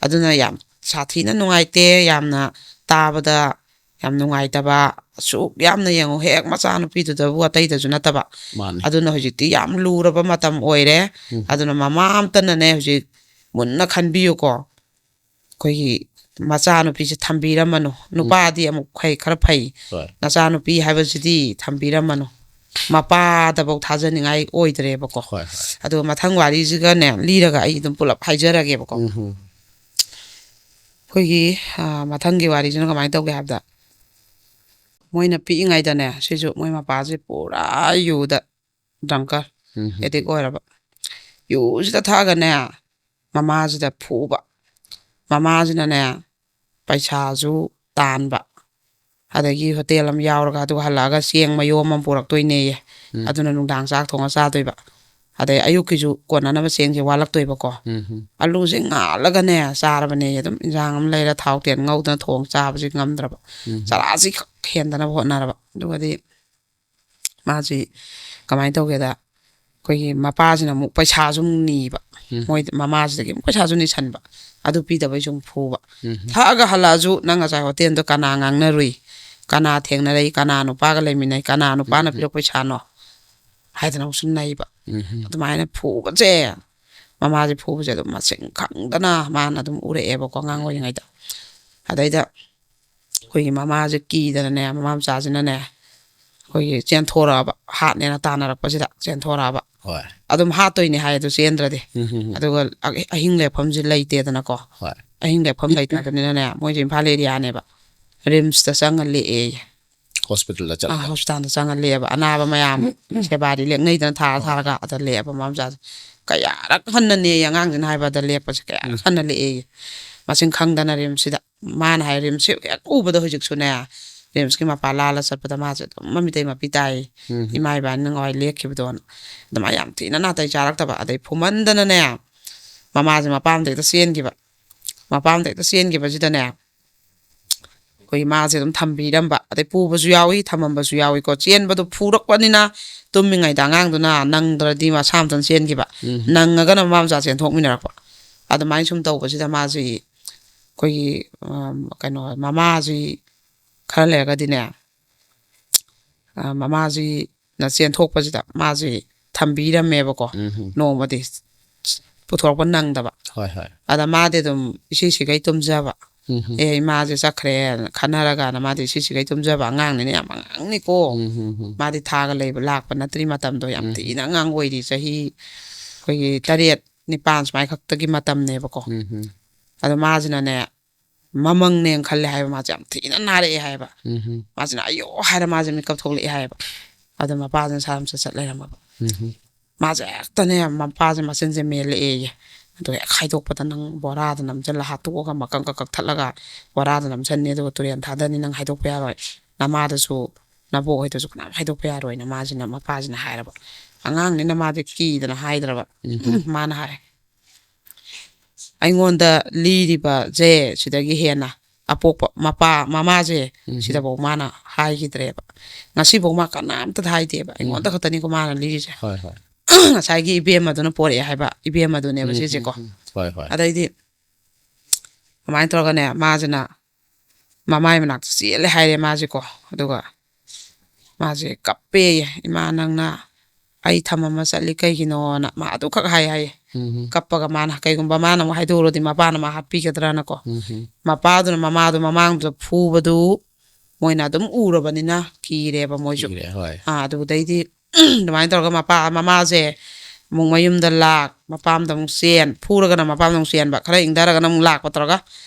ꯑꯗꯨꯅ ꯌꯥꯝ ꯁꯥꯊꯤꯅ ꯅꯨꯡꯉꯥꯏꯇꯦ, ꯌꯥꯝꯅ ꯇꯥꯕꯗ ꯌꯥꯝ ꯅꯨꯡꯉꯥꯏꯇꯕ꯫ ꯑꯁꯨꯛ ꯌꯥꯝꯅ ꯌꯦꯡꯉꯨ, ꯍꯦꯛ ꯃꯆꯥꯅꯨꯄꯤꯗꯨꯗꯕꯨ, ꯑꯇꯩꯗꯁꯨ ꯅꯠꯇꯕ꯫ ꯃꯥꯅꯤ꯫ ꯑꯗꯨꯅ ꯍꯧꯖꯤꯛꯇꯤ ꯌꯥꯝ ꯂꯨꯔꯕ ꯃꯇꯝ ꯑꯣꯏꯔꯦ꯫ ꯎꯝ꯫ ꯑꯗꯨꯅ ꯃꯃꯥ ꯑꯝꯇꯅꯅꯦ ꯍꯧꯖꯤꯛ ꯃꯨꯟꯅ ꯈꯟꯕꯤꯌꯨꯀꯣ꯫ ꯑꯩꯈꯣꯏꯒꯤ ꯃꯆꯥꯅꯨꯄꯤꯁꯦ ꯊꯝꯕꯤꯔꯝꯃꯅꯨ꯫ ꯅꯨꯄꯥꯗꯤ ꯑꯃꯨꯛ ꯈꯩ ꯈꯔ ꯐꯩ꯫ ꯍꯣꯏ꯫ ꯅꯆꯥꯅꯨꯄꯤ ꯍꯥꯏꯕꯁꯤꯗꯤ ꯊꯝꯕꯤꯔꯝꯃꯅꯨ꯫ ꯃꯄꯥꯗꯐꯧ ꯊꯥꯖꯅꯤꯡꯉꯥꯏ ꯑꯣꯏꯗ꯭ꯔꯦꯕꯀꯣ꯫ ꯍꯣꯏ, ꯍꯣꯏ꯫ ꯑꯗꯣ ꯃꯊꯪ ꯋꯥꯔꯤꯁꯤꯒꯅꯦ ꯂꯤꯔꯒ ꯑꯩ ꯑꯗꯨꯝ ꯄꯨꯂꯞ ꯍꯥꯏꯖꯔꯒꯦꯕꯀꯣ꯫ ꯎꯝ, ꯎꯝ꯫ ꯑꯩꯈꯣꯏꯒꯤ, ꯑ, ꯃꯊꯪꯒꯤ ꯋꯥꯔꯤꯁꯤꯅ ꯀꯃꯥꯏꯅ ꯇꯧꯒꯦ ꯍꯥꯏꯕꯗ, ꯃꯣꯏꯅ ꯄꯤꯛꯏꯉꯩꯗꯅꯦ, ꯁꯤꯁꯨ ꯃꯣꯏ ꯃꯄꯥꯁꯦ ꯄꯨꯔꯥ ꯌꯨꯗ ꯗ꯭ꯔꯪꯀꯔ, ꯎꯝ, ꯎꯝ꯫ ꯑꯦꯗꯤꯛ ꯑꯣꯏꯔꯕ꯫ ꯌꯨꯁꯤꯗ ꯊꯛꯑꯒꯅꯦ, ꯃꯃꯥꯁꯤꯗ ꯐꯨꯕ꯫ ꯃꯃꯥꯁꯤꯅꯅꯦ, ꯄꯩꯁꯥꯁꯨ ꯇꯥꯟꯕ, ꯑꯗꯒꯤ ꯍꯣꯇꯦꯜ ꯑꯃ ꯌꯥꯎꯔꯒ ꯑꯗꯨꯒ ꯍꯜꯂꯛꯑꯒ ꯆꯦꯡ ꯃꯌꯣꯝ ꯑꯃ ꯄꯨꯔꯛꯇꯣꯏꯅꯦꯌꯦ꯫ ꯎꯝ꯫ ꯑꯗꯨꯅ ꯅꯨꯡꯗꯥꯡ ꯆꯥꯛ ꯊꯣꯡꯉ ꯆꯥꯗꯣꯏꯕ꯫ ꯑꯗꯩ ꯑꯌꯨꯛꯀꯤꯁꯨ ꯀꯣꯟꯅꯅꯕ ꯆꯦꯡꯁꯦ ꯋꯥꯠꯂꯛꯇꯣꯏꯕꯀꯣ꯫ ꯎꯝ, ꯎꯝ꯫ ꯑꯂꯨꯁꯦ ꯉꯥꯜꯂꯒꯅꯦ ꯆꯥꯔꯕꯅꯦ꯫ ꯑꯗꯨꯝ ꯏꯟꯖꯥꯡ ꯑꯃ ꯂꯩꯔ ꯊꯥꯎ ꯇꯦꯟ ꯉꯧꯗꯅ ꯊꯣꯡ ꯆꯥꯕꯁꯦ ꯉꯝꯗ꯭ꯔꯕ꯫ ꯎꯝ꯫ ꯆꯔꯥꯁꯤ ꯈꯛ ꯍꯦꯟꯗꯅꯕ ꯍꯣꯠꯅꯔꯕ꯫ ꯑꯗꯨꯒꯗꯤ ꯃꯥꯁꯤ ꯀꯃꯥꯏꯅ ꯇꯧꯒꯦꯗ, ꯑꯩꯈꯣꯏꯒꯤ ꯃꯄꯥꯁꯤꯅ ꯑꯃꯨꯛ ꯄꯩꯁꯥꯁꯨ ꯑꯃꯨꯛ ꯅꯤꯕ꯫ ꯎꯝ꯫ ꯃꯣꯏ ꯃꯃꯥꯁꯤꯗꯒꯤ ꯑꯃꯨꯛ ꯄꯩꯁꯥꯁꯨ ꯅꯤꯁꯟꯕ꯫ ꯑꯗꯨ ꯄꯤꯗꯕꯩꯁꯨ ꯑꯃꯨꯛ ꯐꯨꯕ꯫ ꯎꯝ꯫ ꯊꯛꯑꯒ ꯍꯜꯂꯛꯑꯁꯨ, "ꯅꯪ ꯉꯁꯥꯏ ꯍꯣꯇꯦꯜꯗꯣ ꯀꯅꯥ ꯉꯥꯡꯅꯔꯨꯏ? ꯀꯅꯥ ꯊꯦꯡꯅꯔꯛꯏ? ꯀꯅꯥ ꯅꯨꯄꯥꯒ ꯂꯩꯃꯤꯟꯅꯩ? ꯀꯅꯥ ꯅꯨꯄꯥꯅ ꯎꯝ꯫ ꯄꯤꯔꯛꯄ ꯄꯩꯁꯥꯅꯣ?" ꯍꯥꯏꯗꯅ ꯑꯃꯨꯛꯁꯨ ꯅꯩꯕ꯫ ꯎꯝ꯫ ꯑꯗꯨꯃꯥꯏꯅ ꯐꯨꯕꯁꯦ, ꯃꯃꯥꯁꯦ ꯐꯨꯕꯁꯦ ꯑꯗꯨꯝ ꯃꯁꯤꯡ ꯈꯪꯗꯅ ꯃꯥꯅ ꯑꯗꯨꯝ ꯎꯔꯛꯑꯦꯕꯀꯣ, ꯑꯉꯥꯡ ꯑꯣꯏꯔꯤꯉꯩꯗ꯫ ꯑꯗꯩꯗ ꯑꯩꯈꯣꯏꯒꯤ ꯃꯃꯥꯁꯦ ꯀꯤꯗꯅꯅꯦ, ꯃꯃꯥ ꯃꯆꯥꯁꯤꯅꯅꯦ, ꯑꯩꯈꯣꯏꯒꯤ ꯆꯦꯟꯊꯣꯔꯛꯑꯕ, ꯍꯥꯠꯅꯦꯅ ꯇꯥꯟꯅꯔꯛꯄꯁꯤꯗ ꯆꯦꯟꯊꯣꯔꯛꯑꯕ꯫ ꯍꯣꯏ꯫ ꯑꯗꯨꯝ ꯍꯥꯠꯇꯣꯏꯅꯦ ꯍꯥꯏ, ꯑꯗꯨ ꯆꯦꯟꯗ꯭ꯔꯗꯤ꯫ ꯎꯝ, ꯎꯝ, ꯎꯝ꯫ ꯑꯗꯨꯒ ꯑ-, ꯑꯍꯤꯡ ꯂꯦꯛꯐꯝꯁꯦ ꯂꯩꯇꯦꯗꯅꯀꯣ꯫ ꯍꯣꯏ꯫ ꯑꯍꯤꯡ ꯂꯦꯛꯐꯝ ꯂꯩꯇꯕꯅꯤꯅꯅꯦ, ꯃꯣꯏꯁꯦ ꯏꯝꯐꯥꯜ ꯑꯦꯔꯤꯌꯥꯅꯦꯕ, ꯔꯤꯝꯁꯇ ꯆꯪꯉ ꯂꯦꯛꯑꯦꯌꯦ꯫ ꯍꯣꯁꯄꯤꯇꯥꯜꯗ ꯑꯥ, ꯆꯠꯂꯒ꯫ ꯍꯣꯁꯄꯤꯇꯥꯜꯗ ꯆꯪꯉ ꯂꯦꯛꯑꯦꯕ, ꯑꯅꯥꯕ ꯃꯌꯥꯝ ꯁꯦꯕꯥꯗꯤ ꯂꯦꯛꯅꯩꯗꯅ ꯊꯥꯔ ꯊꯥꯔꯒ, ꯑꯗ ꯂꯦꯛꯑꯕ ꯃꯃꯥ ꯃꯆꯥꯁꯦ꯫ ꯀꯌꯥꯔꯛ ꯍꯟꯅꯅꯦꯌꯦ ꯑꯉꯥꯡꯁꯤꯅ ꯍꯥꯏꯕ, ꯑꯗ ꯂꯦꯛꯄꯁꯦ ꯀꯌꯥꯔꯛ ꯍꯟꯅ ꯂꯦꯛꯑꯦꯌꯦ꯫ ꯃꯁꯤꯡ ꯈꯪꯗꯅ ꯔꯤꯝꯁꯁꯤꯗ꯫ ꯃꯥꯅ ꯍꯥꯏ, ꯔꯤꯝꯁꯁꯦ ꯍꯦꯛ ꯎꯕꯗ ꯍꯧꯖꯤꯛꯁꯨꯅꯦ, ꯔꯤꯝꯁꯀꯤ ꯃꯄꯥ ꯂꯥꯜꯂ ꯆꯠꯄꯗ ꯃꯥꯁꯦ ꯑꯗꯨꯝ ꯃꯃꯤꯇꯩ ꯃꯄꯤ ꯇꯥꯏ꯫ ꯎꯝ꯫ ꯏꯃꯥ ꯏꯕꯥꯅꯤ ꯅꯉꯥꯏ ꯂꯦꯛꯈꯤꯕꯗꯣꯅ꯫ ꯑꯗꯨꯃꯥꯏꯅ ꯌꯥꯝ ꯊꯤꯅ ꯅꯥꯇꯩ ꯆꯥꯔꯛꯇꯕ, ꯑꯗꯩ ꯐꯨꯃꯟꯗꯅꯅꯦ, ꯃꯃꯥꯁꯦ ꯃꯄꯥꯝꯗ ꯍꯦꯛꯇ ꯆꯦꯟꯈꯤꯕ꯫ ꯃꯄꯥꯝꯗ ꯍꯦꯛꯇ ꯆꯦꯟꯈꯤꯕꯁꯤꯗꯅꯦ, ꯑꯩꯈꯣꯏꯒꯤ ꯃꯥꯁꯦ ꯑꯗꯨꯝ ꯊꯝꯕꯤꯔꯝꯕ, ꯑꯗꯩ ꯄꯨꯕꯁꯨ ꯌꯥꯎꯏ, ꯊꯝꯃꯝꯕꯁꯨ ꯌꯥꯎꯏꯀꯣ꯫ ꯆꯦꯟꯕꯗꯣ ꯐꯨꯔꯛꯄꯅꯤꯅ ꯇꯨꯝꯃꯤꯉꯩꯗ ꯑꯉꯥꯡꯗꯨꯅ ꯅꯪꯗ꯭ꯔꯗꯤ ꯃꯁꯥ ꯃꯊꯟ ꯆꯦꯟꯈꯤꯕ, ꯎꯝ꯫ ꯅꯪꯉꯒꯅ ꯃꯃꯥ ꯃꯆꯥ ꯆꯦꯟꯊꯣꯛꯃꯤꯟꯅꯔꯛꯄ꯫ ꯑꯗꯨꯃꯥꯏꯅ ꯁꯨꯝ ꯇꯧꯕꯁꯤꯗ ꯃꯥꯁꯤ ꯑꯩꯈꯣꯏꯒꯤ, ꯑꯝ, ꯀꯩꯅꯣ, ꯃꯃꯥꯁꯤ ꯈꯔ ꯂꯩꯔꯒꯗꯤꯅꯦ, ꯑ, ꯃꯃꯥꯁꯤꯅ ꯆꯦꯟꯊꯣꯛꯄꯁꯤꯗ ꯃꯥꯁꯤ ꯊꯝꯕꯤꯔꯝꯃꯦꯕꯀꯣ꯫ ꯎꯝ꯫ ꯅꯣꯡꯃꯗꯤ ꯄꯨꯊꯣꯔꯛꯄ ꯅꯪꯗꯕ꯫ ꯍꯣꯏ, ꯍꯣꯏ꯫ ꯑꯗ ꯃꯥꯗꯤ ꯑꯗꯨꯝ ꯏꯁꯤꯁꯤꯒꯩ ꯇꯨꯝꯖꯕ꯫ ꯎꯝ꯫ ꯑꯦ, ꯏꯃꯥꯁꯦ ꯆꯠꯈ꯭ꯔꯦꯅ ꯈꯟꯅꯔꯒꯅ ꯃꯥꯗꯤ ꯏꯁꯤꯁꯤꯒꯩ ꯇꯨꯝꯖꯕ ꯑꯉꯥꯡꯅꯤꯅ, ꯌꯥꯝ ꯑꯉꯥꯡꯅꯤꯀꯣ꯫ ꯎꯝ, ꯎꯝ, ꯎꯝ꯫ ꯃꯥꯗꯤ ꯊꯥꯒ ꯂꯩꯕ ꯂꯥꯛꯄ ꯅꯠꯇ꯭ꯔꯤ ꯃꯇꯝꯗꯣ, ꯌꯥꯝ ꯎꯝ꯫ ꯊꯤꯅ ꯑꯉꯥꯡ ꯑꯣꯏꯔꯤ, ꯆꯍꯤ ꯑꯩꯈꯣꯏꯒꯤ ꯇꯔꯦꯠ, ꯅꯤꯄꯥꯟ ꯁꯨꯃꯥꯏ ꯈꯛꯇꯒꯤ ꯃꯇꯝꯅꯦꯕꯀꯣ꯫ ꯎꯝ, ꯎꯝ꯫ ꯑꯗꯣ ꯃꯥꯁꯤꯅꯅꯦ, ꯃꯃꯪꯅꯦꯅ ꯈꯜꯂꯦ ꯍꯥꯏꯕ, ꯃꯥꯁꯦ ꯌꯥꯝ ꯊꯤꯅ ꯅꯥꯔꯛꯑꯦ ꯍꯥꯏꯕ꯫ ꯎꯝ꯫ ꯃꯥꯁꯤꯅ "ꯑꯌꯣ" ꯍꯥꯏꯔ ꯃꯥꯁꯦ ꯃꯤꯀꯞ ꯊꯣꯛꯂꯛꯑꯦ ꯍꯥꯏꯕ꯫ ꯑꯗꯣ ꯃꯄꯥꯁꯤꯅ ꯁꯥꯔꯝ ꯆꯠ ꯆꯠ ꯂꯩꯔꯝꯃꯕ꯫ ꯎꯝ꯫ ꯃꯥꯁꯦ ꯍꯦꯛꯇꯅꯦ, ꯃꯄꯥꯁꯦ ꯃꯆꯤꯟꯁꯦ ꯃꯦꯜꯂꯛꯑꯦꯌꯦ꯫ ꯑꯗꯨꯒ ꯍꯦꯛ ꯍꯥꯏꯗꯣꯛꯄꯗ ꯅꯪ ꯕꯣꯔꯥꯗ ꯅꯝꯁꯤꯜꯂ ꯍꯥꯠꯇꯣꯛꯑꯒ ꯃꯀꯛ ꯀꯛ ꯀꯛꯊꯠꯂꯒ ꯕꯣꯔꯥꯗ ꯅꯝꯁꯤꯟꯅꯤ, ꯑꯗꯨꯒ ꯇꯨꯔꯦꯟ ꯊꯥꯗꯅꯤ, ꯅꯪ ꯍꯥꯏꯗꯣꯛꯄ ꯌꯥꯔꯣꯏ꯫ ꯅꯃꯥꯗꯁꯨ, ꯅꯕꯣꯛ ꯍꯣꯏꯗꯁꯨ ꯀꯅꯥꯝ ꯍꯥꯏꯗꯣꯛꯄ ꯌꯥꯔꯣꯏꯅ ꯃꯥꯁꯤꯅ, ꯃꯄꯥꯁꯤꯅ ꯍꯥꯏꯔꯕ꯫ ꯑꯉꯥꯡꯅꯤꯅ ꯃꯥꯗꯤ ꯀꯤꯗꯅ ꯍꯥꯏꯗ꯭ꯔꯕ꯫ ꯎꯝ꯫ ꯃꯥꯅ ꯍꯥꯏ, ꯑꯩꯉꯣꯟꯗ ꯂꯤꯔꯤꯕꯁꯦ ꯁꯤꯗꯒꯤ ꯍꯦꯟꯅ ꯑꯄꯣꯛꯄ ꯃꯄꯥ, ꯃꯃꯥꯁꯦ, ꯎꯝ꯫ ꯁꯤꯗꯐꯧ ꯃꯥꯅ ꯍꯥꯏꯈꯤꯗ꯭ꯔꯦꯕ꯫ ꯉꯁꯤꯐꯧ ꯃꯥ ꯀꯅꯥꯝꯇꯗ ꯍꯥꯏꯗꯦꯕ, ꯑꯩꯉꯣꯟꯗ ꯎꯝ꯫ ꯈꯛꯇꯅꯤꯀꯣ ꯃꯥꯅ ꯂꯤꯔꯤꯁꯦ꯫ ꯍꯣꯏ, ꯍꯣꯏ꯫ ꯉꯁꯥꯏꯒꯤ ꯏꯕꯦꯝꯃꯗꯨꯅ ꯄꯣꯔꯛꯑꯦ ꯍꯥꯏꯕ ꯏꯕꯦꯝꯃꯗꯨꯅꯦꯕ ꯎꯝ, ꯁꯤꯁꯦꯀꯣ꯫ ꯎꯝ, ꯎꯝ꯫ ꯍꯣꯏ, ꯍꯣꯏ꯫ ꯑꯗꯩꯗꯤ ꯑꯗꯨꯃꯥꯏꯅ ꯇꯧꯔꯒꯅꯦ, ꯃꯥꯁꯤꯅ ꯃꯃꯥꯏ ꯃꯅꯥꯛꯇ ꯆꯦꯜꯂꯦ ꯍꯥꯏꯔꯦ ꯃꯥꯁꯦꯀꯣ꯫ ꯑꯗꯨꯒ ꯃꯥꯁꯦ ꯀꯞꯄꯦꯌꯦ, "ꯏꯃꯥ, ꯅꯪꯅ ꯑꯩ ꯊꯝꯃꯝꯃ ꯆꯠꯂꯤ ꯀꯩꯒꯤꯅꯣꯅ?" ꯃꯥ ꯑꯗꯨꯈꯛ ꯍꯥꯏ ꯍꯥꯏꯌꯦ꯫ ꯎꯝ꯫ ꯀꯞꯄꯒ ꯃꯥꯅ, ꯀꯩꯒꯨꯝꯕ ꯃꯥꯅ ꯑꯃꯨꯛ ꯍꯥꯏꯗꯣꯛꯎꯔꯗꯤ ꯃꯄꯥꯅ ꯃꯥ ꯍꯥꯠꯄꯤꯒꯗ꯭ꯔꯥꯅꯀꯣ꯫ ꯎꯝ꯫ ꯃꯄꯥꯗꯨꯅ ꯃꯃꯥꯗꯣ ꯃꯃꯥꯡꯗꯨꯗ ꯐꯨꯕꯗꯨ ꯃꯣꯏꯅ ꯑꯗꯨꯝ ꯎꯔꯕꯅꯤꯅ ꯀꯤꯔꯦꯕ ꯃꯣꯏꯁꯨ꯫ ꯀꯤꯔꯦ, ꯍꯣꯏ꯫ ꯑꯥ, ꯑꯗꯨꯗꯩꯗꯤ ꯑꯗꯨꯃꯥꯏꯅ ꯇꯧꯔꯒ ꯃꯄꯥ, ꯃꯃꯥꯁꯦ ꯑꯃꯨꯛ ꯃꯌꯨꯝꯗ ꯂꯥꯛ, ꯃꯄꯥꯝꯗ ꯑꯃꯨꯛ ꯆꯦꯟ, ꯐꯨꯔꯒꯅ ꯃꯄꯥꯝꯗ ꯑꯃꯨꯛ ꯆꯦꯟꯕ, ꯈꯔ ꯏꯪꯊꯔꯒꯅ ꯑꯃꯨꯛ ꯂꯥꯛꯄ ꯇꯧꯔꯒ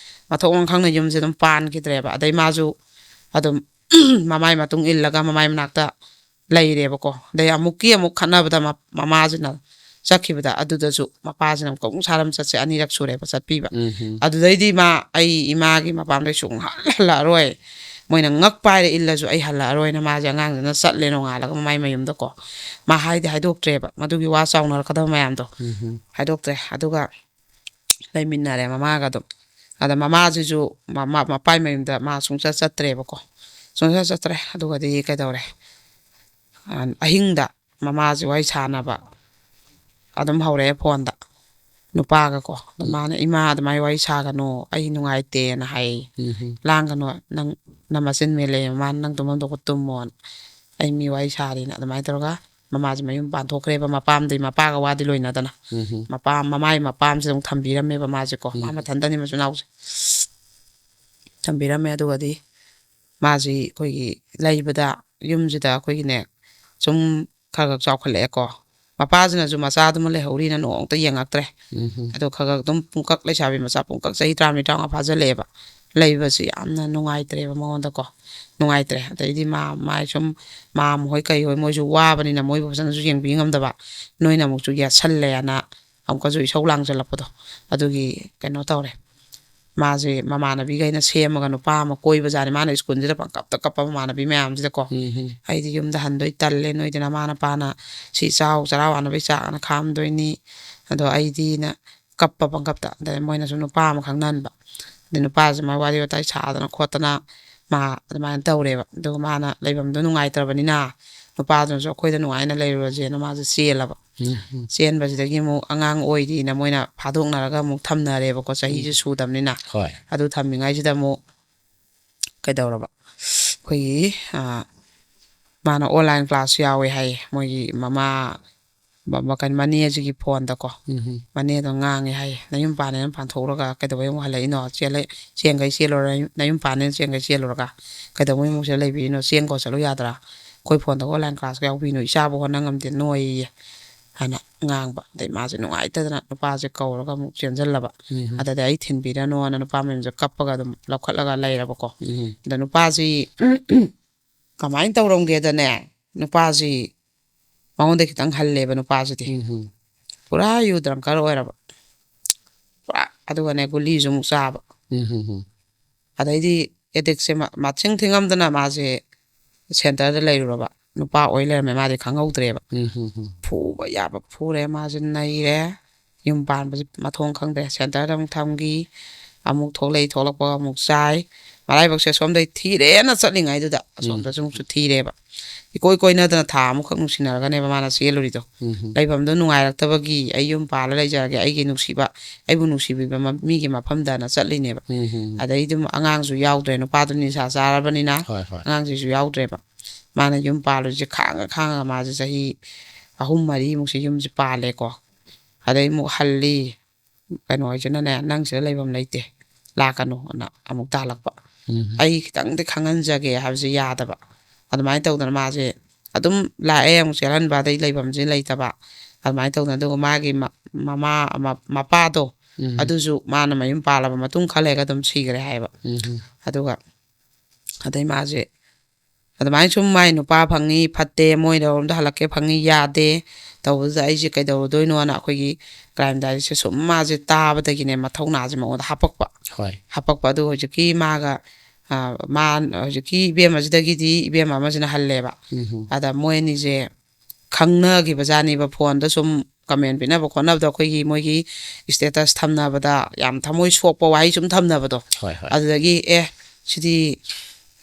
ꯃꯊꯣꯡ ꯃꯔꯝ ꯈꯪꯅ ꯌꯨꯝꯁꯦ ꯑꯗꯨꯝ ꯄꯥꯟꯈꯤꯗ꯭ꯔꯦꯕ꯫ ꯑꯗꯩ ꯃꯥꯁꯨ ꯑꯗꯨꯝ ꯃꯃꯥꯏ ꯃꯇꯨꯡ ꯏꯜꯂꯒ ꯃꯃꯥꯏ ꯃꯅꯥꯛꯇ ꯂꯩꯔꯦꯕꯀꯣ꯫ ꯑꯗꯩ ꯑꯃꯨꯛꯀꯤ ꯑꯃꯨꯛ ꯈꯠꯅꯕꯗ ꯃ-, ꯃꯃꯥꯁꯤꯅ ꯆꯠꯈꯤꯕꯗ, ꯑꯗꯨꯗꯁꯨ ꯃꯄꯥꯁꯤꯅ ꯑꯃꯨꯛ ꯁꯥꯔꯝ ꯆꯠꯁꯦ ꯑꯅꯤꯔꯛ ꯁꯨꯔꯦꯕ ꯆꯠꯄꯤꯕ꯫ ꯎꯝ꯫ ꯑꯗꯨꯗꯩꯗꯤ ꯃꯥ, "ꯑꯩ ꯏꯃꯥꯒꯤ ꯃꯄꯥꯝꯗꯩ ꯁꯨꯡꯍꯜ ꯍꯜꯂꯛꯑꯔꯣꯏ, ꯃꯣꯏꯅ ꯉꯛ ꯄꯥꯏꯔ ꯏꯜꯂꯁꯨ ꯑꯩ ꯍꯜꯂꯛꯑꯔꯣꯏꯅ" ꯃꯥꯁꯦ ꯑꯉꯥꯡꯗꯨꯅ ꯆꯠꯂꯦ ꯅꯣꯡꯉꯥꯜꯂꯒ ꯃꯃꯥꯏ ꯃꯌꯨꯝꯗꯀꯣ꯫ ꯃꯥ ꯍꯥꯏꯗꯤ ꯍꯥꯏꯗꯣꯛꯇ꯭ꯔꯦꯕ ꯃꯗꯨꯒꯤ ꯋꯥ ꯆꯥꯎꯅꯔꯛꯀꯗꯕ ꯃꯌꯥꯝꯗꯣ꯫ ꯎꯝ꯫ ꯍꯥꯏꯗꯣꯛꯇ꯭ꯔꯦ꯫ ꯑꯗꯨꯒ ꯂꯩꯃꯤꯟꯅꯔꯦ ꯃꯃꯥꯒ ꯑꯗꯨꯝ꯫ ꯑꯗ ꯃꯃꯥꯁꯤꯁꯨ ꯃꯃꯥ ꯃꯄꯥꯏ ꯃꯌꯨꯝꯗ ꯃꯥ ꯁꯨꯡꯆꯠ ꯆꯠꯇ꯭ꯔꯦꯕꯀꯣ꯫ ꯁꯨꯡꯆꯠ ꯆꯠꯇ꯭ꯔꯦ꯫ ꯑꯗꯨꯒꯗꯤ ꯀꯩꯗꯧꯔꯦ? ꯑ, ꯑꯍꯤꯡꯗ ꯃꯃꯥꯁꯤ ꯋꯥꯔꯤ ꯁꯥꯟꯅꯕ ꯑꯗꯨꯝ ꯍꯧꯔꯛꯑꯦ ꯐꯣꯟꯗ, ꯅꯨꯄꯥꯒꯀꯣ꯫ ꯑꯗ ꯎꯝ꯫ ꯃꯥꯅ, "ꯏꯃꯥ, ꯑꯗꯨꯃꯥꯏꯅ ꯋꯥꯔꯤ ꯁꯥꯒꯅꯨ, ꯑꯩ ꯅꯨꯡꯉꯥꯏꯇꯦꯅ" ꯍꯥꯏ꯫ ꯎꯝ꯫ "ꯂꯥꯡꯒꯅꯨ, ꯅꯪ ꯅꯃꯆꯤꯟ ꯃꯦꯜꯂꯦ, ꯃꯃꯥꯅ ꯅꯪ ꯇꯨꯝꯐꯝ ꯊꯣꯛꯄ ꯇꯨꯝꯃꯣꯅ, ꯑꯩ ꯃꯤ ꯋꯥꯔꯤ ꯁꯥꯔꯤꯅ" ꯑꯗꯨꯃꯥꯏꯅ ꯇꯧꯔꯒ ꯃꯃꯥꯁꯦ ꯃꯌꯨꯝ ꯄꯥꯟꯊꯣꯛꯈ꯭ꯔꯦꯕ, ꯃꯄꯥꯝꯗꯒꯤ ꯃꯄꯥꯒ ꯋꯥꯗꯤ ꯂꯣꯏꯅꯗꯅ꯫ ꯎꯝ꯫ ꯃꯄꯥꯝ, ꯃꯃꯥꯏ ꯃꯄꯥꯝꯁꯤꯗ ꯑꯃꯨꯛ ꯊꯝꯕꯤꯔꯝꯃꯦꯕ ꯃꯥꯁꯦꯀꯣ꯫ ꯃꯥ ꯎꯝ꯫ ꯃꯊꯟꯇꯅꯤ ꯃꯆꯤꯟ ꯃꯅꯥꯎꯁꯦ꯫ ꯊꯝꯕꯤꯔꯝꯃꯦ꯫ ꯑꯗꯨꯒꯗꯤ ꯃꯥꯁꯤ ꯑꯩꯈꯣꯏꯒꯤ ꯂꯩꯕꯗ, ꯌꯨꯝꯁꯤꯗ ꯑꯩꯈꯣꯏꯒꯤꯅꯦ, ꯁꯨꯝ ꯈꯔ ꯈꯔ ꯆꯥꯎꯈꯠꯂꯛꯑꯦꯀꯣ꯫ ꯃꯄꯥꯁꯤꯅꯁꯨ ꯃꯆꯥꯗꯨꯃ ꯂꯩꯍꯧꯔꯤꯅ ꯅꯣꯡꯃꯇ ꯌꯦꯡꯉꯛꯇ꯭ꯔꯦ꯫ ꯎꯝ꯫ ꯑꯗꯣ ꯈꯔ ꯈꯔ ꯑꯗꯨꯝ ꯄꯨꯡꯀꯛ ꯂꯩꯁꯥꯕꯤ ꯃꯆꯥ ꯄꯨꯡꯀꯛ ꯆꯍꯤ ꯇꯔꯥꯃꯔꯤ, ꯇꯔꯥꯃꯉꯥ ꯐꯥꯖꯤꯜꯂꯛꯑꯦꯕ꯫ ꯂꯩꯕꯁꯤ ꯌꯥꯝꯅ ꯅꯨꯡꯉꯥꯏꯇ꯭ꯔꯦꯕ ꯃꯉꯣꯟꯗꯀꯣ꯫ ꯅꯨꯡꯉꯥꯏꯇ꯭ꯔꯦ꯫ ꯑꯗꯩꯗꯤ ꯃꯥ, ꯃꯥꯏ ꯁꯨꯝ ꯃꯥꯝ ꯍꯣꯏ ꯀꯩ ꯍꯣꯏ ꯃꯣꯏꯁꯨ ꯋꯥꯕꯅꯤꯅ ꯃꯣꯏꯕꯨ ꯐꯖꯅꯁꯨ ꯌꯦꯡꯕꯤ ꯉꯝꯗꯕ꯫ ꯅꯣꯏꯅ ꯑꯃꯨꯛꯁꯨ ꯌꯦꯠꯁꯜꯂꯦꯅ ꯑꯃꯨꯛꯀꯁꯨ ꯏꯁꯧ ꯂꯥꯡꯁꯤꯜꯂꯛꯄꯗꯣ꯫ ꯑꯗꯨꯒꯤ ꯀꯩꯅꯣ ꯇꯧꯔꯦ꯫ ꯃꯥꯁꯦ ꯃꯃꯥꯟꯅꯕꯤꯈꯩꯅ ꯁꯦꯝꯃꯒ ꯅꯨꯄꯥ ꯑꯃ ꯀꯣꯏꯕꯖꯥꯠꯅꯤ꯫ ꯃꯥꯅ ꯁ꯭ꯀꯨꯜꯁꯤꯗ ꯄꯪꯀꯞꯇ ꯀꯞꯄ ꯃꯃꯥꯟꯅꯕꯤ ꯃꯌꯥꯝꯁꯤꯗꯀꯣ꯫ ꯎꯝ꯫ "ꯑꯩꯗꯤ ꯌꯨꯝꯗ ꯍꯟꯗꯣꯏ ꯇꯜꯂꯦ, ꯅꯣꯏꯗꯤ ꯅꯃꯥ ꯅꯄꯥꯅ ꯁꯤ ꯆꯥꯎ, ꯆꯔꯥ ꯋꯥꯅꯕꯩ ꯆꯥꯛꯅ ꯈꯥꯝꯗꯣꯏꯅꯤ꯫ ꯑꯗꯣ ꯑꯩꯗꯤꯅ" ꯀꯞꯄ ꯄꯪꯀꯞꯇ꯫ ꯑꯗꯩ ꯃꯣꯏꯅꯁꯨ ꯅꯨꯄꯥ ꯑꯃ ꯈꯪꯅꯍꯟꯕ꯫ ꯑꯗꯩ ꯅꯨꯄꯥꯁꯤ ꯃꯥ ꯋꯥꯔꯤ ꯋꯥꯇꯥꯏ ꯁꯥꯗꯅ ꯈꯣꯠꯇꯅ ꯃꯥ ꯑꯗꯨꯃꯥꯏꯅ ꯇꯧꯔꯦꯕ꯫ ꯑꯗꯨꯒ ꯃꯥꯅ ꯂꯩꯐꯝꯗꯣ ꯅꯨꯡꯉꯥꯏꯇ꯭ꯔꯕꯅꯤꯅ ꯅꯨꯄꯥꯗꯨꯅꯁꯨ "ꯑꯩꯈꯣꯏꯗ ꯅꯨꯡꯉꯥꯏꯅ ꯂꯩꯔꯨꯔꯁꯦꯅ" ꯃꯥꯁꯦ ꯆꯦꯜꯂꯕ꯫ ꯎꯝ, ꯎꯝ꯫ ꯆꯦꯟꯕꯁꯤꯗꯒꯤ ꯑꯃꯨꯛ ꯑꯉꯥꯡ ꯑꯣꯏꯔꯤꯅ ꯃꯣꯏꯅ ꯐꯥꯗꯣꯛꯅꯔꯒ ꯑꯃꯨꯛ ꯊꯝꯅꯔꯦꯕꯀꯣ, ꯆꯍꯤꯁꯦ ꯎꯝ꯫ ꯁꯨꯗꯕꯅꯤꯅ꯫ ꯍꯣꯏ꯫ ꯑꯗꯨ ꯊꯝꯃꯤꯉꯩꯁꯤꯗ ꯑꯃꯨꯛ ꯀꯩꯗꯧꯔꯕ? ꯑꯩꯈꯣꯏꯒꯤ, ꯑ, ꯃꯥꯅ online class ꯌꯥꯎꯋꯦ ꯍꯥꯏꯌꯦ꯫ ꯃꯣꯏꯒꯤ ꯃꯃꯥ, ꯃ-, ꯃ-, ꯀꯩꯅꯣ, ꯃꯅꯦꯁꯤꯒꯤ ꯐꯣꯟꯗꯀꯣ꯫ ꯎꯝ꯫ ꯃꯅꯦꯗꯣ ꯉꯥꯡꯉꯦ ꯍꯥꯏꯌꯦ, "ꯅꯌꯨꯝ ꯄꯥꯟꯅꯦꯅ ꯄꯥꯟꯊꯣꯛꯎꯔꯒ ꯀꯩꯗꯧꯕꯩ ꯑꯃꯨꯛ ꯍꯜꯂꯛꯏꯅꯣ? ꯆꯦꯜꯂ-, ꯆꯦꯟꯈꯩ ꯆꯦꯜꯂꯨꯔ, ꯅꯌꯨꯝ ꯄꯥꯟꯅꯦꯅ ꯆꯦꯟꯈꯩ ꯆꯦꯜꯂꯨꯔꯒ ꯀꯩꯗꯧꯕꯩ ꯑꯃꯨꯛ ꯁꯤꯗ ꯂꯩꯕꯤꯔꯤꯅꯣ? ꯆꯦꯟꯈꯣ ꯆꯠꯂꯨ ꯌꯥꯗ꯭ꯔꯥ? ꯑꯩꯈꯣꯏ ꯐꯣꯟꯗꯒ online classꯀ ꯌꯥꯎꯕꯤꯅꯣ, ꯏꯆꯥꯕꯨ ꯍꯣꯠꯅ ꯉꯝꯗꯦ, ꯅꯣꯏꯌꯦ" ꯍꯥꯏꯅ ꯉꯥꯡꯕ꯫ ꯑꯗꯩ ꯃꯥꯁꯦ ꯅꯨꯡꯉꯥꯏꯇꯗꯅ ꯅꯨꯄꯥꯁꯦ ꯀꯧꯔꯒ ꯑꯃꯨꯛ ꯆꯦꯟꯁꯤꯜꯂꯕ꯫ ꯎꯝ꯫ ꯑꯗꯨꯗꯩ "ꯑꯩ ꯊꯤꯟꯕꯤꯔꯅꯣꯅ" ꯅꯨꯄꯥ ꯃꯌꯨꯝꯁꯦ ꯀꯞꯄꯒ ꯑꯗꯨꯝ ꯂꯧꯈꯠꯂꯒ ꯂꯩꯔꯕꯀꯣ꯫ ꯎꯝ꯫ ꯑꯗ ꯅꯨꯄꯥꯁꯤ ꯀꯃꯥꯏꯅ ꯇꯧꯔꯝꯒꯦꯗꯅꯦ, ꯅꯨꯄꯥꯁꯤ ꯃꯉꯣꯟꯗ ꯈꯤꯇꯪ ꯍꯜꯂꯦꯕ ꯅꯨꯄꯥꯁꯤꯗꯤ꯫ ꯎꯝ꯫ ꯄꯨꯔꯥ ꯌꯨ drunkard ꯑꯣꯏꯔꯕ꯫ ꯄꯨꯔꯥ, ꯑꯗꯨꯒꯅꯦ ꯒꯨꯂꯤꯁꯨ ꯑꯃꯨꯛ ꯆꯥꯕ꯫ ꯎꯝ꯫ ꯑꯗꯩꯗꯤ addictꯁꯦ ꯃ-, ꯃꯁꯤꯡ ꯊꯤꯉꯝꯗꯅ ꯃꯥꯁꯦ centreꯗ ꯂꯩꯔꯨꯔꯕ꯫ ꯅꯨꯄꯥ ꯑꯣꯏ ꯂꯩꯔꯝꯃꯦ, ꯃꯥꯗꯤ ꯈꯪꯍꯧꯗ꯭ꯔꯦꯕ꯫ ꯎꯝ꯫ ꯐꯨꯕ ꯌꯥꯕ ꯐꯨꯔꯦ, ꯃꯥꯁꯦ ꯅꯩꯔꯦ꯫ ꯌꯨꯝ ꯄꯥꯟꯕꯁꯦ ꯃꯊꯣꯡ ꯈꯪꯗ꯭ꯔꯦ꯫ Centreꯗ ꯑꯃꯨꯛ ꯊꯝꯈꯤ꯫ ꯑꯃꯨꯛ ꯊꯣꯛꯂꯛꯏ, ꯊꯣꯛꯂꯛꯄꯒ ꯑꯃꯨꯛ ꯆꯥꯏ꯫ ꯃꯔꯥꯏꯕꯛꯁꯦ ꯑꯁꯣꯝꯗꯩ ꯊꯤꯔꯦꯅ ꯆꯠꯂꯤꯉꯩꯗꯨꯗ ꯑꯁꯣꯝꯗꯁꯨ ꯑꯃꯨꯛꯁꯨ ꯊꯤꯔꯦꯕ꯫ ꯏꯀꯣꯏ ꯀꯣꯏꯅꯗꯅ ꯊꯥ ꯑꯃꯈꯛ ꯅꯨꯡꯁꯤꯅꯔꯒꯅꯦꯕ ꯃꯥꯅ ꯆꯦꯜꯂꯨꯔꯤꯗꯣ꯫ ꯎꯝ꯫ ꯂꯩꯐꯝꯗꯣ ꯅꯨꯡꯉꯥꯏꯔꯛꯇꯕꯒꯤ, "ꯑꯩ ꯌꯨꯝ ꯄꯥꯜꯂ ꯂꯩꯖꯔꯒꯦ, ꯑꯩꯒꯤ ꯅꯨꯡꯁꯤꯕ, ꯑꯩꯕꯨ ꯅꯨꯡꯁꯤꯕꯤꯕ ꯃ-, ꯃꯤꯒꯤ ꯃꯐꯝꯗꯅ" ꯆꯠꯂꯤꯅꯦꯕ꯫ ꯎꯝ꯫ ꯑꯗꯩ ꯑꯗꯨꯝ ꯑꯉꯥꯡꯁꯨ ꯌꯥꯎꯗ꯭ꯔꯦ, ꯅꯨꯄꯥꯗꯨ ꯅꯤꯁꯥ ꯆꯥꯔꯕꯅꯤꯅ ꯍꯣꯏ, ꯍꯣꯏ꯫ ꯑꯉꯥꯡꯁꯤꯁꯨ ꯌꯥꯎꯗ꯭ꯔꯦꯕ꯫ ꯃꯥꯅ ꯌꯨꯝ ꯄꯥꯜꯂꯨꯁꯦ ꯈꯥꯡꯉ ꯈꯥꯡꯉꯒ ꯃꯥꯁꯦ ꯆꯍꯤ ꯑꯍꯨꯝ ꯃꯔꯤꯃꯨꯛꯁꯦ ꯌꯨꯝꯁꯦ ꯄꯥꯜꯂꯦꯀꯣ꯫ ꯑꯗꯩ ꯑꯃꯨꯛ ꯍꯜꯂꯤ꯫ ꯀꯩꯅꯣ ꯍꯣꯏꯁꯤꯅꯅꯦ, "ꯅꯪ ꯁꯤꯗ ꯂꯩꯐꯝ ꯂꯩꯇꯦ, ꯂꯥꯛꯀꯅꯨ" ꯑꯅ ꯑꯃꯨꯛ ꯇꯥꯜꯂꯛꯄ꯫ ꯎꯝ꯫ "ꯑꯩ ꯈꯤꯇꯪꯗꯤ ꯈꯪꯍꯟꯖꯒꯦ" ꯍꯥꯏꯕꯁꯦ ꯌꯥꯗꯕ꯫ ꯑꯗꯨꯃꯥꯏꯅ ꯇꯧꯗꯅ ꯃꯥꯁꯦ ꯑꯗꯨꯝ ꯂꯥꯛꯑꯦ, ꯑꯃꯨꯛ ꯆꯦꯜꯍꯟꯕ, ꯑꯗꯩ ꯂꯩꯐꯝꯁꯦ ꯂꯩꯇꯕ꯫ ꯑꯗꯨꯃꯥꯏꯅ ꯇꯧꯗꯅ, ꯑꯗꯨꯒ ꯃꯥꯒꯤ ꯃ-, ꯃꯃꯥ, ꯃ-, ꯃꯄꯥꯗꯣ, ꯎꯝ꯫ ꯑꯗꯨꯁꯨ ꯃꯥꯅ ꯃꯌꯨꯝ ꯄꯥꯜꯂꯕ ꯃꯇꯨꯡ ꯈꯔ ꯂꯩꯔꯒ ꯑꯗꯨꯝ ꯁꯤꯈ꯭ꯔꯦ ꯍꯥꯏꯌꯦꯕ꯫ ꯎꯝ꯫ ꯑꯗꯨꯒ ꯑꯗꯩ ꯃꯥꯁꯦ ꯑꯗꯨꯃꯥꯏꯅ ꯁꯨꯝ ꯃꯥꯏ ꯅꯨꯄꯥ ꯐꯪꯉꯤ, ꯐꯠꯇꯦ, ꯃꯣꯏꯔꯣꯝꯗ ꯍꯜꯂꯛꯀꯦ ꯐꯪꯉꯤ, ꯌꯥꯗꯦ꯫ ꯇꯧꯕꯗꯨꯗ ꯑꯩꯁꯦ ꯀꯩꯗꯧꯔꯨꯗꯣꯏꯅꯣꯅ ꯑꯩꯈꯣꯏꯒꯤ crime diaryꯁꯦ ꯁꯨꯝ ꯃꯥꯁꯦ ꯇꯥꯕꯗꯒꯤꯅꯦ ꯃꯊꯧꯅꯥꯁꯦ ꯃꯉꯣꯟꯗ ꯍꯥꯄꯛꯄ꯫ ꯍꯣꯏ꯫ ꯍꯥꯄꯛꯄ ꯑꯗꯨ ꯍꯧꯖꯤꯛꯀꯤ ꯃꯥꯒ, ꯑ, ꯃꯥ, ꯍꯧꯖꯤꯛꯀꯤ ꯏꯕꯦꯝꯃꯁꯤꯗꯒꯤꯗꯤ ꯏꯕꯦꯝꯃ ꯑꯃꯁꯤꯅ ꯍꯜꯂꯦꯕ꯫ ꯎꯝ꯫ ꯑꯗ ꯃꯣꯏ ꯑꯅꯤꯁꯦ ꯈꯪꯅꯈꯤꯕ ꯖꯥꯠꯅꯦꯕ, ꯐꯣꯟꯗ ꯁꯨꯝ comment ꯄꯤꯅꯕ ꯈꯣꯠꯅꯕꯗ ꯑꯩꯈꯣꯏꯒꯤ ꯃꯣꯏꯒꯤ status ꯊꯝꯅꯕꯗ ꯌꯥꯝ ꯊꯃꯣꯏ ꯁꯣꯛꯄ ꯋꯥꯍꯩ ꯁꯨꯝ ꯊꯝꯅꯕꯗꯣ꯫ ꯍꯣꯏ, ꯍꯣꯏ꯫ ꯑꯗꯨꯗꯒꯤ "ꯑꯦ, ꯁꯤꯗꯤ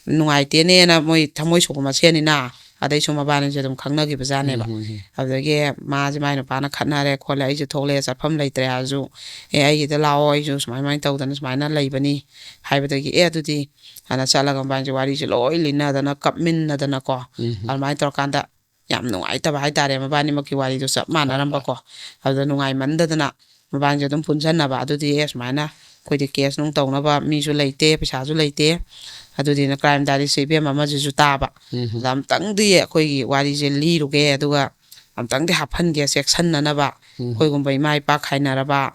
ꯅꯨꯡꯉꯥꯏꯇꯦꯅꯦꯅ" ꯃꯣꯏ ꯊꯃꯣꯏ ꯁꯣꯛꯄ ꯃꯁꯦꯟꯅꯤꯅ, ꯑꯗꯩ ꯁꯨꯝ ꯃꯕꯥꯅꯤꯁꯦ ꯑꯗꯨꯝ ꯈꯪꯅꯈꯤꯕ ꯖꯥꯠꯅꯦꯕ꯫ ꯎꯝ, ꯎꯝ, ꯎꯝ꯫ ꯑꯗꯨꯗꯒꯤ ꯃꯥꯁꯦ ꯃꯥꯏ ꯅꯨꯄꯥꯅ ꯈꯠꯅꯔꯦ ꯈꯣꯠꯂꯦ, "ꯑꯩꯁꯦ ꯊꯣꯛꯂꯛꯑꯦ, ꯆꯠꯐꯝ ꯂꯩꯇ꯭ꯔꯦ" ꯍꯥꯏꯔꯁꯨ, "ꯑꯦ, ꯑꯩꯒꯤꯗ ꯂꯥꯛꯑꯣ, ꯑꯩꯁꯨ ꯁꯨꯃꯥꯏ ꯁꯨꯃꯥꯏꯅ ꯇꯧꯗꯅ ꯁꯨꯃꯥꯏꯅ ꯂꯩꯕꯅꯤ" ꯍꯥꯏꯕꯗꯒꯤ, "ꯑꯦ, ꯑꯗꯨꯗꯤ" ꯑꯅ ꯆꯠꯂꯒ ꯃꯕꯥꯅꯤꯁꯦ ꯋꯥꯔꯤꯁꯦ ꯂꯣꯏ ꯂꯤꯅꯗꯅ ꯀꯞꯃꯤꯟꯅꯗꯅꯀꯣ꯫ ꯎꯝ꯫ ꯑꯗꯨꯃꯥꯏꯅ ꯇꯧꯔꯀꯥꯟꯗ ꯌꯥꯝ ꯅꯨꯡꯉꯥꯏꯇꯕ ꯍꯥꯏꯇꯥꯔꯦ, ꯃꯕꯥꯅꯤꯃꯛꯀꯤ ꯋꯥꯔꯤꯗꯣ ꯆꯞ ꯃꯥꯟꯅꯔꯝꯕꯀꯣ꯫ ꯑꯗꯨꯗ ꯅꯨꯡꯉꯥꯏꯃꯟꯗꯗꯅ ꯃꯕꯥꯅꯤꯁꯦ ꯑꯗꯨꯝ ꯄꯨꯟꯁꯟꯅꯕ꯫ ꯑꯗꯨꯗꯤ ꯑꯦ, ꯁꯨꯃꯥꯏꯅ ꯑꯩꯈꯣꯏꯗꯤ case ꯅꯨꯡ ꯇꯧꯅꯕ ꯃꯤꯁꯨ ꯂꯩꯇꯦ, ꯄꯩꯁꯥꯁꯨ ꯂꯩꯇꯦ꯫ ꯑꯗꯨꯗꯤꯅ crime diaryꯁꯦ ꯏꯕꯦꯝꯃ ꯑꯃꯁꯤꯁꯨ ꯇꯥꯕ꯫ ꯎꯝ꯫ ꯑꯗ ꯑꯝꯇꯪꯗꯤ ꯑꯩꯈꯣꯏꯒꯤ ꯋꯥꯔꯤꯁꯦ ꯂꯤꯔꯨꯒꯦ, ꯑꯗꯨꯒ ꯑꯝꯇꯪꯗꯤ ꯍꯥꯞꯍꯟꯒꯦ, ꯆꯦꯛꯁꯟꯅꯅꯕ꯫ ꯎꯝ꯫ ꯑꯩꯈꯣꯏꯒꯨꯝꯕ ꯏꯃꯥ ꯏꯄꯥ ꯈꯥꯏꯅꯔꯕ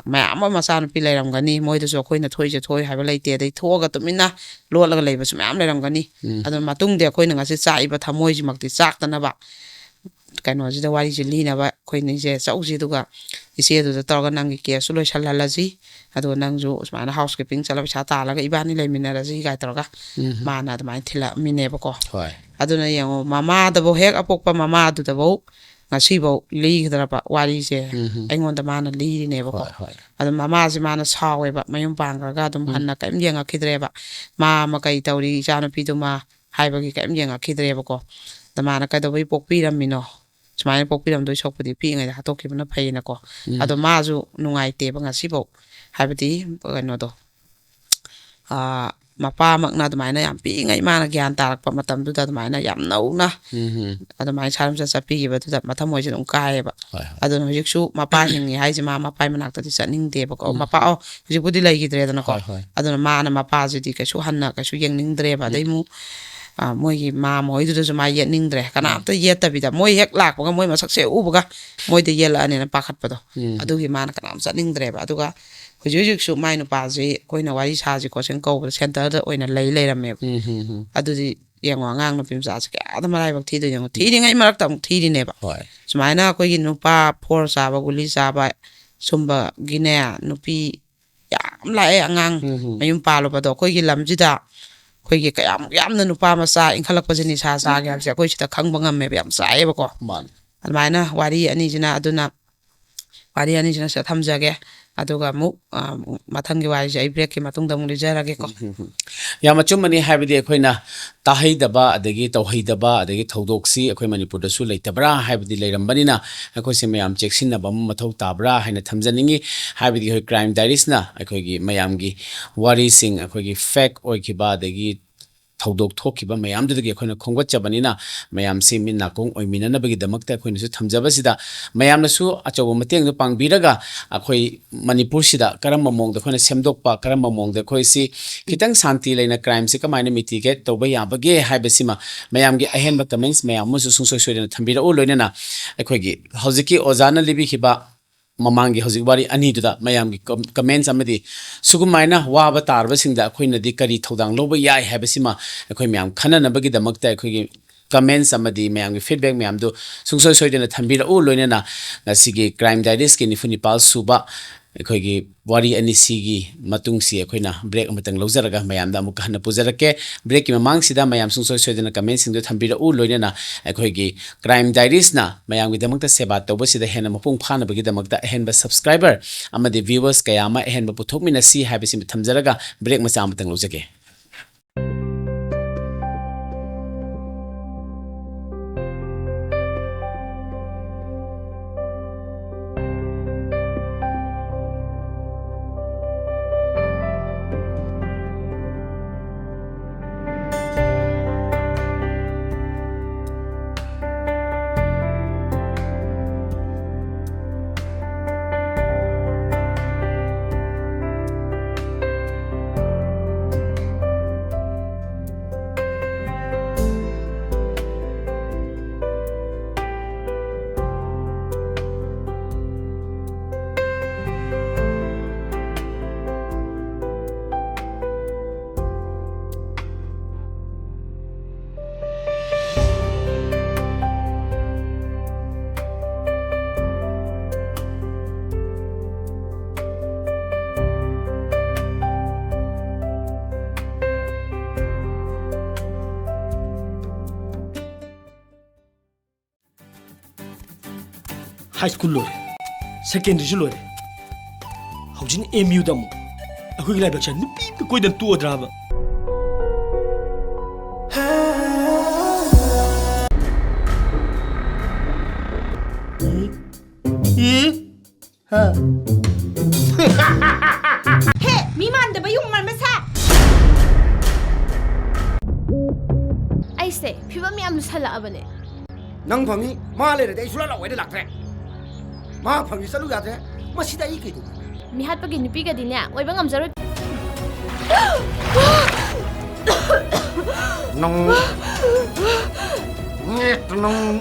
ꯃꯌꯥꯝ ꯑꯃ ꯃꯆꯥꯅꯨꯄꯤ ꯂꯩꯔꯝꯒꯅꯤ, ꯃꯣꯏꯗꯁꯨ ꯑꯩꯈꯣꯏꯅ ꯊꯣꯛꯏꯁꯦ ꯊꯣꯛꯏ ꯍꯥꯏꯕ ꯂꯩꯇꯦ, ꯑꯗꯩ ꯊꯣꯛꯑꯒ ꯇꯨꯃꯤꯟꯅ ꯂꯣꯠꯂꯒ ꯂꯩꯕꯁꯨ ꯃꯌꯥꯝ ꯂꯩꯔꯝꯒꯅꯤ꯫ ꯎꯝ꯫ ꯑꯗꯨꯅ ꯃꯇꯨꯡꯗꯤ ꯑꯩꯈꯣꯏꯅ ꯉꯁꯤ ꯆꯥꯛꯏꯕ ꯊꯃꯣꯏꯁꯤꯃꯛꯇꯤ ꯆꯥꯛꯇꯅꯕ ꯀꯩꯅꯣꯁꯤꯗ ꯋꯥꯔꯤꯁꯦ ꯂꯤꯅꯕ ꯑꯩꯈꯣꯏꯅꯤꯁꯦ ꯆꯧꯁꯤ, ꯑꯗꯨꯒ ꯏꯆꯦꯗꯨꯗ ꯇꯧꯔꯒ "ꯅꯪꯒꯤ caseꯁꯨ ꯂꯣꯏꯁꯜꯍꯜꯂꯁꯤ, ꯑꯗꯨꯒ ꯅꯪꯁꯨ ꯁꯨꯃꯥꯏꯅ housekeeping ꯆꯠꯂꯒ ꯄꯩꯁꯥ ꯇꯥꯜꯂꯒ ꯏꯕꯥꯅꯤ ꯂꯩꯃꯤꯟꯅꯔꯁꯤ" ꯀꯥꯏ ꯇꯧꯔꯒ ꯎꯝ꯫ ꯃꯥꯅ ꯑꯗꯨꯃꯥꯏꯅ ꯊꯤꯜꯂꯛꯑꯃꯤꯅꯦꯕꯀꯣ꯫ ꯍꯣꯏ꯫ ꯑꯗꯨꯅ ꯌꯦꯡꯉꯣ, ꯃꯃꯥꯗꯐꯧ, ꯍꯦꯛ ꯑꯄꯣꯛꯄ ꯃꯃꯥꯗꯨꯗꯐꯧ ꯉꯁꯤꯐꯧ ꯂꯤꯒꯗ꯭ꯔꯕ ꯋꯥꯔꯤꯁꯦ꯫ ꯎꯝ꯫ ꯑꯩꯉꯣꯟꯗ ꯃꯥꯅ ꯂꯤꯔꯤꯅꯦꯕꯀꯣ꯫ ꯍꯣꯏ, ꯍꯣꯏ꯫ ꯑꯗꯣ ꯃꯃꯥꯁꯦ ꯃꯥꯅ ꯁꯥꯎꯋꯦꯕ, ꯃꯌꯨꯝ ꯄꯥꯟꯈ꯭ꯔꯒ ꯑꯗꯨꯝ ꯎꯝ꯫ ꯍꯟꯅ ꯀꯔꯤꯝ ꯌꯦꯡꯉꯛꯈꯤꯗ꯭ꯔꯦꯕ꯫ ꯃꯥ ꯑꯃ ꯀꯩ ꯇꯧꯔꯤ, ꯏꯆꯥꯅꯨꯄꯤꯗꯨꯃ ꯍꯥꯏꯕꯒꯤ ꯀꯔꯤꯝ ꯌꯦꯡꯉꯛꯈꯤꯗ꯭ꯔꯦꯕꯀꯣ꯫ ꯑꯗ ꯃꯥꯅ ꯀꯩꯗꯧꯕꯩ ꯄꯣꯛꯄꯤꯔꯝꯃꯤꯅꯣ? ꯁꯨꯃꯥꯏꯅ ꯄꯣꯛꯄꯤꯔꯝꯗꯣꯏ ꯁꯔꯨꯛꯄꯨꯗꯤ ꯄꯤꯛꯏꯉꯩꯗ ꯍꯥꯠꯇꯣꯛꯈꯤꯕꯅ ꯐꯩꯌꯦꯅꯀꯣ꯫ ꯎꯝ꯫ ꯑꯗꯣ ꯃꯥꯁꯨ ꯅꯨꯡꯉꯥꯏꯇꯦꯕ ꯉꯁꯤꯐꯧ꯫ ꯍꯥꯏꯕꯗꯤ ꯀꯩꯅꯣꯗꯣ, ꯑꯥ, ꯃꯄꯥꯃꯛꯅ ꯑꯗꯨꯃꯥꯏꯅ ꯌꯥꯝ ꯄꯤꯛꯏꯉꯩ ꯃꯥꯅ ꯒ꯭ꯌꯥꯟ ꯇꯥꯔꯛꯄ ꯃꯇꯝꯗꯨꯗ ꯑꯗꯨꯃꯥꯏꯅ ꯌꯥꯝ ꯅꯧꯅ ꯎꯝ꯫ ꯑꯗꯨꯃꯥꯏꯅ ꯁꯥꯔꯝꯆꯠ ꯆꯠꯄꯤꯈꯤꯕꯗꯨꯗ ꯃꯊꯃꯣꯏꯁꯦ ꯑꯗꯨꯝ ꯀꯥꯏꯌꯦꯕ꯫ ꯍꯣꯏ, ꯍꯣꯏ꯫ ꯑꯗꯨꯅ ꯍꯧꯖꯤꯛꯁꯨ ꯃꯄꯥ ꯍꯤꯡꯉꯤ ꯍꯥꯏꯁꯦ ꯃꯥ ꯃꯄꯥꯏ ꯃꯅꯥꯛꯇꯗꯤ ꯆꯠꯅꯤꯡꯗꯦꯕꯀꯣ꯫ ꯎꯝ꯫ ꯃꯄꯥ, ꯑꯣ, ꯍꯧꯖꯤꯛꯄꯨꯗꯤ ꯂꯩꯈꯤꯗ꯭ꯔꯦꯗꯅꯀꯣ꯫ ꯍꯣꯏ, ꯍꯣꯏ꯫ ꯑꯗꯨꯅ ꯃꯥꯅ ꯃꯄꯥꯁꯤꯗꯤ ꯀꯩꯁꯨ ꯍꯟꯅ ꯀꯩꯁꯨ ꯌꯦꯡꯅꯤꯡꯗ꯭ꯔꯦꯕ꯫ ꯑꯗꯩ ꯎꯝ꯫ ꯑꯃꯨꯛ, ꯑꯥ, ꯃꯣꯏꯒꯤ ꯃꯥꯝꯃ ꯍꯣꯏꯗꯨꯗꯁꯨ ꯃꯥ ꯌꯦꯠꯅꯤꯡꯗ꯭ꯔꯦ꯫ ꯀꯅꯥꯝꯇ ꯎꯝ꯫ ꯌꯦꯠꯇꯕꯤꯗ ꯃꯣꯏ ꯍꯦꯛ ꯂꯥꯛꯄꯒ ꯃꯣꯏ ꯃꯁꯛꯁꯦ ꯎꯕꯒ ꯃꯣꯏꯗ ꯌꯦꯠꯂꯛꯑꯅꯤꯅ ꯄꯥꯈꯠꯄꯗꯣ꯫ ꯎꯝ꯫ ꯑꯗꯨꯒꯤ ꯃꯥꯅ ꯀꯅꯥꯝ ꯆꯠꯅꯤꯡꯗ꯭ꯔꯦꯕ꯫ ꯑꯗꯨꯒ ꯍꯧꯖꯤꯛ ꯍꯧꯖꯤꯛꯁꯨ ꯃꯥꯏ ꯅꯨꯄꯥꯁꯤ ꯑꯩꯈꯣꯏꯅ ꯋꯥꯔꯤ ꯁꯥꯁꯤ ꯈꯣꯠꯁꯤꯅ ꯀꯧꯕꯗ ꯁꯦꯟꯇꯔꯗ ꯑꯣꯏꯅ ꯂꯩ ꯂꯩꯔꯝꯃꯦꯕ꯫ ꯎꯝ, ꯎꯝ, ꯎꯝ꯫ ꯑꯗꯨꯗꯤ ꯌꯦꯡꯉꯣ, ꯑꯉꯥꯡ ꯅꯨꯄꯤ ꯃꯆꯥꯁꯦ ꯀꯌꯥꯗ ꯃꯔꯥꯏꯕꯛ ꯊꯤꯗꯣꯏꯅꯣ ꯌꯦꯡꯉꯣ꯫ ꯊꯤꯔꯤꯉꯩ ꯃꯔꯛꯇ ꯑꯃꯨꯛ ꯊꯤꯔꯤꯅꯦꯕ꯫ ꯍꯣꯏ꯫ ꯁꯨꯃꯥꯏꯅ ꯑꯩꯈꯣꯏꯒꯤ ꯅꯨꯄꯥ ꯐꯣꯔ ꯆꯥꯕ, ꯒꯨꯂꯤ ꯆꯥꯕ, ꯁꯨꯝꯕꯒꯤꯅꯦ, ꯅꯨꯄꯤ ꯌꯥꯝ ꯂꯥꯛꯑꯦ ꯑꯉꯥꯡ ꯎꯝ, ꯎꯝ꯫ ꯃꯌꯨꯝ ꯄꯥꯜꯂꯨꯕꯗꯣ꯫ ꯑꯩꯈꯣꯏꯒꯤ ꯂꯝꯁꯤꯗ ꯑꯩꯈꯣꯏꯒꯤ ꯀꯌꯥꯝ ꯌꯥꯝꯅ ꯅꯨꯄꯥ ꯃꯆꯥ ꯏꯟꯈꯠꯂꯛꯄꯁꯦ ꯅꯤꯁꯥ ꯆꯥꯒꯦ ꯍꯥꯏꯕꯁꯦ ꯑꯩꯈꯣꯏ ꯁꯤꯗ ꯈꯪꯕ ꯉꯝꯃꯦꯕ, ꯌꯥꯝ ꯆꯥꯏꯌꯦꯕꯀꯣ꯫ ꯃꯥꯅꯤ꯫ ꯑꯗꯨꯃꯥꯏꯅ ꯋꯥꯔꯤ ꯑꯅꯤꯁꯤꯅ, ꯑꯗꯨꯅ ꯋꯥꯔꯤ ꯑꯅꯤꯁꯤꯅ ꯁꯤꯗ ꯊꯝꯖꯒꯦ꯫ ꯑꯗꯨꯒ ꯑꯃꯨꯛ, ꯑ, ꯃꯊꯪꯒꯤ ꯋꯥꯔꯤꯁꯦ ꯑꯩ ꯕ꯭ꯔꯦꯛꯀꯤ ꯃꯇꯨꯡꯗ ꯑꯃꯨꯛ ꯂꯤꯖꯔꯒꯦꯀꯣ꯫ ꯎꯝ, ꯎꯝ, ꯎꯝ꯫ ꯌꯥꯝ ꯑꯆꯨꯝꯕꯅꯤ꯫ ꯍꯥꯏꯕꯗꯤ ꯑꯩꯈꯣꯏꯅ ꯇꯥꯍꯩꯗꯕ ꯑꯗꯒꯤ ꯇꯧꯍꯩꯗꯕ ꯑꯗꯒꯤ ꯊꯧꯗꯣꯛꯁꯤ ꯑꯩꯈꯣꯏ ꯃꯅꯤꯄꯨꯔꯗꯁꯨ ꯂꯩꯇꯕ꯭ꯔꯥ ꯍꯥꯏꯕꯗꯤ ꯂꯩꯔꯝꯕꯅꯤꯅ, ꯑꯩꯈꯣꯏꯁꯦ ꯃꯌꯥꯝ ꯆꯦꯛꯁꯤꯟꯅꯕ ꯑꯃ ꯃꯊꯧ ꯇꯥꯕ꯭ꯔꯥ ꯍꯥꯏꯅ ꯊꯝꯖꯅꯤꯡꯉꯤ꯫ ꯍꯥꯏꯕꯗꯤ ꯑꯩꯈꯣꯏ ꯀ꯭ꯔꯥꯏꯝ ꯗꯥꯏꯔꯤꯁꯅ ꯑꯩꯈꯣꯏꯒꯤ ꯃꯌꯥꯝꯒꯤ ꯋꯥꯔꯤꯁꯤꯡ, ꯑꯩꯈꯣꯏꯒꯤ ꯐꯦꯛ ꯑꯣꯏꯈꯤꯕ ꯑꯗꯒꯤ ꯊꯧꯗꯣꯛ ꯊꯣꯛꯈꯤꯕ ꯃꯌꯥꯝꯗꯨꯗꯒꯤ ꯑꯩꯈꯣꯏꯅ ꯈꯣꯝꯒꯠꯆꯕꯅꯤꯅ, ꯃꯌꯥꯝꯁꯤ ꯃꯤꯠ ꯅꯥꯀꯣꯡ ꯑꯣꯏꯃꯤꯟꯅꯅꯕꯒꯤꯗꯃꯛꯇ ꯑꯩꯈꯣꯏꯅꯁꯨ ꯊꯝꯖꯕꯁꯤꯗ, ꯃꯌꯥꯝꯅꯁꯨ ꯑꯆꯧꯕ ꯃꯇꯦꯡꯗꯨ ꯄꯥꯡꯕꯤꯔꯒ ꯑꯩꯈꯣꯏ ꯃꯅꯤꯄꯨꯔꯁꯤꯗ ꯀꯔꯝꯕ ꯃꯑꯣꯡꯗ ꯑꯩꯈꯣꯏꯅ ꯁꯦꯝꯗꯣꯛꯄ, ꯀꯔꯝꯕ ꯃꯑꯣꯡꯗ ꯑꯩꯈꯣꯏꯁꯤ ꯈꯤꯇꯪ ꯁꯥꯟꯇꯤ ꯂꯩꯅ ꯀ꯭ꯔꯥꯏꯝꯁꯤ ꯀꯃꯥꯏꯅ ꯃꯤꯇꯤꯒꯦꯠ ꯇꯧꯕ ꯌꯥꯕꯒꯦ ꯍꯥꯏꯕꯁꯤꯃ ꯃꯌꯥꯝꯒꯤ ꯑꯍꯦꯟꯕ ꯀꯃꯦꯟꯁ ꯃꯌꯥꯝ ꯑꯃꯁꯨ ꯁꯨꯡꯁꯣꯏ ꯁꯣꯏꯗꯅ ꯊꯝꯕꯤꯔꯛꯎ꯫ ꯂꯣꯏꯅꯅ ꯑꯩꯈꯣꯏꯒꯤ ꯍꯧꯖꯤꯛꯀꯤ ꯑꯣꯖꯥꯅ ꯂꯤꯕꯤꯈꯤꯕ ꯃꯃꯥꯡꯒꯤ ꯍꯧꯖꯤꯛ ꯋꯥꯔꯤ ꯑꯅꯤꯗꯨꯗ ꯃꯌꯥꯝꯒꯤ ꯀꯝ-, ꯀꯃꯦꯟꯁ ꯑꯃꯗꯤ ꯁꯨꯒꯨꯃꯥꯏꯅ ꯋꯥꯕ ꯇꯥꯔꯕꯁꯤꯡꯗ ꯑꯩꯈꯣꯏꯅꯗꯤ ꯀꯔꯤ ꯊꯧꯗꯥꯡ ꯂꯧꯕ ꯌꯥꯏ ꯍꯥꯏꯕꯁꯤꯃ ꯑꯩꯈꯣꯏ ꯃꯌꯥꯝ ꯈꯟꯅꯅꯕꯒꯤꯗꯃꯛꯇ ꯑꯩꯈꯣꯏꯒꯤ ꯀꯃꯦꯟꯁ ꯑꯃꯗꯤ ꯃꯌꯥꯝꯒꯤ ꯐꯤꯗꯕꯦꯛ ꯃꯌꯥꯝꯗꯨ ꯁꯨꯡꯁꯣꯏ ꯁꯣꯏꯗꯅ ꯊꯝꯕꯤꯔꯛꯎ꯫ ꯂꯣꯏꯅꯅ ꯉꯁꯤꯒꯤ ꯀ꯭ꯔꯥꯏꯝ ꯗꯥꯏꯔꯤꯁꯀꯤ ꯅꯤꯐꯨ ꯅꯤꯄꯥꯜ ꯁꯨꯕ ꯑꯩꯈꯣꯏꯒꯤ ꯋꯥꯔꯤ ꯑꯅꯤꯁꯤꯒꯤ ꯃꯇꯨꯡꯁꯤ ꯑꯩꯈꯣꯏꯅ break ꯑꯃꯇꯪ ꯂꯧꯖꯔꯒ ꯃꯌꯥꯝꯗ ꯑꯃꯨꯛꯀ ꯍꯟꯅ ꯄꯨꯖꯔꯛꯀꯦ꯫ Breakꯀꯤ ꯃꯃꯥꯡꯁꯤꯗ ꯃꯌꯥꯝ ꯁꯨꯡꯁꯣꯏ ꯁꯣꯏꯗꯅ commentꯁꯤꯡꯗꯨ ꯊꯝꯕꯤꯔꯛꯎ, ꯂꯣꯏꯅꯅ ꯑꯩꯈꯣꯏꯒꯤ Crime Diariesꯅ ꯃꯌꯥꯝꯒꯤꯗꯃꯛꯇ ꯁꯦꯕꯥ ꯇꯧꯕꯁꯤꯗ ꯍꯦꯟꯅ ꯃꯄꯨꯡ ꯐꯥꯅꯕꯒꯤꯗꯃꯛꯇ ꯑꯍꯦꯟꯕ subscriber ꯑꯃꯗꯤ viewers ꯀꯌꯥ ꯑꯃ ꯑꯍꯦꯟꯕ ꯄꯨꯊꯣꯛꯃꯤꯟꯅꯁꯤ ꯍꯥꯏꯕꯁꯤꯃ ꯊꯝꯖꯔꯒ break ꯃꯆꯥ ꯑꯃꯇꯪ ꯂꯧꯖꯒꯦ꯫ High school ꯂꯣꯏꯔꯦ, secondaryꯁꯨ ꯂꯣꯏꯔꯦ, ꯍꯧꯖꯤꯛꯅ M Uꯗ ꯑꯃꯨꯛ꯫ ꯑꯩꯈꯣꯏꯒꯤ ꯂꯥꯏꯕꯛꯁꯦ ꯅꯨꯄꯤ ꯑꯝꯇ ꯀꯣꯏꯗꯅ ꯇꯣꯛꯑꯗ꯭ꯔꯥꯕ? ꯍꯦ, ꯃꯤ ꯃꯥꯟꯗꯕ ꯌꯨꯝ ꯃꯥꯟꯕ ꯁꯥ꯫ ꯑꯩꯁꯦ ꯐꯤꯕꯝ ꯌꯥꯝ ꯂꯨꯁꯜꯂꯛꯑꯕꯅꯦ꯫ ꯅꯪ ꯐꯪꯉꯤ, ꯃꯥ ꯂꯩꯔꯗꯤ ꯑꯩ ꯁꯨꯡꯂꯥꯛ ꯂꯥꯛꯑꯣꯏꯗ ꯂꯥꯛꯇ꯭ꯔꯦ꯫ ꯃꯥ ꯐꯪꯉꯤ ꯆꯠꯂꯨ ꯌꯥꯗ꯭ꯔꯦ꯫ ꯃꯁꯤꯗ ꯑꯩ ꯀꯩꯗꯧꯕ? ꯃꯤꯍꯥꯠꯄꯒꯤ ꯅꯨꯄꯤꯒꯗꯤꯅꯦ ꯑꯣꯏꯕ ꯉꯝꯖꯔꯣꯏ꯫ ꯅꯪ, ꯅꯪ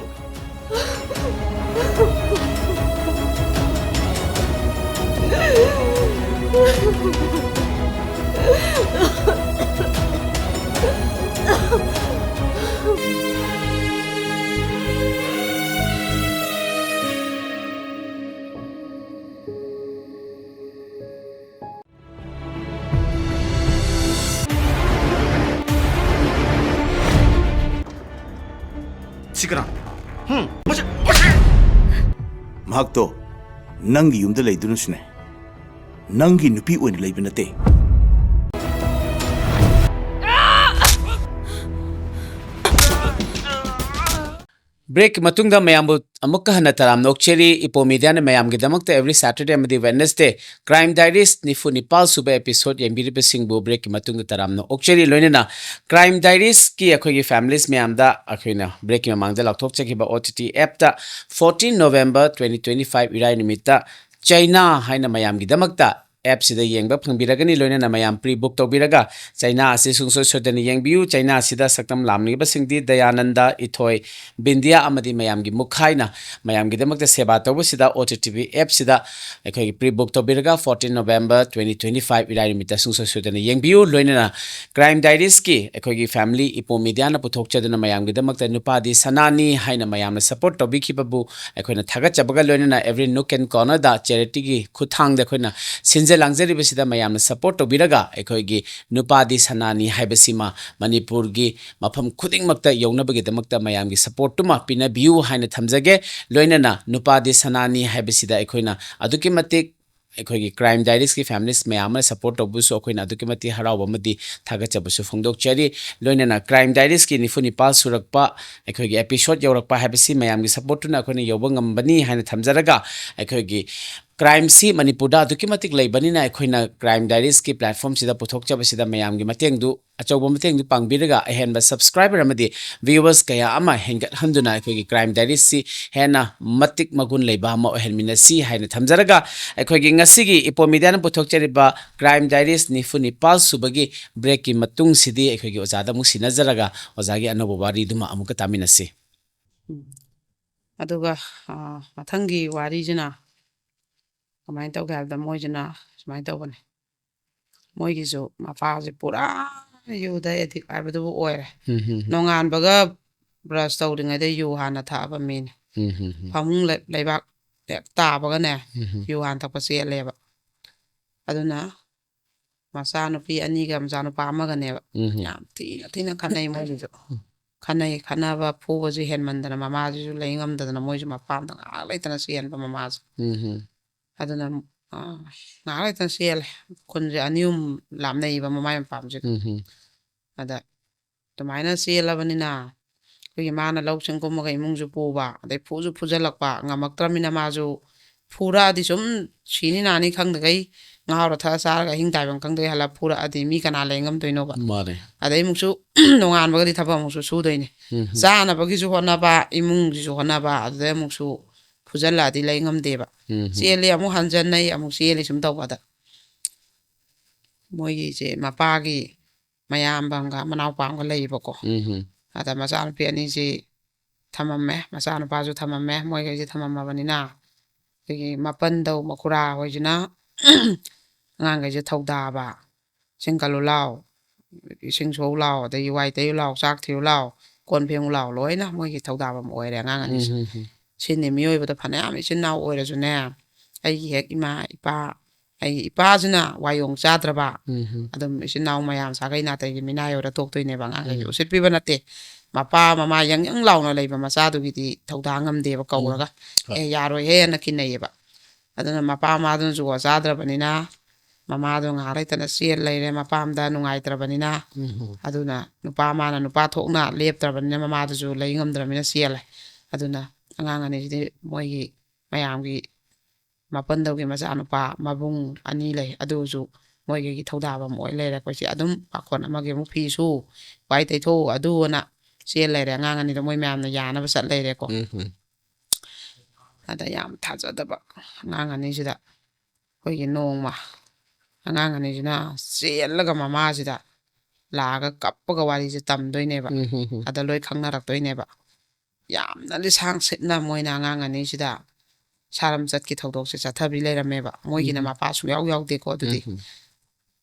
ꯁꯤ ꯀꯅꯥ? ꯍꯨꯝ? ꯃꯁꯤ, ꯃꯁꯤ! ꯃꯍꯥꯛꯇꯣ ꯅꯪꯒꯤ ꯌꯨꯝꯗ ꯂꯩꯗꯨꯅꯁꯨꯅꯦ, ꯅꯪꯒꯤ ꯅꯨꯄꯤ ꯑꯣꯏꯅ ꯂꯩꯕ ꯅꯠꯇꯦ꯫ ꯕ꯭ꯔꯦꯛꯀꯤ ꯃꯇꯨꯡꯗ ꯃꯌꯥꯝꯕꯨ ꯑꯃꯨꯛꯀ ꯍꯟꯅ ꯇꯔꯥꯝꯅ ꯑꯣꯛꯆꯔꯤ꯫ ꯏꯄꯣ ꯃꯤꯗꯤꯌꯥꯅ ꯃꯌꯥꯝꯒꯤꯗꯃꯛꯇ every Saturday ꯑꯃꯗꯤ Wednesday Crime Diaries ꯅꯤꯐꯨ ꯅꯤꯄꯥꯜ ꯁꯨꯕ episode ꯌꯦꯡꯕꯤꯔꯤꯕꯁꯤꯡꯕꯨ ꯕ꯭ꯔꯦꯛꯀꯤ ꯃꯇꯨꯡꯗ ꯇꯔꯥꯝꯅ ꯑꯣꯛꯆꯔꯤ꯫ ꯂꯣꯏꯅꯅ Crime Diaries ꯀꯤ ꯑꯩꯈꯣꯏꯒꯤ families ꯃꯌꯥꯝꯗ ꯑꯩꯈꯣꯏꯅ ꯕ꯭ꯔꯦꯛꯀꯤ ꯃꯃꯥꯡꯗ ꯂꯥꯎꯊꯣꯛꯆꯈꯤꯕ O T T app ꯇ fourteen November twenty twenty five ꯏꯔꯥꯏ ꯅꯨꯃꯤꯠꯇ ꯆꯩꯅꯥ ꯍꯥꯏꯅ ꯃꯌꯥꯝꯒꯤꯗꯃꯛꯇ app ꯁꯤꯗ ꯌꯦꯡꯕ ꯐꯪꯕꯤꯔꯒꯅꯤ꯫ ꯂꯣꯏꯅꯅ ꯃꯌꯥꯝ pre book ꯇꯧꯕꯤꯔꯒ ꯆꯩꯅꯥ ꯑꯁꯤ ꯁꯨꯡꯁꯣꯏ ꯁꯣꯏꯗꯅ ꯌꯦꯡꯕꯤꯌꯨ꯫ ꯆꯩꯅꯥ ꯑꯁꯤꯗ ꯁꯛꯇꯝ ꯂꯥꯡꯂꯤꯕꯁꯤꯡꯗꯤ ꯗꯌꯥꯅꯟꯗ, ꯏꯊꯣꯏ, ꯕꯤꯟꯗꯤꯌꯥ ꯑꯃꯗꯤ ꯃꯌꯥꯝꯒꯤ ꯃꯨꯈꯥꯏꯅ ꯃꯌꯥꯝꯒꯤꯗꯃꯛꯇ ꯁꯦꯕꯥ ꯇꯧꯕꯁꯤꯗ O T T V app ꯁꯤꯗ ꯑꯩꯈꯣꯏꯒꯤ pre book ꯇꯧꯕꯤꯔꯒ fourteen November twenty twenty five ꯏꯔꯥꯏ ꯅꯨꯃꯤꯠꯇ ꯁꯨꯡꯁꯣꯏ ꯁꯣꯏꯗꯅ ꯌꯦꯡꯕꯤꯌꯨ꯫ ꯂꯣꯏꯅꯅ Crime Diaries ꯀꯤ ꯑꯩꯈꯣꯏꯒꯤ family ꯏꯄꯣ ꯃꯤꯗꯤꯌꯥꯅ ꯄꯨꯊꯣꯛꯆꯗꯨꯅ ꯃꯌꯥꯝꯒꯤꯗꯃꯛꯇ ꯅꯨꯄꯥꯗꯤ ꯁꯅꯥꯅꯤ ꯍꯥꯏꯅ ꯃꯌꯥꯝꯅ support ꯇꯧꯕꯤꯈꯤꯕꯕꯨ ꯑꯩꯈꯣꯏꯅ ꯊꯥꯒꯠꯆꯕꯒ ꯂꯣꯏꯅꯅ every nook and corner the charity ꯒꯤ ꯈꯨꯠꯊꯥꯡꯗ ꯑꯩꯈꯣꯏꯅ ꯁꯤꯟꯖ ꯂꯥꯡꯖꯔꯤꯕꯁꯤꯗ ꯃꯌꯥꯝꯅ support ꯇꯧꯕꯤꯔꯒ ꯑꯩꯈꯣꯏꯒꯤ ꯅꯨꯄꯥꯗꯤ ꯁꯅꯥꯅꯤ ꯍꯥꯏꯕꯁꯤꯃ ꯃꯅꯤꯄꯨꯔꯒꯤ ꯃꯐꯝ ꯈꯨꯗꯤꯡꯃꯛꯇ ꯌꯧꯅꯕꯒꯤꯗꯃꯛꯇ ꯃꯌꯥꯝꯒꯤ support ꯇꯨꯃ ꯄꯤꯅꯕꯤꯌꯨ ꯍꯥꯏꯅ ꯊꯝꯖꯒꯦ꯫ ꯂꯣꯏꯅꯅ ꯅꯨꯄꯥꯗꯤ ꯁꯅꯥꯅꯤ ꯍꯥꯏꯕꯁꯤꯗ ꯑꯩꯈꯣꯏꯅ ꯑꯗꯨꯛꯀꯤ ꯃꯇꯤꯛ ꯑꯩꯈꯣꯏꯒꯤ Crime Diaries ꯀꯤ families ꯃꯌꯥꯝ ꯑꯃꯅ support ꯇꯧꯕꯁꯨ ꯑꯩꯈꯣꯏꯅ ꯑꯗꯨꯛꯀꯤ ꯃꯇꯤꯛ ꯍꯔꯥꯎꯕ ꯑꯃꯗꯤ ꯊꯥꯒꯠꯆꯕꯁꯨ ꯐꯣꯡꯗꯣꯛꯆꯔꯤ꯫ ꯂꯣꯏꯅꯅ Crime Diaries ꯀꯤ ꯅꯤꯐꯨ ꯅꯤꯄꯥꯜ ꯁꯨꯔꯛꯄ ꯑꯩꯈꯣꯏꯒꯤ episode ꯌꯧꯔꯛꯄ ꯍꯥꯏꯕꯁꯤ ꯃꯌꯥꯝꯒꯤ support ꯇꯨꯅ ꯑꯩꯈꯣꯏꯅ ꯌꯧꯕ ꯉꯝꯕꯅꯤ ꯍꯥꯏꯅ ꯊꯝꯖꯔꯒ, ꯑꯩꯈꯣꯏꯒꯤ crime ꯁꯤ ꯃꯅꯤꯄꯨꯔꯗ ꯑꯗꯨꯛꯀꯤ ꯃꯇꯤꯛ ꯂꯩꯕꯅꯤꯅ ꯑꯩꯈꯣꯏꯅ Crime Diaries ꯀꯤ platform ꯁꯤꯗ ꯄꯨꯊꯣꯛꯆꯕꯁꯤꯗ ꯃꯌꯥꯝꯒꯤ ꯃꯇꯦꯡꯗꯨ, ꯑꯆꯧꯕ ꯃꯇꯦꯡꯗꯨ ꯄꯥꯡꯕꯤꯔꯒ ꯑꯍꯦꯟꯕ subscriber ꯑꯃꯗꯤ viewers ꯀꯌꯥ ꯑꯃ ꯍꯦꯟꯒꯠꯍꯟꯗꯨꯅ ꯑꯩꯈꯣꯏꯒꯤ Crime Diaries ꯁꯤ ꯍꯦꯟꯅ ꯃꯇꯤꯛ ꯃꯒꯨꯟ ꯂꯩꯕ ꯑꯃ ꯑꯣꯏꯍꯟꯃꯤꯟꯅꯁꯤ ꯍꯥꯏꯅ ꯊꯝꯖꯔꯒ, ꯑꯩꯈꯣꯏꯒꯤ ꯉꯁꯤꯒꯤ ꯏꯄꯣ ꯃꯤꯗꯤꯌꯥꯅ ꯄꯨꯊꯣꯛꯆꯔꯤꯕ Crime Diaries ꯅꯤꯐꯨ ꯅꯤꯄꯥꯜ ꯁꯨꯕꯒꯤ break ꯀꯤ ꯃꯇꯨꯡꯁꯤꯗꯤ ꯑꯩꯈꯣꯏꯒꯤ ꯑꯣꯖꯥꯗ ꯑꯃꯨꯛ ꯁꯤꯟꯅꯖꯔꯒ ꯑꯣꯖꯥꯒꯤ ꯑꯅꯧꯕ ꯋꯥꯔꯤꯗꯨꯃ ꯑꯃꯨꯛꯀ ꯇꯥꯃꯤꯟꯅꯁꯤ꯫ ꯎꯝ꯫ ꯑꯗꯨꯒ, ꯑ, ꯃꯊꯪꯒꯤ ꯋꯥꯔꯤꯁꯤꯅ ꯀꯃꯥꯏꯅ ꯇꯧꯒꯦ ꯍꯥꯏꯕꯗ, ꯃꯣꯏꯁꯤꯅ ꯁꯨꯃꯥꯏꯅ ꯇꯧꯕꯅꯦ꯫ ꯃꯣꯏꯒꯤꯁꯨ ꯃꯄꯥꯁꯦ ꯄꯨꯔꯥ ꯌꯨꯗ addict ꯍꯥꯏꯕꯗꯨꯕꯨ ꯑꯣꯏꯔꯦ꯫ ꯎꯝ, ꯎꯝ, ꯎꯝ꯫ ꯅꯣꯡꯉꯥꯟꯕꯒ brush ꯇꯧꯔꯤꯉꯩꯗ ꯌꯨ ꯍꯥꯟꯅ ꯊꯛꯑꯕ ꯃꯤꯅꯦ꯫ ꯎꯝ, ꯎꯝ, ꯎꯝ꯫ ꯐꯃꯨꯡ ꯂꯩ-, ꯂꯩꯕꯥꯛ ꯍꯦꯛ ꯇꯥꯕꯒꯅꯦ, ꯎꯝ, ꯎꯝ꯫ ꯌꯨ ꯍꯥꯟꯅ ꯊꯛꯄ ꯆꯦꯜꯂꯦꯕ꯫ ꯑꯗꯨꯅ ꯃꯆꯥꯅꯨꯄꯤ ꯑꯅꯤꯒ ꯃꯆꯥꯅꯨꯄꯥ ꯑꯃꯒꯅꯦꯕ꯫ ꯎꯝ, ꯎꯝ꯫ ꯌꯥꯝ ꯊꯤꯅ, ꯊꯤꯅ ꯈꯠꯅꯩ ꯃꯣꯏꯒꯤꯁꯨ꯫ ꯎꯝ꯫ ꯈꯠꯅꯩ꯫ ꯈꯠꯅꯕ ꯐꯨꯕꯁꯦ ꯍꯦꯟꯃꯟꯗꯅ ꯃꯃꯥꯁꯤꯁꯨ ꯂꯩ ꯉꯝꯗꯗꯅ ꯃꯣꯏꯁꯨ ꯃꯄꯥꯝꯗ ꯉꯥꯏꯍꯥꯛ ꯂꯩꯇꯅ ꯆꯦꯟꯕ ꯃꯃꯥꯁꯦ꯫ ꯎꯝ ꯍꯝ꯫ ꯑꯗꯨꯅ ꯑ, ꯉꯥꯏꯍꯥꯛ ꯂꯩꯇꯅ ꯆꯦꯜꯂꯦ꯫ ꯈꯨꯟꯁꯦ ꯑꯅꯤ ꯑꯍꯨꯝ ꯂꯥꯞꯅꯩꯕ ꯃꯃꯥꯏ ꯃꯄꯥꯝꯁꯦ꯫ ꯎꯝ ꯍꯝ꯫ ꯑꯗ ꯑꯗꯨꯃꯥꯏꯅ ꯆꯦꯜꯂꯕꯅꯤꯅ ꯑꯩꯈꯣꯏꯒꯤ ꯃꯥꯅ ꯂꯧꯁꯤꯡ ꯀꯨꯝꯃꯒ ꯏꯃꯨꯡꯁꯨ ꯄꯨꯕ, ꯑꯗꯩ ꯐꯨꯁꯨ ꯐꯨꯖꯜꯂꯛꯄ, ꯉꯝꯃꯛꯇ꯭ꯔꯕꯅꯤꯅ ꯃꯥꯁꯨ ꯐꯨꯔꯛꯑꯗꯤ ꯁꯨꯝ ꯁꯤꯅꯤ ꯅꯥꯅꯤ ꯈꯪꯗꯈꯩ ꯉꯥꯎꯔ ꯊꯛꯑ ꯆꯥꯔꯒ ꯑꯍꯤꯡ ꯇꯥꯏꯕꯪ ꯈꯪꯗꯈꯩ ꯍꯜꯂꯛ ꯐꯨꯔꯛꯑꯗꯤ ꯃꯤ ꯀꯅꯥ ꯂꯩ ꯉꯝꯗꯣꯏꯅꯣꯕ? ꯃꯥꯅꯦ꯫ ꯑꯗꯩ ꯑꯃꯨꯛꯁꯨ ꯅꯣꯡꯉꯥꯟꯕꯒꯗꯤ ꯊꯕꯛ ꯑꯃꯨꯛꯁꯨ ꯁꯨꯗꯣꯏꯅꯦ꯫ ꯎꯝ ꯍꯝ꯫ ꯆꯥꯅꯕꯒꯤꯁꯨ ꯍꯣꯠꯅꯕ, ꯏꯃꯨꯡꯒꯤꯁꯨ ꯍꯣꯠꯅꯕ, ꯑꯗꯨꯗꯩ ꯑꯃꯨꯛꯁꯨ ꯐꯨꯖꯜꯂꯛꯑꯗꯤ ꯂꯩ ꯉꯝꯗꯦꯕ꯫ ꯎꯝ ꯍꯝ꯫ ꯆꯦꯜꯂꯤ ꯑꯃꯨꯛ ꯍꯟꯖꯟꯅꯩ ꯑꯃꯨꯛ ꯆꯦꯜꯂꯤ ꯁꯨꯝ ꯇꯧꯕꯗ ꯃꯣꯏꯒꯤꯁꯦ ꯃꯄꯥꯒꯤ ꯃꯌꯥꯝꯕ ꯑꯃꯒ ꯃꯅꯥꯎꯄꯥ ꯑꯃꯒ ꯂꯩꯌꯦꯕꯀꯣ꯫ ꯎꯝ ꯍꯝ꯫ ꯑꯗ ꯃꯆꯥꯅꯨꯄꯤ ꯑꯅꯤꯁꯤ ꯊꯝꯃꯝꯃꯦ, ꯃꯆꯥꯅꯨꯄꯥꯁꯨ ꯊꯝꯃꯝꯃꯦ꯫ ꯃꯣꯏꯈꯩꯁꯦ ꯊꯝꯃꯝꯃꯕꯅꯤꯅ ꯑꯩꯈꯣꯏꯒꯤ ꯃꯄꯟꯗꯧ ꯃꯈꯨꯔꯥ ꯍꯣꯏꯁꯤꯅ ꯑꯉꯥꯡꯈꯩꯁꯦ ꯊꯧꯗꯥꯕ, ꯁꯤꯡ ꯀꯜꯂꯨ ꯂꯥꯎ, ꯏꯁꯤꯡ ꯁꯣꯛꯎ ꯂꯥꯎ, ꯑꯗꯒꯤ ꯋꯥꯏ ꯇꯩꯌꯨ ꯂꯥꯎ, ꯆꯥꯛ ꯊꯤꯌꯨ ꯂꯥꯎ, ꯀꯣꯟ ꯐꯦꯡꯉꯨ ꯂꯥꯎ, ꯂꯣꯏꯅ ꯃꯣꯏꯒꯤ ꯊꯧꯗꯥꯕ ꯑꯃ ꯑꯣꯏꯔꯦ ꯑꯉꯥꯡ ꯑꯅꯤꯁꯦ꯫ ꯎꯝ ꯍꯝ꯫ ꯁꯤꯅꯤ ꯃꯤꯑꯣꯏꯕꯗ ꯐꯅꯌꯥꯝ ꯏꯆꯤꯟ ꯏꯅꯥꯎ ꯑꯣꯏꯔꯁꯨꯅꯦ, ꯑꯩꯒꯤ ꯍꯦꯛ ꯏꯃꯥ ꯏꯄꯥ, ꯑꯩꯒꯤ ꯏꯄꯥꯁꯤꯅ ꯋꯥꯌꯣꯡ ꯆꯥꯗ꯭ꯔꯕ, ꯎꯝ ꯍꯝ꯫ ꯑꯗꯨꯝ ꯏꯆꯤꯟ ꯏꯅꯥꯎ ꯃꯌꯥꯝ ꯁꯥꯒꯩ ꯅꯥꯇꯩꯒꯤ ꯃꯤꯅꯥꯏ ꯑꯣꯏꯔ ꯇꯣꯛꯇꯣꯏꯅꯦꯕ꯫ ꯑꯉꯥꯡꯈꯩꯁꯦ ꯎꯝ꯫ ꯎꯁꯤꯠꯄꯤꯕ ꯅꯠꯇꯦ꯫ ꯃꯄꯥ ꯃꯃꯥ ꯌꯪ ꯌꯪ ꯂꯥꯎꯅ ꯂꯩꯕ ꯃꯆꯥꯗꯨꯒꯤꯗꯤ ꯊꯧꯗꯥꯡ ꯉꯝꯗꯦꯕ ꯀꯧꯔꯒ, ꯍꯣꯏ꯫ "ꯑꯦ, ꯌꯥꯔꯣꯏꯍꯦ" ꯍꯥꯏꯅ ꯀꯤꯅꯩꯌꯦꯕ꯫ ꯑꯗꯨꯅ ꯃꯄꯥ ꯃꯃꯥꯗꯨꯅ ꯖꯨꯒꯣꯠ ꯆꯥꯗ꯭ꯔꯕꯅꯤꯅ ꯃꯃꯥꯗꯣ ꯉꯥꯏꯍꯥꯛ ꯂꯩꯇꯅ ꯆꯦꯜ ꯂꯩꯔꯦ ꯃꯄꯥꯝꯗ ꯅꯨꯡꯉꯥꯏꯇ꯭ꯔꯕꯅꯤꯅ꯫ ꯎꯝ ꯍꯝ꯫ ꯑꯗꯨꯅ ꯅꯨꯄꯥ ꯃꯃꯥꯅ ꯅꯨꯄꯥ ꯊꯣꯛꯅ ꯂꯦꯞꯇ꯭ꯔꯕꯅꯤꯅ ꯃꯃꯥꯗꯨꯁꯨ ꯂꯩ ꯉꯝꯗ꯭ꯔꯕꯅꯤꯅ ꯆꯦꯜꯂꯦ꯫ ꯑꯗꯨꯅ ꯑꯉꯥꯡ ꯑꯅꯤꯁꯤꯗꯤ ꯃꯣꯏꯒꯤ ꯃꯌꯥꯝꯒꯤ ꯃꯄꯟꯗꯧꯒꯤ ꯃꯆꯥꯅꯨꯄꯥ ꯃꯕꯨꯡ ꯑꯅꯤ ꯂꯩ꯫ ꯑꯗꯨꯁꯨ ꯃꯣꯏꯒꯤ ꯊꯧꯗꯥꯕ ꯑꯃ ꯑꯣꯏ ꯂꯩꯔꯦ꯫ ꯑꯩꯈꯣꯏꯁꯦ ꯑꯗꯨꯝ ꯄꯥꯈꯣꯟ ꯑꯃꯒꯤ ꯑꯃꯨꯛ ꯐꯤ ꯁꯨ, ꯋꯥꯏ ꯇꯩꯊꯣꯛꯎ, ꯑꯗꯨ ꯑꯅ ꯆꯦꯜ ꯂꯩꯔꯦ꯫ ꯑꯉꯥꯡ ꯑꯅꯤꯗꯣ ꯃꯣꯏ ꯃꯌꯥꯝꯅ ꯌꯥꯅꯕ ꯆꯠ ꯂꯩꯔꯦꯀꯣ꯫ ꯎꯝ ꯍꯝ꯫ ꯑꯗ ꯌꯥꯝ ꯊꯥꯖꯗꯕ ꯑꯉꯥꯡ ꯑꯅꯤꯁꯤꯗ ꯑꯩꯈꯣꯏꯒꯤ ꯅꯣꯡꯃ ꯑꯉꯥꯡ ꯑꯅꯤꯁꯤꯅ ꯆꯦꯜꯂꯒ ꯃꯃꯥꯁꯤꯗ ꯂꯥꯛꯑꯒ ꯀꯞꯄꯒ ꯋꯥꯔꯤꯁꯦ ꯇꯝꯗꯣꯏꯅꯦꯕ꯫ ꯎꯝ ꯍꯝ ꯍꯝ꯫ ꯑꯗ ꯂꯣꯏ ꯈꯪꯅꯔꯛꯇꯣꯏꯅꯦꯕ꯫ ꯌꯥꯝꯅ ꯂꯤꯁꯥꯡ ꯁꯤꯠꯅ ꯃꯣꯏꯅ ꯑꯉꯥꯡ ꯑꯅꯤꯁꯤꯗ ꯁꯥꯔꯝꯆꯠꯀꯤ ꯊꯧꯗꯣꯛꯁꯦ ꯆꯠꯊꯕꯤ ꯂꯩꯔꯝꯃꯦꯕ꯫ ꯃꯣꯏꯒꯤꯅ ꯎꯝ꯫ ꯃꯄꯥ ꯁꯨꯡꯌꯥꯎ ꯌꯥꯎꯗꯦꯀꯣ꯫ ꯑꯗꯨꯗꯤ ꯎꯝ ꯍꯝ꯫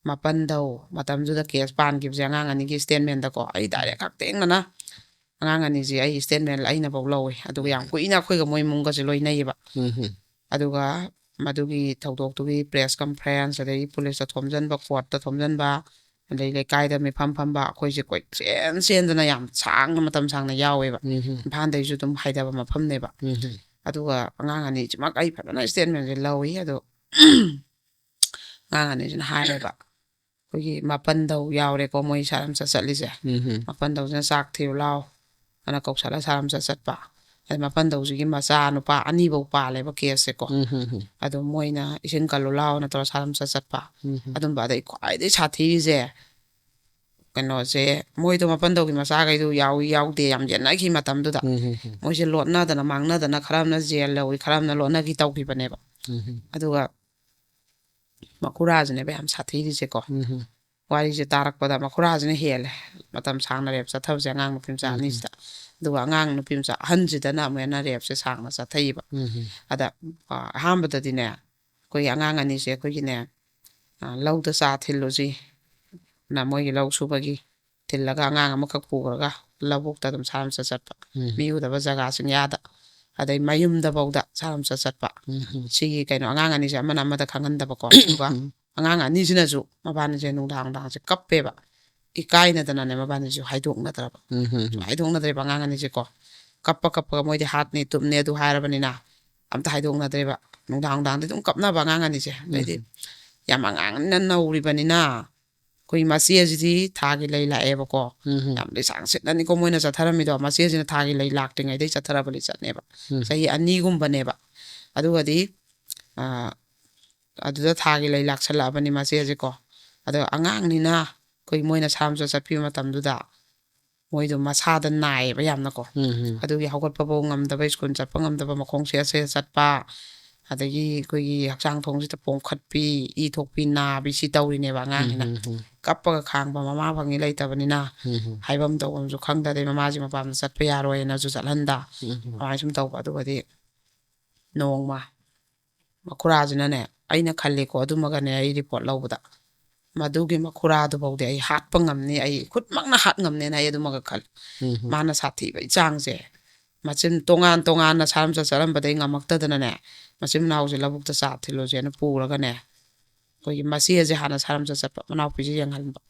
ꯃꯄꯟꯗꯧ ꯃꯇꯝꯗꯨꯗ ꯀꯦꯁ ꯄꯥꯟꯈꯤꯕꯁꯦ ꯑꯉꯥꯡ ꯑꯅꯤꯒꯤ ꯁ꯭ꯇꯦꯠꯃꯦꯟꯗꯀꯣ꯫ ꯑꯩ ꯗꯥꯏꯔꯦꯛ ꯍꯛꯊꯦꯡꯅꯅ ꯑꯉꯥꯡ ꯑꯅꯤꯁꯦ ꯑꯩ ꯁ꯭ꯇꯦꯠꯃꯦꯟ ꯑꯩꯅꯐꯧ ꯂꯧꯋꯦ꯫ ꯑꯗꯨꯒ ꯌꯥꯝ ꯀꯨꯏꯅ ꯑꯩꯈꯣꯏꯒ ꯃꯣꯏ ꯏꯃꯨꯡꯒꯁꯦ ꯂꯣꯏꯅꯩꯌꯦꯕ꯫ ꯎꯝ ꯍꯝ꯫ ꯑꯗꯨꯒ ꯃꯗꯨꯒꯤ ꯊꯧꯗꯣꯛꯇꯨꯒꯤ ꯄ꯭ꯔꯦꯁ ꯀꯟꯐ꯭ꯔꯦꯟꯁ, ꯑꯗꯒꯤ ꯄꯨꯂꯤꯁꯇ ꯊꯣꯝꯖꯤꯟꯕ, ꯀꯣꯔꯠꯇ ꯊꯣꯝꯖꯤꯟꯕ, ꯑꯗꯩ ꯂꯩꯀꯥꯏꯗ ꯃꯤꯐꯝ ꯐꯝꯕ, ꯑꯩꯈꯣꯏꯁꯦ ꯀꯣꯏꯆꯦꯟ ꯆꯦꯟꯗꯅ ꯌꯥꯝ ꯁꯥꯡꯅ, ꯃꯇꯝ ꯁꯥꯡꯅ ꯌꯥꯎꯋꯦꯕ꯫ ꯎꯝ ꯎꯝ ꯏꯝꯐꯥꯜꯗꯩꯁꯨ ꯑꯗꯨꯝ ꯍꯥꯏꯊꯕ ꯃꯐꯝꯅꯦꯕ꯫ ꯎꯝ ꯎꯝ ꯑꯗꯨꯒ ꯑꯉꯥꯡ ꯑꯅꯤꯁꯤꯃꯛ ꯑꯩ ꯐꯖꯅ ꯏꯁꯇꯦꯠꯃꯦꯟꯁꯦ ꯂꯧꯏ꯫ ꯑꯗꯣ ꯑꯉꯥꯡ ꯑꯅꯤꯁꯤꯅ ꯍꯥꯏꯔꯦꯕ, ꯑꯩꯈꯣꯏꯒꯤ ꯃꯄꯟꯗꯧ ꯌꯥꯎꯔꯦꯀꯣ ꯃꯣꯏ ꯁꯥꯔꯝꯆꯠ ꯆꯠꯂꯤꯁꯦ, ꯎꯝ ꯎꯝ ꯃꯄꯟꯗꯧꯁꯤꯅ ꯆꯥꯛ ꯊꯤꯔꯨ ꯂꯥꯎ ꯑꯅ ꯀꯧꯁꯜꯂ ꯁꯥꯔꯝꯆꯠ ꯆꯠꯄ꯫ ꯑꯗꯩ ꯃꯄꯟꯗꯧꯁꯤꯒꯤ ꯃꯆꯥ ꯅꯨꯄꯥ ꯑꯅꯤꯐꯧ ꯄꯥꯜꯂꯦꯕ ꯀꯦꯁꯁꯦꯀꯣ꯫ ꯎꯝ ꯎꯝ ꯎꯝ ꯑꯗꯣ ꯃꯣꯏꯅ ꯏꯁꯤꯡ ꯀꯜꯂꯨ ꯂꯥꯎꯅ ꯇꯧꯔ ꯁꯥꯔꯝꯆꯠ ꯆꯠꯄ꯫ ꯎꯝ ꯎꯝ ꯑꯗꯨꯝꯕ꯫ ꯑꯗꯩ ꯈ꯭ꯋꯥꯏꯗꯒꯤ ꯁꯥꯊꯤꯔꯤꯁꯦ ꯀꯩꯅꯣꯁꯦ, ꯃꯣꯏꯗꯣ ꯃꯄꯟꯗꯧꯒꯤ ꯃꯆꯥꯈꯩꯗꯣ ꯌꯥꯎꯏ ꯌꯥꯎꯗꯦ ꯌꯥꯝ ꯌꯦꯠꯅꯈꯤ ꯃꯇꯝꯗꯨꯗ꯫ ꯎꯝ ꯎꯝ ꯎꯝ ꯃꯣꯏꯁꯦ ꯂꯣꯠꯅꯗꯅ ꯃꯥꯡꯅꯗꯅ ꯈꯔ ꯑꯃꯅ ꯖꯦꯜ ꯌꯧꯏ, ꯈꯔ ꯑꯃꯅ ꯂꯣꯠꯅꯈꯤ ꯇꯧꯈꯤꯕꯅꯦꯕ꯫ ꯎꯝ ꯎꯝ ꯑꯗꯨꯒ ꯃꯈꯨꯔꯥꯁꯤꯅꯦꯕ ꯌꯥꯝ ꯁꯥꯊꯤꯔꯤꯁꯦꯀꯣ꯫ ꯎꯝ ꯎꯝ ꯋꯥꯔꯤꯁꯦ ꯇꯥꯔꯛꯄꯗ ꯃꯈꯨꯔꯥꯁꯤꯅ ꯍꯦꯜꯂꯦ ꯃꯇꯝ ꯁꯥꯡꯅ ꯔꯦꯞ ꯆꯠꯊꯕꯁꯦ ꯑꯉꯥꯡ ꯅꯨꯄꯤ ꯃꯆꯥ ꯎꯝ ꯎꯝ ꯑꯅꯤꯁꯤꯗ꯫ ꯑꯗꯨꯒ ꯑꯉꯥꯡ ꯅꯨꯄꯤ ꯃꯆꯥ ꯑꯍꯟꯁꯤꯗꯅ ꯑꯃꯨꯛ ꯍꯦꯟꯅ ꯔꯦꯞꯁꯦ ꯁꯥꯡꯅ ꯆꯠꯊꯩꯕ꯫ ꯎꯝ ꯎꯝ ꯑꯗ ꯑ, ꯑꯍꯥꯟꯕꯗꯗꯤꯅꯦ ꯑꯩꯈꯣꯏꯒꯤ ꯑꯉꯥꯡ ꯑꯅꯤꯁꯦ ꯑꯩꯈꯣꯏꯒꯤꯅꯦ, ꯑ, ꯂꯧꯗ ꯆꯥ ꯊꯤꯜꯂꯨꯁꯤ ꯅ ꯃꯣꯏꯒꯤ ꯂꯧ ꯁꯨꯕꯒꯤ ꯊꯤꯜꯂꯒ ꯑꯉꯥꯡ ꯑꯃꯈꯛ ꯄꯨꯈ꯭ꯔꯒ ꯂꯧꯕꯨꯛꯇ ꯑꯗꯨꯝ ꯁꯥꯔꯝꯆꯠ ꯆꯠꯄ, ꯎꯝ ꯃꯤ ꯎꯗꯕ ꯖꯒꯥꯁꯤꯡ ꯌꯥꯗ, ꯑꯗꯩ ꯃꯌꯨꯝꯗꯐꯥꯎꯗ ꯁꯥꯔꯝꯆꯠ ꯆꯠꯄ꯫ ꯎꯝ ꯎꯝ ꯁꯤꯒꯤ ꯀꯩꯅꯣ ꯑꯉꯥꯡ ꯑꯅꯤꯁꯦ ꯑꯃꯅ ꯑꯃꯗ ꯈꯪꯍꯟꯗꯕꯀꯣ꯫ ꯑꯗꯨꯒ ꯎꯝ ꯑꯉꯥꯡ ꯑꯅꯤꯁꯤꯅꯁꯨ ꯃꯕꯥꯅꯤꯁꯦ ꯅꯨꯡꯗꯥꯡ ꯅꯨꯡꯗꯥꯡꯁꯦ ꯀꯞꯄꯦꯕ, ꯏꯀꯥꯏꯅꯗꯅꯅꯦ ꯃꯕꯥꯅꯤꯁꯨ ꯍꯥꯏꯗꯣꯛꯅꯗ꯭ꯔꯕ꯫ ꯎꯝ ꯎꯝ ꯎꯝ ꯍꯥꯏꯗꯣꯛꯅꯗ꯭ꯔꯦꯕ ꯑꯉꯥꯡ ꯑꯅꯤꯁꯦꯀꯣ꯫ ꯀꯞꯄ ꯀꯞꯄꯒ ꯃꯣꯏꯗꯤ ꯍꯥꯠꯅꯤ ꯇꯨꯞꯅꯤ ꯑꯗꯨ ꯍꯥꯏꯔꯕꯅꯤꯅ ꯑꯝꯇ ꯍꯥꯏꯗꯣꯛꯅꯗ꯭ꯔꯦꯕ꯫ ꯅꯨꯡꯗꯥꯡ ꯅꯨꯡꯗꯥꯡꯗꯤ ꯑꯗꯨꯝ ꯀꯞꯅꯕ ꯑꯉꯥꯡ ꯑꯅꯤꯁꯦ꯫ ꯑꯗꯩꯗꯤ ꯎꯝ ꯌꯥꯝ ꯑꯉꯥꯡꯅ ꯅꯧꯔꯤꯕꯅꯤꯅ ꯑꯩꯈꯣꯏ ꯃꯆꯦꯁꯤꯗꯤ ꯊꯥꯒꯤ ꯂꯩ ꯂꯥꯛꯑꯦꯕꯀꯣ꯫ ꯎꯝ ꯎꯝ ꯌꯥꯝ ꯂꯩꯁꯥꯡ ꯁꯤꯠꯅꯅꯤꯀꯣ ꯃꯣꯏꯅ ꯆꯠꯊꯔꯝꯃꯤꯗꯣ꯫ ꯃꯆꯦꯁꯤꯅ ꯊꯥꯒꯤ ꯂꯩ ꯂꯥꯛꯇ꯭ꯔꯤꯉꯩꯗꯩ ꯆꯠꯊꯔꯕ ꯂꯤꯆꯠꯅꯦꯕ꯫ ꯎꯝ ꯆꯍꯤ ꯑꯅꯤꯒꯨꯝꯕꯅꯦꯕ꯫ ꯑꯗꯨꯒꯗꯤ ꯑ, ꯑꯗꯨꯗ ꯊꯥꯒꯤ ꯂꯩ ꯂꯥꯛꯁꯜꯂꯛꯑꯕꯅꯤ ꯃꯆꯦꯁꯦꯀꯣ꯫ ꯑꯗꯣ ꯑꯉꯥꯡꯅꯤꯅ ꯑꯩꯈꯣꯏ ꯃꯣꯏꯅ ꯁꯥꯔꯝꯆꯠ ꯆꯠꯄꯤꯕ ꯃꯇꯝꯗꯨꯗ ꯃꯣꯏꯗꯣ ꯃꯁꯥꯗ ꯅꯥꯏꯌꯦꯕ ꯌꯥꯝꯅꯀꯣ꯫ ꯎꯝ ꯎꯝ ꯑꯗꯨꯒꯤ ꯍꯧꯒꯠꯄꯐꯧ ꯉꯝꯗꯕ, ꯁ꯭ꯀꯨꯜ ꯆꯠꯄ ꯉꯝꯗꯕ, ꯃꯈꯣꯡ ꯁꯦꯠ ꯁꯦꯠ ꯆꯠꯄ, ꯑꯗꯒꯤ ꯑꯩꯈꯣꯏꯒꯤ ꯍꯛꯆꯥꯡ ꯊꯣꯡꯁꯤꯗ ꯄꯣꯝꯈꯠꯄꯤ, ꯏ ꯊꯣꯛꯄꯤ, ꯅꯥꯕꯤ, ꯁꯤ ꯇꯧꯔꯤꯅꯦꯕ ꯑꯉꯥꯡꯁꯤꯅ꯫ ꯎꯝ ꯎꯝ ꯀꯞꯄꯒ ꯈꯥꯡꯕ ꯃꯃꯥ ꯐꯪꯉꯤ ꯂꯩꯇꯕꯅꯤꯅ ꯎꯝ ꯎꯝ ꯍꯥꯏꯐꯝ ꯇꯧꯐꯝꯁꯨ ꯈꯪꯗ, ꯑꯗꯩ ꯃꯃꯥꯁꯤ ꯃꯄꯥꯝꯗ ꯆꯠꯄ ꯌꯥꯔꯣꯏꯅꯁꯨ ꯆꯠꯍꯟꯗ, ꯎꯝ ꯎꯝ ꯑꯗꯨꯃꯥꯏꯅ ꯁꯨꯝ ꯇꯧꯕ꯫ ꯑꯗꯨꯒꯗꯤ ꯅꯣꯡꯃ ꯃꯈꯨꯔꯥꯁꯤꯅꯅꯦ, ꯑꯩꯅ ꯈꯜꯂꯤꯀꯣ, ꯑꯗꯨꯃꯒꯅꯦ ꯑꯩ ꯔꯤꯄꯣꯔꯠ ꯂꯧꯕꯗ, ꯃꯗꯨꯒꯤ ꯃꯈꯨꯔꯥꯗꯨꯐꯥꯎꯗꯤ ꯑꯩ ꯍꯥꯠꯄ ꯉꯝꯅꯤ, ꯑꯩ ꯈꯨꯠꯃꯛꯅ ꯍꯥꯠ ꯉꯝꯅꯦꯅ ꯑꯩ ꯑꯗꯨꯃꯒ ꯈꯜꯂꯤ꯫ ꯎꯝ ꯎꯝ ꯃꯥꯅ ꯁꯥꯊꯤꯕꯒꯤ ꯆꯥꯡꯁꯦ, ꯃꯆꯤꯟ ꯇꯣꯉꯥꯟ ꯇꯣꯉꯥꯟꯅ ꯁꯥꯔꯝꯆꯠ ꯆꯠꯂꯝꯕꯗꯩ ꯉꯝꯃꯛꯇꯗꯅꯅꯦ, ꯃꯆꯤꯟ ꯃꯅꯥꯎꯁꯦ ꯂꯧꯕꯨꯛꯇ ꯆꯥ ꯊꯤꯜꯂꯨꯁꯦꯅ ꯄꯨꯔꯒꯅꯦ, ꯑꯩꯈꯣꯏꯒꯤ ꯃꯆꯦꯁꯦ ꯍꯥꯟꯅ ꯁꯥꯔꯝꯆꯠ ꯆꯠꯄ, ꯃꯅꯥꯎꯄꯤꯁꯦ ꯌꯦꯡꯍꯟꯕ꯫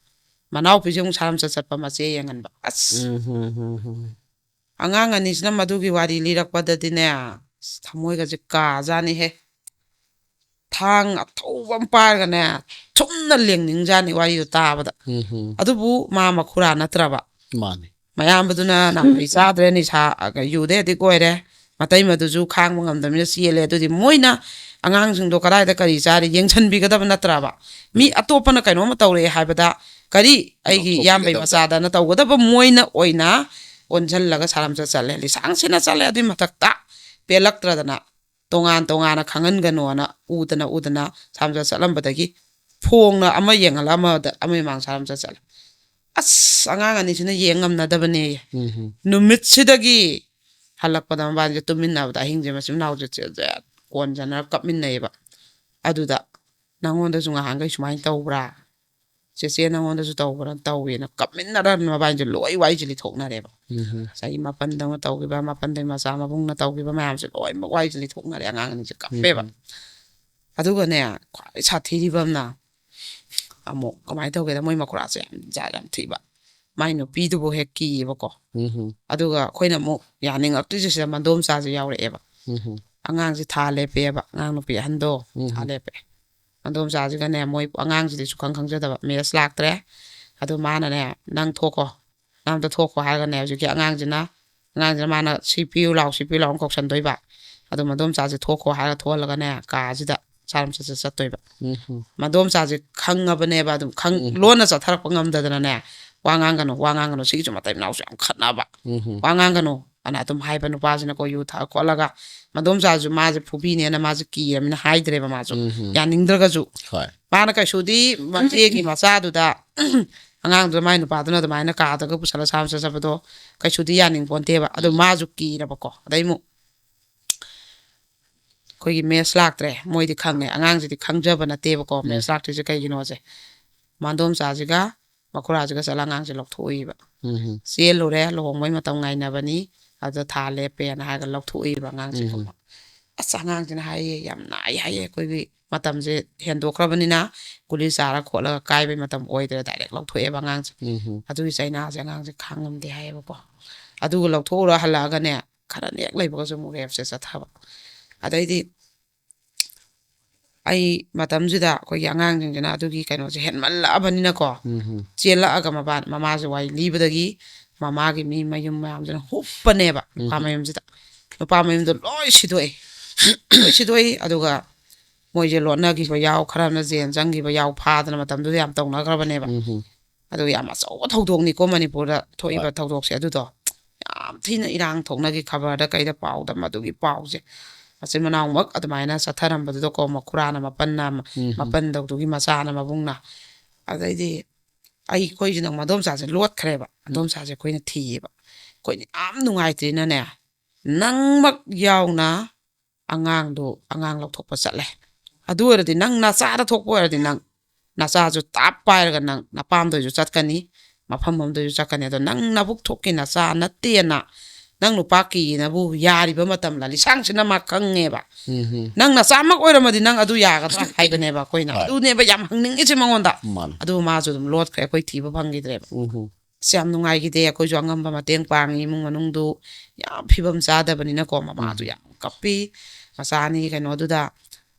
ꯃꯅꯥꯎꯄꯤꯁꯦ ꯑꯃꯨꯛ ꯁꯥꯔꯝꯆꯠ ꯆꯠꯄ, ꯃꯆꯦ ꯌꯦꯡꯍꯟꯕ꯫ ꯑꯁ, ꯎꯝ, ꯎꯝ, ꯎꯝ, ꯎꯝ. ꯑꯉꯥꯡ ꯑꯅꯤꯁꯤꯅ ꯃꯗꯨꯒꯤ ꯋꯥꯔꯤ ꯂꯤꯔꯛꯄꯗꯗꯤꯅꯦ, ꯑꯁ, ꯊꯃꯣꯏꯒꯁꯦ ꯀꯥꯖꯥꯅꯤꯍꯦ꯫ ꯊꯥꯡ ꯑꯊꯧꯕ ꯑꯃ ꯄꯥꯏꯔꯒꯅꯦ, ꯊꯨꯝꯅ ꯂꯦꯡꯅꯤꯡꯖꯥꯅꯤ ꯋꯥꯔꯤꯗꯣ ꯇꯥꯕꯗ꯫ ꯎꯝ, ꯎꯝ. ꯑꯗꯨꯕꯨ ꯃꯥ ꯃꯈꯨꯔꯥ ꯅꯠꯇ꯭ꯔꯕ꯫ ꯃꯥꯅꯤ. ꯃꯌꯥꯝꯕꯗꯨꯅ ꯅꯥꯄꯤ ꯆꯥꯗ꯭ꯔꯦ, ꯅꯤꯁꯥ, ꯌꯨꯗ ꯑꯦꯗꯤꯛ ꯑꯣꯏꯔꯦ, ꯃꯇꯩꯃꯗꯨꯁꯨ ꯈꯥꯡꯕ ꯉꯝꯗꯕꯅꯤꯅ ꯆꯦꯜꯂꯦ꯫ ꯑꯗꯨꯗꯤ ꯃꯣꯏꯅ ꯑꯉꯥꯡꯁꯤꯡꯗꯣ ꯀꯗꯥꯏꯗ ꯀꯔꯤ ꯆꯥꯔꯤ ꯌꯦꯡꯁꯤꯟꯕꯤꯒꯗꯕ ꯅꯠꯇ꯭ꯔꯕ? ꯃꯤ ꯑꯇꯣꯞꯄꯅ ꯀꯩꯅꯣꯝꯃ ꯇꯧꯔꯛꯑꯦ ꯍꯥꯏꯕꯗ, "ꯀꯔꯤ, ꯑꯩꯒꯤ ꯏꯌꯥꯝꯕꯩ ꯃꯆꯥꯗꯅ" ꯇꯧꯒꯗꯕ ꯃꯣꯏꯅ ꯑꯣꯏꯅ ꯑꯣꯟꯁꯤꯜꯂꯒ ꯁꯥꯔꯝꯆꯠ ꯆꯠꯂꯦ, ꯂꯤꯁꯥꯡ ꯁꯤꯠꯅ ꯆꯠꯂꯦ꯫ ꯑꯗꯨꯏ ꯃꯊꯛꯇ ꯄꯦꯜꯂꯛꯇ꯭ꯔꯗꯅ ꯇꯣꯉꯥꯟ ꯇꯣꯉꯥꯟꯅ ꯈꯪꯍꯟꯒꯅꯣꯅ ꯎꯗꯅ ꯎꯗꯅ ꯁꯥꯔꯝꯆꯠ ꯆꯠꯂꯝꯕꯗꯒꯤ ꯐꯣꯡꯅ ꯑꯃ ꯌꯦꯡꯍꯜꯂ ꯑꯃꯗ, ꯑꯃꯒꯤ ꯃꯥꯡ ꯁꯥꯔꯝꯆꯠ ꯆꯠꯂꯦ꯫ ꯑꯁ, ꯑꯉꯥꯡ ꯑꯅꯤꯁꯤꯅ ꯌꯦꯡ ꯉꯝꯅꯗꯕꯅꯦ꯫ ꯎꯝ, ꯎꯝ. ꯅꯨꯃꯤꯠꯁꯤꯗꯒꯤ ꯍꯜꯂꯛꯄꯗ ꯃꯕꯥꯅꯤꯁꯦ ꯇꯨꯝꯃꯤꯟꯅꯕꯗ ꯑꯍꯤꯡꯁꯦ ꯃꯆꯤꯟ ꯃꯅꯥꯎꯁꯦ ꯆꯦ-, ꯆꯦ-, ꯀꯣꯟꯖꯅꯔ ꯀꯞꯃꯤꯟꯅꯩꯌꯦꯕ꯫ ꯑꯗꯨꯗ "ꯅꯪꯉꯣꯟꯗꯁꯨ ꯉꯍꯥꯟꯈꯩ ꯁꯨꯃꯥꯏꯅ ꯇꯧꯕ꯭ꯔꯥ? ꯆꯦꯆꯦ ꯅꯪꯉꯣꯟꯗꯁꯨ ꯇꯧꯕ꯭ꯔꯥ?" ꯇꯧꯋꯦꯅ ꯀꯞꯃꯤꯟꯅꯔ ꯃꯕꯥꯅꯤꯁꯦ ꯂꯣꯏ ꯋꯥꯔꯤꯁꯦ ꯂꯤꯊꯣꯛꯅꯔꯦꯕ꯫ ꯎꯝ, ꯎꯝ. ꯆꯍꯤ ꯃꯥꯄꯟꯗꯧꯅ ꯇꯧꯈꯤꯕ, ꯃꯥꯄꯟꯗꯩ ꯃꯆꯥ ꯃꯕꯨꯡꯅ ꯇꯧꯈꯤꯕ ꯃꯌꯥꯝꯁꯦ ꯂꯣꯏꯅꯃꯛ ꯋꯥꯔꯤꯁꯦ ꯂꯤꯊꯣꯛꯅꯔꯦ꯫ ꯑꯉꯥꯡ ꯑꯅꯤꯁꯦ ꯀꯞꯄꯦꯕ꯫ ꯎꯝ. ꯑꯗꯨꯒꯅꯦ, ꯈ꯭ꯋꯥꯏ ꯁꯥꯊꯤꯔꯤꯕ ꯑꯃꯅ ꯑꯃꯨꯛ ꯀꯃꯥꯏꯅ ꯇꯧꯒꯦꯗ, ꯃꯣꯏ ꯃꯈꯨꯔꯥꯁꯦ ꯌꯥꯝ ꯖꯥꯠ ꯌꯥꯝ ꯊꯤꯕ꯫ ꯃꯥꯏ ꯅꯨꯄꯤꯗꯨꯕꯨ ꯍꯦꯛ ꯀꯤꯌꯦꯕꯀꯣ꯫ ꯎꯝ, ꯎꯝ. ꯑꯗꯨꯒ ꯑꯩꯈꯣꯏꯅ ꯑꯃꯨꯛ ꯌꯥꯅꯤꯡꯉꯛꯇ꯭ꯔꯤꯁꯦ ꯁꯤꯗ ꯃꯟꯗꯣꯝꯆꯥꯁꯦ ꯌꯥꯎꯔꯛꯑꯦꯕ꯫ ꯎꯝ, ꯎꯝ. ꯑꯉꯥꯡꯁꯦ ꯊꯥ ꯂꯦꯞꯄꯦꯕ, ꯑꯉꯥꯡ ꯅꯨꯄꯤ ꯑꯍꯟꯗꯣ ꯎꯝ. ꯊꯥ ꯂꯦꯞꯄꯦ꯫ ꯃꯟꯗꯣꯝꯆꯥꯁꯤꯒꯅꯦ, ꯃꯣꯏ ꯑꯉꯥꯡꯁꯤꯗꯤ ꯁꯨꯈꯪ ꯈꯪꯖꯗꯕ, ꯃꯦꯠꯁ ꯂꯥꯛꯇ꯭ꯔꯦ꯫ ꯑꯗꯣ ꯃꯥꯅꯅꯦ, "ꯅꯪ ꯊꯣꯛꯈꯣ, ꯅꯪ ꯑꯝꯇ ꯊꯣꯛꯈꯣ" ꯍꯥꯏꯔꯒꯅꯦ, ꯍꯧꯖꯤꯛꯀꯤ ꯑꯉꯥꯡꯁꯤꯅ, ꯑꯉꯥꯡꯁꯤꯅ ꯃꯥꯅ "ꯁꯤ ꯄꯤꯌꯨ ꯂꯥꯎ, ꯁꯤ ꯄꯤꯌꯨ ꯂꯥꯎ" ꯑꯃ ꯀꯧꯁꯟꯗꯣꯏꯕ꯫ ꯑꯗꯣ ꯃꯟꯗꯣꯝꯆꯥꯁꯦ "ꯊꯣꯛꯈꯣ" ꯍꯥꯏꯔꯒ ꯊꯣꯛꯍꯜꯂꯒꯅꯦ, ꯀꯥꯁꯤꯗ ꯁꯥꯔꯝꯆꯠ ꯆꯠ-, ꯆꯠꯇꯣꯏꯕ꯫ ꯎꯝ, ꯎꯝ. ꯃꯟꯗꯣꯝꯆꯥꯁꯦ ꯈꯪꯉꯕꯅꯦꯕ, ꯑꯗꯨꯝ ꯈꯪ-, ꯎꯝ. ꯂꯣꯟꯅ ꯆꯠꯊꯔꯛꯄ ꯉꯝꯗꯗꯅꯅꯦ, "ꯋꯥ ꯉꯥꯡꯒꯅꯨ, ꯋꯥ ꯉꯥꯡꯒꯅꯨ, ꯁꯤꯒꯤꯁꯨ ꯃꯇꯩ ꯃꯅꯥꯎꯁꯨ ꯌꯥꯝ ꯈꯠꯅꯕ, ꯎꯝ, ꯎꯝ. ꯋꯥ ꯉꯥꯡꯒꯅꯨ" ꯑꯅ ꯑꯗꯨꯝ ꯍꯥꯏꯕ ꯅꯨꯄꯥꯁꯤꯅꯀꯣ, ꯌꯨ ꯊꯛꯑ ꯈꯣꯠꯂꯒ꯫ ꯃꯟꯗꯣꯝꯆꯥꯁꯨ ꯃꯥꯁꯦ ꯐꯨꯕꯤꯅꯦꯅ ꯃꯥꯁꯦ ꯀꯤꯔꯕꯅꯤꯅ ꯍꯥꯏꯗ꯭ꯔꯦꯕ ꯃꯥꯁꯨ, ꯎꯝ, ꯎꯝ. ꯌꯥꯅꯤꯡꯗ꯭ꯔꯒꯁꯨ꯫ ꯍꯣꯏ. ꯃꯥꯅ ꯀꯩꯁꯨꯗꯤ ꯃꯆꯦꯒꯤ ꯃꯆꯥꯗꯨꯗ ꯑꯉꯥꯡꯗꯨꯗ ꯃꯥꯏ ꯅꯨꯄꯥꯗꯨꯅ ꯑꯗꯨꯃꯥꯏꯅ ꯀꯥꯗꯒ ꯄꯨꯁꯜꯂ ꯁꯥꯔꯝꯆꯠ ꯆꯠꯄꯗꯣ ꯀꯩꯁꯨꯗꯤ ꯌꯥꯅꯤꯡ ꯄꯣꯟꯇꯦꯕ꯫ ꯑꯗꯨ ꯃꯥꯁꯨ ꯀꯤꯔꯕꯀꯣ꯫ ꯑꯗꯩ ꯑꯃꯨꯛ ꯑꯩꯈꯣꯏꯒꯤ ꯃꯦꯠꯁ ꯂꯥꯛꯇ꯭ꯔꯦ, ꯃꯣꯏꯗꯤ ꯈꯪꯉꯦ, ꯑꯉꯥꯡꯁꯤꯗꯤ ꯈꯪꯖꯕ ꯅꯠꯇꯦꯕꯀꯣ꯫ ꯎꯝ. ꯃꯦꯠꯁ ꯂꯥꯛꯇ꯭ꯔꯤꯁꯦ ꯀꯩꯒꯤꯅꯣꯁꯦ, ꯃꯥꯟꯗꯣꯝꯆꯥꯁꯤꯒ ꯃꯈꯨꯔꯥꯁꯤꯒ ꯆꯠꯂ ꯑꯉꯥꯡꯁꯦ ꯂꯧꯊꯣꯛꯎꯏꯕ꯫ ꯎꯝ. "ꯆꯦꯜꯂꯨꯔꯦ, ꯂꯨꯍꯣꯡꯕꯩ ꯃꯇꯝ ꯉꯥꯏꯅꯕꯅꯤ, ꯑꯗꯨꯗ ꯊꯥ ꯂꯦꯞꯄꯦꯅ" ꯍꯥꯏꯔꯒ ꯂꯧꯊꯣꯛꯎꯏꯕ ꯑꯉꯥꯡꯁꯦ꯫ ꯎꯝ. ꯑꯁ, ꯑꯉꯥꯡꯁꯤꯅ ꯍꯥꯏꯌꯦ, ꯌꯥꯝ ꯅꯥꯏ ꯍꯥꯏꯌꯦ, ꯑꯩꯈꯣꯏꯒꯤ ꯃꯇꯝꯁꯦ ꯍꯦꯟꯗꯣꯛꯈ꯭ꯔꯕꯅꯤꯅ ꯒꯨꯂꯤ ꯆꯥꯔ ꯈꯣꯠꯂꯒ ꯀꯥꯏꯕꯩ ꯃꯇꯝ ꯑꯣꯏꯗ꯭ꯔꯦ, ꯗꯥꯏꯔꯦꯛ ꯂꯧꯊꯣꯛꯑꯦꯕ ꯑꯉꯥꯡꯁꯦ꯫ ꯎꯝ ꯍꯝ꯫ ꯑꯗꯨꯒꯤ ꯆꯩꯅꯥꯁꯦ ꯑꯉꯥꯡꯁꯦ ꯈꯥꯡꯉꯝꯗꯦ ꯍꯥꯏꯌꯦꯕꯀꯣ꯫ ꯑꯗꯨꯒ ꯂꯧꯊꯣꯛꯎꯔ ꯍꯜꯂꯛꯑꯒꯅꯦ, ꯈꯔ ꯅꯦꯛ ꯂꯩꯕꯒꯁꯨ ꯑꯃꯨꯛ ꯔꯦꯞꯁꯦ ꯆꯠꯊꯕ꯫ ꯑꯗꯩꯗꯤ ꯑꯩ ꯃꯇꯝꯁꯤꯗ ꯑꯩꯈꯣꯏꯒꯤ ꯑꯉꯥꯡꯁꯤꯡꯁꯤꯅ ꯑꯗꯨꯒꯤ ꯀꯩꯅꯣꯁꯦ ꯍꯦꯟꯃꯜꯂꯛꯑꯕꯅꯤꯅꯀꯣ, ꯎꯝ ꯍꯝ꯫ ꯆꯦꯜꯂꯛꯑꯒ ꯃꯄꯥ ꯃꯃꯥꯁꯦ ꯋꯥꯔꯤ ꯂꯤꯕꯗꯒꯤ ꯃꯃꯥꯒꯤ ꯃꯤ ꯃꯌꯨꯝ ꯃꯌꯥꯝꯁꯤꯅ ꯍꯨꯞꯄꯅꯦꯕ ꯅꯨꯄꯥ ꯎꯝ꯫ ꯃꯌꯨꯝꯁꯤꯗ꯫ ꯅꯨꯄꯥ ꯃꯌꯨꯝꯗꯣ ꯂꯣꯏ ꯁꯤꯗꯣꯛꯑꯦ꯫ ꯂꯣꯏ ꯁꯤꯗꯣꯛꯏ꯫ ꯑꯗꯨꯒ ꯃꯣꯏꯁꯦ ꯂꯣꯠꯅꯈꯤꯕ ꯌꯥꯎ, ꯈꯔ ꯑꯃꯅ ꯖꯦꯜ ꯆꯪꯈꯤꯕ ꯌꯥꯎ, ꯐꯥꯗꯅ ꯃꯇꯝꯗꯨꯗ ꯌꯥꯝ ꯇꯧꯅꯈ꯭ꯔꯕꯅꯦꯕ꯫ ꯎꯝ ꯍꯝ꯫ ꯑꯗꯨꯒ ꯌꯥꯝ ꯑꯆꯧꯕ ꯊꯧꯗꯣꯛꯅꯤꯀꯣ ꯃꯅꯤꯄꯨꯔꯗ ꯊꯣꯛꯏꯕ ꯍꯣꯏ꯫ ꯊꯧꯗꯣꯛꯁꯦ꯫ ꯑꯗꯨꯗꯣ ꯌꯥꯝ ꯊꯤꯅ ꯏꯔꯥꯡ ꯊꯣꯛꯅꯈꯤ, ꯈꯕꯔꯗ ꯀꯩꯗ ꯄꯥꯎꯗ ꯃꯗꯨꯒꯤ ꯄꯥꯎꯁꯦ꯫ ꯃꯆꯤꯟ ꯃꯅꯥꯎꯃꯛ ꯑꯗꯨꯃꯥꯏꯅ ꯆꯠꯊꯔꯝꯕꯗꯨꯗꯀꯣ, ꯃꯈꯨꯔꯥꯅ ꯃꯄꯟꯅ, ꯎꯝ ꯍꯝ꯫ ꯃꯄꯟꯗꯧꯗꯨꯒꯤ ꯃꯆꯥꯅ ꯃꯕꯨꯡꯅ꯫ ꯑꯗꯩꯗꯤ ꯑꯩꯈꯣꯏꯁꯤꯅ ꯃꯗꯣꯝꯆꯥꯁꯦ ꯂꯣꯠꯈ꯭ꯔꯦꯕ꯫ ꯃꯗꯣꯝꯆꯥꯁꯦ ꯑꯩꯈꯣꯏꯅ ꯊꯤꯌꯦꯕ꯫ ꯑꯩꯈꯣꯏꯅ ꯌꯥꯝ ꯅꯨꯡꯉꯥꯏꯇ꯭ꯔꯤꯅꯅꯦ, ꯅꯪꯃꯛ ꯌꯥꯎꯅ ꯑꯉꯥꯡꯗꯣ, ꯑꯉꯥꯡ ꯂꯧꯊꯣꯛꯄ ꯆꯠꯂꯦ꯫ ꯑꯗꯨ ꯑꯣꯏꯔꯗꯤ ꯅꯪ ꯅꯆꯥꯗ ꯊꯣꯛꯄ ꯑꯣꯏꯔꯗꯤ ꯅꯪ ꯅꯆꯥꯁꯨ ꯇꯥꯞ ꯄꯥꯏꯔꯒ ꯅꯪ ꯅꯄꯥꯝꯗꯁꯨ ꯆꯠꯀꯅꯤ, ꯃꯐꯝ ꯑꯃꯗꯁꯨ ꯆꯠꯀꯅꯤ꯫ ꯑꯗꯣ ꯅꯪ ꯅꯕꯨꯛ ꯊꯣꯛꯀꯤ ꯅꯆꯥ ꯅꯠꯇꯦꯅ, ꯅꯪ ꯅꯨꯄꯥ ꯀꯤꯌꯦꯅꯕꯨ ꯌꯥꯔꯤꯕ ꯃꯇꯝꯂ? ꯂꯤꯁꯥꯡꯁꯤꯅ ꯃꯥ ꯈꯪꯉꯦꯕ꯫ ꯎꯝ ꯍꯝ꯫ ꯅꯪ ꯅꯆꯥꯃꯛ ꯑꯣꯏꯔꯝꯃꯗꯤ ꯅꯪ ꯑꯗꯨ ꯌꯥꯒꯗ꯭ꯔꯥ ꯍꯥꯏꯕꯅꯦꯕ ꯑꯩꯈꯣꯏꯅ꯫ ꯍꯣꯏ꯫ ꯑꯗꯨꯅꯦꯕ ꯌꯥꯝ ꯍꯪꯅꯤꯡꯉꯤꯁꯦ ꯃꯉꯣꯟꯗ꯫ ꯃꯥꯅꯦ꯫ ꯑꯗꯨ ꯃꯥꯁꯨ ꯑꯗꯨꯝ ꯂꯣꯠꯈ꯭ꯔꯦ, ꯑꯩꯈꯣꯏ ꯊꯤꯕ ꯐꯪꯈꯤꯗ꯭ꯔꯦꯕ꯫ ꯎꯝ ꯍꯝ꯫ ꯑꯁ, ꯌꯥꯝ ꯅꯨꯡꯉꯥꯏꯈꯤꯗꯦ꯫ ꯑꯩꯈꯣꯏꯁꯨ ꯑꯉꯝꯕ ꯃꯇꯦꯡ ꯄꯥꯡꯉꯤ, ꯏꯃꯨꯡ ꯃꯅꯨꯡꯗꯨ ꯌꯥꯝ ꯐꯤꯕꯝ ꯆꯥꯗꯕꯅꯤꯅꯀꯣ꯫ ꯃꯃꯥꯗꯨ ꯎꯝ꯫ ꯌꯥꯝ ꯀꯞꯄꯤ, ꯃꯆꯥ ꯑꯅꯤꯒꯤ ꯀꯩꯅꯣꯗꯨꯗ꯫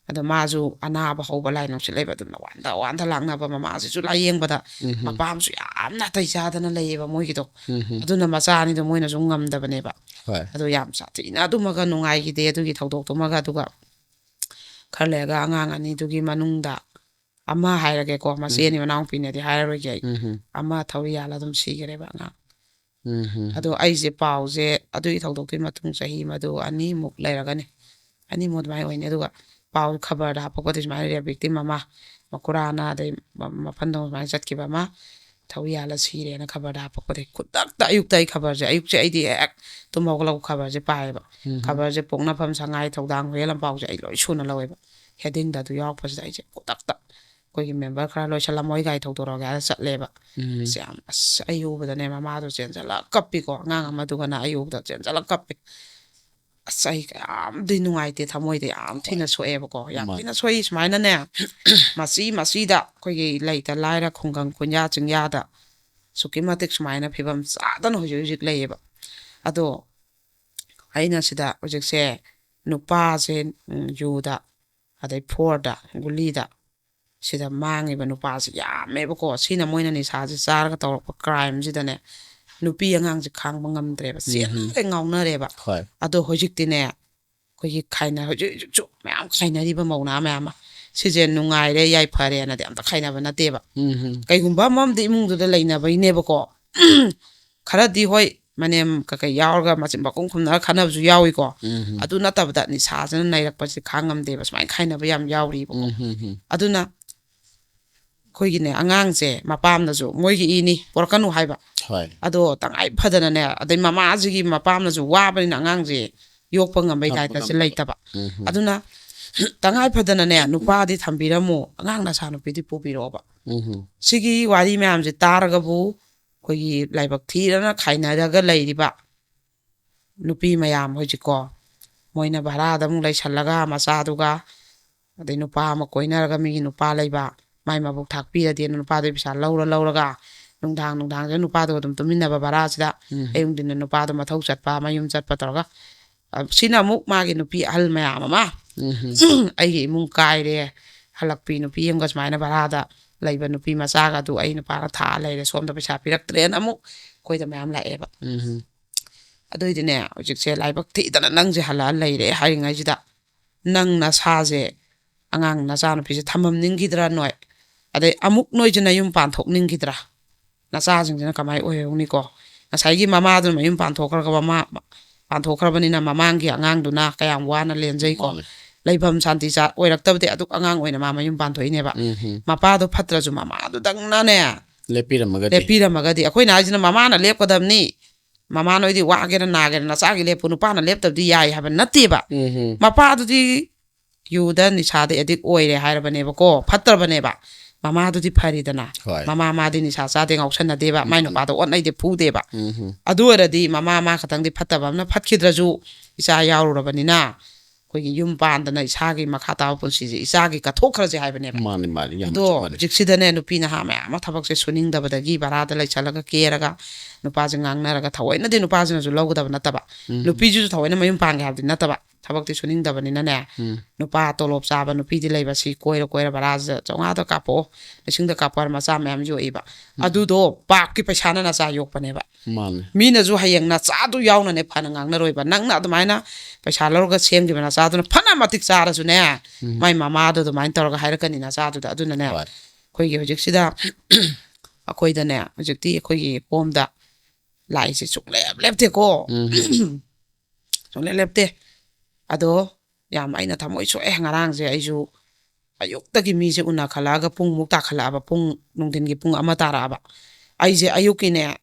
ꯑꯗꯣ ꯃꯥꯁꯨ ꯑꯅꯥꯕ ꯍꯧꯕ, ꯂꯥꯏ ꯅꯨꯡꯁꯤꯠ ꯂꯩꯕ, ꯑꯗꯨꯝꯅ ꯋꯥꯟꯗ ꯋꯥꯟꯗ ꯂꯥꯛꯅꯕ, ꯃꯃꯥꯁꯤꯁꯨ ꯂꯥꯏꯌꯦꯡꯕꯗ꯫ ꯎꯝ ꯍꯝ꯫ ꯃꯄꯥꯝꯁꯨ ꯌꯥꯝ ꯅꯥꯇꯩ ꯆꯥꯗꯅ ꯂꯩꯌꯦꯕ ꯃꯣꯏꯒꯤꯗꯣ꯫ ꯎꯝ ꯍꯝ꯫ ꯑꯗꯨꯅ ꯃꯆꯥ ꯑꯅꯤꯗꯣ ꯃꯣꯏꯅꯁꯨ ꯉꯝꯗꯕꯅꯦꯕ꯫ ꯍꯣꯏ꯫ ꯑꯗꯣ ꯌꯥꯝ ꯁꯥꯊꯤꯅ ꯑꯗꯨꯃꯒ ꯅꯨꯡꯉꯥꯏꯈꯤꯗꯦ, ꯑꯗꯨꯒꯤ ꯊꯧꯗꯣꯛꯇꯨꯃꯒ꯫ ꯑꯗꯨꯒ ꯈꯔ ꯂꯩꯔꯒ ꯑꯉꯥꯡ ꯑꯅꯤꯗꯨꯒꯤ ꯃꯅꯨꯡꯗ ꯑꯃ ꯍꯥꯏꯔꯒꯦꯀꯣ, ꯃꯆꯦꯅꯤ ꯃꯅꯥꯎꯄꯤꯅꯦꯗꯤ ꯍꯥꯏꯔꯔꯣꯏꯒꯦ ꯑꯩ꯫ ꯎꯝ ꯍꯝ꯫ ꯑꯃ ꯊꯧꯔꯤ ꯌꯥꯜꯂ ꯑꯗꯨꯝ ꯁꯤꯈꯔꯦꯕ ꯑꯉꯥꯡ꯫ ꯎꯝ ꯍꯝ꯫ ꯑꯗꯣ ꯑꯩꯁꯦ ꯄꯥꯎꯁꯦ ꯑꯗꯨꯒꯤ ꯊꯧꯗꯣꯛꯇꯨꯒꯤ ꯃꯇꯨꯡ ꯆꯍꯤ ꯃꯗꯨ ꯑꯅꯤꯃꯨꯛ ꯂꯩꯔꯒꯅꯤ, ꯑꯅꯤꯃꯨꯛ ꯑꯗꯨꯃꯥꯏꯅ ꯑꯣꯏꯅꯤ꯫ ꯑꯗꯨꯒ ꯄꯥꯎ ꯈꯕꯔꯗ ꯍꯥꯞꯄꯛꯄꯗ ꯁꯨꯃꯥꯏꯅ ꯔꯦꯞ ꯚꯤꯛꯇꯤꯝ ꯑꯃ, ꯃꯈꯨꯔꯥꯅ ꯑꯗꯩ ꯃ-, ꯃꯐꯝꯗ ꯁꯨꯃꯥꯏꯅ ꯆꯠꯈꯤꯕ ꯑꯃ ꯊꯧꯔꯤ ꯌꯥꯜꯂ ꯁꯤꯔꯦꯅ ꯈꯕꯔꯗ ꯍꯥꯞꯄꯛꯄꯗꯒꯤ ꯈꯨꯗꯛꯇ ꯑꯌꯨꯛꯇ ꯑꯩ ꯈꯕꯔꯁꯦ, ꯑꯌꯨꯛꯁꯦ ꯑꯩꯗꯤ ꯍꯦꯛ ꯇꯨꯝ ꯍꯧꯒꯠꯂꯛꯄ ꯈꯕꯔꯁꯦ ꯄꯥꯏꯌꯦꯕ꯫ ꯎꯝ ꯍꯝ꯫ ꯈꯕꯔꯁꯦ ꯄꯣꯛꯅꯐꯝ, ꯁꯉꯥꯏ, ꯊꯧꯗꯥꯡ, ꯍꯨꯏꯌꯦꯟ, ꯂꯝꯄꯥꯎꯁꯦ ꯑꯩ ꯂꯣꯏ ꯁꯨꯅ ꯂꯧꯋꯦꯕ꯫ ꯍꯦꯗꯤꯡꯗ ꯑꯗꯨ ꯌꯥꯎꯔꯛꯄꯁꯤꯗ ꯑꯩꯁꯦ ꯈꯨꯗꯛꯇ ꯑꯩꯈꯣꯏꯒꯤ ꯃꯦꯝꯕꯔ ꯈꯔ ꯂꯣꯏꯁꯜꯂꯝꯃꯣ, ꯑꯩ ꯒꯥꯔꯤ ꯊꯧꯗꯣꯔꯛꯑꯒꯦ ꯍꯥꯏꯔ ꯆꯠꯂꯦꯕ꯫ ꯎꯝ꯫ ꯑꯁ, ꯌꯥꯝ, ꯑꯁ, ꯑꯩ ꯎꯕꯗꯅꯦ ꯃꯃꯥꯗꯣ ꯆꯦꯟꯖꯜꯂ ꯀꯞꯄꯤꯀꯣ, ꯑꯉꯥꯡ ꯑꯃꯗꯨꯒꯅ ꯑꯩ ꯎꯕꯗ ꯆꯦꯟꯖꯜꯂ ꯀꯞꯄꯤ꯫ ꯑꯁ, ꯑꯩ ꯌꯥꯝꯗꯤ ꯅꯨꯡꯉꯥꯏꯇꯦ, ꯊꯃꯣꯏꯗ ꯌꯥꯝ ꯊꯤꯅ ꯁꯣꯛꯑꯦꯕꯀꯣ, ꯌꯥꯝ ꯊꯤꯅ ꯁꯣꯛꯏ꯫ ꯁꯨꯃꯥꯏꯅꯅꯦ, ꯃꯆꯤ ꯃꯆꯤꯗ ꯑꯩꯈꯣꯏꯒꯤ ꯂꯩꯇ ꯂꯥꯏꯔ ꯈꯨꯡꯒꯪ ꯈꯨꯟꯌꯥ ꯆꯤꯡꯌꯥꯗ ꯑꯁꯨꯛꯀꯤ ꯃꯇꯤꯛ ꯁꯨꯃꯥꯏꯅ ꯐꯤꯕꯝ ꯆꯥꯗꯅ ꯍꯧꯖꯤꯛ ꯍꯧꯖꯤꯛ ꯂꯩꯌꯦꯕ꯫ ꯑꯗꯣ ꯑꯩꯅ ꯁꯤꯗ ꯍꯧꯖꯤꯛꯁꯦ ꯅꯨꯄꯥꯁꯦ, ꯎꯝ, ꯌꯨꯗ, ꯑꯗꯩ ꯐꯣꯔꯗ, ꯒꯨꯂꯤꯗ, ꯁꯤꯗ ꯃꯥꯡꯉꯤꯕ ꯅꯨꯄꯥꯁꯤ ꯌꯥꯝꯃꯦꯕꯀꯣ꯫ ꯁꯤꯅ ꯃꯣꯏꯅ ꯅꯤꯁꯥꯁꯦ ꯆꯥꯔꯒ ꯇꯧꯔꯛꯄ ꯀ꯭ꯔꯥꯏꯝꯁꯤꯗꯅꯦ, ꯅꯨꯄꯤ ꯑꯉꯥꯡꯁꯦ ꯈꯥꯡꯕ ꯉꯝꯗ꯭ꯔꯦꯕ, ꯆꯦꯟꯅ ꯂꯣꯏ ꯉꯥꯎꯅꯔꯦꯕ꯫ ꯍꯣꯏ꯫ ꯑꯗꯣ ꯍꯧꯖꯤꯛꯇꯤꯅꯦ, ꯑꯩꯈꯣꯏꯒꯤ ꯈꯥꯏꯅ-, ꯍꯧꯖꯤꯛ ꯍꯧꯖꯤꯛꯁꯨ ꯃꯌꯥꯝ ꯈꯥꯏꯅꯔꯤꯕ ꯃꯧ ꯅꯍꯥ ꯃꯌꯥꯝ ꯑꯃ, ꯁꯤꯁꯦ ꯅꯨꯡꯉꯥꯏꯔꯦ ꯌꯥꯏꯐꯔꯦꯅꯗꯤ ꯑꯝꯇ ꯈꯥꯏꯅꯕ ꯅꯠꯇꯦꯕ꯫ ꯎꯝ ꯀꯩꯒꯨꯝꯕ ꯑꯃꯗꯤ ꯏꯃꯨꯡꯗꯨꯗ ꯂꯩꯅꯕꯒꯤꯅꯦꯕꯀꯣ꯫ ꯈꯔꯗꯤ ꯍꯣꯏ, ꯃꯅꯦꯝ ꯀꯩꯀꯩ ꯌꯥꯎꯔꯒ ꯃꯆꯤꯟ ꯃꯈꯨꯝ ꯈꯨꯝꯅꯔ ꯈꯟꯅꯕꯁꯨ ꯌꯥꯎꯏꯀꯣ꯫ ꯎꯝ ꯑꯗꯨ ꯅꯠꯇꯕꯗ ꯅꯤꯁꯥꯁꯤꯅ ꯅꯩꯔꯛꯄꯁꯦ ꯈꯥꯡ ꯉꯝꯗꯦꯕ, ꯁꯨꯃꯥꯏꯅ ꯈꯥꯏꯅꯕ ꯌꯥꯝ ꯌꯥꯎꯔꯤꯕꯀꯣ꯫ ꯎꯝ ꯎꯝ ꯑꯗꯨꯅ ꯑꯩꯈꯣꯏꯒꯤꯅꯦ, ꯑꯉꯥꯡꯁꯦ ꯃꯄꯥꯝꯅꯁꯨ ꯃꯣꯏꯒꯤ ꯏꯅꯤ, ꯄꯣꯔꯛꯀꯅꯨ ꯍꯥꯏꯕ꯫ ꯍꯣꯏ꯫ ꯑꯗꯣ ꯇꯉꯥꯏ ꯐꯗꯅꯅꯦ, ꯑꯗꯩ ꯃꯃꯥꯁꯤꯒꯤ ꯃꯄꯥꯝꯅꯁꯨ ꯋꯥꯕꯅꯤꯅ ꯑꯉꯥꯡꯁꯦ ꯌꯣꯛꯄ ꯉꯝꯕꯩ ꯉꯝꯕ ꯇꯥꯏꯞꯇꯁꯦ ꯉꯝꯗꯕ꯫ ꯂꯩꯇꯕ꯫ ꯎꯝ ꯑꯗꯨꯅ ꯇꯉꯥꯏ ꯐꯗꯅꯅꯦ, ꯅꯨꯄꯥꯗꯤ ꯊꯝꯕꯤꯔꯝꯃꯨ, ꯑꯉꯥꯡ ꯅꯆꯥ ꯅꯨꯄꯤꯗꯤ ꯄꯨꯕꯤꯔꯛꯑꯣꯕ꯫ ꯎꯝ ꯁꯤꯒꯤ ꯋꯥꯔꯤ ꯃꯌꯥꯝꯁꯦ ꯇꯥꯔꯒꯕꯨ ꯑꯩꯈꯣꯏꯒꯤ ꯂꯥꯏꯕꯛ ꯊꯤꯔꯅ ꯈꯥꯏꯅꯔꯒ ꯂꯩꯔꯤꯕ ꯅꯨꯄꯤ ꯃꯌꯥꯝ ꯍꯧꯖꯤꯛꯀꯣ, ꯃꯣꯏꯅ ꯚꯔꯥꯗ ꯑꯃꯨꯛ ꯂꯩꯁꯜꯂꯒ ꯃꯆꯥꯗꯨꯒ, ꯑꯗꯩ ꯅꯨꯄꯥ ꯑꯃ ꯀꯣꯏꯅꯔꯒ ꯃꯤꯒꯤ ꯅꯨꯄꯥ ꯂꯩꯕ, ꯃꯥꯏ ꯃꯕꯨꯛ ꯊꯥꯛꯄꯤꯔꯗꯤꯅ ꯅꯨꯄꯥꯗꯨꯒꯤ ꯄꯩꯁꯥ ꯂꯧꯔ ꯂꯧꯔꯒ ꯅꯨꯡꯗꯥꯡ ꯅꯨꯡꯗꯥꯡꯁꯦ ꯅꯨꯄꯥꯗꯨꯒ ꯑꯗꯨꯝ ꯇꯨꯃꯤꯟꯅꯕ ꯚꯔꯥꯁꯤꯗ, ꯎꯝ꯫ ꯑꯌꯨꯛ ꯅꯨꯡꯊꯤꯟꯗ ꯅꯨꯄꯥꯗꯣ ꯃꯊꯧ ꯆꯠꯄ, ꯃꯌꯨꯝ ꯆꯠꯄ ꯇꯧꯔꯒ, ꯑ, ꯁꯤꯅ ꯑꯃꯨꯛ ꯃꯥꯒꯤ ꯅꯨꯄꯤ ꯑꯍꯜ ꯃꯌꯥꯝ ꯑꯃ, ꯎꯝ ꯑꯩꯒꯤ ꯏꯃꯨꯡ ꯀꯥꯏꯔꯦ, ꯍꯜꯂꯛꯄꯤ ꯅꯨꯄꯤ ꯑꯃꯒ ꯁꯨꯃꯥꯏꯅ ꯚꯔꯥꯗ ꯂꯩꯕ ꯅꯨꯄꯤ ꯃꯆꯥꯒ ꯑꯗꯨ ꯑꯩ ꯅꯨꯄꯥꯅ ꯊꯥ ꯂꯩꯔꯦ, ꯁꯣꯝꯗ ꯄꯩꯁꯥ ꯄꯤꯔꯛꯇ꯭ꯔꯦꯅ ꯑꯃꯨꯛ ꯑꯩꯈꯣꯏꯗ ꯃꯌꯥꯝ ꯂꯥꯛꯑꯦꯕ꯫ ꯎꯝ ꯑꯗꯨꯏꯗꯤꯅꯦ, ꯍꯧꯖꯤꯛꯁꯦ ꯂꯥꯏꯕꯛ ꯊꯤꯗꯅ ꯅꯪꯁꯦ ꯍꯜꯂꯛꯑ ꯂꯩꯔꯦ ꯍꯥꯏꯔꯤꯉꯩꯁꯤꯗ, ꯅꯪ ꯅꯁꯥꯁꯦ, ꯑꯉꯥꯡ ꯅꯆꯥꯅꯨꯄꯤꯁꯦ ꯊꯝꯃꯝꯅꯤꯡꯈꯤꯗ꯭ꯔꯥ ꯅꯣꯏ? ꯑꯗꯩ ꯑꯃꯨꯛ ꯅꯣꯏꯁꯦ ꯅꯌꯨꯝ ꯄꯥꯟꯊꯣꯛꯅꯤꯡꯈꯤꯗ꯭ꯔꯥ? ꯅꯆꯥꯁꯤꯡꯁꯤꯅ ꯀꯃꯥꯏꯅ ꯑꯣꯏꯍꯧꯅꯤꯀꯣ? ꯉꯁꯥꯏꯒꯤ ꯃꯃꯥꯗꯨꯅ ꯃꯌꯨꯝ ꯄꯥꯟꯊꯣꯛꯈ꯭ꯔꯒ, ꯃꯃꯥ ꯄꯥꯟꯊꯣꯛꯈ꯭ꯔꯕꯅꯤꯅ ꯃꯃꯥꯡꯒꯤ ꯑꯉꯥꯡꯗꯨꯅ ꯀꯌꯥꯝ ꯋꯥꯅ ꯂꯦꯟꯖꯩꯀꯣ꯫ ꯃꯥꯅꯦ꯫ ꯂꯩꯐꯝ ꯁꯥꯟꯇꯤ ꯆꯥ-, ꯑꯣꯏꯔꯛꯇꯕꯗꯤ ꯑꯗꯨꯛ ꯑꯉꯥꯡ ꯑꯣꯏꯅ ꯃꯥ ꯃꯌꯨꯝ ꯄꯥꯟꯊꯣꯛꯏꯅꯦꯕ꯫ ꯎꯝ ꯃꯄꯥꯗꯣ ꯐꯠꯇ꯭ꯔꯁꯨ ꯃꯃꯥꯗꯨꯗꯪꯅꯅꯦ ꯂꯦꯞꯄꯤꯔꯝꯃꯒꯗꯤ꯫ ꯂꯦꯞꯄꯤꯔꯝꯃꯒꯗꯤ, ꯑꯩꯈꯣꯏꯅ ꯍꯥꯏꯁꯤꯅ ꯃꯃꯥꯅ ꯂꯦꯞꯀꯗꯕꯅꯤ, ꯃꯃꯥ ꯅꯣꯏꯗꯤ ꯋꯥꯒꯦꯔꯥ ꯅꯥꯒꯦꯔꯥ ꯅꯆꯥꯒꯤ ꯂꯦꯞꯄꯨ, ꯅꯨꯄꯥꯅ ꯂꯦꯞꯇꯕꯗꯤ ꯌꯥꯏ ꯍꯥꯏꯕ ꯅꯠꯇꯦꯕ꯫ ꯎꯝ ꯃꯄꯥꯗꯨꯗꯤ ꯌꯨꯗ ꯅꯤꯁꯥꯗ ꯑꯦꯗꯤꯛ ꯑꯣꯏꯔꯦ ꯍꯥꯏꯔꯕꯅꯦꯕꯀꯣ, ꯐꯠꯇ꯭ꯔꯕꯅꯦꯕ꯫ ꯃꯃꯥꯗꯨꯗꯤ ꯐꯔꯤꯗꯅ꯫ ꯍꯣꯏ꯫ ꯃꯃꯥ ꯃꯥꯗꯤ ꯅꯤꯁꯥ ꯆꯥꯗꯦ, ꯉꯥꯎꯁꯟꯅꯗꯦꯕ, ꯃꯥꯏ ꯅꯨꯄꯥꯗꯣ ꯑꯣꯠꯅꯩꯗꯦ, ꯐꯨꯗꯦꯕ꯫ ꯎꯝ ꯍꯝ꯫ ꯑꯗꯨ ꯑꯣꯏꯔꯗꯤ ꯃꯃꯥ ꯃꯥ ꯈꯛꯇꯪꯗꯤ ꯐꯠꯇꯕ ꯑꯃꯅ ꯐꯠꯈꯤꯗ꯭ꯔꯁꯨ, ꯏꯆꯥ ꯌꯥꯎꯔꯨꯔꯕꯅꯤꯅ ꯑꯩꯈꯣꯏꯒꯤ ꯌꯨꯝ ꯄꯥꯟꯗꯅ ꯏꯁꯥꯒꯤ ꯃꯈꯥ ꯇꯥꯕ ꯄꯨꯟꯁꯤꯁꯦ ꯏꯆꯥꯒꯤ ꯀꯠꯊꯣꯛꯈ꯭ꯔꯁꯦ ꯍꯥꯏꯕꯅꯦꯕ꯫ ꯃꯥꯅꯤ ꯃꯥꯅꯤ, ꯌꯥꯝ ꯑꯗꯣ ꯆꯨꯝꯕꯅꯤ꯫ ꯍꯧꯖꯤꯛꯁꯤꯗꯅꯦ, ꯅꯨꯄꯤ ꯅꯍꯥ ꯃꯌꯥꯝ ꯑꯃ ꯊꯕꯛꯁꯦ ꯁꯨꯅꯤꯡꯗꯕꯗꯒꯤ ꯚꯔꯥꯗ ꯂꯩꯁꯜꯂꯒ ꯀꯦꯔꯒ ꯅꯨꯄꯥꯁꯦ ꯉꯥꯡꯅꯔꯒ, ꯊꯑꯣꯏꯅꯗꯤ ꯅꯨꯄꯥꯁꯤꯅꯁꯨ ꯂꯧꯒꯗꯕ ꯅꯠꯇꯕ, ꯎꯝ꯫ ꯅꯨꯄꯤꯁꯤꯁꯨ ꯊꯑꯣꯏꯅ ꯃꯌꯨꯝ ꯄꯥꯟꯒꯦ ꯍꯥꯏꯕꯗꯤ ꯅꯠꯇꯕ, ꯊꯕꯛꯇꯤ ꯁꯨꯅꯤꯡꯗꯕꯅꯤꯅꯅꯦ, ꯎꯝ꯫ ꯅꯨꯄꯥ ꯇꯣꯂꯣꯞ ꯆꯥꯕ ꯅꯨꯄꯤꯗꯤ ꯂꯩꯕ, ꯁꯤ ꯀꯣꯏꯔ ꯀꯣꯏꯔ ꯚꯔꯥꯁꯤꯗ ꯆꯥꯝꯃꯉꯥꯗ ꯀꯥꯞꯄꯛꯑꯣ, ꯂꯤꯁꯤꯡꯗ ꯀꯥꯞꯄꯣ ꯍꯥꯏꯔ ꯃꯆꯥ ꯃꯌꯥꯝ ꯌꯣꯛꯏꯕ꯫ ꯑꯗꯨꯗꯣ ꯄꯥꯞꯀꯤ ꯄꯩꯁꯥꯅ ꯅꯆꯥ ꯌꯣꯛꯄꯅꯦꯕ꯫ ꯃꯥꯅꯤ꯫ ꯃꯤꯅꯁꯨ ꯍꯌꯦꯡ ꯅꯆꯥꯗꯨ ꯌꯥꯎꯅꯅꯦ ꯐꯅ ꯉꯥꯡꯅꯔꯣꯏꯕ꯫ ꯅꯪꯅ ꯑꯗꯨꯃꯥꯏꯅ ꯄꯩꯁꯥ ꯂꯧꯔꯒ ꯁꯦꯝꯈꯤꯕ ꯅꯆꯥꯗꯨꯅ ꯐꯅ ꯃꯇꯤꯛ ꯆꯥꯔꯁꯨꯅꯦ, ꯎꯝ꯫ ꯃꯥꯏ ꯃꯃꯥꯗꯣ ꯑꯗꯨꯃꯥꯏꯅ ꯇꯧꯔꯒ ꯍꯥꯏꯔꯛꯀꯅꯤ ꯅꯆꯥꯗꯨꯗ꯫ ꯑꯗꯨꯅꯅꯦ, ꯍꯣꯏ꯫ ꯑꯩꯈꯣꯏꯒꯤ ꯍꯧꯖꯤꯛꯁꯤꯗ ꯑꯩꯈꯣꯏꯗꯅꯦ, ꯍꯧꯖꯤꯛꯇꯤ ꯑꯩꯈꯣꯏꯒꯤ ꯄꯣꯝꯗ ꯂꯥꯛꯏꯁꯦ ꯁꯨꯡꯂꯦꯞ ꯂꯦꯞꯇꯦꯀꯣ꯫ ꯎꯝ꯫ ꯁꯨꯡꯂꯦꯞ ꯂꯦꯞꯇꯦ꯫ ꯑꯗꯣ ꯌꯥꯝ ꯑꯩꯅ ꯊꯃꯣꯏ ꯁꯣꯛꯑꯦ꯫ ꯉꯔꯥꯡꯁꯦ ꯑꯩꯁꯨ ꯑꯌꯨꯛꯇꯒꯤ ꯃꯤꯁꯦ ꯎꯅꯈꯠꯂꯛꯑꯒ ꯄꯨꯡꯃꯨꯛ ꯇꯥꯈꯠꯂꯛꯑꯕ, ꯄꯨꯡ, ꯅꯨꯡꯊꯤꯟꯒꯤ ꯄꯨꯡ ꯑꯃ ꯇꯥꯔꯛꯑꯕ꯫ ꯑꯩꯁꯦ ꯑꯌꯨꯛꯀꯤꯅꯦ,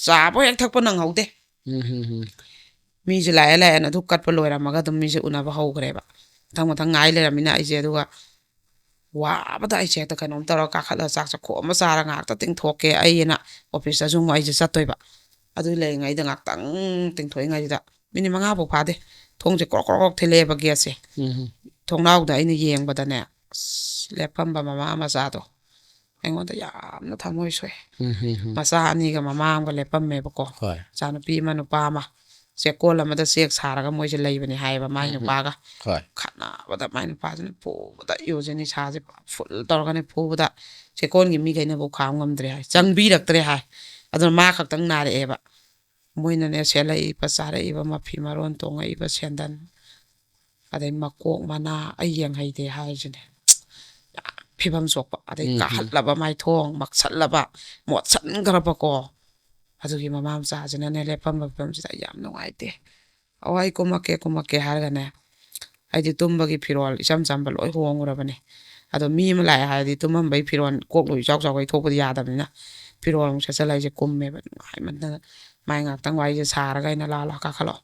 ꯆꯥꯕꯨ ꯍꯦꯛ ꯊꯛꯄ ꯅꯪꯍꯧꯗꯦ꯫ ꯎꯝ ꯍꯝ ꯍꯝ꯫ ꯃꯤꯁꯦ ꯂꯥꯛꯑꯦ ꯂꯥꯛꯑꯦꯅ ꯑꯗꯨ ꯀꯠꯄ ꯂꯣꯏꯔꯝꯃꯒ ꯑꯗꯨꯝ ꯃꯤꯁꯦ ꯎꯅꯕ ꯍꯧꯈ꯭ꯔꯦꯕ꯫ ꯃꯊꯪ ꯃꯊꯪ ꯉꯥꯏ ꯂꯩꯔꯝꯃꯤꯅ ꯑꯩꯁꯦ, ꯑꯗꯨꯒ ꯋꯥꯕꯗ ꯑꯩꯁꯦ ꯍꯦꯛꯇ ꯀꯩꯅꯣꯝ ꯇꯧꯔꯒ ꯀꯥꯈꯠꯂꯒ ꯆꯥꯛ ꯆꯥꯛꯈꯣꯝ ꯑꯃ ꯆꯥꯔ ꯉꯥꯏꯍꯥꯛꯇ ꯇꯤꯡꯊꯣꯛꯀꯦ ꯑꯩꯅ, ꯑꯣꯐꯤꯁꯇꯁꯨ ꯑꯃꯨꯛ ꯑꯩꯁꯦ ꯆꯠꯇꯣꯏꯕ꯫ ꯑꯗꯨ ꯂꯩꯔꯤꯉꯩꯗ ꯉꯥꯏꯍꯥꯛꯇꯪ ꯇꯤꯡꯊꯣꯛꯏꯉꯩꯁꯤꯗ ꯃꯤꯅꯤꯠ ꯃꯉꯥ ꯐꯥꯎ ꯐꯥꯗꯦ, ꯊꯣꯡꯁꯦ ꯀ꯭ꯔꯣꯛ ꯀ꯭ꯔꯣꯛ ꯀ꯭ꯔꯣꯛ ꯊꯤꯜꯂꯛꯑꯦꯕ ꯒꯦꯠꯁꯦ꯫ ꯎꯝ꯫ ꯊꯣꯡꯅꯥꯎꯗ ꯑꯩꯅ ꯌꯦꯡꯕꯗꯅꯦ, ꯑꯁ, ꯂꯦꯞꯄꯝꯕ ꯃꯃꯥ ꯃꯆꯥꯗꯣ ꯑꯩꯉꯣꯟꯗ ꯌꯥꯝꯅ ꯊꯃꯣꯏ ꯁꯣꯛꯑꯦ꯫ ꯎꯝ ꯍꯝ ꯍꯝ꯫ ꯃꯆꯥ ꯑꯅꯤꯒ ꯃꯃꯥ ꯑꯃꯒ ꯂꯦꯞꯄꯝꯃꯦꯕꯀꯣ꯫ ꯍꯣꯏ꯫ ꯃꯆꯥꯅꯨꯄꯤ ꯑꯃ, ꯅꯨꯄꯥ ꯑꯃ꯫ ꯆꯦꯛꯀꯣꯜ ꯑꯃꯗ ꯆꯦꯛ ꯁꯥꯔꯒ ꯃꯣꯏꯁꯦ ꯂꯩꯕꯅꯤ ꯍꯥꯏꯌꯦꯕ, ꯃꯥꯏ ꯎꯝ꯫ ꯅꯨꯄꯥꯒ꯫ ꯍꯣꯏ꯫ ꯈꯠꯅꯕꯗ ꯃꯥꯏ ꯅꯨꯄꯥꯁꯤꯅ ꯐꯨꯕꯗ, ꯌꯨꯁꯦ ꯅꯤꯁꯥꯁꯦ ꯐꯨꯜ ꯇꯧꯔꯒꯅꯦ ꯐꯨꯕꯗ, ꯆꯦꯛꯀꯣꯟꯒꯤ ꯃꯤꯈꯩꯅꯕꯨ ꯈꯥꯝ ꯉꯝꯗ꯭ꯔꯦ ꯍꯥꯏ, ꯆꯪꯕꯤꯔꯛꯇ꯭ꯔꯦ ꯍꯥꯏ꯫ ꯑꯗꯨꯅ ꯃꯥ ꯈꯛꯇꯪ ꯅꯥꯔꯛꯑꯦꯕ꯫ ꯃꯣꯏꯅꯅꯦ ꯁꯦꯠꯂꯛꯏꯕ, ꯆꯥꯔꯛꯏꯕ, ꯃꯐꯤ ꯃꯔꯣꯟ, ꯇꯣꯡꯉꯛꯏꯕ ꯁꯦꯟꯗꯟ, ꯑꯗꯩ ꯃꯀꯣꯛ ꯃꯅꯥ, ꯑꯩ ꯌꯦꯡꯍꯩꯗꯦ ꯍꯥꯏꯔꯤꯁꯤꯅꯦ꯫ ꯌꯥꯝ ꯐꯤꯕꯝ ꯁꯣꯛꯄ꯫ ꯑꯗꯩ ꯎꯝ, ꯎꯝ꯫ ꯀꯥꯍꯠꯂꯕ ꯃꯥꯏꯊꯣꯡ, ꯃꯛꯁꯠꯂꯕ, ꯃꯣꯠꯁꯟꯈ꯭ꯔꯕꯀꯣ꯫ ꯑꯗꯨꯒꯤ ꯃꯃꯥ ꯃꯆꯥꯁꯤꯅꯅꯦ ꯂꯦꯞꯄꯝꯕ ꯐꯤꯕꯝꯁꯤꯗ ꯑꯩ ꯌꯥꯝ ꯅꯨꯡꯉꯥꯏꯇꯦ꯫ "ꯑꯣ, ꯑꯩ ꯀꯨꯝꯃꯛꯀꯦ, ꯀꯨꯝꯃꯛꯀꯦ" ꯍꯥꯏꯔꯒꯅꯦ, ꯑꯩꯗꯤ ꯇꯨꯝꯕꯒꯤ ꯐꯤꯔꯣꯜ ꯏꯆꯝ ꯆꯝꯕ ꯂꯣꯏ ꯍꯣꯡꯉꯨꯔꯕꯅꯦ꯫ ꯑꯗꯣ ꯃꯤ ꯑꯃ ꯂꯥꯛꯑꯦ ꯍꯥꯏꯔꯗꯤ ꯇꯨꯝꯃꯝꯕꯩ ꯐꯤꯔꯣꯜ ꯀꯣꯛ ꯂꯣꯏ ꯏꯆꯥꯎ ꯆꯥꯎꯈꯩ ꯊꯣꯛꯄꯗꯤ ꯌꯥꯗꯕꯅꯤꯅ, ꯐꯤꯔꯣꯜ ꯑꯃꯨꯛ ꯁꯦꯠꯆꯜꯂ ꯑꯩꯁꯦ ꯀꯨꯝꯃꯦꯕ꯫ ꯅꯨꯡꯉꯥꯏꯃꯟꯗꯅ ꯃꯥꯏ ꯉꯥꯛꯇꯪ ꯋꯥꯔꯤꯁꯦ ꯁꯥꯔꯒ ꯑꯩꯅ, "ꯂꯥꯛꯑꯣ, ꯂꯥꯛꯑꯣ, ꯀꯥꯈꯠꯂꯣ"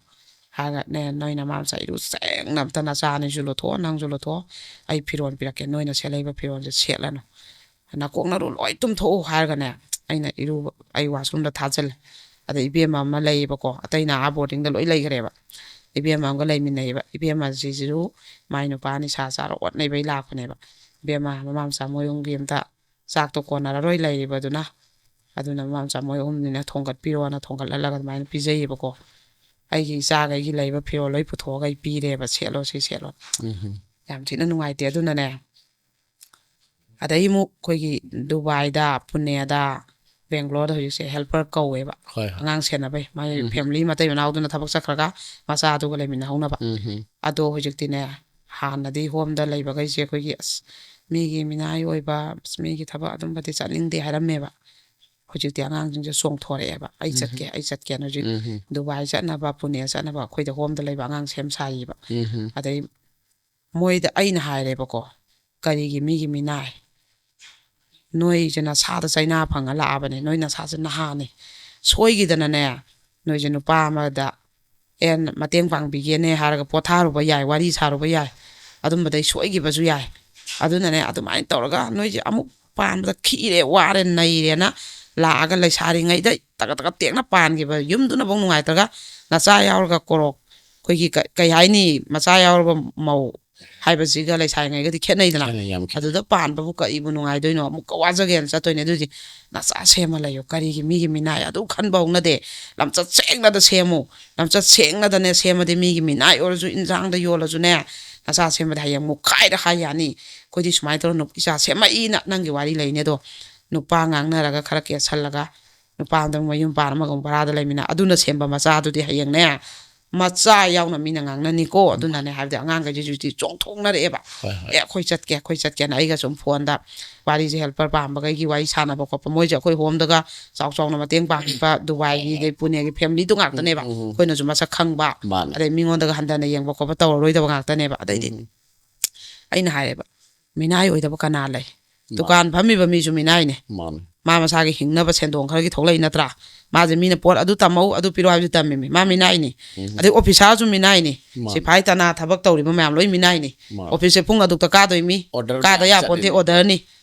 ꯍꯥꯏꯔꯒꯅꯦ, "ꯅꯣꯏ ꯅꯃꯥ ꯃꯆꯥ ꯏꯔꯨ ꯁꯦꯡꯅ ꯑꯝꯇ ꯅꯆꯥ ꯑꯅꯤꯁꯨ ꯂꯨꯊꯣꯛꯑꯣ, ꯅꯪꯁꯨ ꯂꯨꯊꯣꯛꯑꯣ, ꯑꯩ ꯐꯤꯔꯣꯜ ꯄꯤꯔꯛꯀꯦ, ꯅꯣꯏꯅ ꯁꯦꯠꯂꯛꯏꯕ ꯐꯤꯔꯣꯜꯁꯦ ꯁꯦꯠꯂꯅꯨ" ꯅꯥꯀꯣꯛ ꯅꯔꯨ ꯂꯣꯏ ꯇꯨꯝꯊꯣꯛꯎ ꯍꯥꯏꯔꯒꯅꯦ, ꯑꯩꯅ ꯏꯔꯨꯕ, ꯑꯩ ꯋꯥꯁꯔꯨꯝꯗ ꯊꯥꯖꯤꯜꯂꯦ꯫ ꯑꯗ ꯏꯕꯦꯝꯃ ꯑꯃ ꯂꯩꯌꯦꯕꯀꯣ, ꯑꯇꯩꯅ ꯑꯥ ꯕꯣꯔꯗꯤꯡꯗ ꯂꯣꯏ ꯂꯩꯈ꯭ꯔꯦꯕ꯫ ꯏꯕꯦꯝꯃ ꯑꯃꯒ ꯂꯩꯃꯤꯟꯅꯩꯌꯦꯕ꯫ ꯏꯕꯦꯝꯃꯁꯤꯁꯨ ꯃꯥꯏ ꯅꯨꯄꯥ ꯅꯤꯁꯥ ꯆꯥꯔ ꯑꯣꯠꯅꯩꯕꯩ ꯂꯥꯛꯄꯅꯦꯕ꯫ "ꯏꯕꯦꯝꯃ, ꯃꯃꯥ ꯃꯆꯥ ꯃꯣꯏ ꯑꯍꯨꯝꯒꯤ ꯑꯝꯇ ꯆꯥꯛꯇꯣ ꯀꯣꯟꯅꯔꯔꯣꯏ ꯂꯩꯔꯤꯕꯗꯨꯅ, ꯑꯗꯨꯅ ꯃꯃꯥ ꯃꯆꯥ ꯃꯣꯏ ꯑꯍꯨꯝꯅꯤꯅ ꯊꯣꯡꯒꯠꯄꯤꯔꯣꯅ" ꯊꯣꯡꯒꯠꯍꯜꯂꯒ ꯑꯗꯨꯃꯥꯏꯅ ꯄꯤꯖꯩꯌꯦꯕꯀꯣ꯫ ꯑꯩꯒꯤ ꯏꯆꯥꯈꯩꯒꯤ ꯂꯩꯕ ꯐꯤꯔꯣꯜ ꯂꯣꯏ ꯄꯨꯊꯣꯛꯑꯒ ꯑꯩ ꯄꯤꯔꯦꯕ, "ꯁꯦꯠꯂꯣ, ꯁꯤ ꯁꯦꯠꯂꯣ"꯫ ꯎꯝ꯫ ꯌꯥꯝ ꯊꯤꯅ ꯅꯨꯡꯉꯥꯏꯇꯦ꯫ ꯑꯗꯨꯅꯅꯦ, ꯑꯗꯩ ꯑꯃꯨꯛ ꯑꯩꯈꯣꯏꯒꯤ ꯗꯨꯕꯥꯏꯗ, ꯄꯨꯅꯦꯗ, ꯕꯦꯡꯒ꯭ꯂꯣꯔꯗ ꯍꯧꯖꯤꯛꯁꯦ ꯍꯦꯜꯄꯔ ꯀꯧꯋꯦꯕ꯫ ꯍꯣꯏ, ꯍꯣꯏ꯫ ꯑꯉꯥꯡ ꯁꯦꯟꯅꯕꯩ꯫ ꯃꯥꯒꯤ ꯎꯝ꯫ ꯐꯦꯃꯤꯂꯤ ꯃꯇꯩ ꯃꯅꯥꯎꯗꯨꯅ ꯊꯕꯛ ꯆꯠꯈ꯭ꯔꯒ ꯃꯆꯥꯗꯨꯒ ꯂꯩꯃꯤꯟꯅꯍꯧꯅꯕ꯫ ꯎꯝ꯫ ꯑꯗꯣ ꯍꯧꯖꯤꯛꯇꯤꯅꯦ, ꯍꯥꯟꯅꯗꯤ ꯍꯣꯝꯗ ꯂꯩꯕꯈꯩꯁꯦ ꯑꯩꯈꯣꯏꯒꯤ, "ꯑꯁ, ꯃꯤꯒꯤ ꯃꯤꯅꯥꯏ ꯑꯣꯏꯕ, ꯑꯁ, ꯃꯤꯒꯤ ꯊꯕꯛ ꯑꯗꯨꯝꯕꯗꯤ ꯆꯠꯅꯤꯡꯗꯦ" ꯍꯥꯏꯔꯝꯃꯦꯕ꯫ ꯍꯧꯖꯤꯛꯇꯤ ꯑꯉꯥꯡꯁꯤꯡꯁꯦ ꯆꯣꯡꯊꯣꯔꯛꯑꯦꯕ꯫ "ꯑꯩ ꯎꯝ꯫ ꯆꯠꯀꯦ, ꯑꯩ ꯆꯠꯀꯦꯅ" ꯍꯧꯖꯤꯛ ꯎꯝ꯫ ꯗꯨꯕꯥꯏ ꯆꯠꯅꯕ, ꯄꯨꯅꯦ ꯆꯠꯅꯕ ꯑꯩꯈꯣꯏꯗ ꯍꯣꯝꯗ ꯂꯩꯕ ꯑꯉꯥꯡ ꯁꯦꯝ ꯁꯥꯔꯤꯕ꯫ ꯎꯝ꯫ ꯑꯗꯩ ꯃꯣꯏꯗ ꯑꯩꯅ ꯍꯥꯏꯔꯦꯕꯀꯣ, "ꯀꯔꯤꯒꯤ ꯃꯤꯒꯤ ꯃꯤꯅꯥꯏ? ꯅꯣꯏꯁꯦ ꯅꯁꯥꯗ ꯆꯩꯅꯥ ꯐꯪꯉ ꯂꯥꯛꯑꯕꯅꯦ, ꯅꯣꯏ ꯅꯁꯥꯁꯦ ꯅꯍꯥꯅꯦ꯫ ꯁꯣꯏꯈꯤꯗꯅꯅꯦ, ꯅꯣꯏꯁꯦ ꯅꯨꯄꯥ ꯑꯃꯗ, ꯑꯦ, ꯃꯇꯦꯡ ꯄꯥꯡꯕꯤꯒꯦꯅꯦ ꯍꯥꯏꯔꯒ ꯄꯣꯊꯥꯔꯨꯕ ꯌꯥꯏ, ꯋꯥꯔꯤ ꯁꯥꯔꯨꯕ ꯌꯥꯏ, ꯑꯗꯨꯝꯕꯗꯩ ꯁꯣꯏꯈꯤꯕꯁꯨ ꯌꯥꯏ꯫ ꯑꯗꯨꯅꯅꯦ, ꯑꯗꯨꯃꯥꯏꯅ ꯇꯧꯔꯒ ꯅꯣꯏꯁꯦ ꯑꯃꯨꯛ ꯄꯥꯟꯕꯗ ꯈꯤꯔꯦ, ꯋꯥꯔꯦ, ꯅꯩꯔꯦꯅ ꯂꯥꯛꯑꯒ ꯂꯩꯁꯥꯔꯤꯉꯩꯗ ꯇꯒꯠ ꯇꯒꯠ ꯇꯦꯛꯅ ꯄꯥꯟꯈꯤꯕ ꯌꯨꯝꯗꯨꯅꯐꯧ ꯅꯨꯡꯉꯥꯏꯇ꯭ꯔꯒ, ꯅꯆꯥ ꯌꯥꯎꯔꯒ ꯀꯣꯔꯣꯛ, ꯑꯩꯈꯣꯏꯒꯤ ꯀ-, ꯀꯩ ꯍꯥꯏꯅꯤ, ꯃꯆꯥ ꯌꯥꯎꯔꯕ ꯃꯧ ꯍꯥꯏꯕꯁꯤꯒ ꯂꯩꯁꯥꯔꯤꯉꯩꯒꯗꯤ ꯈꯦꯠꯅꯩꯗꯅ꯫ ꯈꯦꯠꯅꯩ, ꯌꯥꯝ ꯈꯦꯠꯅꯩ꯫ ꯑꯗꯨꯗ ꯄꯥꯟꯕꯕꯨ ꯀꯔꯤꯕꯨ ꯅꯨꯡꯉꯥꯏꯗꯣꯏꯅꯣ? ꯑꯃꯨꯛꯀ ꯋꯥꯖꯒꯦꯅ ꯆꯠꯇꯣꯏꯅꯦ꯫ ꯑꯗꯨꯗꯤ ꯅꯆꯥ ꯁꯦꯝꯃ ꯂꯩꯌꯣ꯫ ꯀꯔꯤꯒꯤ ꯃꯤꯒꯤ ꯃꯤꯅꯥꯏ? ꯑꯗꯨ ꯈꯟꯕ ꯍꯧꯅꯗꯦ꯫ ꯂꯝꯆꯠ ꯁꯦꯡꯅꯗ ꯁꯦꯝꯃꯨ꯫ ꯂꯝꯆꯠ ꯁꯦꯡꯅꯗꯅꯦ ꯁꯦꯝꯃꯗꯤ ꯃꯤꯒꯤ ꯃꯤꯅꯥꯏ ꯑꯣꯏꯔꯁꯨ, ꯏꯟꯁꯥꯡꯗ ꯌꯣꯜꯂꯁꯨꯅꯦ, ꯅꯆꯥ ꯁꯦꯝꯕꯗ ꯍꯌꯦꯡ ꯃꯨꯛꯈꯥꯏꯔ ꯍꯥꯏ ꯌꯥꯅꯤ, "ꯑꯩꯈꯣꯏꯗꯤ ꯁꯨꯃꯥꯏꯅ ꯇꯧꯔ ꯅꯨ-, ꯏꯆꯥ ꯁꯦꯝꯃꯛꯏꯅ", ꯅꯪꯒꯤ ꯋꯥꯔꯤ ꯂꯩꯅꯦ꯫ ꯑꯗꯣ ꯅꯨꯄꯥ ꯉꯥꯡꯅꯔꯒ ꯈꯔ ꯀꯦꯠꯁꯜꯂꯒ ꯅꯨꯄꯥ ꯑꯃꯗ ꯑꯃꯨꯛ ꯃꯌꯨꯝ ꯄꯥꯟ ꯑꯃꯒ ꯑꯃꯨꯛ ꯚꯔꯥꯗ ꯂꯩꯃꯤꯟꯅ, ꯑꯗꯨꯅ ꯁꯦꯝꯕ ꯃꯆꯥꯗꯨꯗꯤ ꯍꯌꯦꯡꯅꯦ, ꯃꯆꯥ ꯌꯥꯎꯅ ꯃꯤꯅ ꯉꯥꯡꯅꯅꯤꯀꯣ꯫ ꯑꯗꯨꯅꯅꯦ ꯍꯥꯏꯕꯗꯤ ꯑꯉꯥꯡꯈꯩꯁꯤꯁꯨ ꯍꯧꯖꯤꯛꯇꯤ ꯆꯣꯡꯊꯣꯛꯅꯔꯛꯑꯦꯕ꯫ ꯍꯣꯏ, ꯍꯣꯏ꯫ "ꯑꯦ, ꯑꯩꯈꯣꯏ ꯆꯠꯀꯦ, ꯑꯩꯈꯣꯏ ꯆꯠꯀꯦꯅ" ꯑꯩꯒ ꯁꯨꯝ ꯐꯣꯟꯗ ꯋꯥꯔꯤꯁꯦ, ꯍꯦꯜꯄꯔ ꯄꯥꯝꯕꯈꯩꯒꯤ ꯋꯥꯔꯤ ꯁꯥꯟꯅꯕ ꯈꯣꯠꯄ, ꯃꯣꯏꯁꯦ ꯑꯩꯈꯣꯏ ꯍꯣꯝꯗꯒ ꯆꯥꯎ ꯆꯥꯎꯅ ꯃꯇꯦꯡ ꯄꯥꯡꯕꯤꯕ ꯗꯨꯕꯥꯏꯒꯤ, ꯑꯗꯩ ꯄꯨꯅꯦꯒꯤ ꯐꯦꯃꯤꯂꯤꯗꯨ ꯉꯥꯛꯇꯅꯦꯕ꯫ ꯎꯝ, ꯎꯝ, ꯎꯝ꯫ ꯑꯩꯈꯣꯏꯅꯁꯨ ꯃꯁꯛ ꯈꯪꯕ, ꯃꯥꯅꯦ꯫ ꯑꯗꯩ ꯃꯤꯉꯣꯟꯗꯒ ꯍꯟꯊꯅ ꯌꯦꯡꯕ ꯈꯣꯠꯄ ꯇꯧꯔꯔꯣꯏꯗꯕ ꯉꯥꯛꯇꯅꯦꯕ꯫ ꯑꯗꯩꯗꯤ ꯎꯝ꯫ ꯑꯩꯅ ꯍꯥꯏꯔꯦꯕ, "ꯃꯤꯅꯥꯏ ꯑꯣꯏꯗꯕ ꯀꯅꯥ ꯂꯩ? ꯃꯥꯅꯦ꯫ ꯗꯨꯀꯥꯟ ꯐꯝꯃꯤꯕ ꯃꯤꯁꯨ ꯃꯤꯅꯥꯏꯅꯦ꯫ ꯃꯥꯅꯦ꯫ ꯃꯥ ꯃꯁꯥꯒꯤ ꯍꯤꯡꯅꯕ ꯁꯦꯟꯗꯣꯡ ꯈꯔꯒꯤ ꯊꯣꯛꯂꯛꯏ ꯅꯠꯇ꯭ꯔꯥ? ꯃꯥꯁꯦ ꯃꯤꯅ ꯄꯣꯠ ꯑꯗꯨ ꯇꯝꯃꯧ, ꯑꯗꯨ ꯄꯤꯔꯛꯑꯣ ꯍꯥꯏꯕꯁꯨ ꯇꯝꯃꯤꯃꯤ꯫ ꯃꯥ ꯃꯤꯅꯥꯏꯅꯤ꯫ ꯎꯝ꯫ ꯑꯗꯩ ꯑꯣꯐꯤꯁꯥꯔꯁꯨ ꯃꯤꯅꯥꯏꯅꯤ꯫ ꯃꯥꯅꯦ꯫ ꯁꯤꯐꯥꯏ ꯇꯅꯥ ꯊꯕꯛ ꯇꯧꯔꯤꯕ ꯃꯌꯥꯝ ꯂꯣꯏ ꯃꯤꯅꯥꯏꯅꯤ꯫ ꯃꯥꯅꯦ꯫ ꯑꯣꯐꯤꯁꯁꯦ ꯄꯨꯡ ꯑꯗꯨꯛꯇ ꯀꯥꯗꯣꯏꯃꯤ, ꯑꯣꯔꯗꯔ ꯀꯥꯗ ꯃꯌꯥꯝ ꯌꯥꯄꯣꯟꯇꯦ, ꯆꯠꯂꯤꯅꯤ꯫ ꯑꯣꯔꯗꯔꯅꯤ꯫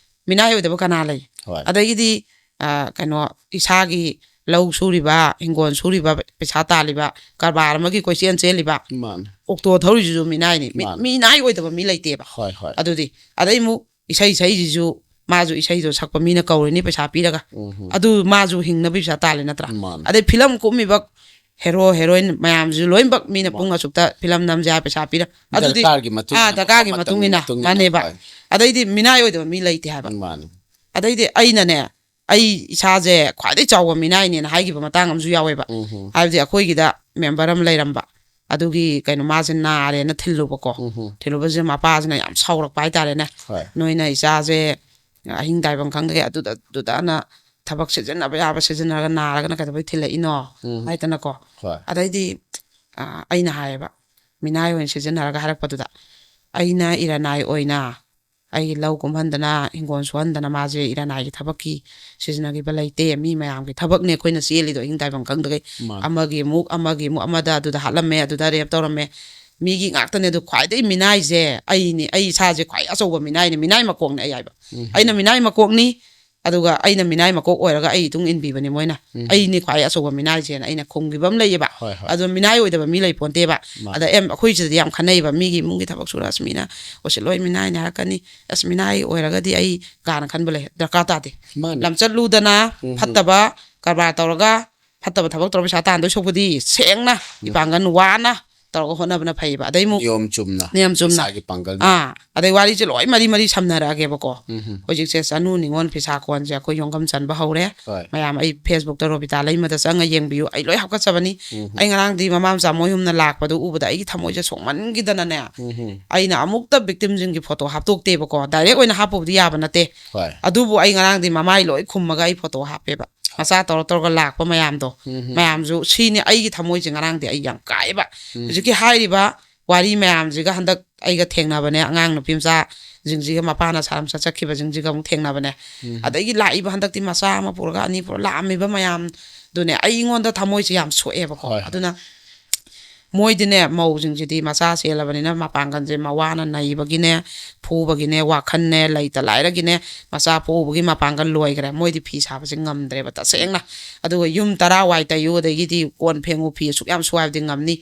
ꯃꯤꯅꯥꯏ ꯑꯣꯏꯗꯕ ꯀꯅꯥ ꯂꯩ? ꯍꯣꯏ ꯑꯗꯒꯤꯗꯤ ꯑ, ꯀꯩꯅꯣ, ꯏꯁꯥꯒꯤ ꯂꯧ ꯁꯨꯔꯤꯕ, ꯍꯤꯡꯒꯣꯜ ꯁꯨꯔꯤꯕ, ꯄꯩꯁꯥ ꯇꯥꯜꯂꯤꯕ, ꯀꯔꯕꯥꯔ ꯑꯃꯒꯤ ꯀꯣꯏꯆꯦꯜ ꯆꯦꯜꯂꯤꯕ, ꯃꯥꯅꯦ ꯑꯣꯛꯇꯣ ꯊꯧꯔꯤꯁꯤꯁꯨ ꯃꯤꯅꯥꯏꯅꯤ꯫ ꯃꯤ- ꯃꯥꯅꯦ꯫ ꯃꯤꯅꯥꯏ ꯑꯣꯏꯗꯕ ꯃꯤ ꯂꯩꯇꯦꯕ꯫ ꯍꯣꯏ ꯍꯣꯏ ꯑꯗꯨꯗꯤ ꯑꯗꯩ ꯑꯃꯨꯛ ꯏꯁꯩ ꯁꯛꯏꯁꯤꯁꯨ ꯃꯥꯁꯨ ꯏꯁꯩꯗꯣ ꯁꯛꯄ ꯃꯤꯅ ꯀꯧꯔꯤꯅꯤ ꯄꯩꯁꯥ ꯄꯤꯔꯒ, ꯎꯝ ꯑꯗꯨ ꯃꯥꯁꯨ ꯍꯤꯡꯅꯕ ꯄꯩꯁꯥ ꯇꯥꯜꯂꯤ ꯅꯠꯇ꯭ꯔꯥ? ꯃꯥꯅꯦ ꯑꯗꯩ ꯐꯤꯂꯝ ꯀꯨꯝꯃꯤꯕ ꯍꯦꯔꯣ ꯍꯦꯔꯣꯏꯟ ꯃꯌꯥꯝꯁꯨ ꯂꯣꯏꯅꯃꯛ ꯃꯤꯅ ꯄꯨꯡ ꯑꯁꯨꯛꯇ ꯐꯤꯂꯝ ꯅꯝꯁꯦ ꯍꯥꯏ ꯄꯩꯁꯥ ꯄꯤꯔ, ꯑꯗꯨꯗꯤ ꯗꯔꯀꯥꯔꯒꯤ ꯃꯇꯨꯡ ꯑꯥ ꯏꯟꯅ ꯗꯔꯀꯥꯔꯒꯤ ꯃꯇꯝꯒꯤ ꯃꯇꯨꯡ ꯏꯟꯅ ꯃꯇꯨꯡ ꯏꯟꯅ ꯃꯥꯅꯦꯕ꯫ ꯍꯣꯏ꯫ ꯑꯗꯩꯗꯤ ꯃꯤꯅꯥꯏ ꯑꯣꯏꯗꯕ ꯃꯤ ꯂꯩꯇꯦ ꯍꯥꯏꯕ꯫ ꯃꯥꯅꯦ ꯑꯗꯩꯗꯤ ꯑꯩꯅꯅꯦ, ꯑꯩ ꯏꯁꯥꯁꯦ ꯈ꯭ꯋꯥꯏꯗꯩ ꯆꯥꯎꯕ ꯃꯤꯅꯥꯏꯅꯦꯅ ꯍꯥꯏꯈꯤꯕ ꯃꯇꯥꯡ ꯑꯃꯁꯨ ꯌꯥꯎꯋꯦꯕ꯫ ꯎꯝ ꯍꯥꯏꯕꯗꯤ ꯑꯩꯈꯣꯏꯒꯤꯗ ꯃꯦꯝꯕꯔ ꯑꯃ ꯂꯩꯔꯝꯕ, ꯑꯗꯨꯒꯤ ꯀꯩꯅꯣ ꯃꯥꯁꯦ ꯅꯥꯔꯦꯅ ꯊꯤꯜꯂꯨꯕꯀꯣ꯫ ꯎꯝ ꯊꯤꯜꯂꯨꯕꯁꯦ ꯃꯄꯥꯁꯤꯅ ꯌꯥꯝ ꯁꯥꯎꯔꯛꯄ ꯍꯥꯏꯇꯥꯔꯦꯅꯦ꯫ ꯍꯣꯏ "ꯅꯣꯏꯅ ꯏꯆꯥꯁꯦ ꯑꯍꯤꯡ ꯇꯥꯏꯕꯪ ꯈꯪꯗꯒꯩ ꯑꯗꯨꯗ ꯑꯗꯨꯗꯅ ꯊꯕꯛ ꯁꯤꯖꯤꯟꯅꯕ ꯌꯥꯕ ꯁꯤꯖꯤꯟꯅꯔꯒ ꯅꯥꯔꯒꯅ ꯀꯩꯗꯧꯕꯩ ꯊꯤꯜꯂꯛꯏꯅꯣ?" ꯎꯝ ꯍꯥꯏꯗꯅꯀꯣ꯫ ꯍꯣꯏ ꯑꯗꯩꯗꯤ ꯑ, ꯑꯩꯅ ꯍꯥꯏꯌꯦꯕ, ꯃꯤꯅꯥꯏ ꯑꯣꯏꯅ ꯁꯤꯖꯤꯟꯅꯔꯒ ꯍꯥꯏꯔꯛꯄꯗꯨꯗ, "ꯑꯩꯅ ꯏꯔꯅꯥꯏ ꯑꯣꯏꯅ ꯑꯩꯒꯤ ꯂꯧ ꯀꯨꯝꯍꯟꯗꯅ ꯍꯤꯡꯒꯣꯜ ꯁꯨꯍꯟꯗꯅ ꯃꯥꯁꯦ ꯏꯔꯅꯥꯏꯒꯤ ꯊꯕꯛꯀꯤ ꯁꯤꯖꯤꯟꯅꯈꯤꯕ ꯂꯩꯇꯦ꯫ ꯃꯤ ꯃꯌꯥꯝꯒꯤ ꯊꯕꯛꯅꯦ ꯑꯩꯈꯣꯏꯅ ꯆꯦꯜꯂꯤꯗꯣ ꯑꯍꯤꯡ ꯇꯥꯏꯕꯪ ꯈꯪꯗꯒꯩ꯫ ꯃꯥꯅꯦ ꯑꯃꯒꯤ ꯑꯃꯨꯛ ꯑꯃꯒꯤ ꯑꯃꯨꯛ ꯑꯃꯗ ꯑꯗꯨꯗ ꯍꯥꯠꯂꯝꯃꯦ, ꯑꯗꯨꯗ ꯔꯦꯞ ꯇꯧꯔꯝꯃꯦ, ꯃꯤꯒꯤ ꯉꯥꯛꯇꯅꯦ꯫ ꯑꯗꯨ ꯈ꯭ꯋꯥꯏꯗꯒꯤ ꯃꯤꯅꯥꯏꯁꯦ ꯑꯩꯅꯤ, ꯑꯩ ꯏꯁꯥꯁꯦ ꯈ꯭ꯋꯥꯏ ꯑꯆꯧꯕ ꯃꯤꯅꯥꯏꯅꯤ, ꯃꯤꯅꯥꯏ ꯃꯀꯣꯛꯅꯦ ꯑꯩ ꯍꯥꯏꯕ꯫ ꯎꯝ ꯑꯩꯅ ꯃꯤꯅꯥꯏ ꯃꯀꯣꯛꯅꯤ, ꯑꯗꯨꯒ ꯑꯩꯅ ꯃꯤꯅꯥꯏ ꯃꯀꯣꯛ ꯑꯣꯏꯔꯒ ꯑꯩ ꯏꯇꯨꯡ ꯏꯟꯕꯤꯕꯅꯤ ꯃꯣꯏꯅ꯫ ꯎꯝ ꯑꯩꯅꯤ ꯈ꯭ꯋꯥꯏ ꯑꯆꯧꯕ ꯃꯤꯅꯥꯏꯁꯦꯅ ꯑꯩꯅ ꯈꯨꯝꯈꯤꯕ ꯑꯃ ꯂꯩꯌꯦꯕ꯫ ꯍꯣꯏ ꯍꯣꯏ ꯑꯗꯣ ꯃꯤꯅꯥꯏ ꯑꯣꯏꯗꯕ ꯃꯤ ꯂꯩ ꯄꯣꯟꯇꯦꯕ꯫ ꯃꯥꯅꯦ꯫ ꯑꯗ ꯑꯦꯝ ꯑꯩꯈꯣꯏ ꯁꯤꯗꯗꯤ ꯌꯥꯝ ꯈꯟꯅꯩꯕ, ꯃꯤꯒꯤ ꯏꯃꯨꯡꯒꯤ ꯊꯕꯛ ꯁꯨꯔ "ꯑꯁ ꯃꯤꯅ ꯎꯁꯤꯠꯂꯣꯏ, ꯃꯤꯅꯥꯏꯅꯦ" ꯍꯥꯏꯔꯛꯀꯅꯤ, "ꯑꯁ ꯃꯤꯅꯥꯏ ꯑꯣꯏꯔꯒꯗꯤ ꯑꯩ" ꯀꯥꯅ ꯈꯟꯕ ꯂꯩ꯫ ꯗꯔꯀꯥꯔ ꯇꯥꯗꯦ꯫ ꯃꯥꯅꯦ ꯂꯝꯆꯠꯂꯨꯗꯅ ꯎꯝ ꯐꯠꯇꯕ ꯀꯔꯕꯥꯔ ꯇꯧꯔꯒ ꯐꯠꯇꯕ ꯊꯕꯛ ꯇꯧꯔꯒ ꯄꯩꯁꯥ ꯇꯥꯟꯗꯣꯏ ꯁꯔꯨꯛꯄꯨꯗꯤ ꯁꯦꯡꯅ ꯏꯄꯥꯡꯒꯜ ꯋꯥꯅ ꯇꯧꯔꯒ ꯍꯣꯠꯅꯕꯅ ꯐꯩꯌꯦꯕ꯫ ꯑꯗꯩ ꯑꯃꯨꯛ ꯅꯤꯌꯣꯝ ꯆꯨꯝꯅ ꯅꯤꯌꯝ ꯆꯨꯝꯅ ꯏꯁꯥꯒꯤ ꯄꯥꯡꯒꯜ ꯑꯥ ꯑꯗꯩ ꯋꯥꯔꯤꯁꯦ ꯂꯣꯏ ꯃꯔꯤ ꯃꯔꯤ ꯁꯝꯅꯔꯛꯑꯒꯦꯕꯀꯣ꯫ ꯎꯝ ꯍꯧꯖꯤꯛꯁꯦ ꯆꯅꯨ ꯅꯤꯉꯣꯜ ꯐꯤꯁꯥ ꯀꯣꯟꯁꯦ ꯑꯩꯈꯣꯏ ꯌꯣꯡꯈꯝ ꯆꯟꯕ ꯍꯧꯔꯦ꯫ ꯍꯣꯏ ꯃꯌꯥꯝ ꯑꯩ ꯐꯦꯁꯕꯨꯛꯇ ꯔꯣꯕꯤꯇꯥ ꯂꯩꯃꯗ ꯆꯪꯉ ꯌꯦꯡꯕꯤꯌꯨ, ꯑꯩ ꯂꯣꯏ ꯍꯥꯞꯀꯠꯆꯕꯅꯤ꯫ ꯎꯝ ꯑꯩ ꯉꯔꯥꯡꯗꯤ ꯃꯃꯥ ꯃꯆꯥ ꯃꯣꯏ ꯑꯍꯨꯝꯅ ꯂꯥꯛꯄꯗꯣ ꯎꯕꯗ ꯑꯩꯒꯤ ꯊꯃꯣꯏꯁꯦ ꯁꯣꯛꯃꯟꯈꯤꯗꯅꯅꯦ, ꯎꯝ ꯑꯩꯅ ꯑꯃꯨꯛꯇ ꯚꯤꯛꯇꯤꯝꯁꯤꯡꯒꯤ ꯐꯣꯇꯣ ꯍꯥꯞꯇꯣꯛꯇꯦꯕꯀꯣ꯫ ꯗꯥꯏꯔꯦꯛ ꯑꯣꯏꯅ ꯍꯥꯞꯄꯕꯨꯗꯤ ꯌꯥꯕ ꯅꯠꯇꯦ, ꯍꯣꯏ ꯑꯗꯨꯕꯨ ꯑꯩ ꯉꯔꯥꯡꯗꯤ ꯃꯃꯥꯏ ꯂꯣꯏ ꯈꯨꯝꯃꯒ ꯑꯩ ꯐꯣꯇꯣ ꯍꯥꯞꯄꯦꯕ, ꯃꯆꯥ ꯇꯧꯔ ꯇꯧꯔꯒ ꯂꯥꯛꯄ ꯃꯌꯥꯝꯗꯣ꯫ ꯎꯝ ꯃꯌꯥꯝꯁꯨ ꯁꯤꯅꯤ ꯑꯩꯒꯤ ꯊꯃꯣꯏꯁꯦ ꯉꯔꯥꯡꯗꯤ ꯑꯩ ꯌꯥꯝ ꯀꯥꯏꯕ꯫ ꯎꯝ ꯍꯧꯖꯤꯛꯀꯤ ꯍꯥꯏꯔꯤꯕ ꯋꯥꯔꯤ ꯃꯌꯥꯝꯁꯤꯒ ꯍꯟꯗꯛ ꯑꯩꯒ ꯊꯦꯡꯅꯕꯅꯦ, ꯑꯉꯥꯡ ꯅꯨꯄꯤ ꯃꯆꯥꯁꯤꯡꯁꯤꯒ ꯃꯄꯥꯅ ꯁꯥꯔꯝ ꯆꯠꯈꯤꯕꯁꯤꯡꯁꯤꯒ ꯑꯃꯨꯛ ꯊꯦꯡꯅꯕꯅꯦ꯫ ꯎꯝ ꯑꯗꯒꯤ ꯂꯥꯛꯏꯕ ꯍꯟꯗꯛꯇꯤ ꯃꯆꯥ ꯑꯃ ꯄꯨꯔꯒ ꯑꯅꯤ ꯄꯨꯔꯒ ꯂꯥꯛꯑꯝꯃꯤꯕ ꯃꯌꯥꯝꯗꯨꯅꯦ ꯑꯩꯉꯣꯟꯗ ꯊꯃꯣꯏꯁꯦ ꯌꯥꯝ ꯁꯣꯛꯑꯦꯕꯀꯣ꯫ ꯍꯣꯏ, ꯍꯣꯏ꯫ ꯑꯗꯨꯅ ꯃꯣꯏꯗꯤꯅꯦ, ꯃꯧꯁꯤꯡꯁꯤꯗꯤ ꯃꯆꯥ ꯆꯦꯜꯂꯕꯅꯤꯅ ꯃꯄꯥꯡꯒꯜꯁꯦ ꯃꯋꯥꯅ ꯅꯩꯕꯒꯤꯅꯦ, ꯐꯨꯕꯒꯤꯅꯦ, ꯋꯥꯈꯜꯅꯦ, ꯂꯩꯇ ꯂꯥꯏꯔꯒꯤꯅꯦ, ꯃꯆꯥ ꯄꯣꯛꯎꯕꯒꯤ ꯃꯄꯥꯡꯒꯜ ꯂꯣꯏꯈ꯭ꯔꯦ꯫ ꯃꯣꯏꯗꯤ ꯐꯤ ꯁꯥꯕꯁꯦ ꯉꯝꯗ꯭ꯔꯦꯕ ꯇꯁꯦꯡꯅ꯫ ꯑꯗꯨꯒ ꯌꯨꯝ ꯇꯔꯥ ꯋꯥꯏ ꯇꯩꯌꯨ, ꯑꯗꯒꯤꯗꯤ ꯀꯣꯟ ꯐꯦꯡꯉꯨ, ꯐꯤ ꯑꯁꯨꯛ ꯌꯥꯝ ꯁꯨ ꯍꯥꯏꯕꯗꯤ ꯉꯝꯅꯤ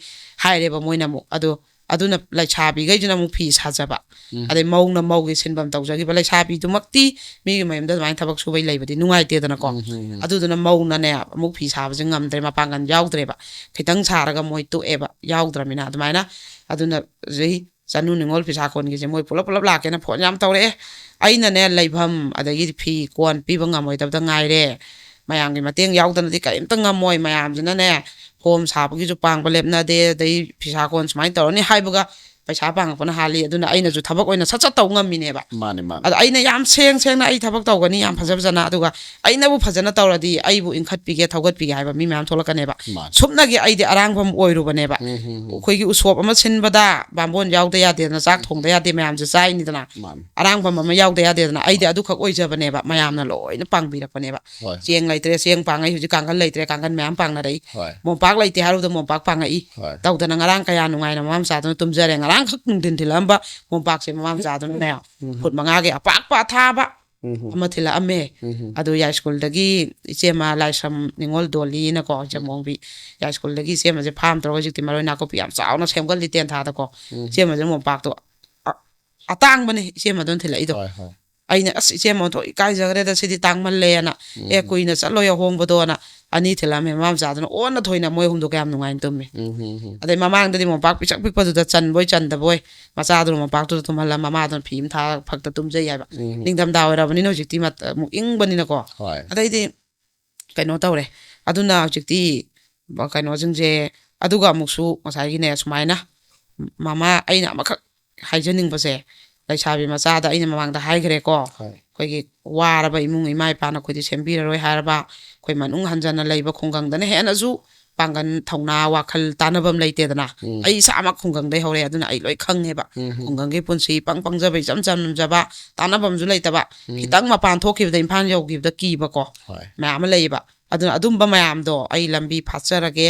ꯍꯥꯏꯔꯦꯕ ꯃꯣꯏꯅ ꯑꯃꯨꯛ꯫ ꯑꯗꯣ ꯑꯗꯨꯅ ꯂꯩꯁꯥꯕꯤꯈꯩꯁꯤꯅ ꯑꯃꯨꯛ ꯐꯤ ꯁꯥꯖꯕ, ꯎꯝ꯫ ꯑꯗꯩ ꯃꯧꯅ ꯃꯧꯒꯤ ꯁꯤꯟꯐꯝ ꯇꯧꯖꯈꯤꯕ꯫ ꯂꯩꯁꯥꯕꯤꯗꯨꯃꯛꯇꯤ ꯃꯤꯒꯤ ꯃꯌꯨꯝꯗ ꯑꯗꯨꯃꯥꯏꯅ ꯊꯕꯛ ꯁꯨꯕꯩ ꯂꯩꯕꯗꯤ ꯅꯨꯡꯉꯥꯏꯇꯦꯗꯅꯀꯣ꯫ ꯎꯝ, ꯎꯝ, ꯎꯝ꯫ ꯑꯗꯨꯗꯨꯅ ꯃꯧꯅꯅꯦ ꯑꯃꯨꯛ ꯐꯤ ꯁꯥꯕꯁꯦ ꯉꯝꯗ꯭ꯔꯦ, ꯃꯄꯥꯡꯒꯜ ꯌꯥꯎꯗ꯭ꯔꯦꯕ꯫ ꯈꯤꯇꯪ ꯁꯥꯔꯒ ꯃꯣꯏ ꯇꯣꯛꯑꯦꯕ, ꯌꯥꯎꯗ꯭ꯔꯃꯤꯅ꯫ ꯑꯗꯨꯃꯥꯏꯅ ꯑꯗꯨꯅ ꯍꯧꯖꯤꯛ ꯆꯅꯨ ꯅꯤꯉꯣꯜ ꯐꯤꯁꯥ ꯀꯣꯟꯒꯤꯁꯦ ꯃꯣꯏ ꯄꯨꯂꯞ ꯄꯨꯂꯞ ꯂꯥꯛꯀꯦꯅ ꯐꯣꯟ ꯌꯥꯝ ꯇꯧꯔꯛꯑꯦ꯫ ꯑꯩꯅꯅꯦ ꯂꯩꯐꯝ ꯑꯗꯒꯤꯗꯤ ꯐꯤ ꯀꯣꯟ ꯄꯤꯕ ꯉꯝꯃꯣꯏꯗꯕꯗ ꯉꯥꯏꯔꯦ꯫ ꯃꯌꯥꯝꯒꯤ ꯃꯇꯦꯡ ꯌꯥꯎꯗꯅꯗꯤ ꯀꯔꯤꯝꯇ ꯉꯝꯃꯣꯏ꯫ ꯃꯌꯥꯝꯁꯤꯅꯅꯦ ꯐꯣꯝ ꯁꯥꯕꯒꯤꯁꯨ ꯄꯥꯡꯕ ꯂꯦꯞꯅꯗꯦ, ꯑꯗꯩ ꯐꯤꯁꯥ ꯀꯣꯟ ꯁꯨꯃꯥꯏꯅ ꯇꯧꯔꯅꯤ ꯍꯥꯏꯕꯒ ꯄꯩꯁꯥ ꯄꯥꯡꯉꯛꯄꯅ ꯍꯥꯜꯂꯤ꯫ ꯑꯗꯨꯅ ꯑꯩꯅꯁꯨ ꯊꯕꯛ ꯑꯣꯏꯅ ꯁꯠ ꯁꯠ ꯇꯧ ꯉꯝꯃꯤꯅꯦꯕ꯫ ꯃꯥꯅꯦ, ꯃꯥꯅꯦ꯫ ꯑꯗ ꯑꯩꯅ ꯌꯥꯝ ꯁꯦꯡ ꯁꯦꯡꯅ ꯑꯩ ꯊꯕꯛ ꯇꯧꯒꯅꯤ ꯌꯥꯝ ꯐꯖ ꯐꯖꯅ, ꯑꯗꯨꯒ ꯑꯩꯅꯕꯨ ꯐꯖꯅ ꯇꯧꯔꯗꯤ ꯑꯩꯕꯨ ꯏꯟꯈꯠꯄꯤꯒꯦ, ꯊꯧꯒꯠꯄꯤꯒꯦ ꯍꯥꯏꯕ ꯃꯤ ꯃꯌꯥꯝ ꯊꯣꯛꯂꯛꯀꯅꯦꯕ꯫ ꯃꯥꯅꯦ꯫ ꯁꯨꯞꯅꯒꯤ ꯑꯩꯗꯤ ꯑꯔꯥꯡꯐꯝ ꯑꯣꯏꯔꯨꯕꯅꯦꯕ꯫ ꯎꯝ, ꯎꯝ, ꯎꯝ꯫ ꯑꯩꯈꯣꯏꯒꯤ ꯎꯁꯣꯞ ꯑꯃ ꯁꯤꯟꯕꯗ ꯕꯥꯝꯕꯣꯟ ꯌꯥꯎꯗ ꯌꯥꯗꯦꯗꯅ, ꯆꯥꯛ ꯊꯣꯡꯗ ꯌꯥꯗꯦ, ꯃꯌꯥꯝꯁꯦ ꯆꯥꯏꯅꯤꯗꯅ꯫ ꯃꯥꯅꯦ꯫ ꯑꯔꯥꯡꯐꯝ ꯑꯃ ꯌꯥꯎꯗ ꯌꯥꯗꯦꯗꯅ꯫ ꯑꯩꯗꯤ ꯑꯗꯨꯈꯛ ꯑꯣꯏꯖꯕꯅꯦꯕ, ꯃꯌꯥꯝꯅ ꯂꯣꯏꯅ ꯄꯥꯡꯕꯤꯔꯛꯄꯅꯦꯕ꯫ ꯍꯣꯏ꯫ ꯆꯦꯡ ꯂꯩꯇ꯭ꯔꯦ, ꯆꯦꯡ ꯄꯥꯡꯉꯛꯏ꯫ ꯍꯧꯖꯤꯛ ꯀꯥꯡꯈꯟ ꯂꯩꯇ꯭ꯔꯦ, ꯀꯥꯡꯈꯟ ꯃꯌꯥꯝ ꯄꯥꯡꯅꯔꯛꯏ꯫ ꯍꯣꯏ꯫ ꯃꯣꯝꯄꯥꯛ ꯂꯩꯇꯦ ꯍꯥꯏꯔꯨꯕꯗ ꯃꯣꯝꯄꯥꯛ ꯄꯥꯡꯉꯛꯏ꯫ ꯍꯣꯏ꯫ ꯇꯧꯗꯅ ꯉꯔꯥꯡ ꯀꯌꯥ ꯅꯨꯡꯉꯥꯏꯅ ꯃꯃꯥ ꯃꯆꯥꯗꯨꯅ ꯇꯨꯝꯖꯔꯦ꯫ ꯉꯔꯥꯡꯈꯛ ꯅꯨꯡꯊꯤꯟ ꯊꯤꯜꯂꯛꯑꯝꯕ ꯃꯣꯝꯄꯥꯛꯁꯦ ꯃꯃꯥ ꯃꯆꯥꯗꯨꯅꯅꯦ, ꯎꯝ꯫ ꯐꯨꯠ ꯃꯉꯥꯒꯤ ꯑꯄꯥꯛꯄ ꯑꯊꯥꯕ ꯎꯝ꯫ ꯑꯃ ꯊꯤꯜꯂꯛꯑꯝꯃꯦ꯫ ꯎꯝ꯫ ꯑꯗꯨ ꯌꯥꯏꯁ꯭ꯀꯨꯜꯗꯒꯤ ꯏꯆꯦꯃ ꯂꯥꯏꯁ꯭ꯔꯝ ꯅꯤꯉꯣꯜ ꯗꯣꯂꯤꯅꯀꯣ, ꯆꯃꯣꯡꯕꯤ ꯌꯥꯏꯁ꯭ꯀꯨꯜꯗꯒꯤ ꯏꯆꯦꯃꯁꯦ ꯐꯥꯝ ꯇꯧꯔꯒ ꯍꯧꯖꯤꯛꯇꯤ ꯃꯔꯣꯏ ꯅꯥꯀꯨꯞꯄꯤ ꯌꯥꯝ ꯆꯥꯎꯅ ꯁꯦꯝꯒꯠꯂꯤ ꯇꯦꯟꯊꯥꯗꯀꯣ꯫ ꯎꯝ꯫ ꯏꯆꯦꯃꯁꯦ ꯃꯣꯝꯄꯥꯛꯇꯣ ꯑ-, ꯑꯇꯥꯡꯕꯅꯦ ꯏꯆꯦꯃꯗꯨꯅ ꯊꯤꯜꯂꯛꯏꯗꯣ꯫ ꯍꯣꯏ, ꯍꯣꯏ꯫ ꯑꯩꯅ, "ꯑꯁ, ꯏꯆꯦꯃ ꯑꯣꯟꯊꯣꯛ ꯏꯀꯥꯏꯖꯈ꯭ꯔꯦꯗ, ꯁꯤꯗꯤ ꯇꯥꯡꯃꯜꯂꯦꯅ꯫ ꯎꯝ꯫ ꯑꯦ, ꯀꯨꯏꯅ ꯆꯠꯂꯣꯏ ꯑꯍꯣꯡꯕꯗꯣꯅ" ꯑꯅꯤ ꯊꯤꯜꯂꯛꯑꯝꯃꯦ꯫ ꯃꯃꯥ ꯃꯆꯥꯗꯨꯅ ꯑꯣꯟꯅ ꯊꯣꯏꯅ ꯃꯣꯏ ꯑꯍꯨꯝꯗꯣ ꯀꯌꯥꯝ ꯅꯨꯡꯉꯥꯏꯅ ꯇꯨꯝꯃꯤ꯫ ꯎꯝ, ꯎꯝ, ꯎꯝ꯫ ꯑꯗꯩ ꯃꯃꯥꯡꯗꯗꯤ ꯃꯣꯝꯄꯥꯛ ꯄꯤꯛꯁꯛ ꯄꯤꯛꯄꯗꯨꯗ ꯆꯟꯕꯣꯏ ꯆꯟꯗꯕꯣꯏ ꯃꯆꯥꯗꯨꯅ ꯃꯣꯝꯄꯥꯛꯇꯨꯗ ꯇꯨꯝꯍꯜꯂ ꯃꯃꯥꯗꯨꯅ ꯐꯤ ꯑꯃ ꯊꯥ ꯐꯛꯇ ꯇꯨꯝꯖꯩ ꯍꯥꯏꯕ꯫ ꯎꯝ꯫ ꯅꯤꯡꯊꯝꯊꯥ ꯑꯣꯏꯔꯕꯅꯤꯅ ꯍꯧꯖꯤꯛꯇꯤ ꯃꯠ-, ꯑꯃꯨꯛ ꯏꯪꯕꯅꯤꯅꯀꯣ꯫ ꯍꯣꯏ꯫ ꯑꯗꯩꯗꯤ ꯀꯩꯅꯣ ꯇꯧꯔꯦ꯫ ꯑꯗꯨꯅ ꯍꯧꯖꯤꯛꯇꯤ ꯕ-, ꯀꯩꯅꯣꯁꯤꯡꯁꯦ, ꯑꯗꯨꯒ ꯑꯃꯨꯛꯁꯨ ꯉꯁꯥꯏꯒꯤꯅꯦ ꯁꯨꯃꯥꯏꯅ ꯃꯃꯥ, ꯑꯩꯅ ꯑꯃꯈꯛ ꯍꯥꯏꯖꯅꯤꯡꯕꯁꯦ, ꯂꯩꯁꯥꯕꯤ ꯃꯆꯥꯗ ꯑꯩꯅ ꯃꯃꯥꯡꯗ ꯍꯥꯏꯈ꯭ꯔꯦꯀꯣ꯫ ꯍꯣꯏ꯫ ꯑꯩꯈꯣꯏꯒꯤ ꯋꯥꯔꯕ ꯏꯃꯨꯡ ꯏꯃꯥ ꯏꯄꯥꯅ ꯑꯩꯈꯣꯏꯗꯤ ꯁꯦꯝꯕꯤꯔꯔꯣꯏ ꯍꯥꯏꯔꯕ, ꯑꯩꯈꯣꯏ ꯃꯅꯨꯡ ꯍꯟꯖꯟꯅ ꯂꯩꯕ ꯈꯨꯡꯒꯪꯗꯅ ꯍꯦꯟꯅꯁꯨ ꯄꯥꯡꯒꯜ, ꯊꯧꯅꯥ, ꯋꯥꯈꯜ ꯇꯥꯟꯅꯐꯝ ꯂꯩꯇꯦꯗꯅ꯫ ꯎꯝ꯫ ꯑꯩ ꯏꯁꯥꯃꯛ ꯈꯨꯡꯒꯪꯗꯩ ꯍꯧꯔꯛꯑꯦ, ꯑꯗꯨꯅ ꯑꯩ ꯂꯣꯏ ꯈꯪꯉꯦꯕ꯫ ꯎꯝ, ꯎꯝ꯫ ꯈꯨꯡꯒꯪꯒꯤ ꯄꯨꯟꯁꯤ ꯏꯄꯪ ꯄꯪꯖꯕ, ꯏꯆꯝ ꯆꯝꯖꯕ, ꯇꯥꯟꯅꯐꯝꯁꯨ ꯂꯩꯇꯕ, ꯎꯝ꯫ ꯈꯤꯇꯪ ꯃꯄꯥꯟ ꯊꯣꯛꯈꯤꯕꯗ, ꯏꯝꯐꯥꯜ ꯌꯧꯈꯤꯕꯗ ꯀꯤꯕꯀꯣ ꯍꯣꯏ꯫ ꯃꯌꯥꯝ ꯑꯃ ꯂꯩꯌꯦꯕ꯫ ꯑꯗꯨꯅ ꯑꯗꯨꯝꯕ ꯃꯌꯥꯝꯗꯣ ꯑꯩ ꯂꯝꯕꯤ ꯐꯥꯠꯆꯔꯒꯦ꯫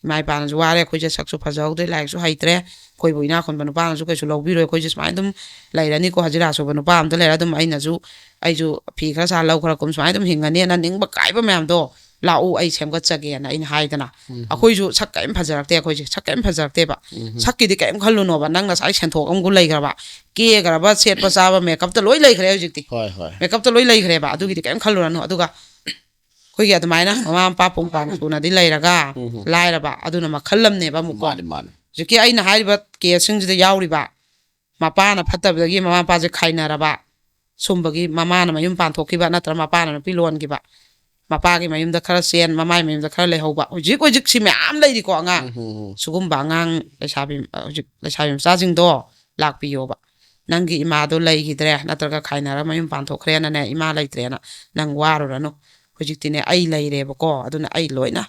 ꯏꯃꯥ ꯏꯄꯥꯅꯁꯨ ꯋꯥꯔꯦ, ꯑꯩꯈꯣꯏꯁꯦ ꯁꯛꯁꯨ ꯐꯖꯍꯧꯗ꯭ꯔꯦ, ꯂꯥꯏꯔꯤꯛꯁꯨ ꯍꯩꯇ꯭ꯔꯦ, ꯑꯩꯈꯣꯏꯕꯨ ꯏꯅꯥꯛ ꯈꯨꯟꯕ ꯅꯨꯄꯥꯅꯁꯨ ꯀꯩꯁꯨ ꯂꯧꯕꯤꯔꯣꯏ, ꯑꯩꯈꯣꯏꯁꯦ ꯁꯨꯃꯥꯏꯅ ꯑꯗꯨꯝ ꯂꯩꯔꯅꯤꯀꯣ, ꯍꯖꯤꯔꯥ ꯁꯨꯕ ꯅꯨꯄꯥ ꯑꯝꯗ ꯂꯩꯔ ꯑꯗꯨꯝ ꯑꯩꯅꯁꯨ, ꯑꯩꯁꯨ ꯐꯤ ꯈꯔ ꯁꯥ, ꯂꯧ ꯈꯔ ꯀꯨꯝ, ꯁꯨꯃꯥꯏꯅ ꯑꯗꯨꯝ ꯍꯤꯡꯉꯅꯤꯅ ꯅꯤꯡꯕ ꯀꯥꯏꯕ ꯃꯌꯥꯝꯗꯣ, ꯂꯥꯛꯎ, ꯑꯩ ꯁꯦꯝꯒꯠꯆꯒꯦꯅ ꯑꯩꯅ ꯍꯥꯏꯗꯅ꯫ ꯑꯩꯈꯣꯏꯁꯨ ꯁꯛ ꯀꯔꯤꯝ ꯐꯖꯔꯛꯇꯦ, ꯑꯩꯈꯣꯏꯁꯦ ꯁꯛ ꯀꯔꯤꯝ ꯐꯖꯔꯛꯇꯦꯕ꯫ ꯁꯛꯀꯤꯗꯤ ꯀꯔꯤꯝ ꯈꯜꯂꯨꯅꯣꯕ, ꯅꯪ ꯉꯁꯥꯏ ꯁꯦꯟꯊꯣꯛ ꯑꯃꯒ ꯂꯩꯈ꯭ꯔꯕ, ꯀꯦꯈ꯭ꯔꯕ, ꯁꯦꯠꯄ ꯆꯥꯕ, ꯃꯦꯀꯞꯇ ꯂꯣꯏ ꯂꯩꯈ꯭ꯔꯦ ꯍꯧꯖꯤꯛꯇꯤ꯫ ꯍꯣꯏ ꯍꯣꯏ ꯃꯦꯀꯞꯇ ꯂꯣꯏ ꯂꯩꯈ꯭ꯔꯦꯕ, ꯑꯗꯨꯒꯤꯗꯤ ꯀꯔꯤꯝ ꯈꯜꯂꯨꯔꯅꯨ꯫ ꯑꯗꯨꯒ ꯑꯩꯈꯣꯏꯒꯤ ꯑꯗꯨꯃꯥꯏꯅ ꯃꯃꯥ ꯃꯄꯥ ꯄꯨꯡ ꯄꯥꯡ ꯁꯨꯅꯗꯤ ꯂꯩꯔꯒ, ꯂꯥꯏꯔꯕ ꯑꯗꯨꯅ ꯃꯈꯜ ꯑꯃꯅꯦꯕ ꯑꯃꯨꯛꯀꯣ꯫ ꯃꯥꯅꯤ ꯃꯥꯅꯤ ꯍꯧꯖꯤꯛꯀꯤ ꯑꯩꯅ ꯍꯥꯏꯔꯤꯕ ꯀꯦꯁꯁꯤꯡꯁꯤꯗ ꯌꯥꯎꯔꯤꯕ, ꯃꯄꯥꯅ ꯐꯠꯇꯕꯗꯒꯤ ꯃꯃꯥ ꯃꯄꯥꯁꯦ ꯈꯥꯏꯅꯔꯕ, ꯁꯨꯝꯕꯒꯤ ꯃꯃꯥꯅ ꯃꯌꯨꯝ ꯄꯥꯟꯊꯣꯛꯈꯤꯕ ꯅꯠꯇ꯭ꯔꯒ ꯃꯄꯥꯅ ꯅꯨꯄꯤ ꯂꯣꯟꯈꯤꯕ, ꯃꯄꯥꯒꯤ ꯃꯌꯨꯝꯗ ꯈꯔ ꯆꯦꯟ, ꯃꯃꯥꯏ ꯃꯌꯨꯝꯗ ꯈꯔ ꯂꯩꯍꯧꯕ, ꯍꯧꯖꯤꯛ ꯍꯧꯖꯤꯛꯁꯤ ꯃꯌꯥꯝ ꯂꯩꯔꯤꯀꯣ ꯑꯉꯥꯡ꯫ ꯁꯤꯒꯨꯝꯕ ꯑꯉꯥꯡ ꯂꯩꯁꯥꯕꯤ, ꯍꯧꯖꯤꯛ ꯂꯩꯁꯥꯕꯤ ꯃꯆꯥꯁꯤꯡꯗꯣ ꯂꯥꯛꯄꯤꯌꯣꯕ꯫ ꯅꯪꯒꯤ ꯏꯃꯥꯗꯣ ꯂꯩꯈꯤꯗ꯭ꯔꯦ, ꯅꯠꯇ꯭ꯔꯒ ꯈꯥꯏꯅꯔ ꯃꯌꯨꯝ ꯄꯥꯟꯊꯣꯛꯈ꯭ꯔꯦꯅꯅꯦ, ꯏꯃꯥ ꯂꯩꯇ꯭ꯔꯦꯅ ꯅꯪ ꯋꯥꯔꯨꯔꯅꯨ꯫ ꯍꯧꯖꯤꯛꯇꯤꯅꯦ ꯑꯩ ꯂꯩꯔꯦꯕꯀꯣ, ꯑꯗꯨꯅ ꯑꯩ ꯂꯣꯏꯅ,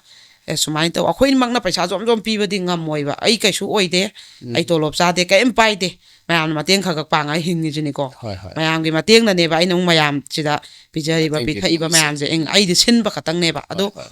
ꯑꯦ, ꯁꯨꯃꯥꯏꯅ ꯇꯧ꯫ ꯑꯩꯈꯣꯏꯃꯛꯅ ꯄꯩꯁꯥ ꯖꯣꯝ ꯖꯣꯝ ꯄꯤꯕꯗꯤ ꯉꯝꯃꯣꯏꯕ, ꯑꯩ ꯀꯩꯁꯨ ꯑꯣꯏꯗꯦ, ꯑꯩ ꯇꯣꯂꯣꯞ ꯆꯥꯗꯦ, ꯀꯔꯤꯝ ꯄꯥꯏꯗꯦ, ꯃꯌꯥꯝꯅ ꯃꯇꯦꯡ ꯈꯔ ꯈꯛ ꯄꯥꯡꯉꯒ ꯍꯤꯡꯉꯤꯁꯤꯅꯤꯀꯣ꯫ ꯍꯣꯏ ꯍꯣꯏ ꯃꯌꯥꯝꯒꯤ ꯃꯇꯦꯡꯅꯅꯦꯕ ꯑꯩꯅ ꯑꯃꯨꯛ ꯃꯌꯥꯝꯁꯤꯗ ꯄꯤꯖꯔꯤꯕ, ꯃꯇꯦꯡ ꯄꯤꯊꯛꯏꯕ ꯄꯤꯊꯛꯏꯁꯦ꯫ ꯃꯌꯥꯝꯁꯦ꯫ ꯑꯩ, ꯑꯩꯗꯤ ꯁꯤꯟꯕ ꯈꯛꯇꯪꯅꯦꯕ꯫ ꯑꯗꯣ ꯍꯣꯏ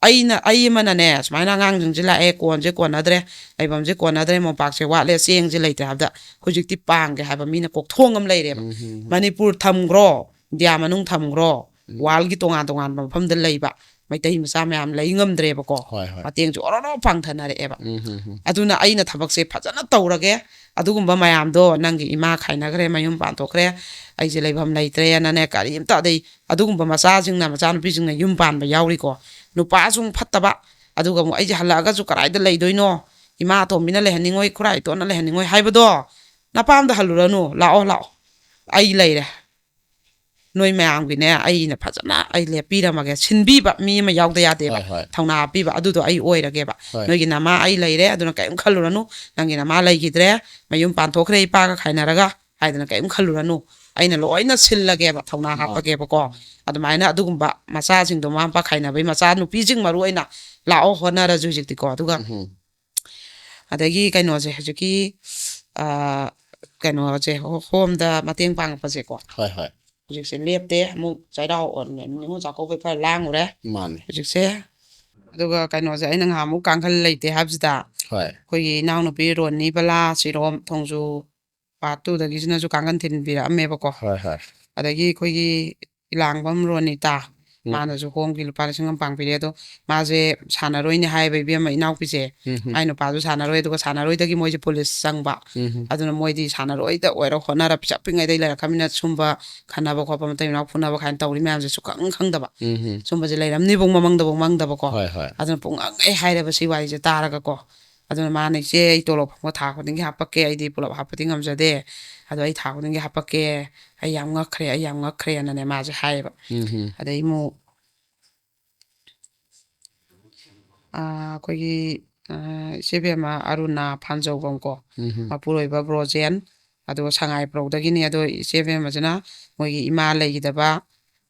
ꯑꯩꯅ, ꯑꯩ ꯑꯃꯅꯅꯦ, ꯁꯨꯃꯥꯏꯅ ꯑꯉꯥꯡꯁꯤꯡꯁꯦ ꯂꯥꯛꯑꯦ, ꯀꯣꯟꯁꯦ ꯀꯣꯟꯅꯗ꯭ꯔꯦ, ꯂꯩꯐꯝꯁꯦ ꯀꯣꯟꯅꯗ꯭ꯔꯦ, ꯃꯣꯝꯄꯥꯛꯁꯦ ꯋꯥꯠꯂꯦ, ꯆꯦꯡꯁꯦ ꯂꯩꯇ꯭ꯔꯦ ꯍꯥꯏꯕꯗ ꯍꯧꯖꯤꯛꯇꯤ ꯄꯥꯡꯒꯦ ꯍꯥꯏꯕ ꯃꯤꯅ ꯀꯣꯛꯊꯣꯡ ꯑꯃ ꯂꯩꯔꯦꯕ꯫ ꯃꯅꯤꯄꯨꯔ ꯊꯝꯈ꯭ꯔꯣ, ꯏꯟꯗꯤꯌꯥ ꯃꯅꯨꯡ ꯊꯝꯈ꯭ꯔꯣ, ꯋꯥꯔꯜꯒꯤ ꯇꯣꯉꯥꯟ ꯇꯣꯉꯥꯟꯕ ꯃꯐꯝꯗ ꯂꯩꯕ ꯃꯩꯇꯩ ꯃꯆꯥ ꯃꯌꯥꯝ ꯂꯩ ꯉꯝꯗ꯭ꯔꯦꯕꯀꯣ꯫ ꯍꯣꯏ ꯍꯣꯏ ꯃꯇꯦꯡꯁꯦ ꯑꯣꯔꯣꯔꯣ ꯄꯥꯡꯊꯅꯔꯛꯑꯦꯕ꯫ ꯎꯝ ꯍꯝ ꯍꯝ ꯑꯗꯨꯅ ꯑꯩꯅ ꯊꯕꯛꯁꯦ ꯐꯖꯅ ꯇꯧꯔꯒꯦ꯫ ꯑꯗꯨꯒꯨꯝꯕ ꯃꯌꯥꯝꯗꯣ, ꯅꯪꯒꯤ ꯏꯃꯥ ꯈꯥꯏꯅꯈ꯭ꯔꯦ, ꯃꯌꯨꯝ ꯄꯥꯟꯊꯣꯛꯈ꯭ꯔꯦ, ꯑꯩꯁꯦ ꯂꯩꯐꯝ ꯂꯩꯇ꯭ꯔꯦꯅꯅꯦ, ꯀꯔꯤꯝꯇ, ꯑꯗꯩ ꯑꯗꯨꯒꯨꯝꯕ ꯃꯆꯥꯁꯤꯡꯅ, ꯃꯆꯥꯅꯨꯄꯤꯁꯤꯡꯅ ꯌꯨꯝ ꯄꯥꯟꯕ ꯌꯥꯎꯔꯤꯀꯣ꯫ ꯅꯨꯄꯥꯁꯨ ꯑꯃꯨꯛ ꯐꯠꯇꯕ, ꯑꯗꯨꯒ ꯑꯃꯨꯛ ꯑꯩꯁꯦ ꯍꯜꯂꯛꯑꯒꯁꯨ ꯀꯗꯥꯏꯗ ꯂꯩꯗꯣꯏꯅꯣ, ꯏꯃꯥ ꯑꯇꯣꯝꯕꯤꯅ ꯂꯩꯍꯟꯅꯤꯡꯉꯣꯏ, ꯈꯨꯔꯥ ꯏꯇꯣꯟꯅ ꯂꯩꯍꯟꯅꯤꯡꯉꯣꯏ ꯍꯥꯏꯕꯗꯣ, ꯅꯄꯥꯝꯗ ꯍꯜꯂꯨꯔꯅꯨ, ꯂꯥꯛꯑꯣ ꯂꯥꯛꯑꯣ, ꯑꯩ ꯂꯩꯔꯦ꯫ ꯅꯣꯏ ꯃꯌꯥꯝꯒꯤꯅꯦ ꯑꯩꯅ ꯐꯖꯅ ꯑꯩ ꯂꯦꯞꯄꯤꯔꯝꯃꯒꯦ, ꯁꯤꯟꯕꯤꯕ ꯃꯤ ꯑꯃ ꯌꯥꯎꯗ ꯌꯥꯗꯦꯕ꯫ ꯍꯣꯏ ꯍꯣꯏ ꯊꯧꯅꯥ ꯍꯥꯞꯄꯤꯕ ꯑꯗꯨꯗꯣ ꯑꯩ ꯑꯣꯏꯔꯒꯦꯕ꯫ ꯍꯣꯏ ꯅꯣꯏꯒꯤ ꯅꯃꯥ ꯑꯩ ꯂꯩꯔꯦ, ꯑꯗꯨꯅ ꯀꯔꯤꯝ ꯈꯜꯂꯨꯔꯅꯨ꯫ ꯅꯪꯒꯤ ꯅꯃꯥ ꯂꯩꯈꯤꯗ꯭ꯔꯦ, ꯃꯌꯨꯝ ꯄꯥꯟꯊꯣꯛꯈ꯭ꯔꯦ ꯏꯄꯥꯒ ꯈꯥꯏꯅꯔꯒ ꯍꯥꯏꯗꯅ ꯀꯔꯤꯝ ꯈꯜꯂꯨꯔꯅꯨ꯫ ꯑꯩꯅ ꯂꯣꯏꯅ ꯁꯤꯜꯂꯒꯦꯕ, ꯊꯧꯅꯥ ꯍꯥꯞꯄꯒꯦꯕꯀꯣ꯫ ꯑꯗꯨꯃꯥꯏꯅ ꯑꯗꯨꯒꯨꯝꯕ ꯃꯆꯥꯁꯤꯡꯗꯣ, ꯃꯃꯥ ꯃꯄꯥ ꯈꯥꯏꯅꯕꯒꯤ ꯃꯆꯥ ꯅꯨꯄꯤꯁꯤꯡ ꯃꯔꯨ ꯑꯣꯏꯅ ꯂꯥꯛꯑꯣ, ꯍꯣꯠꯅꯔꯁꯨ ꯍꯧꯖꯤꯛꯇꯤꯀꯣ꯫ ꯑꯗꯨꯒ ꯎꯝ ꯑꯗꯒꯤ ꯀꯩꯅꯣꯁꯦ, ꯍꯧꯖꯤꯛꯀꯤ ꯑꯥ, ꯀꯩꯅꯣꯁꯦ, ꯍꯣ-, ꯍꯣꯝꯗ ꯃꯇꯦꯡ ꯄꯥꯡꯉꯛꯄꯁꯦꯀꯣ꯫ ꯍꯣꯏ ꯍꯣꯏ ꯍꯧꯖꯤꯛꯁꯦ ꯂꯦꯞꯇꯦ꯫ ꯑꯃꯨꯛ ꯆꯩꯔꯥꯎ, ꯅꯤꯉꯣꯜ ꯆꯥꯛꯀꯧꯕꯩ ꯈꯔ ꯂꯥꯡꯉꯨꯔꯦ ꯃꯥꯅꯤ꯫ ꯍꯧꯖꯤꯛꯁꯦ꯫ ꯑꯗꯨꯒ ꯀꯩꯅꯣꯁꯦ, ꯑꯩꯅ ꯉꯍꯥꯟꯃꯨꯛ ꯀꯥꯡꯈꯜ ꯂꯩꯇꯦ ꯍꯥꯏꯕꯁꯤꯗ, ꯍꯣꯏ꯫ ꯑꯩꯈꯣꯏꯒꯤ ꯏꯅꯥꯎꯅꯨꯄꯤ ꯔꯣꯅꯤ ꯕꯂꯥ ꯁꯤꯔꯣꯝ ꯊꯣꯡꯖꯨ ꯄꯥꯔꯠ ꯇꯨꯗꯒꯤꯁꯤꯅꯁꯨ ꯀꯥꯡꯈꯟ ꯊꯤꯟꯕꯤꯔꯛꯑꯝꯃꯦꯕꯀꯣ꯫ ꯍꯣꯏ ꯍꯣꯏ꯫ ꯑꯗꯒꯤ ꯑꯩꯈꯣꯏꯒꯤ ꯏꯂꯥꯡꯕꯝ ꯔꯣꯅꯤꯇꯥ, ꯎꯝ꯫ ꯃꯥꯅꯁꯨ ꯍꯣꯝꯒꯤ ꯂꯨꯄꯥ ꯂꯤꯁꯤꯡ ꯑꯃ ꯄꯥꯡꯕꯤꯔꯦ꯫ ꯑꯗꯣ ꯃꯥꯁꯦ ꯁꯥꯟꯅꯔꯣꯏꯅꯦ ꯍꯥꯏꯌꯦꯕ, ꯏꯕꯦꯝꯃ, ꯏꯅꯥꯎꯄꯤꯁꯦ꯫ ꯎꯝ ꯍꯝ꯫ ꯃꯥꯏ ꯅꯨꯄꯥꯁꯨ ꯁꯥꯟꯅꯔꯣꯏ, ꯑꯗꯨꯒ ꯁꯥꯟꯅꯔꯣꯏꯗꯒꯤ ꯃꯣꯏꯁꯦ ꯄꯨꯂꯤꯁ ꯆꯪꯕ꯫ ꯎꯝ ꯍꯝ꯫ ꯑꯗꯨꯅ ꯃꯣꯏꯗꯤ ꯁꯥꯟꯅꯔꯣꯏꯗ ꯑꯣꯏꯔꯣ ꯍꯣꯠꯅꯔ ꯄꯤꯁꯛ ꯄꯤꯛꯉꯩꯗꯩ ꯂꯩꯔꯛꯈ꯭ꯔꯃꯤꯅ ꯁꯨꯝꯕ ꯈꯟꯅꯕ ꯈꯣꯠꯄ, ꯃꯇꯩ ꯃꯅꯥꯎ ꯐꯨꯅꯕ ꯀꯥꯏꯅ ꯇꯧꯔꯤ ꯃꯌꯥꯝꯁꯦ ꯁꯨꯈꯪ ꯈꯪꯗꯕ꯫ ꯎꯝ ꯍꯝ꯫ ꯁꯨꯝꯕꯁꯦ ꯂꯩꯔꯝꯅꯤꯕꯨ ꯃꯃꯪꯗꯐꯥꯎ ꯃꯪꯗꯕꯀꯣ꯫ ꯍꯣꯏ ꯍꯣꯏ꯫ ꯑꯗꯨꯅ ꯄꯨꯡꯉꯪ ꯑꯩ ꯍꯥꯏꯔꯦꯕ ꯁꯤ ꯋꯥꯔꯤꯁꯦ ꯇꯥꯔꯒꯀꯣ꯫ ꯑꯗꯨꯅ ꯃꯥꯅ, "ꯏꯆꯦ, ꯑꯩ ꯇꯣꯂꯣꯞ ꯐꯪꯕ ꯊꯥ ꯈꯨꯗꯤꯡꯒꯤ ꯍꯥꯞꯄꯛꯀꯦ, ꯑꯩꯗꯤ ꯄꯨꯂꯞ ꯍꯥꯞꯄꯗꯤ ꯉꯝꯖꯗꯦ, ꯑꯗꯣ ꯑꯩ ꯊꯥ ꯈꯨꯗꯤꯡꯒꯤ ꯍꯥꯞꯄꯛꯀꯦ, ꯑꯩ ꯌꯥꯝ ꯉꯛꯈ꯭ꯔꯦ, ꯑꯩ ꯌꯥꯝ ꯉꯛꯈ꯭ꯔꯦꯅꯅꯦ" ꯃꯥꯁꯦ ꯍꯥꯏꯌꯦꯕ꯫ ꯎꯝ ꯍꯝ꯫ ꯑꯗꯩ ꯑꯃꯨꯛ ꯑꯥ, ꯑꯩꯈꯣꯏꯒꯤ, ꯑꯥ, ꯏꯆꯦ ꯕꯦꯝꯃ ꯑꯔꯨꯅꯥ ꯐꯥꯟꯖꯧꯕꯝ ꯀꯣ, ꯎꯝ ꯍꯝ꯫ ꯃꯄꯨꯔꯣꯏꯕ ꯕ꯭ꯔꯣꯖꯦꯟ, ꯑꯗꯨꯒ ꯁꯉꯥꯏ ꯄ꯭ꯔꯧꯗꯒꯤꯅꯤ꯫ ꯑꯗꯣ ꯏꯆꯦ ꯕꯦꯝꯃꯁꯤꯅ ꯃꯣꯏꯒꯤ ꯏꯃꯥ ꯂꯩꯈꯤꯗꯕ,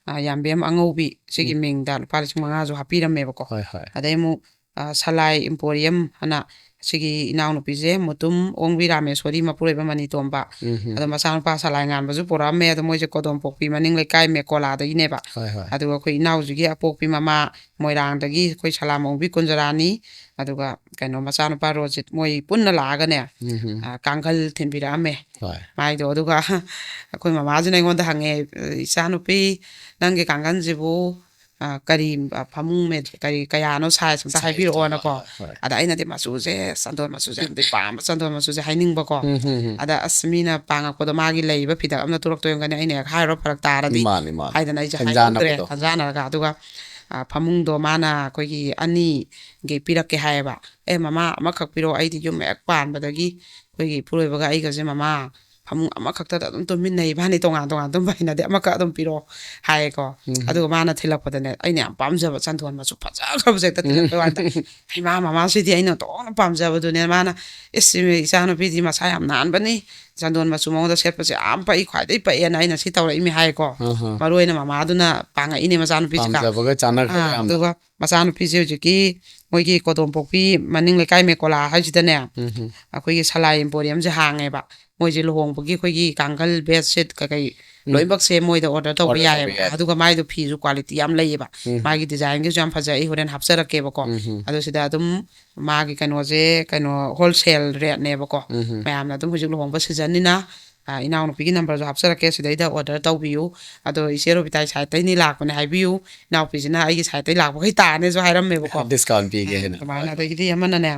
ꯑꯥ, ꯌꯥꯝꯕꯦꯝ ꯑꯉꯧꯕꯤ ꯁꯤꯒꯤ ꯎꯝ꯫ ꯃꯤꯡꯗ ꯂꯨꯄꯥ ꯂꯤꯁꯤꯡ ꯃꯉꯥꯁꯨ ꯍꯥꯞꯄꯤꯔꯝꯃꯦꯕꯀꯣ꯫ ꯍꯣꯏ ꯍꯣꯏ꯫ ꯑꯗꯩ ꯑꯃꯨꯛ, ꯑꯥ, ꯁꯂꯥꯏ ꯏꯝꯄꯣꯔꯤꯌꯝ ꯑꯅ ꯁꯤꯒꯤ ꯏꯅꯥꯎꯅꯨꯄꯤꯁꯦ ꯃꯨꯇꯨꯝ ꯑꯣꯡꯕꯤ ꯔꯥꯃꯦꯁꯣꯔꯤ ꯃꯄꯨꯔꯣꯏꯕ ꯃꯅꯤꯇꯣꯝꯕ꯫ ꯎꯝ ꯍꯝ꯫ ꯑꯗꯣ ꯃꯆꯥꯅꯨꯄꯥ ꯁꯂꯥꯏ ꯉꯥꯟꯕꯁꯨ ꯄꯨꯔꯛꯑꯝꯃꯦ꯫ ꯑꯗꯣ ꯃꯣꯏꯁꯦ ꯀꯣꯗꯣꯝꯄꯣꯛꯄꯤ ꯃꯅꯤꯡ ꯂꯩꯀꯥꯏ ꯃꯦꯀꯣꯂꯥꯗꯒꯤꯅꯦꯕ꯫ ꯍꯣꯏ ꯍꯣꯏ꯫ ꯑꯗꯨꯒ ꯑꯩꯈꯣꯏ ꯏꯅꯥꯎꯁꯤꯒꯤ ꯑꯄꯣꯛꯄꯤ ꯃꯃꯥ ꯃꯣꯏꯔꯥꯡꯗꯒꯤ ꯑꯩꯈꯣꯏ ꯁꯂꯥꯝ ꯑꯣꯡꯕꯤ ꯀꯨꯟꯖꯔꯥꯅꯤ, ꯑꯗꯨꯒ ꯀꯩꯅꯣ ꯃꯆꯥꯅꯨꯄꯥ ꯔꯣꯖꯤꯠ, ꯃꯣꯏ ꯄꯨꯟꯅ ꯂꯥꯛꯑꯒꯅꯦ, ꯎꯝ ꯍꯝ꯫ ꯑ, ꯀꯥꯡꯈꯜ ꯊꯤꯟꯕꯤꯔꯛꯑꯝꯃꯦ꯫ ꯍꯣꯏ꯫ ꯃꯥꯏꯗꯣ꯫ ꯑꯗꯨꯒ ꯑꯩꯈꯣꯏ ꯃꯃꯥꯁꯤꯅ ꯑꯩꯉꯣꯟꯗ ꯍꯪꯉꯦ, "ꯏꯆꯥꯅꯨꯄꯤ, ꯅꯪꯒꯤ ꯀꯥꯡꯈꯜꯁꯤꯕꯨ, ꯑ, ꯀꯔꯤ, ꯑ, ꯐꯃꯨꯡ ꯃꯦꯠ-, ꯀꯔꯤ, ꯀꯌꯥꯅꯣ ꯁꯥꯏꯖ ꯑꯝꯇ ꯍꯥꯏꯕꯤꯔꯛꯑꯣꯅꯀꯣ?" ꯍꯣꯏ꯫ ꯑꯗ ꯑꯩꯅꯗꯤ ꯃꯆꯨꯁꯦ, ꯆꯟꯗꯣꯟ ꯃꯆꯨꯁꯦ ꯌꯥꯝꯗꯤ ꯄꯥꯝꯕ, ꯆꯟꯗꯣꯟ ꯃꯆꯨꯁꯦ ꯍꯥꯏꯅꯤꯡꯕꯀꯣ꯫ ꯎꯝ ꯍꯝ ꯍꯝ꯫ ꯑꯗ ꯑꯁ, ꯃꯤꯅ ꯄꯥꯡꯉꯛꯄꯗꯣ ꯃꯥꯒꯤ ꯂꯩꯔꯤꯕ ꯐꯤꯗꯛ ꯑꯃꯅ ꯇꯨꯔꯛꯇꯣꯏ ꯑꯣꯏꯔꯝꯒꯅꯤ, ꯑꯩꯅ ꯍꯦꯛ ꯍꯥꯏꯔꯨꯔ ꯐꯔꯛ ꯇꯥꯔꯗꯤ ꯃꯥꯅꯤ ꯃꯥꯅꯤ꯫ ꯍꯥꯏꯗꯅ ꯑꯩꯁꯦ ꯍꯦꯟꯖꯥꯟꯅꯕꯗꯣ꯫ ꯍꯥꯏꯍꯧꯗ꯭ꯔꯦ, ꯍꯟꯖꯥꯟꯅꯔꯒ꯫ ꯑꯗꯨꯒ, ꯑ, ꯐꯃꯨꯡꯗꯣ ꯃꯥꯅ ꯑꯩꯈꯣꯏꯒꯤ ꯑꯅꯤꯒꯤ ꯄꯤꯔꯛꯀꯦ ꯍꯥꯏꯌꯦꯕ꯫ "ꯑꯦ ꯃꯃꯥ, ꯑꯃꯈꯛ ꯄꯤꯔꯛꯑꯣ, ꯑꯩꯗꯤ ꯌꯨꯝ ꯍꯦꯛ ꯄꯥꯟꯕꯗꯒꯤ ꯑꯩꯈꯣꯏꯒꯤ ꯏꯄꯨꯔꯣꯏꯕꯒ ꯑꯩꯒꯁꯦ ꯃꯃꯥ ꯐꯃꯨꯡ ꯑꯃꯈꯛꯇꯗ ꯑꯗꯨꯝ ꯇꯨꯝꯃꯤꯟꯅꯩ, ꯏꯕꯥꯅꯤ ꯇꯣꯉꯥꯟ ꯇꯣꯉꯥꯟ ꯇꯨꯝꯕ ꯍꯩꯅꯗꯦ, ꯑꯃꯈꯛ ꯑꯗꯨꯝ ꯄꯤꯔꯛꯑꯣ" ꯍꯥꯏꯌꯦꯀꯣ꯫ ꯎꯝ꯫ ꯑꯗꯨꯒ ꯃꯥꯅ ꯊꯤꯜꯂꯛꯄꯗꯅꯦ, ꯑꯩꯅ ꯌꯥꯝ ꯄꯥꯝꯖꯕ ꯆꯟꯗꯣꯟ ꯃꯆꯨ ꯐꯖꯈ꯭ꯔꯕꯁꯦ ꯍꯦꯛꯇ ꯊꯤꯜꯂꯛꯄꯩ ꯋꯥꯅꯤꯗ꯫ "ꯍꯩꯃꯥ, ꯃꯃꯥꯁꯤꯗꯤ ꯑꯩꯅ ꯑꯣꯟꯊꯣꯛꯅ ꯄꯥꯝꯖꯕꯗꯨꯅꯦ, ꯃꯥꯅ, ꯏꯁ, ꯏꯆꯥꯅꯨꯄꯤꯗꯤ ꯃꯁꯥ ꯌꯥꯝ ꯅꯥꯟꯕꯅꯤ, ꯆꯟꯗꯣꯟ ꯃꯆꯨ ꯃꯉꯣꯟꯗ ꯁꯦꯠꯄꯁꯦ ꯌꯥꯝ ꯄꯛꯏ, ꯈ꯭ꯋꯥꯏꯗꯒꯤ ꯄꯛꯑꯦꯅ ꯑꯩꯅ ꯁꯤ ꯇꯧꯔꯛꯏꯃꯤ" ꯍꯥꯏꯀꯣ꯫ ꯑꯍ꯫ ꯃꯔꯨ ꯑꯣꯏꯅ ꯃꯃꯥꯗꯨꯅ ꯄꯥꯡꯉꯛꯏꯅꯦ ꯃꯆꯥꯅꯨꯄꯤꯁꯤꯒ꯫ ꯄꯥꯝꯖꯕꯒ ꯆꯥꯟꯅꯈ꯭ꯔꯦ ꯑꯥ, ꯌꯥꯝꯅ꯫ ꯑꯗꯨꯒ ꯃꯆꯥꯅꯨꯄꯤꯁꯦ ꯍꯧꯖꯤꯛꯀꯤ ꯃꯣꯏꯒꯤ ꯀꯣꯗꯣꯝꯄꯣꯛꯄꯤ ꯃꯅꯤꯡ ꯂꯩꯀꯥꯏ ꯃꯦꯀꯣꯂꯥ ꯍꯥꯏꯁꯤꯗꯅꯦ, ꯎꯝ ꯍꯝ꯫ ꯑꯩꯈꯣꯏꯒꯤ ꯁꯂꯥꯏ ꯏꯝꯄꯣꯔꯤꯌꯝꯁꯦ ꯍꯥꯡꯉꯦꯕ꯫ ꯃꯣꯏꯁꯦ ꯂꯨꯍꯣꯡꯕꯒꯤ ꯑꯩꯈꯣꯏꯒꯤ ꯀꯥꯡꯈꯜ, ꯕꯦꯗꯁꯤꯠ ꯀꯩꯀꯩ ꯎꯝ꯫ ꯂꯣꯏꯅꯃꯛꯁꯦ ꯃꯣꯏꯗ ꯑꯣꯔꯗꯔ ꯇꯧꯕ ꯌꯥꯏꯌꯦꯕ꯫ ꯑꯗꯨꯒ ꯃꯥꯏꯗꯣ ꯐꯤꯁꯨ ꯀ꯭ꯋꯥꯂꯤꯇꯤ ꯌꯥꯝ ꯂꯩꯌꯦꯕ꯫ ꯎꯝ꯫ ꯃꯥꯒꯤ ꯗꯤꯖꯥꯏꯟꯒꯤꯁꯨ ꯌꯥꯝ ꯐꯖꯩ, ꯑꯩ ꯍꯣꯔꯦꯟ ꯍꯥꯞꯆꯔꯛꯀꯦꯕꯀꯣ꯫ ꯎꯝ꯫ ꯑꯗꯣ ꯁꯤꯗ ꯑꯗꯨꯝ ꯃꯥꯒꯤ ꯀꯩꯅꯣꯁꯦ, ꯀꯩꯅꯣ, ꯍꯣꯜꯁꯦꯜ ꯔꯦꯠꯅꯦꯕꯀꯣ꯫ ꯎꯝ꯫ ꯃꯌꯥꯝꯅ ꯑꯗꯨꯝ ꯍꯧꯖꯤꯛ ꯂꯨꯍꯣꯡꯕ ꯁꯤꯖꯟꯅꯤꯅ, ꯑ, ꯏꯅꯥꯎꯅꯨꯄꯤꯒꯤ ꯅꯝꯕꯔꯁꯨ ꯍꯥꯞꯆꯔꯛꯀꯦ, ꯁꯤꯗꯩꯗ ꯑꯣꯔꯗꯔ ꯇꯧꯕꯤꯌꯨ꯫ ꯑꯗꯣ ꯏꯆꯦ ꯔꯣꯕꯤꯇꯥꯒꯤ ꯁꯥꯏꯠꯇꯩꯅꯤ ꯂꯥꯛꯄꯅꯦ ꯍꯥꯏꯕꯤꯌꯨ, ꯏꯅꯥꯎꯄꯤꯁꯤꯅ ꯑꯩꯒꯤ ꯁꯥꯏꯠꯇꯩ ꯂꯥꯛꯄꯈꯩ ꯇꯥꯅꯦꯁꯨ ꯍꯥꯏꯔꯝꯃꯦꯕꯀꯣ꯫ ꯗꯤꯁꯀꯥꯎꯟ ꯄꯤꯒꯦ ꯍꯥꯏꯅ꯫ ꯑꯗꯨꯃꯥꯏꯅ꯫ ꯑꯗꯒꯤꯗꯤ ꯑꯃꯅꯅꯦ,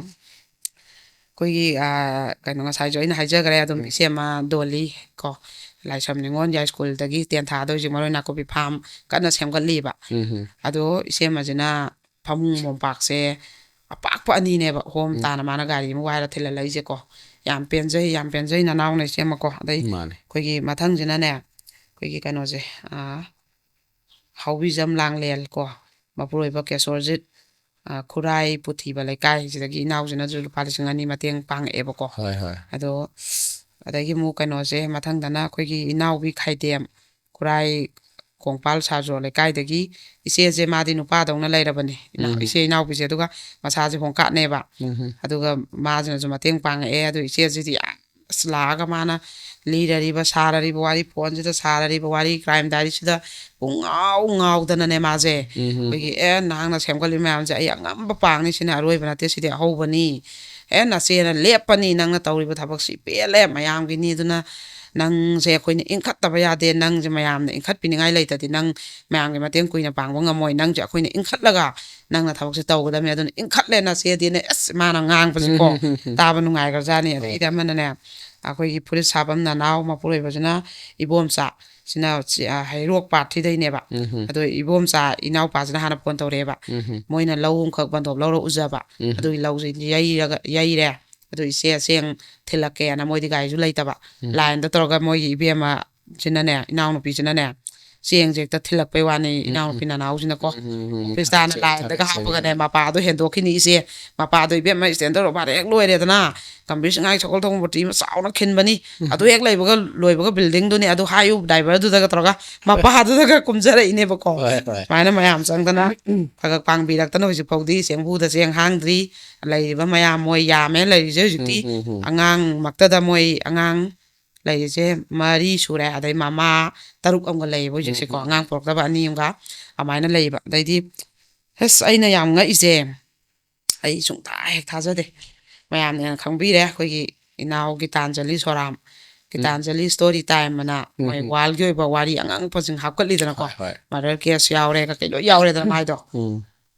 ꯑꯩꯈꯣꯏꯒꯤ, ꯑ, ꯀꯩꯅꯣ, ꯉꯁꯥꯏꯁꯨ ꯑꯩꯅ ꯍꯥꯏꯖꯈ꯭ꯔꯦ ꯑꯗꯨꯝ, ꯎꯝ꯫ ꯏꯆꯦꯃ ꯗꯣꯂꯤ ꯀꯣ, ꯂꯥꯏꯁ꯭ꯔꯝ ꯅꯤꯉꯣꯜ ꯌꯥꯏ ꯁ꯭ꯀꯨꯜꯗꯒꯤ ꯇꯦꯟ ꯊꯥꯗ ꯍꯧꯖꯤꯛ ꯃꯔꯨ ꯑꯣꯏꯅ ꯅꯥꯀꯨꯞꯄꯤ ꯐꯥꯝ ꯀꯟꯅ ꯁꯦꯝꯒꯠꯂꯤꯕ꯫ ꯎꯝ꯫ ꯑꯗꯣ ꯏꯆꯦꯃꯁꯤꯅ ꯐꯃꯨꯡ ꯃꯣꯝꯄꯥꯛꯁꯦ ꯑꯄꯥꯛꯄ ꯑꯅꯤꯅꯦꯕ ꯍꯣꯝ ꯎꯝ꯫ ꯇꯥꯅ ꯃꯥꯅ ꯒꯥꯔꯤ ꯑꯃ ꯋꯥꯏꯔ ꯊꯤꯜꯍꯜꯂꯛꯏꯁꯦꯀꯣ꯫ ꯌꯥꯝ ꯄꯦꯟꯖꯩ, ꯌꯥꯝ ꯄꯦꯟꯖꯩ ꯅꯅꯥꯎꯅ ꯏꯆꯦꯃꯀꯣ꯫ ꯑꯗꯩ ꯃꯥꯅꯦ꯫ ꯑꯩꯈꯣꯏꯒꯤ ꯃꯊꯪꯁꯤꯅꯅꯦ, ꯑꯩꯈꯣꯏꯒꯤ ꯀꯩꯅꯣꯁꯦ, ꯑ, ꯍꯥꯎꯕꯤꯖꯝ ꯂꯥꯡꯂꯦꯜ ꯀꯣ, ꯃꯄꯨꯔꯣꯏꯕ ꯀꯦꯁꯣꯔꯖꯤꯠ, ꯑ, ꯈꯨꯔꯥꯏ ꯄꯨꯊꯤꯕ ꯂꯩꯀꯥꯏꯁꯤꯗꯒꯤ ꯏꯅꯥꯎꯁꯤꯅꯁꯨ ꯂꯨꯄꯥ ꯂꯤꯁꯤꯡ ꯑꯅꯤ ꯃꯇꯦꯡ ꯄꯥꯡꯉꯛꯑꯦꯕꯀꯣ꯫ ꯍꯣꯏ, ꯍꯣꯏ꯫ ꯑꯗꯣ ꯑꯗꯒꯤ ꯑꯃꯨꯛ ꯀꯩꯅꯣꯁꯦ, ꯃꯊꯪꯗꯅ ꯑꯩꯈꯣꯏꯒꯤ ꯏꯅꯥꯎꯕꯤ ꯈꯥꯏꯗꯦꯝ, ꯈꯨꯔꯥꯏ ꯀꯣꯡꯄꯥꯜ ꯁꯥꯖꯣ ꯂꯩꯀꯥꯏꯗꯒꯤ ꯏꯆꯦꯁꯦ, ꯃꯥꯗꯤ ꯅꯨꯄꯥꯗꯧꯅ ꯂꯩꯔꯕꯅꯦ, ꯏꯅꯥꯎ-, ꯎꯝ꯫ ꯏꯆꯦ ꯏꯅꯥꯎꯕꯤꯁꯦ, ꯑꯗꯨꯒ ꯃꯁꯥꯁꯦ ꯍꯣꯡꯀꯥꯠꯅꯦꯕ꯫ ꯎꯝ꯫ ꯑꯗꯨꯒ ꯃꯥꯁꯤꯅꯁꯨ ꯃꯇꯦꯡ ꯄꯥꯡꯉꯛꯑꯦ꯫ ꯑꯗꯨ ꯏꯆꯦꯁꯤꯗꯤ ꯌꯥꯝ, ꯑꯁ, ꯂꯥꯛꯑꯒ ꯃꯥꯅ ꯂꯤꯔꯔꯤꯕ, ꯁꯥꯔꯔꯤꯕ ꯋꯥꯔꯤ, ꯐꯣꯟꯁꯤꯗ ꯁꯥꯔꯔꯤꯕ ꯋꯥꯔꯤ, ꯀ꯭ꯔꯥꯏꯝ ꯗꯥꯏꯔꯤꯁꯤꯗ ꯄꯨꯡꯉꯥꯎ ꯉꯥꯎꯗꯅꯅꯦ ꯃꯥꯁꯦ꯫ ꯎꯝ꯫ ꯑꯩꯈꯣꯏꯒꯤ, "ꯑꯦ, ꯅꯍꯥꯛꯅ ꯁꯦꯝꯒꯠꯂꯤ ꯃꯌꯥꯝꯁꯦ ꯑꯩ ꯑꯉꯝꯕ ꯄꯥꯡꯅꯤ, ꯁꯤꯅ ꯑꯔꯣꯏꯕ ꯅꯠꯇꯦ, ꯁꯤꯗꯤ ꯑꯍꯧꯕꯅꯤ꯫ ꯑꯦ, ꯅꯆꯦꯅ ꯂꯦꯞꯄꯅꯤ, ꯅꯪꯅ ꯇꯧꯔꯤꯕ ꯊꯕꯛꯁꯤ ꯄꯦꯜꯂꯦ, ꯃꯌꯥꯝꯒꯤꯅꯤ, ꯑꯗꯨꯅ ꯅꯪꯁꯦ ꯑꯩꯈꯣꯏꯅ ꯏꯟꯈꯠꯇꯕ ꯌꯥꯗꯦ, ꯅꯪꯁꯦ ꯃꯌꯥꯝꯅ ꯏꯟꯈꯠꯄꯤꯅꯤꯡꯉꯥꯏ ꯂꯩꯇꯗꯤ ꯅꯪ ꯃꯌꯥꯝꯒꯤ ꯃꯇꯦꯡ ꯀꯨꯏꯅ ꯄꯥꯡꯕ ꯉꯝꯃꯣꯏ, ꯅꯪꯁꯦ ꯑꯩꯈꯣꯏꯅ ꯏꯟꯈꯠꯂꯒ ꯅꯪꯅ ꯊꯕꯛꯁꯦ ꯇꯧꯒꯗꯕꯅꯤ, ꯑꯗꯨꯅ ꯏꯟꯈꯠꯂꯦ ꯅꯆꯦꯗꯤꯅ", ꯑꯁ, ꯃꯥꯅ ꯉꯥꯡꯕꯁꯦꯀꯣ, ꯇꯥꯕ ꯅꯨꯡꯉꯥꯏꯈ꯭ꯔꯖꯥꯠꯅꯤ꯫ ꯑꯗꯩꯗꯤ ꯑꯃꯅꯅꯦ, ꯑꯩꯈꯣꯏꯒꯤ ꯐꯨꯔꯤꯠ ꯁꯥꯐꯝ ꯅꯅꯥꯎ ꯃꯄꯨꯔꯣꯏꯕꯁꯤꯅ ꯏꯕꯣꯝꯆꯥ, ꯁꯤꯅ ꯆꯤ-, ꯑ, ꯍꯩꯔꯣꯛ ꯄꯥꯔꯠ ꯊ꯭ꯔꯤꯗꯩꯅꯦꯕ꯫ ꯎꯝ꯫ ꯑꯗꯣ ꯏꯕꯣꯝꯆꯥ ꯏꯅꯥꯎꯄꯥꯁꯤꯅ ꯍꯥꯟꯅ ꯐꯣꯟ ꯇꯧꯔꯛꯑꯦꯕ꯫ ꯎꯝ꯫ ꯃꯣꯏꯅ ꯂꯧ ꯑꯃꯈꯛ ꯕꯟꯗꯣꯞ ꯂꯧꯔ ꯎꯖꯕ꯫ ꯎꯝ꯫ ꯑꯗꯨꯒꯤ ꯂꯧꯁꯦ ꯌꯩꯔꯒ, ꯌꯩꯔꯦ꯫ ꯑꯗꯨ ꯏꯆꯦ ꯆꯦꯡ ꯊꯤꯜꯂꯛꯀꯦꯅ, ꯃꯣꯏꯗꯤ ꯒꯥꯔꯤꯁꯨ ꯂꯩꯇꯕ꯫ ꯎꯝ꯫ ꯂꯥꯏꯟꯗ ꯇꯧꯔꯒ ꯃꯣꯏꯒꯤ ꯏꯕꯦꯝꯃꯁꯤꯅꯅꯦ, ꯏꯅꯥꯎꯅꯨꯄꯤꯁꯤꯅꯅꯦ, ꯆꯦꯡꯁꯦ ꯍꯦꯛꯇ ꯊꯤꯜꯂꯛꯄꯩ ꯋꯥꯅꯤ, ꯎꯝ, ꯏꯅꯥꯎꯅꯨꯄꯤ ꯎꯝ꯫ ꯅꯅꯥꯎꯁꯤꯅꯀꯣ꯫ ꯎꯝ, ꯎꯝ, ꯎꯝ꯫ ꯑꯣꯐꯤꯁ ꯇꯥꯅ ꯊꯥꯒꯠꯆꯔꯤ, ꯂꯥꯏꯟꯗꯒ ꯊꯥꯒꯠꯆꯔꯤ꯫ ꯍꯥꯞꯄꯒꯅꯦ, ꯃꯄꯥꯗꯣ ꯍꯦꯟꯗꯣꯛꯈꯤꯅꯤ ꯏꯆꯦ꯫ ꯃꯄꯥꯗꯣ ꯏꯕꯦꯝꯃ ꯏꯁꯇꯦꯟꯗꯔ ꯑꯣꯐꯔ ꯍꯦꯛ ꯂꯣꯏꯔꯦꯗꯅ, ꯒꯝꯚꯤꯔ ꯁꯤꯡꯍꯒꯤ ꯁꯒꯣꯜ ꯊꯧꯕ ꯃꯨꯔꯇꯤ ꯑꯃ ꯆꯥꯎꯅ ꯈꯤꯟꯕꯅꯤ꯫ ꯎꯝ꯫ ꯑꯗꯨ ꯍꯦꯛ ꯂꯩꯕꯒ, ꯂꯣꯏꯕꯒ ꯕꯤꯜꯗꯤꯡꯗꯨꯅꯤ, ꯑꯗꯨ ꯍꯥꯏꯌꯨ ꯗ꯭ꯔꯥꯏꯚꯔꯗꯨꯗꯒ ꯇꯧꯔꯒ ꯃꯄꯥꯗꯨꯗꯒ ꯀꯨꯝꯖꯔꯛꯏꯅꯦꯕꯀꯣ꯫ ꯍꯣꯏ, ꯍꯣꯏ꯫ ꯁꯨꯃꯥꯏꯅ ꯃꯌꯥꯝ ꯆꯪꯗꯅ ꯈꯔ ꯈꯔ ꯄꯥꯡꯕꯤꯔꯛꯇꯅ ꯍꯧꯖꯤꯛ ꯐꯥꯎꯗꯤ ꯆꯦꯡꯕꯨꯗ ꯆꯦꯡ ꯍꯥꯡꯗ꯭ꯔꯤ꯫ ꯂꯩꯔꯤꯕ ꯃꯌꯥꯝ ꯃꯣꯏ ꯌꯥꯝꯃꯦ ꯂꯩꯔꯤꯁꯦ ꯍꯧꯖꯤꯛꯇꯤ꯫ ꯎꯝ, ꯎꯝ, ꯎꯝ꯫ ꯑꯉꯥꯡꯃꯛꯇꯗ ꯃꯣꯏ ꯑꯉꯥꯡ ꯂꯩꯔꯤꯁꯦ ꯃꯔꯤ ꯁꯨꯔꯦ꯫ ꯑꯗꯩ ꯃꯃꯥ ꯇꯔꯨꯛ ꯑꯃꯒ ꯂꯩꯌꯦꯕ ꯍꯧꯖꯤꯛꯁꯦꯀꯣ, ꯎꯝ, ꯎꯝ꯫ ꯑꯉꯥꯡ ꯄꯣꯔꯛꯇꯕ ꯑꯅꯤ ꯑꯃꯒ꯫ ꯑꯗꯨꯃꯥꯏꯅ ꯂꯩꯌꯦꯕ꯫ ꯑꯗꯩꯗꯤ ꯑꯁ, ꯑꯩꯅ ꯌꯥꯝ ꯉꯛꯏꯁꯦ, ꯑꯩ ꯁꯨꯡꯊꯥ ꯍꯦꯛ ꯊꯥꯖꯗꯦ꯫ ꯃꯌꯥꯝꯅ ꯈꯪꯕꯤꯔꯦ, ꯑꯩꯈꯣꯏꯒꯤ ꯏꯅꯥꯎ ꯒꯤꯇꯥꯟꯖꯂꯤ ꯁꯣꯔꯥꯝ, ꯎꯝ꯫ ꯒꯤꯇꯥꯟꯖꯂꯤ ꯁ꯭ꯇꯣꯔꯤ ꯇꯥꯏꯝ ꯑꯅ ꯎꯝ, ꯃꯣꯏ ꯎꯝ꯫ ꯋꯥꯔꯜꯒꯤ ꯑꯣꯏꯕ ꯋꯥꯔꯤ ꯑꯉꯛꯄꯁꯤꯡ ꯍꯥꯞꯀꯠꯂꯤꯗꯅꯀꯣ꯫ ꯍꯣꯏ, ꯍꯣꯏ꯫ ꯃꯔꯗꯔ ꯀꯦꯁ ꯌꯥꯎꯔꯦ, ꯀꯩꯀꯩ ꯂꯣꯏ ꯌꯥꯎꯔꯦꯗꯅ ꯃꯥꯏꯗꯣ꯫ ꯎꯝ꯫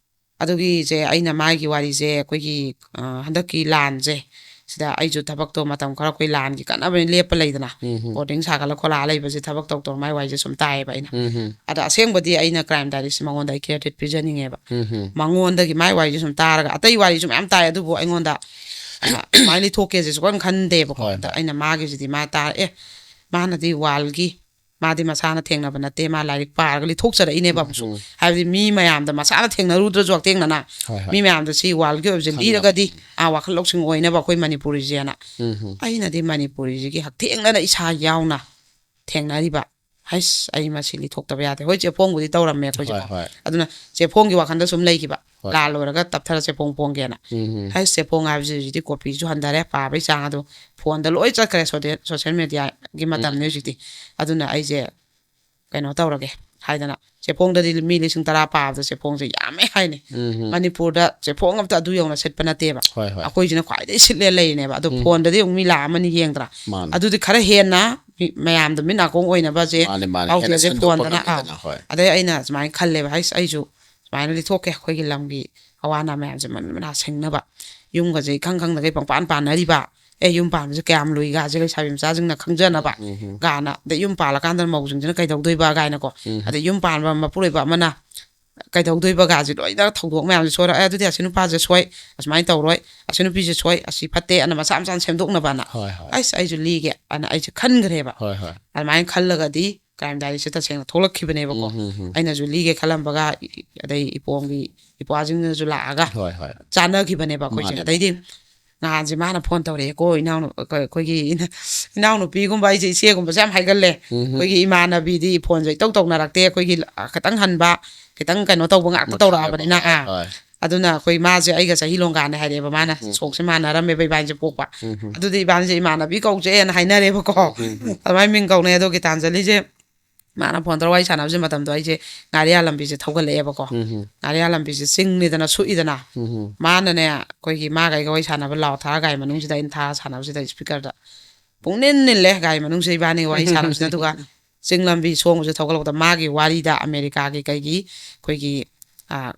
ꯑꯗꯨꯒꯤꯁꯦ ꯑꯩꯅ ꯃꯥꯒꯤ ꯋꯥꯔꯤꯁꯦ ꯑꯩꯈꯣꯏꯒꯤ, ꯑ, ꯍꯟꯗꯛꯀꯤ ꯂꯥꯟꯁꯦ ꯁꯤꯗ ꯑꯩꯁꯨ ꯊꯕꯛꯇꯣ ꯃꯇꯝ ꯈꯔ ꯑꯩꯈꯣꯏ ꯂꯥꯟꯒꯤ ꯀꯟꯅꯕ ꯂꯦꯞꯄ ꯂꯩꯗꯅ, ꯎꯝ, ꯎꯝ꯫ ꯕꯣꯔꯗꯤꯡ ꯁꯥꯒꯠꯂ ꯈꯣꯠꯂꯛꯑ ꯂꯩꯕꯁꯦ ꯊꯕꯛ ꯇꯧ ꯇꯧ ꯃꯥꯏ ꯋꯥꯔꯤꯁꯦ ꯁꯨꯝ ꯇꯥꯏꯌꯦꯕ ꯑꯩꯅ꯫ ꯎꯝ, ꯎꯝ꯫ ꯑꯗ ꯑꯁꯦꯡꯕꯗꯤ ꯑꯩꯅ ꯀ꯭ꯔꯥꯏꯝ ꯗꯥꯏꯔꯤꯁꯦ ꯃꯉꯣꯟꯗ ꯑꯩ ꯀ꯭ꯔꯦꯗꯤꯠ ꯄꯤꯖꯅꯤꯡꯉꯦꯕ꯫ ꯎꯝ, ꯎꯝ꯫ ꯃꯉꯣꯟꯗꯒꯤ ꯃꯥꯏ ꯋꯥꯔꯤꯁꯦ ꯁꯨꯝ ꯇꯥꯔꯒ ꯑꯇꯩ ꯋꯥꯔꯤꯁꯨ ꯃꯌꯥꯝ ꯇꯥꯏ, ꯑꯗꯨꯕꯨ ꯑꯩꯉꯣꯟꯗ, ꯑ, ꯁꯨꯃꯥꯏꯅ ꯂꯤꯊꯣꯛꯀꯦꯁꯦ ꯁꯨꯈꯟ ꯈꯟꯗꯦꯕꯀꯣ꯫ ꯍꯣꯏ, ꯑꯗ ꯍꯣꯏ꯫ ꯑꯩꯅ ꯃꯥꯒꯤꯁꯤꯗꯤ ꯃꯥ ꯇꯥꯔꯦ, ꯑꯦ, ꯃꯥꯅꯗꯤ ꯋꯥꯔꯜꯒꯤ, ꯃꯥꯗꯤ ꯃꯁꯥꯅ ꯊꯦꯡꯅꯕ ꯅꯠꯇꯦ, ꯃꯥ ꯂꯥꯏꯔꯤꯛ ꯄꯥꯔꯒ ꯂꯤꯊꯣꯛꯆꯔꯛꯏꯅꯦꯕ ꯎꯝ, ꯑꯃꯨꯛꯁꯨ꯫ ꯎꯝ꯫ ꯍꯥꯏꯕꯗꯤ ꯃꯤ ꯃꯌꯥꯝꯗ ꯃꯁꯥꯅ ꯊꯦꯡꯅꯔꯨꯗ꯭ꯔꯁꯨ ꯍꯛꯊꯦꯡꯅꯅ ꯍꯣꯏ, ꯍꯣꯏ꯫ ꯃꯤ ꯃꯌꯥꯝꯗ ꯁꯤ ꯋꯥꯔꯜꯒꯤ ꯑꯣꯏꯕꯁꯦ ꯈꯪꯉꯦꯕ꯫ ꯂꯤꯔꯒꯗꯤ, ꯎꯝ꯫ ꯑꯥ, ꯋꯥꯈꯜ ꯂꯧꯁꯤꯡ ꯑꯣꯏꯅꯕ ꯑꯩꯈꯣꯏ ꯃꯅꯤꯄꯨꯔꯤꯁꯦꯅ꯫ ꯎꯝ, ꯎꯝ꯫ ꯑꯩꯅꯗꯤ ꯃꯅꯤꯄꯨꯔꯤꯁꯤꯒꯤ ꯍꯛꯊꯦꯡꯅꯅ ꯏꯁꯥ ꯌꯥꯎꯅ ꯊꯦꯡꯅꯔꯤꯕ꯫ ꯍꯩꯁ, ꯑꯩ ꯃꯁꯤ ꯂꯤꯊꯣꯛꯇꯕ ꯌꯥꯗꯦ꯫ ꯍꯣꯏ, ꯆꯦꯐꯣꯡꯕꯨꯗꯤ ꯇꯧꯔꯝꯃꯦ ꯑꯩꯈꯣꯏꯁꯦ꯫ ꯍꯣꯏ, ꯍꯣꯏ꯫ ꯑꯗꯨꯅ ꯆꯦꯐꯣꯡꯒꯤ ꯋꯥꯈꯜꯗ ꯁꯨꯝ ꯂꯩꯈꯤꯕ꯫ ꯍꯣꯏ꯫ ꯂꯥꯜ ꯂꯣꯏꯔꯒ ꯇꯞꯊꯔ ꯆꯦꯐꯣꯡ ꯄꯣꯡꯒꯦꯅ꯫ ꯎꯝ, ꯎꯝ꯫ ꯍꯩꯁ, ꯆꯦꯐꯣꯡ ꯍꯥꯏꯕꯁꯤ ꯍꯧꯖꯤꯛꯇꯤ ꯀꯣꯄꯤꯁꯨ ꯍꯟꯊꯔꯦ, ꯄꯥꯕꯩ ꯆꯥꯡ ꯑꯗꯣ ꯐꯣꯟꯗ ꯂꯣꯏ ꯆꯠꯈ꯭ꯔꯦ, ꯁꯣꯗꯦ-, ꯁꯣꯁꯦꯜ ꯃꯦꯗꯤꯌꯥꯒꯤ ꯎꯝ꯫ ꯃꯇꯝꯅꯤ ꯍꯧꯖꯤꯛꯇꯤ꯫ ꯑꯗꯨꯅ ꯑꯩꯁꯦ ꯀꯩꯅꯣ ꯇꯧꯔꯒꯦ ꯍꯥꯏꯗꯅ ꯆꯦꯐꯣꯡꯗꯗꯤ ꯃꯤ ꯂꯤꯁꯤꯡ ꯇꯔꯥ ꯄꯥꯕꯗ ꯆꯦꯐꯣꯡꯁꯦ ꯌꯥꯝꯃꯦ ꯍꯥꯏꯅꯤ꯫ ꯎꯝ, ꯎꯝ꯫ ꯃꯅꯤꯄꯨꯔꯗ ꯆꯦꯐꯣꯡ ꯑꯝꯇ ꯑꯗꯨ ꯌꯧꯅ ꯁꯤꯠꯄ ꯅꯠꯇꯦꯕ꯫ ꯍꯣꯏ, ꯍꯣꯏ꯫ ꯑꯩꯈꯣꯏꯁꯤꯅ ꯈ꯭ꯋꯥꯏꯗꯒꯤ ꯁꯤꯠꯂꯦ ꯂꯩꯔꯤꯅꯦꯕ꯫ ꯑꯗꯣ ꯎꯝ꯫ ꯐꯣꯟꯗꯗꯤ ꯑꯃꯨꯛ ꯃꯤ ꯂꯥꯛ ꯑꯃꯅꯤ ꯌꯦꯡꯗ꯭ꯔꯥ? ꯃꯥꯅꯦ꯫ ꯑꯗꯨꯗꯤ ꯈꯔ ꯍꯦꯟꯅ ꯃꯤ-, ꯃꯌꯥꯝꯗ ꯃꯤꯠ ꯅꯥꯀꯣꯡ ꯑꯣꯏꯅꯕꯁꯦ ꯃꯥꯅꯦ, ꯃꯥꯅꯦ꯫ ꯍꯦꯟꯅ ꯄꯥꯎꯖꯦꯜꯁꯦ ꯁꯟꯗꯣꯛꯄ ꯐꯣꯟꯗꯅ, ꯑꯥ꯫ ꯉꯝꯃꯤꯗꯅ, ꯍꯣꯏ꯫ ꯑꯗꯩ ꯑꯩꯅ ꯁꯨꯃꯥꯏꯅ ꯈꯜꯂꯦꯕ, ꯍꯩꯁ, ꯑꯩꯁꯨ ꯁꯨꯃꯥꯏꯅ ꯂꯤꯊꯣꯛꯀꯦ, ꯑꯩꯈꯣꯏꯒꯤ ꯂꯝꯒꯤ ꯑꯋꯥ ꯑꯅꯥ ꯃꯌꯥꯝꯁꯦ ꯃꯅꯨꯡ ꯃꯅꯥ ꯁꯦꯡꯅꯕ, ꯌꯨꯝꯒꯁꯦ ꯏꯈꯪ ꯈꯪꯗꯈꯩ ꯄꯪꯄꯥꯟ ꯄꯥꯟꯅꯔꯤꯕ, ꯑꯦ, ꯌꯨꯝ ꯄꯥꯟꯕꯁꯦ ꯀꯌꯥꯝ ꯂꯨꯏꯒꯁꯦ ꯂꯩꯁꯥꯕꯤ ꯃꯆꯥꯁꯤꯡꯅ ꯈꯪꯖꯅꯕ ꯎꯝ, ꯎꯝ꯫ ꯒꯥꯅ, ꯑꯗꯩ ꯌꯨꯝ ꯄꯥꯜꯂꯀꯥꯟꯗ ꯃꯧꯁꯤꯡꯁꯤꯅ ꯀꯩꯗꯧꯗꯣꯏꯕ ꯀꯥꯏꯅꯀꯣ, ꯎꯝ꯫ ꯑꯗꯩ ꯌꯨꯝ ꯄꯥꯟꯕ ꯃꯄꯨꯔꯣꯏꯕ ꯑꯃꯅ ꯀꯩꯗꯧꯗꯣꯏꯕ ꯒꯥꯁꯦ ꯂꯣꯏꯅ ꯊꯧꯗꯣꯛ ꯃꯌꯥꯝꯁꯦ ꯁꯣꯏꯔꯛꯑꯦ꯫ ꯑꯗꯨꯗꯤ ꯑꯁꯤ ꯅꯨꯄꯥꯁꯦ ꯁꯣꯏ, ꯑꯁꯨꯃꯥꯏꯅ ꯇꯧꯔꯣꯏ, ꯑꯁꯤ ꯅꯨꯄꯤꯁꯦ ꯁꯣꯏ, ꯑꯁꯤ ꯐꯠꯇꯦ ꯑꯅ ꯃꯆꯥ ꯃꯆꯥꯅ ꯁꯦꯝꯗꯣꯛꯅꯕꯅ꯫ ꯍꯣꯏ, ꯍꯣꯏ꯫ ꯑꯩꯁ, ꯑꯩꯁꯨ ꯂꯤꯒꯦ ꯑꯅ ꯑꯩꯁꯦ ꯈꯟꯈ꯭ꯔꯦꯕ꯫ ꯍꯣꯏ, ꯍꯣꯏ꯫ ꯑꯗꯨꯃꯥꯏꯅ ꯈꯜꯂꯒꯗꯤ ꯀ꯭ꯔꯥꯏꯝ ꯗꯥꯏꯔꯤꯁꯦ ꯇꯁꯦꯡꯅ ꯊꯣꯛꯂꯛꯈꯤꯕꯅꯦꯕꯀꯣ꯫ ꯎꯝ, ꯎꯝ, ꯎꯝ꯫ ꯑꯩꯅꯁꯨ ꯂꯤꯒꯦ ꯈꯜꯂꯝꯕꯒ, ꯏ-, ꯑꯗꯩ ꯏꯄꯣꯝꯒꯤ ꯏꯄ꯭ꯋꯥꯁꯤꯡꯅꯁꯨ ꯂꯥꯛꯑꯒ ꯍꯣꯏ, ꯍꯣꯏ꯫ ꯆꯥꯟꯅꯈꯤꯕꯅꯦꯕ ꯑꯩꯈꯣꯏꯁꯦ꯫ ꯃꯥꯅꯦ, ꯃꯥꯅꯦ꯫ ꯑꯗꯩꯗꯤ ꯅꯍꯥꯟꯁꯦ ꯃꯥꯅ ꯐꯣꯟ ꯇꯧꯔꯛꯑꯦꯀꯣ, ꯏꯅꯥꯎꯅꯨ-, ꯑꯩꯈꯣꯏ-, ꯑꯩꯈꯣꯏꯒꯤ ꯏꯅ-, ꯏꯅꯥꯎꯅꯨꯄꯤꯒꯨꯝꯕ, ꯑꯩꯁꯦ ꯏꯆꯦꯒꯨꯝꯕꯁꯦ ꯌꯥꯝ ꯍꯥꯏꯒꯜꯂꯦ꯫ ꯎꯝ, ꯎꯝ꯫ ꯑꯩꯈꯣꯏꯒꯤ ꯏꯃꯥꯟꯅꯕꯤꯗꯤ ꯐꯣꯟꯁꯦ ꯏꯇꯧ ꯇꯧꯅꯔꯛꯇꯦ꯫ ꯑꯩꯈꯣꯏꯒꯤ ꯂ-, ꯈꯤꯇꯪ ꯍꯟꯕ, ꯈꯤꯇꯪ ꯀꯩꯅꯣ ꯇꯧꯕ ꯉꯥꯛꯇ ꯃꯨꯠꯈ꯭ꯔꯦꯕ꯫ ꯇꯧꯔꯛꯑꯕꯅꯤꯅ, ꯑꯥ꯫ ꯍꯣꯏ꯫ ꯑꯗꯨꯅ ꯑꯩꯈꯣꯏ ꯃꯥꯁꯦ ꯑꯩꯒ ꯆꯍꯤ ꯂꯣꯡꯒꯥꯅꯦ ꯍꯥꯏꯔꯛꯑꯦꯕ ꯃꯥꯅ꯫ ꯎꯝ꯫ ꯁꯣꯛꯁꯦ ꯃꯥꯟꯅꯔꯝꯃꯦꯕ ꯏꯕꯥꯅꯤꯁꯦ ꯄꯣꯛꯄ꯫ ꯎꯝ꯫ ꯑꯗꯨꯗꯤ ꯏꯕꯥꯅꯤꯁꯦ ꯏꯃꯥꯟꯅꯕꯤ ꯀꯧꯁꯦꯅ ꯍꯥꯏꯅꯔꯦꯕꯀꯣ꯫ ꯎꯝ꯫ ꯑꯗꯨꯃꯥꯏꯅ ꯃꯤꯡ ꯀꯧꯅꯩ꯫ ꯑꯗꯣ ꯒꯤꯇꯥꯟꯖꯂꯤꯁꯦ ꯃꯥꯅ ꯐꯣꯟ ꯇꯧꯔ ꯋꯥꯔꯤ ꯁꯥꯟꯅꯕꯁꯦ ꯃꯇꯝꯗꯣ ꯑꯩꯁꯦ ꯉꯥꯔꯤꯌꯥꯟ ꯂꯝꯕꯤꯁꯦ ꯊꯧꯒꯠꯂꯛꯑꯦꯕꯀꯣ꯫ ꯎꯝ꯫ ꯉꯥꯔꯤꯌꯥꯟ ꯂꯝꯕꯤꯁꯦ ꯆꯤꯡꯅꯤꯗꯅ ꯁꯨꯛꯏꯗꯅ꯫ ꯎꯝ꯫ ꯃꯥꯅꯅꯦ ꯑꯩꯈꯣꯏꯒꯤ ꯃꯥꯒ ꯑꯩꯒ ꯋꯥꯔꯤ ꯁꯥꯟꯅꯕ ꯂꯥꯎ ꯊꯥꯔ ꯒꯥꯔꯤ ꯃꯅꯨꯡꯁꯤꯗ ꯑꯩꯅ ꯊꯥꯔ ꯁꯥꯟꯅꯕꯁꯤꯗ ꯏꯁꯄꯤꯀꯔꯗ ꯄꯨꯡꯅꯤꯟ ꯅꯤꯜꯂꯦ ꯒꯥꯔꯤ ꯃꯅꯨꯡꯁꯤꯗ ꯏꯕꯥꯅꯤ ꯋꯥꯔꯤ ꯁꯥꯟꯅꯕꯁꯤꯗ꯫ ꯑꯗꯨꯒ ꯆꯤꯡ ꯂꯝꯕꯤ ꯁꯣꯡꯕꯁꯦ ꯊꯧꯒꯠꯂꯛꯄꯗ ꯃꯥꯒꯤ ꯋꯥꯔꯤꯗ ꯑꯃꯦꯔꯤꯀꯥꯒꯤ ꯀꯩꯒꯤ ꯑꯩꯈꯣꯏꯒꯤ, ꯑ,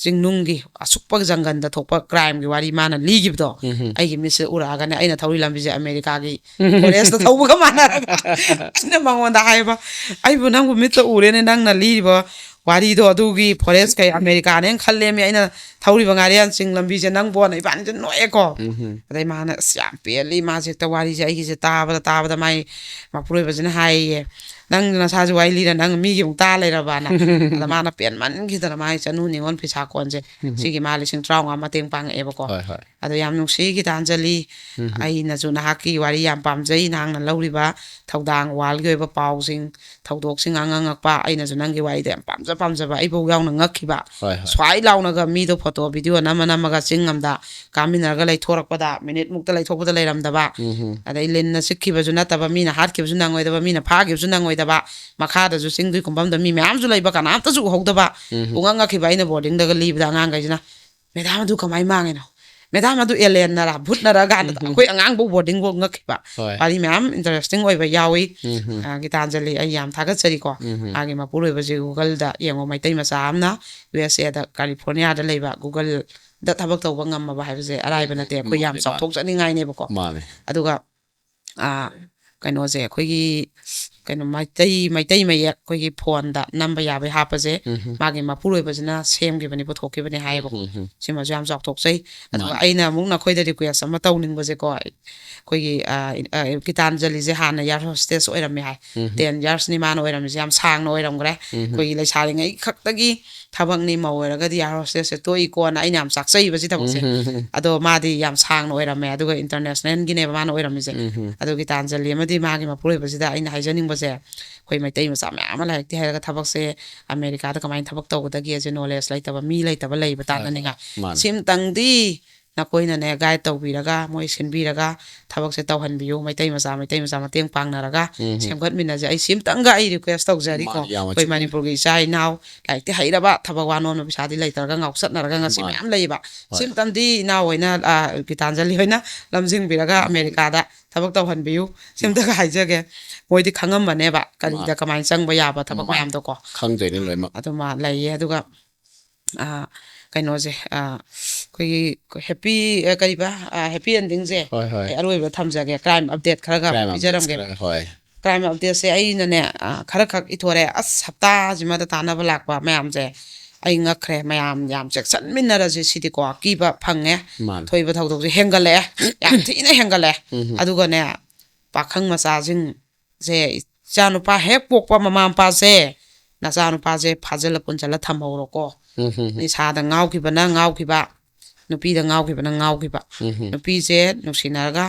ꯆꯤꯡꯅꯨꯡꯒꯤ ꯑꯁꯨꯛꯄ ꯖꯪꯒꯜꯗ ꯊꯣꯛꯄ crimeꯒꯤ ꯋꯥꯔꯤ ꯃꯥꯅ ꯂꯤꯈꯤꯕꯗꯣ ꯎꯝ꯫ ꯑꯩꯒꯤ ꯃꯤꯠꯁꯦ ꯎꯔꯛꯑꯒꯅꯦ ꯑꯩꯅ ꯊꯧꯔꯤ ꯂꯝꯕꯤꯁꯦ ꯑꯃꯦꯔꯤꯀꯥꯒꯤ forestꯇ ꯊꯧꯕꯒ ꯃꯥꯟꯅꯔꯒ ꯑꯩꯅ ꯃꯉꯣꯟꯗ ꯍꯥꯏꯕ, "ꯑꯩꯕꯨ ꯅꯪꯕꯨ ꯃꯤꯠꯇ ꯎꯔꯦꯅꯦ, ꯅꯪꯅ ꯂꯤꯔꯤꯕ ꯋꯥꯔꯤꯗꯣ ꯑꯗꯨꯒꯤ forest ꯀꯩ ꯑꯃꯦꯔꯤꯀꯥꯅꯦꯅ ꯈꯜꯂꯦꯃꯤ ꯑꯩꯅ ꯊꯧꯔꯤꯕ ꯉꯥꯔꯤꯌꯥꯟ ꯆꯤꯡ ꯂꯝꯕꯤꯁꯦ ꯅꯪꯕꯣꯅ" ꯏꯕꯥꯅꯤꯁꯦ ꯅꯣꯛꯑꯦꯀꯣ꯫ ꯎꯝ꯫ ꯑꯗꯩ ꯃꯥꯅ, "ꯑꯁ, ꯌꯥꯝ ꯄꯦꯜꯂꯤ ꯃꯥꯁꯦ ꯍꯦꯛꯇ ꯋꯥꯔꯤꯁꯦ ꯑꯩꯒꯤꯁꯦ ꯇꯥꯕꯗ ꯇꯥꯕꯗ", ꯃꯥꯏ ꯃꯄꯨꯔꯣꯏꯕꯁꯤꯅ ꯍꯥꯏꯌꯦ, "ꯅꯪ ꯅꯁꯥꯁꯨ ꯋꯥꯔꯤ ꯂꯤꯔ ꯅꯪ ꯃꯤꯒꯤ ꯑꯃꯨꯛ ꯇꯥ ꯂꯩꯔꯕꯅ?" ꯑꯗ ꯃꯥꯅ ꯄꯦꯟꯃꯟꯈꯤꯗꯅ ꯃꯥꯏ ꯆꯅꯨ ꯅꯤꯉꯣꯜ ꯐꯤꯁꯥ ꯀꯣꯟꯁꯦ ꯎꯝ꯫ ꯁꯤꯒꯤ ꯃꯥ ꯂꯤꯁꯤꯡ ꯇꯔꯥꯃꯉꯥ ꯃꯇꯦꯡ ꯄꯥꯡꯉꯛꯑꯦꯕꯀꯣ꯫ ꯍꯣꯏ, ꯍꯣꯏ꯫ ꯑꯗꯣ ꯌꯥꯝ ꯅꯨꯡꯁꯤ ꯒꯤꯇꯥꯟꯖꯂꯤ꯫ ꯎꯝ꯫ ꯑꯩꯅꯁꯨ ꯅꯍꯥꯛꯀꯤ ꯋꯥꯔꯤ ꯌꯥꯝ ꯄꯥꯝꯖꯩ, ꯅꯍꯥꯛꯅ ꯂꯧꯔꯤꯕ ꯊꯧꯗꯥꯡ, worldꯀꯤ ꯑꯣꯏꯕ ꯄꯥꯎꯁꯤꯡ, ꯊꯧꯗꯣꯛꯁꯤꯡ ꯑꯉꯥꯡꯉꯛꯄ, ꯑꯩꯅꯁꯨ ꯅꯪꯒꯤ ꯋꯥꯔꯤꯗꯣ ꯌꯥꯝ ꯄꯥꯝꯖ ꯄꯥꯝꯖꯕ, ꯑꯩꯐꯥꯎ ꯌꯥꯎꯅ ꯉꯛꯈꯤꯕ꯫ ꯍꯣꯏ, ꯍꯣꯏ꯫ ꯁ꯭ꯋꯥꯏ ꯂꯥꯎꯅꯒ ꯃꯤꯗꯣ photo video ꯅꯝꯃ ꯅꯝꯃꯒ ꯆꯤꯡ ꯑꯃꯗ ꯀꯥꯃꯤꯟꯅꯔꯒ ꯂꯩꯊꯣꯔꯛꯄꯗ, ꯃꯤꯅꯤꯠ ꯃꯨꯛꯇ ꯂꯩꯊꯣꯛꯄꯗ ꯂꯩꯔꯝꯗꯕ, ꯎꯝ꯫ ꯑꯗꯩ ꯂꯤꯟꯅ ꯆꯤꯛꯈꯤꯕꯁꯨ ꯅꯠꯇꯕ, ꯃꯤꯅ ꯍꯥꯠꯈꯤꯕꯁꯨ ꯅꯪꯉꯣꯏꯗꯕ, ꯃꯤꯅ ꯐꯥꯈꯤꯕꯁꯨ ꯅꯪꯉꯣꯏꯗꯕ, ꯃꯈꯥꯗꯁꯨ ꯆꯤꯡꯗꯨꯒꯤ ꯀꯨꯝꯐꯝꯗ ꯃꯤ ꯃꯌꯥꯝꯁꯨ ꯂꯩꯕ, ꯀꯅꯥꯝꯇꯁꯨ ꯎꯍꯧꯗꯕ, ꯎꯝ꯫ ꯄꯨꯡꯉꯛ ꯉꯛꯈꯤꯕ꯫ ꯑꯩꯅ boardingꯗꯒ ꯂꯤꯕꯗ ꯑꯉꯥꯡꯈꯩꯁꯤꯅ, "Madam, ꯑꯗꯨ ꯀꯃꯥꯏꯅ ꯃꯥꯡꯉꯤꯅꯣ? Madam, ꯑꯗꯨ alienꯅꯔꯥ, ꯚꯨꯠꯅꯔꯥ?" ꯀꯥꯏꯅ ꯎꯝ꯫ ꯑꯩꯈꯣꯏ ꯑꯉꯥꯡꯐꯧ boardingꯐꯧ ꯉꯛꯈꯤꯕ꯫ ꯍꯣꯏ꯫ ꯋꯥꯔꯤ ꯃꯌꯥꯝ interesting ꯑꯣꯏꯕ ꯌꯥꯎꯏ꯫ ꯎꯝ꯫ ꯑ, ꯒꯤꯇꯥꯟꯖꯂꯤ, ꯑꯩ ꯌꯥꯝ ꯊꯥꯒꯠꯆꯔꯤꯀꯣ꯫ ꯎꯝ꯫ ꯃꯥꯒꯤ ꯃꯄꯨꯔꯣꯏꯕꯁꯦ Googleꯗ ꯌꯦꯡꯉꯣ, ꯃꯩꯇꯩ ꯃꯆꯥ ꯑꯃꯅ USAꯗ, Californiaꯗ ꯂꯩꯕ Googleꯗ ꯊꯕꯛ ꯇꯧꯕ ꯉꯝꯃꯕ ꯍꯥꯏꯕꯁꯦ ꯑꯔꯥꯏꯕ ꯅꯠꯇꯦ꯫ ꯑꯩꯈꯣꯏ ꯌꯥꯝ ꯃꯥꯅꯦ, ꯃꯥꯅꯦ꯫ ꯆꯥꯎꯊꯣꯛꯆꯅꯤꯡꯉꯥꯏꯅꯦꯕꯀꯣ꯫ ꯃꯥꯅꯦ꯫ ꯑꯗꯨꯒ, ꯑ, ꯀꯩꯅꯣꯁꯦ, ꯑꯩꯈꯣꯏꯒꯤ ꯀꯩꯅꯣ ꯃꯩꯇꯩ, ꯃꯩꯇꯩ ꯃꯌꯦꯛ ꯑꯩꯈꯣꯏꯒꯤ phoneꯗ ꯅꯝꯕ ꯌꯥꯕꯩ ꯍꯥꯞꯄꯁꯦ ꯎꯝ꯫ ꯃꯥꯒꯤ ꯃꯄꯨꯔꯣꯏꯕꯁꯤꯅ ꯁꯦꯝꯈꯤꯕꯅꯤ, ꯄꯨꯊꯣꯛꯈꯤꯕꯅꯤ ꯍꯥꯏꯌꯦꯕꯀꯣ꯫ ꯎꯝ꯫ ꯁꯤꯃꯁꯨ ꯌꯥꯝ ꯆꯥꯎꯊꯣꯛꯆꯩ꯫ ꯑꯗꯨꯒ ꯃꯥꯅꯦ꯫ ꯑꯩꯅ ꯑꯃꯨꯛ ꯅꯈꯣꯏꯗ request ꯑꯃ ꯇꯧꯅꯤꯡꯕꯁꯦꯀꯣ, ꯑꯩꯈꯣꯏꯒꯤ, ꯑ, ꯑ, ꯒꯤꯇꯥꯟꯖꯂꯤꯁꯦ ꯍꯥꯟꯅ air hostess ꯑꯣꯏꯔꯝꯃꯦ ꯍꯥꯏ꯫ ꯎꯝ꯫ Ten yearsꯅꯤ ꯃꯥꯅ ꯑꯣꯏꯔꯝꯃꯤꯁꯦ, ꯌꯥꯝ ꯁꯥꯡꯅ ꯑꯣꯏꯔꯝꯈ꯭ꯔꯦ꯫ ꯎꯝ꯫ ꯑꯩꯈꯣꯏꯒꯤ ꯂꯩꯁꯥꯔꯤꯉꯩ ꯈꯛꯇꯒꯤ ꯊꯕꯛꯅꯤ, ꯃꯧ ꯑꯣꯏꯔꯒꯗꯤ ꯌꯥꯔ ꯍꯣꯁꯇꯦꯁꯁꯦ ꯇꯣꯛꯏꯀꯣꯅ ꯑꯩꯅ ꯌꯥꯝ ꯆꯥꯛꯆꯩꯕ ꯁꯤ ꯊꯕꯛꯁꯦ꯫ ꯑꯗꯣ ꯃꯥꯗꯤ ꯌꯥꯝ ꯁꯥꯡꯅ ꯑꯣꯏꯔꯝꯃꯦ, ꯑꯗꯒꯤ ꯏꯟꯇꯔꯅꯦꯁꯅꯦꯜꯒꯤꯅꯦꯕ ꯃꯥꯅ ꯑꯣꯏꯔꯝꯃꯤꯁꯦ꯫ ꯑꯗꯨ ꯒꯤꯇꯥꯟꯖꯂꯤ ꯑꯃꯗꯤ ꯃꯥꯒꯤ ꯃꯄꯨꯔꯣꯏꯕꯁꯤꯗ ꯑꯩꯅ ꯍꯥꯏꯖꯅꯤꯡꯕꯁꯦ, ꯑꯩꯈꯣꯏ ꯃꯩꯇꯩ ꯃꯆꯥ ꯃꯌꯥꯝ ꯑꯃ ꯂꯥꯏꯔꯤꯛꯇꯤ ꯍꯩꯔꯒ ꯊꯕꯛꯁꯦ ꯑꯃꯦꯔꯤꯀꯥꯗ ꯀꯃꯥꯏꯅ ꯊꯕꯛ ꯇꯧꯒꯗꯒꯦꯁꯦ ꯅꯣꯂꯦꯖ ꯂꯩꯇꯕ, ꯃꯤ ꯂꯩꯇꯕ ꯂꯩꯕ ꯇꯥꯅꯅꯤꯡꯉꯥꯏ꯫ ꯁꯤꯝꯇꯪꯗꯤ ꯅꯈꯣꯏꯅꯅꯦ ꯒꯥꯏꯗ ꯇꯧꯕꯤꯔꯒ, ꯃꯣꯏ ꯁꯤꯟꯕꯤꯔꯒ ꯊꯕꯛꯁꯦ ꯇꯧꯍꯟꯕꯤꯌꯨ꯫ ꯃꯩꯇꯩ ꯃꯆꯥ, ꯃꯩꯇꯩ ꯃꯆꯥ ꯃꯇꯦꯡ ꯄꯥꯡꯅꯔꯒ ꯁꯦꯝꯒꯠꯃꯤꯟꯅꯁꯦ꯫ ꯑꯩ ꯁꯤꯝꯇꯪꯒ ꯑꯩ ꯔꯤꯀ꯭ꯋꯦꯁ ꯇꯧꯖꯔꯤꯀꯣ꯫ ꯑꯩꯈꯣꯏ ꯃꯅꯤꯄꯨꯔꯒꯤ ꯏꯆꯥ ꯏꯅꯥꯎ, ꯂꯥꯏꯔꯤꯛꯇꯤ ꯍꯩꯔꯕ, ꯊꯕꯛ ꯋꯥꯅꯣꯝꯕ, ꯄꯩꯁꯥꯗꯤ ꯂꯩꯇ꯭ꯔꯒ ꯉꯥꯎꯆꯠꯅꯔꯒ ꯉꯁꯤ ꯃꯌꯥꯝ ꯂꯩꯌꯦꯕ꯫ ꯁꯤꯝꯇꯪꯗꯤ ꯏꯅꯥꯎ ꯍꯣꯏꯅ, ꯑ, ꯒꯤꯇꯥꯟꯖꯂꯤ ꯍꯣꯏꯅ ꯂꯝꯖꯤꯡꯕꯤꯔꯒ ꯑꯃꯦꯔꯤꯀꯥꯗ ꯊꯕꯛ ꯇꯧꯍꯟꯕꯤꯌꯨ꯫ ꯁꯤꯝꯇꯒ ꯍꯥꯏꯖꯒꯦ꯫ ꯃꯣꯏꯗꯤ ꯈꯪꯉꯝꯕꯅꯦꯕ ꯀꯔꯤꯗ ꯀꯃꯥꯏꯅ ꯆꯪꯕ ꯌꯥꯕ ꯊꯕꯛ ꯃꯌꯥꯝꯗꯣꯀꯣ꯫ ꯈꯪꯗꯣꯏꯅꯦ ꯂꯣꯏꯅꯃꯛ꯫ ꯑꯗꯨꯃ ꯂꯩꯌꯦ꯫ ꯑꯗꯨꯒ ꯑ, ꯀꯩꯅꯣꯁꯦ, ꯑ, ꯑꯩꯈꯣꯏꯒꯤ ꯍꯦꯄꯤ, ꯑ, ꯀꯔꯤꯕ, ꯑ, ꯍꯦꯄꯤ ꯑꯦꯟꯗꯤꯡꯁꯦ ꯍꯣꯏ, ꯍꯣꯏ꯫ ꯑꯩ ꯑꯔꯣꯏꯕꯗ ꯊꯝꯖꯒꯦ꯫ ꯀ꯭ꯔꯥꯏꯝ ꯑꯞꯗꯦꯠ ꯈꯔꯒ Crime updates ꯄꯤꯖꯔꯝꯒꯦ꯫ ꯈꯔ, ꯍꯣꯏ꯫ ꯀ꯭ꯔꯥꯏꯝ ꯑꯞꯗꯦꯠꯁꯦ ꯑꯩꯅꯅꯦ, ꯑ, ꯈꯔ ꯈꯛ ꯏꯊꯣꯔꯦ꯫ ꯑꯁ, ꯍꯞꯇꯥꯁꯤꯃꯗ ꯇꯥꯟꯅꯕ ꯂꯥꯛꯄ ꯃꯌꯥꯝꯁꯦ ꯑꯩ ꯉꯛꯈ꯭ꯔꯦ꯫ ꯃꯌꯥꯝ ꯌꯥꯝ ꯆꯦꯛꯁꯤꯟꯃꯤꯟꯅꯔꯁꯦ ꯁꯤꯗꯤꯀꯣ꯫ ꯑꯀꯤꯕ ꯐꯪꯉꯦ꯫ ꯃꯥꯅꯦ꯫ ꯊꯣꯛꯏꯕ ꯊꯧꯗꯣꯛꯁꯦ ꯍꯦꯟꯒꯠꯂꯛꯑꯦ, ꯌꯥꯝ ꯊꯤꯅ ꯍꯦꯟꯒꯠꯂꯛꯑꯦ꯫ ꯎꯝ꯫ ꯑꯗꯨꯒꯅꯦ, ꯄꯥꯈꯪ ꯃꯆꯥꯁꯤꯡꯁꯦ, ꯏꯆꯥꯅꯨꯄꯥ ꯍꯦꯛ ꯄꯣꯛꯄ ꯃꯃꯥ ꯃꯄꯥꯁꯦ, ꯅꯆꯥꯅꯨꯄꯥꯁꯦ ꯐꯥꯖꯤꯜꯂ ꯄꯨꯟꯁꯤꯜꯂ ꯊꯝꯍꯧꯔꯣꯀꯣ꯫ ꯎꯝ, ꯎꯝ, ꯎꯝ꯫ ꯅꯤꯁꯥꯗ ꯉꯥꯎꯈꯤꯕꯅ ꯉꯥꯎꯈꯤꯕ, ꯅꯨꯄꯤꯗ ꯉꯥꯎꯈꯤꯕꯅ ꯉꯥꯎꯈꯤꯕ꯫ ꯎꯝ, ꯎꯝ꯫ ꯅꯨꯄꯤꯁꯦ ꯅꯨꯡꯁꯤꯅꯔꯒ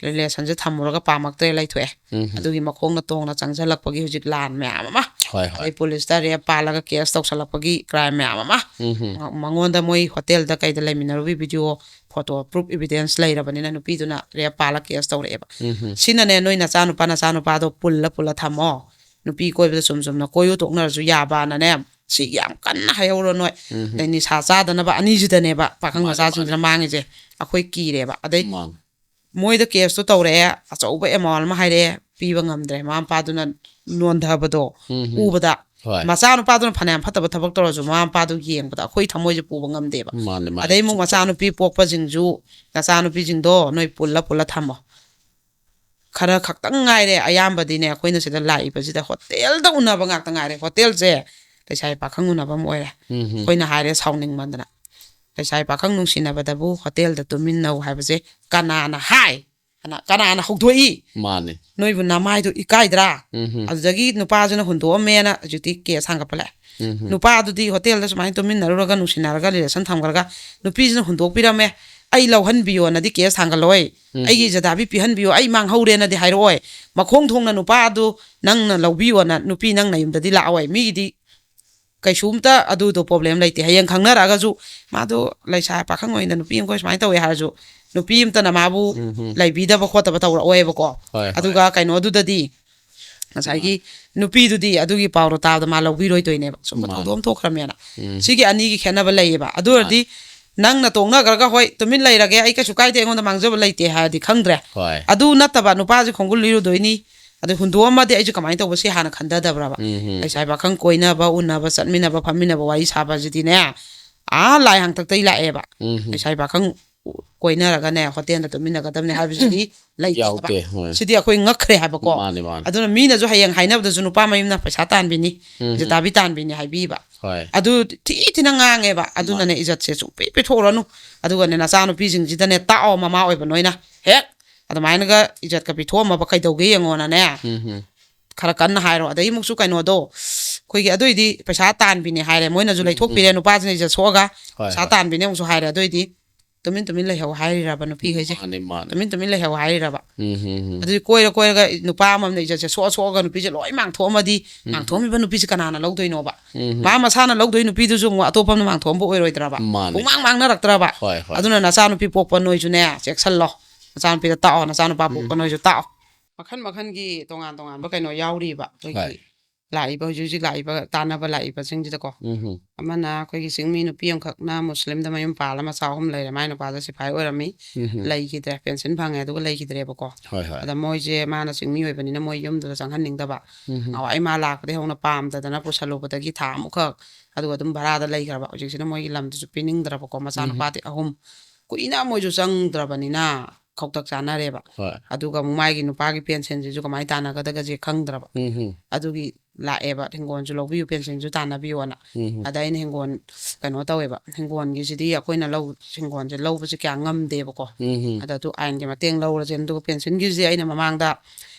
ꯔꯤꯂꯦꯁꯟꯁꯦ ꯊꯝꯃꯨꯔꯒ ꯄꯥꯝꯃꯛꯇ꯭ꯔꯦ, ꯂꯩꯊꯣꯛꯑꯦ꯫ ꯎꯝ, ꯎꯝ꯫ ꯑꯗꯨꯒꯤ ꯃꯈꯣꯡꯅ ꯇꯣꯡꯅ ꯆꯪꯁꯤꯜꯂꯛꯄꯒꯤ ꯍꯧꯖꯤꯛ ꯂꯥꯟ ꯃꯌꯥꯝ ꯑꯃ, ꯍꯣꯏ, ꯍꯣꯏ꯫ ꯑꯗꯩ ꯄꯨꯂꯤꯁꯇ ꯔꯦꯞ ꯄꯥꯜꯂꯒ ꯀꯦꯁ ꯇꯧꯁꯜꯂꯛꯄꯒꯤ ꯀ꯭ꯔꯥꯏꯝ ꯃꯌꯥꯝ ꯑꯃ꯫ ꯎꯝ, ꯎꯝ꯫ ꯃꯉꯣꯟꯗ ꯃꯣꯏ ꯍꯣꯇꯦꯜꯗ ꯀꯩꯗ ꯂꯩꯃꯤꯟꯅꯔꯨꯕꯤ ꯚꯤꯗꯤꯑꯣ, ꯐꯣꯇꯣ, ꯄ꯭ꯔꯨꯐ, ꯏꯚꯤꯗꯦꯟꯁ ꯂꯩꯔꯕꯅꯤꯅ ꯅꯨꯄꯤꯗꯨꯅ ꯔꯦꯞ ꯄꯥꯜꯂ ꯀꯦꯁ ꯇꯧꯔꯛꯑꯦꯕ꯫ ꯎꯝ, ꯎꯝ꯫ ꯁꯤꯅꯅꯦ, ꯅꯣꯏ ꯅꯆꯥꯅꯨꯄꯥ ꯅꯆꯥꯅꯨꯄꯥꯗꯣ ꯄꯨꯜꯂ ꯄꯨꯜꯂ ꯊꯝꯃꯣ꯫ ꯅꯨꯄꯤ ꯀꯣꯏꯕꯗ ꯆꯨꯝ ꯆꯨꯝꯅ ꯀꯣꯏꯌꯨ, ꯇꯣꯛꯅꯔꯁꯨ ꯌꯥꯕꯅꯅꯦ, ꯁꯤ ꯌꯥꯝ ꯀꯟꯅ ꯍꯥꯏꯍꯧꯔꯣ ꯅꯣꯏ꯫ ꯎꯝ, ꯎꯝ꯫ ꯑꯗꯩ ꯅꯤꯁꯥ ꯆꯥꯗꯅꯕ ꯑꯅꯤꯁꯤꯗꯅꯦꯕ ꯄꯥꯈꯪ ꯃꯥꯅꯦ, ꯃꯆꯥꯁꯤꯡꯁꯤꯅ ꯃꯥꯡꯉꯤꯁꯦ꯫ ꯑꯩꯈꯣꯏ ꯀꯤꯔꯦꯕ꯫ ꯑꯗꯩ ꯃꯥꯅꯦ꯫ ꯃꯣꯏꯗ ꯀꯦꯁꯇꯣ ꯇꯧꯔꯛꯑꯦ, ꯑꯆꯧꯕ ꯑꯦꯃꯥꯎꯟ ꯑꯃ ꯍꯥꯏꯔꯛꯑꯦ, ꯄꯤꯕ ꯉꯝꯗ꯭ꯔꯦ꯫ ꯃꯃꯥ ꯃꯄꯥꯗꯨꯅ ꯅꯣꯟꯊꯕꯗꯣ ꯎꯝ, ꯎꯝ꯫ ꯎꯕꯗ, ꯍꯣꯏ꯫ ꯃꯆꯥꯅꯨꯄꯥꯗꯨꯅ ꯐꯅꯌꯥꯝ ꯐꯠꯇꯕ ꯊꯕꯛ ꯇꯧꯔꯁꯨ ꯃꯃꯥ ꯃꯄꯥꯗꯨ ꯌꯦꯡꯕꯗ ꯑꯩꯈꯣꯏ ꯊꯃꯣꯏꯁꯦ ꯄꯨꯕ ꯉꯝꯗꯦꯕ꯫ ꯃꯥꯅꯦ, ꯃꯥꯅꯦ꯫ ꯑꯗꯩ ꯑꯃꯨꯛ ꯃꯆꯥꯅꯨꯄꯤ ꯄꯣꯛꯄꯁꯤꯡꯁꯨ, ꯅꯆꯥꯅꯨꯄꯤꯁꯤꯡꯗꯣ ꯅꯣꯏ ꯄꯨꯜꯂ ꯄꯨꯜꯂ ꯊꯝꯃꯣ꯫ ꯈꯔ ꯈꯛꯇꯪ ꯉꯥꯏꯔꯦ, ꯑꯌꯥꯝꯕꯗꯤꯅꯦ ꯑꯩꯈꯣꯏꯅ ꯁꯤꯗ ꯂꯥꯛꯏꯕꯁꯤꯗ ꯍꯣꯇꯦꯜꯗ ꯎꯅꯕ ꯉꯥꯛꯇ ꯉꯥꯏꯔꯦ꯫ ꯍꯣꯇꯦꯜꯁꯦ ꯂꯩꯁꯥꯕꯤ ꯄꯥꯈꯪ ꯎꯅꯕ ꯑꯃ ꯑꯣꯏꯔꯦ꯫ ꯎꯝ, ꯎꯝ꯫ ꯑꯩꯈꯣꯏꯅ ꯍꯥꯏꯔꯦ ꯁꯥꯎꯅꯤꯡꯃꯟꯗꯅ, "ꯂꯩꯁꯥꯕꯤ ꯄꯥꯈꯪ ꯅꯨꯡꯁꯤꯅꯕꯗꯕꯨ ꯍꯣꯇꯦꯜꯗ ꯇꯨꯝꯃꯤꯟꯅꯧ ꯍꯥꯏꯕꯁꯦ ꯀꯅꯥꯅ ꯍꯥꯏ?" ꯀꯅꯥꯅ ꯍꯧꯗꯣꯛꯏ? ꯃꯥꯅꯤ ꯅꯣꯏꯕꯨ ꯅꯃꯥꯏꯗꯣ ꯏꯀꯥꯏꯗ꯭ꯔꯥ? ꯎꯝ ꯑꯗꯨꯗꯒꯤ ꯅꯨꯄꯥꯁꯤꯅ ꯍꯨꯟꯗꯣꯛꯑꯝꯃꯦꯅ ꯍꯧꯖꯤꯛꯇꯤ ꯀꯦꯁ ꯍꯥꯡꯒꯠꯄ ꯂꯥꯛꯑꯦ꯫ ꯎꯝ ꯅꯨꯄꯥꯗꯨꯗꯤ ꯍꯣꯇꯦꯜꯗ ꯁꯨꯃꯥꯏꯅ ꯇꯨꯃꯤꯟꯅꯔꯨꯔꯒ ꯅꯨꯡꯁꯤꯅꯔꯒ ꯔꯤꯂꯦꯁꯟ ꯊꯝꯈ꯭ꯔꯒ ꯅꯨꯄꯤꯁꯤꯅ ꯍꯨꯟꯗꯣꯛꯄꯤꯔꯝꯃꯦ, ꯑꯩ ꯂꯧꯍꯟꯕꯤꯌꯣꯅꯗꯤ ꯀꯦꯁ ꯊꯥꯡꯒꯠꯂꯣꯏ, ꯎꯝ. ꯑꯩꯒꯤ ꯏꯖꯠ ꯍꯥꯏꯕꯤ ꯄꯤꯍꯟꯕꯤꯌꯣ, ꯑꯩ ꯃꯥꯡꯍꯧꯔꯦꯅꯗꯤ ꯍꯥꯏꯔꯛꯑꯣꯏ꯫ ꯃꯈꯣꯡ ꯊꯣꯡꯅ ꯅꯨꯄꯥ ꯑꯗꯨ ꯅꯪꯅ ꯂꯧꯕꯤꯌꯣꯅ ꯅꯨꯄꯤ ꯅꯪ ꯅꯌꯨꯝꯗꯗꯤ ꯂꯥꯛꯑꯣꯏ꯫ ꯃꯤꯒꯤꯗꯤ ꯀꯩꯁꯨꯝꯇ ꯑꯗꯨꯗꯣ ꯄ꯭ꯔꯣꯕ꯭ꯂꯦꯝ ꯂꯩꯇꯦ꯫ ꯍꯌꯦꯡ ꯈꯪꯅꯔꯛꯑꯒꯁꯨ ꯃꯥꯗꯣ ꯂꯩꯁꯥ ꯄꯥꯈꯪ ꯑꯣꯏꯅ ꯅꯨꯄꯤ ꯑꯃꯈꯣꯏ ꯁꯨꯃꯥꯏꯅ ꯇꯧꯋꯦ ꯍꯥꯏꯔꯁꯨ ꯅꯨꯄꯤ ꯑꯃꯇꯅ ꯃꯥꯕꯨ ꯎꯝ. ꯂꯩꯕꯤꯗꯕ ꯈꯣꯠꯇꯕ ꯇꯧꯔꯛꯑꯣꯏꯕꯀꯣ꯫ ꯍꯣꯏ, ꯍꯣꯏ. ꯑꯗꯨꯒ ꯀꯩꯅꯣꯗꯨꯗꯗꯤ ꯉꯁꯥꯏꯒꯤ ꯅꯨꯄꯤꯗꯨꯗꯤ ꯑꯗꯨꯒꯤ ꯄꯥꯎꯗꯣ ꯇꯥꯕꯗ ꯃꯥ ꯂꯧꯕꯤꯔꯣꯏꯗꯣꯏꯅꯦꯕ, ꯁꯨꯝꯕ ꯃꯥꯅꯦ. ꯊꯧꯗꯣꯛ ꯑꯃ ꯊꯣꯛꯈ꯭ꯔꯃꯦꯅ꯫ ꯎꯝ. ꯁꯤꯒꯤ ꯑꯅꯤꯒꯤ ꯈꯦꯠꯅꯕ ꯂꯩꯌꯦꯕ꯫ ꯑꯗꯨ ꯑꯣꯏꯔꯗꯤ ꯅꯪꯅ ꯇꯣꯛꯅꯈ꯭ꯔꯒ ꯍꯣꯏ ꯇꯨꯃꯤꯟ ꯂꯩꯔꯒꯦ, ꯑꯩ ꯀꯩꯁꯨ ꯀꯥꯏꯗꯦ, ꯑꯩꯉꯣꯟꯗ ꯃꯥꯡꯖꯕ ꯂꯩꯇꯦ ꯍꯥꯏꯔꯗꯤ ꯈꯪꯗ꯭ꯔꯦ꯫ ꯍꯣꯏ. ꯑꯗꯨ ꯅꯠꯇꯕ ꯅꯨꯄꯥꯁꯦ ꯈꯣꯡꯒꯨꯜ ꯂꯤꯔꯨꯗꯣꯏꯅꯤ, ꯑꯗꯩ ꯍꯨꯟꯗꯣꯛꯑꯝꯃꯗꯤ ꯑꯩꯁꯨ ꯀꯃꯥꯏꯅ ꯇꯧꯕ ꯁꯤ ꯍꯥꯟꯅ ꯈꯟꯊꯗꯕ꯭ꯔꯕ? ꯎꯝ. ꯂꯩꯁꯥꯕꯤ ꯄꯥꯈꯪ ꯀꯣꯏꯅꯕ, ꯎꯅꯕ, ꯆꯠꯃꯤꯟꯅꯕ, ꯐꯝꯃꯤꯟꯅꯕ, ꯋꯥꯔꯤ ꯁꯥꯕꯁꯤꯗꯤꯅꯦ, ꯑꯥ ꯂꯥꯏ ꯍꯥꯡꯇꯛꯇꯩ ꯂꯥꯛꯑꯦꯕ꯫ ꯎꯝ. ꯂꯩꯁꯥꯕꯤ ꯄꯥꯈꯪ ꯀꯣꯏꯅꯔꯒꯅꯦ ꯍꯣꯇꯦꯜꯗ ꯇꯨꯃꯤꯟꯅꯒꯗꯕꯅꯦ ꯍꯥꯏꯕꯁꯤꯗꯤ ꯂꯩꯇꯦꯕ꯫ ꯌꯥꯎꯗꯦ. ꯍꯣꯏ. ꯁꯤꯗꯤ ꯑꯩꯈꯣꯏ ꯉꯛꯈ꯭ꯔꯦ ꯍꯥꯏꯕꯀꯣ꯫ ꯃꯥꯅꯦ, ꯃꯥꯅꯦ. ꯑꯗꯨꯅ ꯃꯤꯅꯁꯨ ꯍꯌꯦꯡ ꯍꯥꯏꯅꯕꯗꯁꯨ ꯅꯨꯄꯥ ꯃꯌꯨꯝꯅ ꯄꯩꯁꯥ ꯇꯥꯟꯕꯤꯅꯤ, ꯎꯝ. ꯖꯇꯥꯕꯤ ꯇꯥꯟꯕꯤꯅꯤ ꯍꯥꯏꯕꯤꯕ꯫ ꯍꯣꯏ. ꯑꯗꯨ ꯊꯤ ꯊꯤꯅ ꯉꯥꯡꯉꯦꯕ꯫ ꯑꯗꯨꯅꯅꯦ ꯏꯖꯠꯁꯦ ꯁꯨꯡꯄꯤ ꯄꯤꯊꯣꯛꯎꯔꯅꯨ꯫ ꯑꯗꯨꯒꯅꯦ ꯅꯆꯥꯅꯨꯄꯤꯁꯤꯡꯁꯤꯗꯅꯦ ꯇꯥꯛꯑꯣ, ꯃꯃꯥ ꯑꯣꯏꯕ ꯅꯣꯏꯅ ꯍꯦꯛ ꯑꯗꯨꯃꯥꯏꯅꯒ ꯏꯖꯠꯀ ꯄꯤꯊꯣꯛꯑꯝꯃꯕ ꯀꯩꯗꯧꯒꯦ ꯌꯦꯡꯉꯣꯅꯅꯦ꯫ ꯎꯝ. ꯈꯔ ꯀꯟꯅ ꯍꯥꯏꯔꯣ꯫ ꯑꯗꯩ ꯑꯃꯨꯛꯁꯨ ꯀꯩꯅꯣꯗꯣ, ꯑꯩꯈꯣꯏꯒꯤ ꯑꯗꯨꯏꯗꯤ ꯄꯩꯁꯥ ꯇꯥꯟꯕꯤꯅꯦ ꯍꯥꯏꯔꯦ, ꯃꯣꯏꯅꯁꯨ ꯂꯩꯊꯣꯛꯄꯤꯔꯦ, ꯅꯨꯄꯥꯁꯤꯅ ꯏꯖꯠ ꯁꯣꯛꯑꯒ ꯍꯣꯏ, ꯄꯩꯁꯥ ꯍꯣꯏ. ꯇꯥꯟꯕꯤꯅꯦ ꯑꯃꯨꯛꯁꯨ ꯍꯥꯏꯔꯦ꯫ ꯑꯗꯨꯏꯗꯤ ꯇꯨꯃꯤꯟ ꯇꯨꯃꯤꯟ ꯂꯩꯍꯧ ꯍꯥꯏꯔꯤꯔꯕ ꯅꯨꯄꯤꯈꯩꯁꯦ? ꯃꯥꯅꯦ, ꯃꯥꯅꯦ. ꯇꯨꯃꯤꯟ ꯇꯨꯃꯤꯟ ꯂꯩꯍꯧ ꯍꯥꯏꯔꯤꯔꯕ? ꯎꯝ, ꯎꯝ, ꯎꯝ. ꯑꯗꯨꯗꯤ ꯀꯣꯏꯔ ꯀꯣꯏꯔꯒ ꯅꯨꯄꯥ ꯑꯃꯅ ꯏꯖꯠꯁꯦ ꯁꯣꯛꯑ ꯁꯣꯛꯑꯒ ꯅꯨꯄꯤꯁꯦ ꯂꯣꯏ ꯃꯥꯡꯊꯣꯛꯑꯝꯃꯗꯤ, ꯃꯥꯡꯊꯣꯛꯑꯝꯃꯤꯕ ꯅꯨꯄꯤꯁꯦ ꯀꯅꯥꯅ ꯂꯧꯗꯣꯏꯅꯣꯕ? ꯎꯝ. ꯃꯥ ꯃꯁꯥꯅ ꯂꯧꯗꯣꯏ ꯅꯨꯄꯤꯗꯨꯁꯨ ꯑꯃꯨꯛ ꯑꯇꯣꯞꯄ ꯑꯃꯅ ꯃꯥꯡꯊꯣꯛꯑꯝꯕ ꯑꯣꯏꯔꯣꯏꯗ꯭ꯔꯕ? ꯃꯥꯅꯦ. ꯄꯨꯡꯃꯥꯡ ꯃꯥꯡꯅꯔꯛꯇ꯭ꯔꯕ? ꯍꯣꯏ, ꯍꯣꯏ. ꯑꯗꯨꯅ ꯅꯆꯥꯅꯨꯄꯤ ꯄꯣꯛꯄ ꯅꯣꯏꯁꯨꯅꯦ, ꯆꯦꯛꯁꯤꯜꯂꯣ꯫ ꯅꯆꯥꯅꯨꯄꯤꯗ ꯇꯥꯛꯑꯣ, ꯅꯆꯥꯅꯨꯄꯥ ꯄꯣꯛꯄ ꯅꯣꯏꯁꯨ ꯇꯥꯛꯑꯣ꯫ ꯃꯈꯟ ꯃꯈꯟꯒꯤ ꯇꯣꯉꯥꯟ ꯇꯣꯉꯥꯟꯕ ꯀꯩꯅꯣ ꯌꯥꯎꯔꯤꯕ ꯑꯩꯈꯣꯏꯒꯤ ꯍꯣꯏ. ꯂꯥꯛꯏꯕ, ꯍꯧꯖꯤꯛ ꯍꯧꯖꯤꯛ ꯂꯥꯛꯏꯕ, ꯇꯥꯟꯅꯕ ꯂꯥꯛꯏꯕꯁꯤꯡꯁꯤꯗꯀꯣ꯫ ꯎꯝ. ꯑꯃꯅ ꯑꯩꯈꯣꯏꯒꯤ ꯆꯤꯡꯃꯤ ꯅꯨꯄꯤ ꯑꯃꯈꯛꯅ ꯃꯨꯁꯂꯤꯝꯗ ꯃꯌꯨꯝ ꯄꯥꯜꯂ ꯃꯆꯥ ꯑꯍꯨꯝ ꯂꯩꯔꯦ꯫ ꯃꯥꯏ ꯅꯨꯄꯥꯗꯣ ꯁꯤꯐꯥꯏ ꯑꯣꯏꯔꯝꯃꯤ, ꯎꯝ. ꯂꯩꯈꯤꯗ꯭ꯔꯦ, ꯄꯦꯟꯁꯤꯟ ꯐꯪꯉꯦ ꯑꯗꯨꯒ ꯂꯩꯈꯤꯗ꯭ꯔꯦꯕꯀꯣ꯫ ꯍꯣꯏ, ꯍꯣꯏ. ꯑꯗ ꯃꯣꯏꯁꯦ ꯃꯥꯅ ꯆꯤꯡꯃꯤ ꯑꯣꯏꯕꯅꯤꯅ ꯃꯣꯏ ꯌꯨꯝꯗꯨꯗ ꯆꯪꯍꯟꯅꯤꯡꯗꯕ꯫ ꯎꯝ. ꯅꯍꯥꯟꯋꯥꯏ ꯃꯥ ꯂꯥꯛꯄꯗꯒꯤ ꯍꯧꯅ ꯄꯥꯝꯗꯗꯅ ꯄꯨꯁꯜꯂꯨꯕꯗꯒꯤ ꯊꯥ ꯑꯃꯨꯛꯈꯛ ꯑꯗꯨꯒ ꯑꯗꯨꯝ ꯚꯔꯥꯗ ꯂꯩꯈ꯭ꯔꯕ꯫ ꯍꯧꯖꯤꯛꯁꯤꯅ ꯃꯣꯏꯒꯤ ꯂꯝꯗꯨꯁꯨ ꯄꯤꯅꯤꯡꯗ꯭ꯔꯕꯀꯣ꯫ ꯃꯆꯥꯅꯨꯄꯥꯗꯤ ꯑꯍꯨꯝ, ꯀꯨꯏꯅ ꯃꯣꯏꯁꯨ ꯆꯪꯗ꯭ꯔꯕꯅꯤꯅ ꯈꯧꯇꯛ ꯆꯥꯅꯔꯦꯕ꯫ ꯍꯣꯏ. ꯑꯗꯨꯒ ꯑꯃꯨꯛ ꯃꯥꯒꯤ ꯅꯨꯄꯥꯒꯤ ꯄꯦꯟꯁꯤꯟꯁꯤꯁꯨ ꯀꯃꯥꯏꯅ ꯇꯥꯟꯅꯒꯗꯒꯁꯦ ꯈꯪꯗ꯭ꯔꯕ꯫ ꯎꯝ. ꯑꯗꯨꯒꯤ ꯂꯥꯛꯑꯦꯕ, "ꯍꯤꯡꯒꯣꯜꯁꯨ ꯂꯧꯕꯤꯌꯨ, ꯄꯦꯟꯁꯤꯟꯁꯨ ꯇꯥꯟꯅꯕꯤꯌꯣꯅ"꯫ ꯎꯝ꯫ ꯑꯗ ꯑꯩꯅ ꯍꯤꯡꯒꯣꯜ ꯀꯩꯅꯣ ꯇꯧꯋꯦꯕ, ꯍꯤꯡꯒꯣꯜꯒꯤꯁꯤꯗꯤ ꯑꯩꯈꯣꯏꯅ ꯂꯧ, ꯍꯤꯡꯒꯣꯜꯁꯦ ꯂꯧꯕꯁꯦ ꯀꯌꯥ ꯉꯝꯗꯦꯕꯀꯣ꯫ ꯎꯝ꯫ ꯑꯗ ꯑꯗꯨ ꯑꯥꯏꯟꯒꯤ ꯃꯇꯦꯡ ꯂꯧꯔꯁꯦ꯫ ꯑꯗꯨꯒ ꯄꯦꯟꯁꯤꯟꯒꯤꯁꯦ ꯑꯩꯅ ꯃꯃꯥꯡꯗ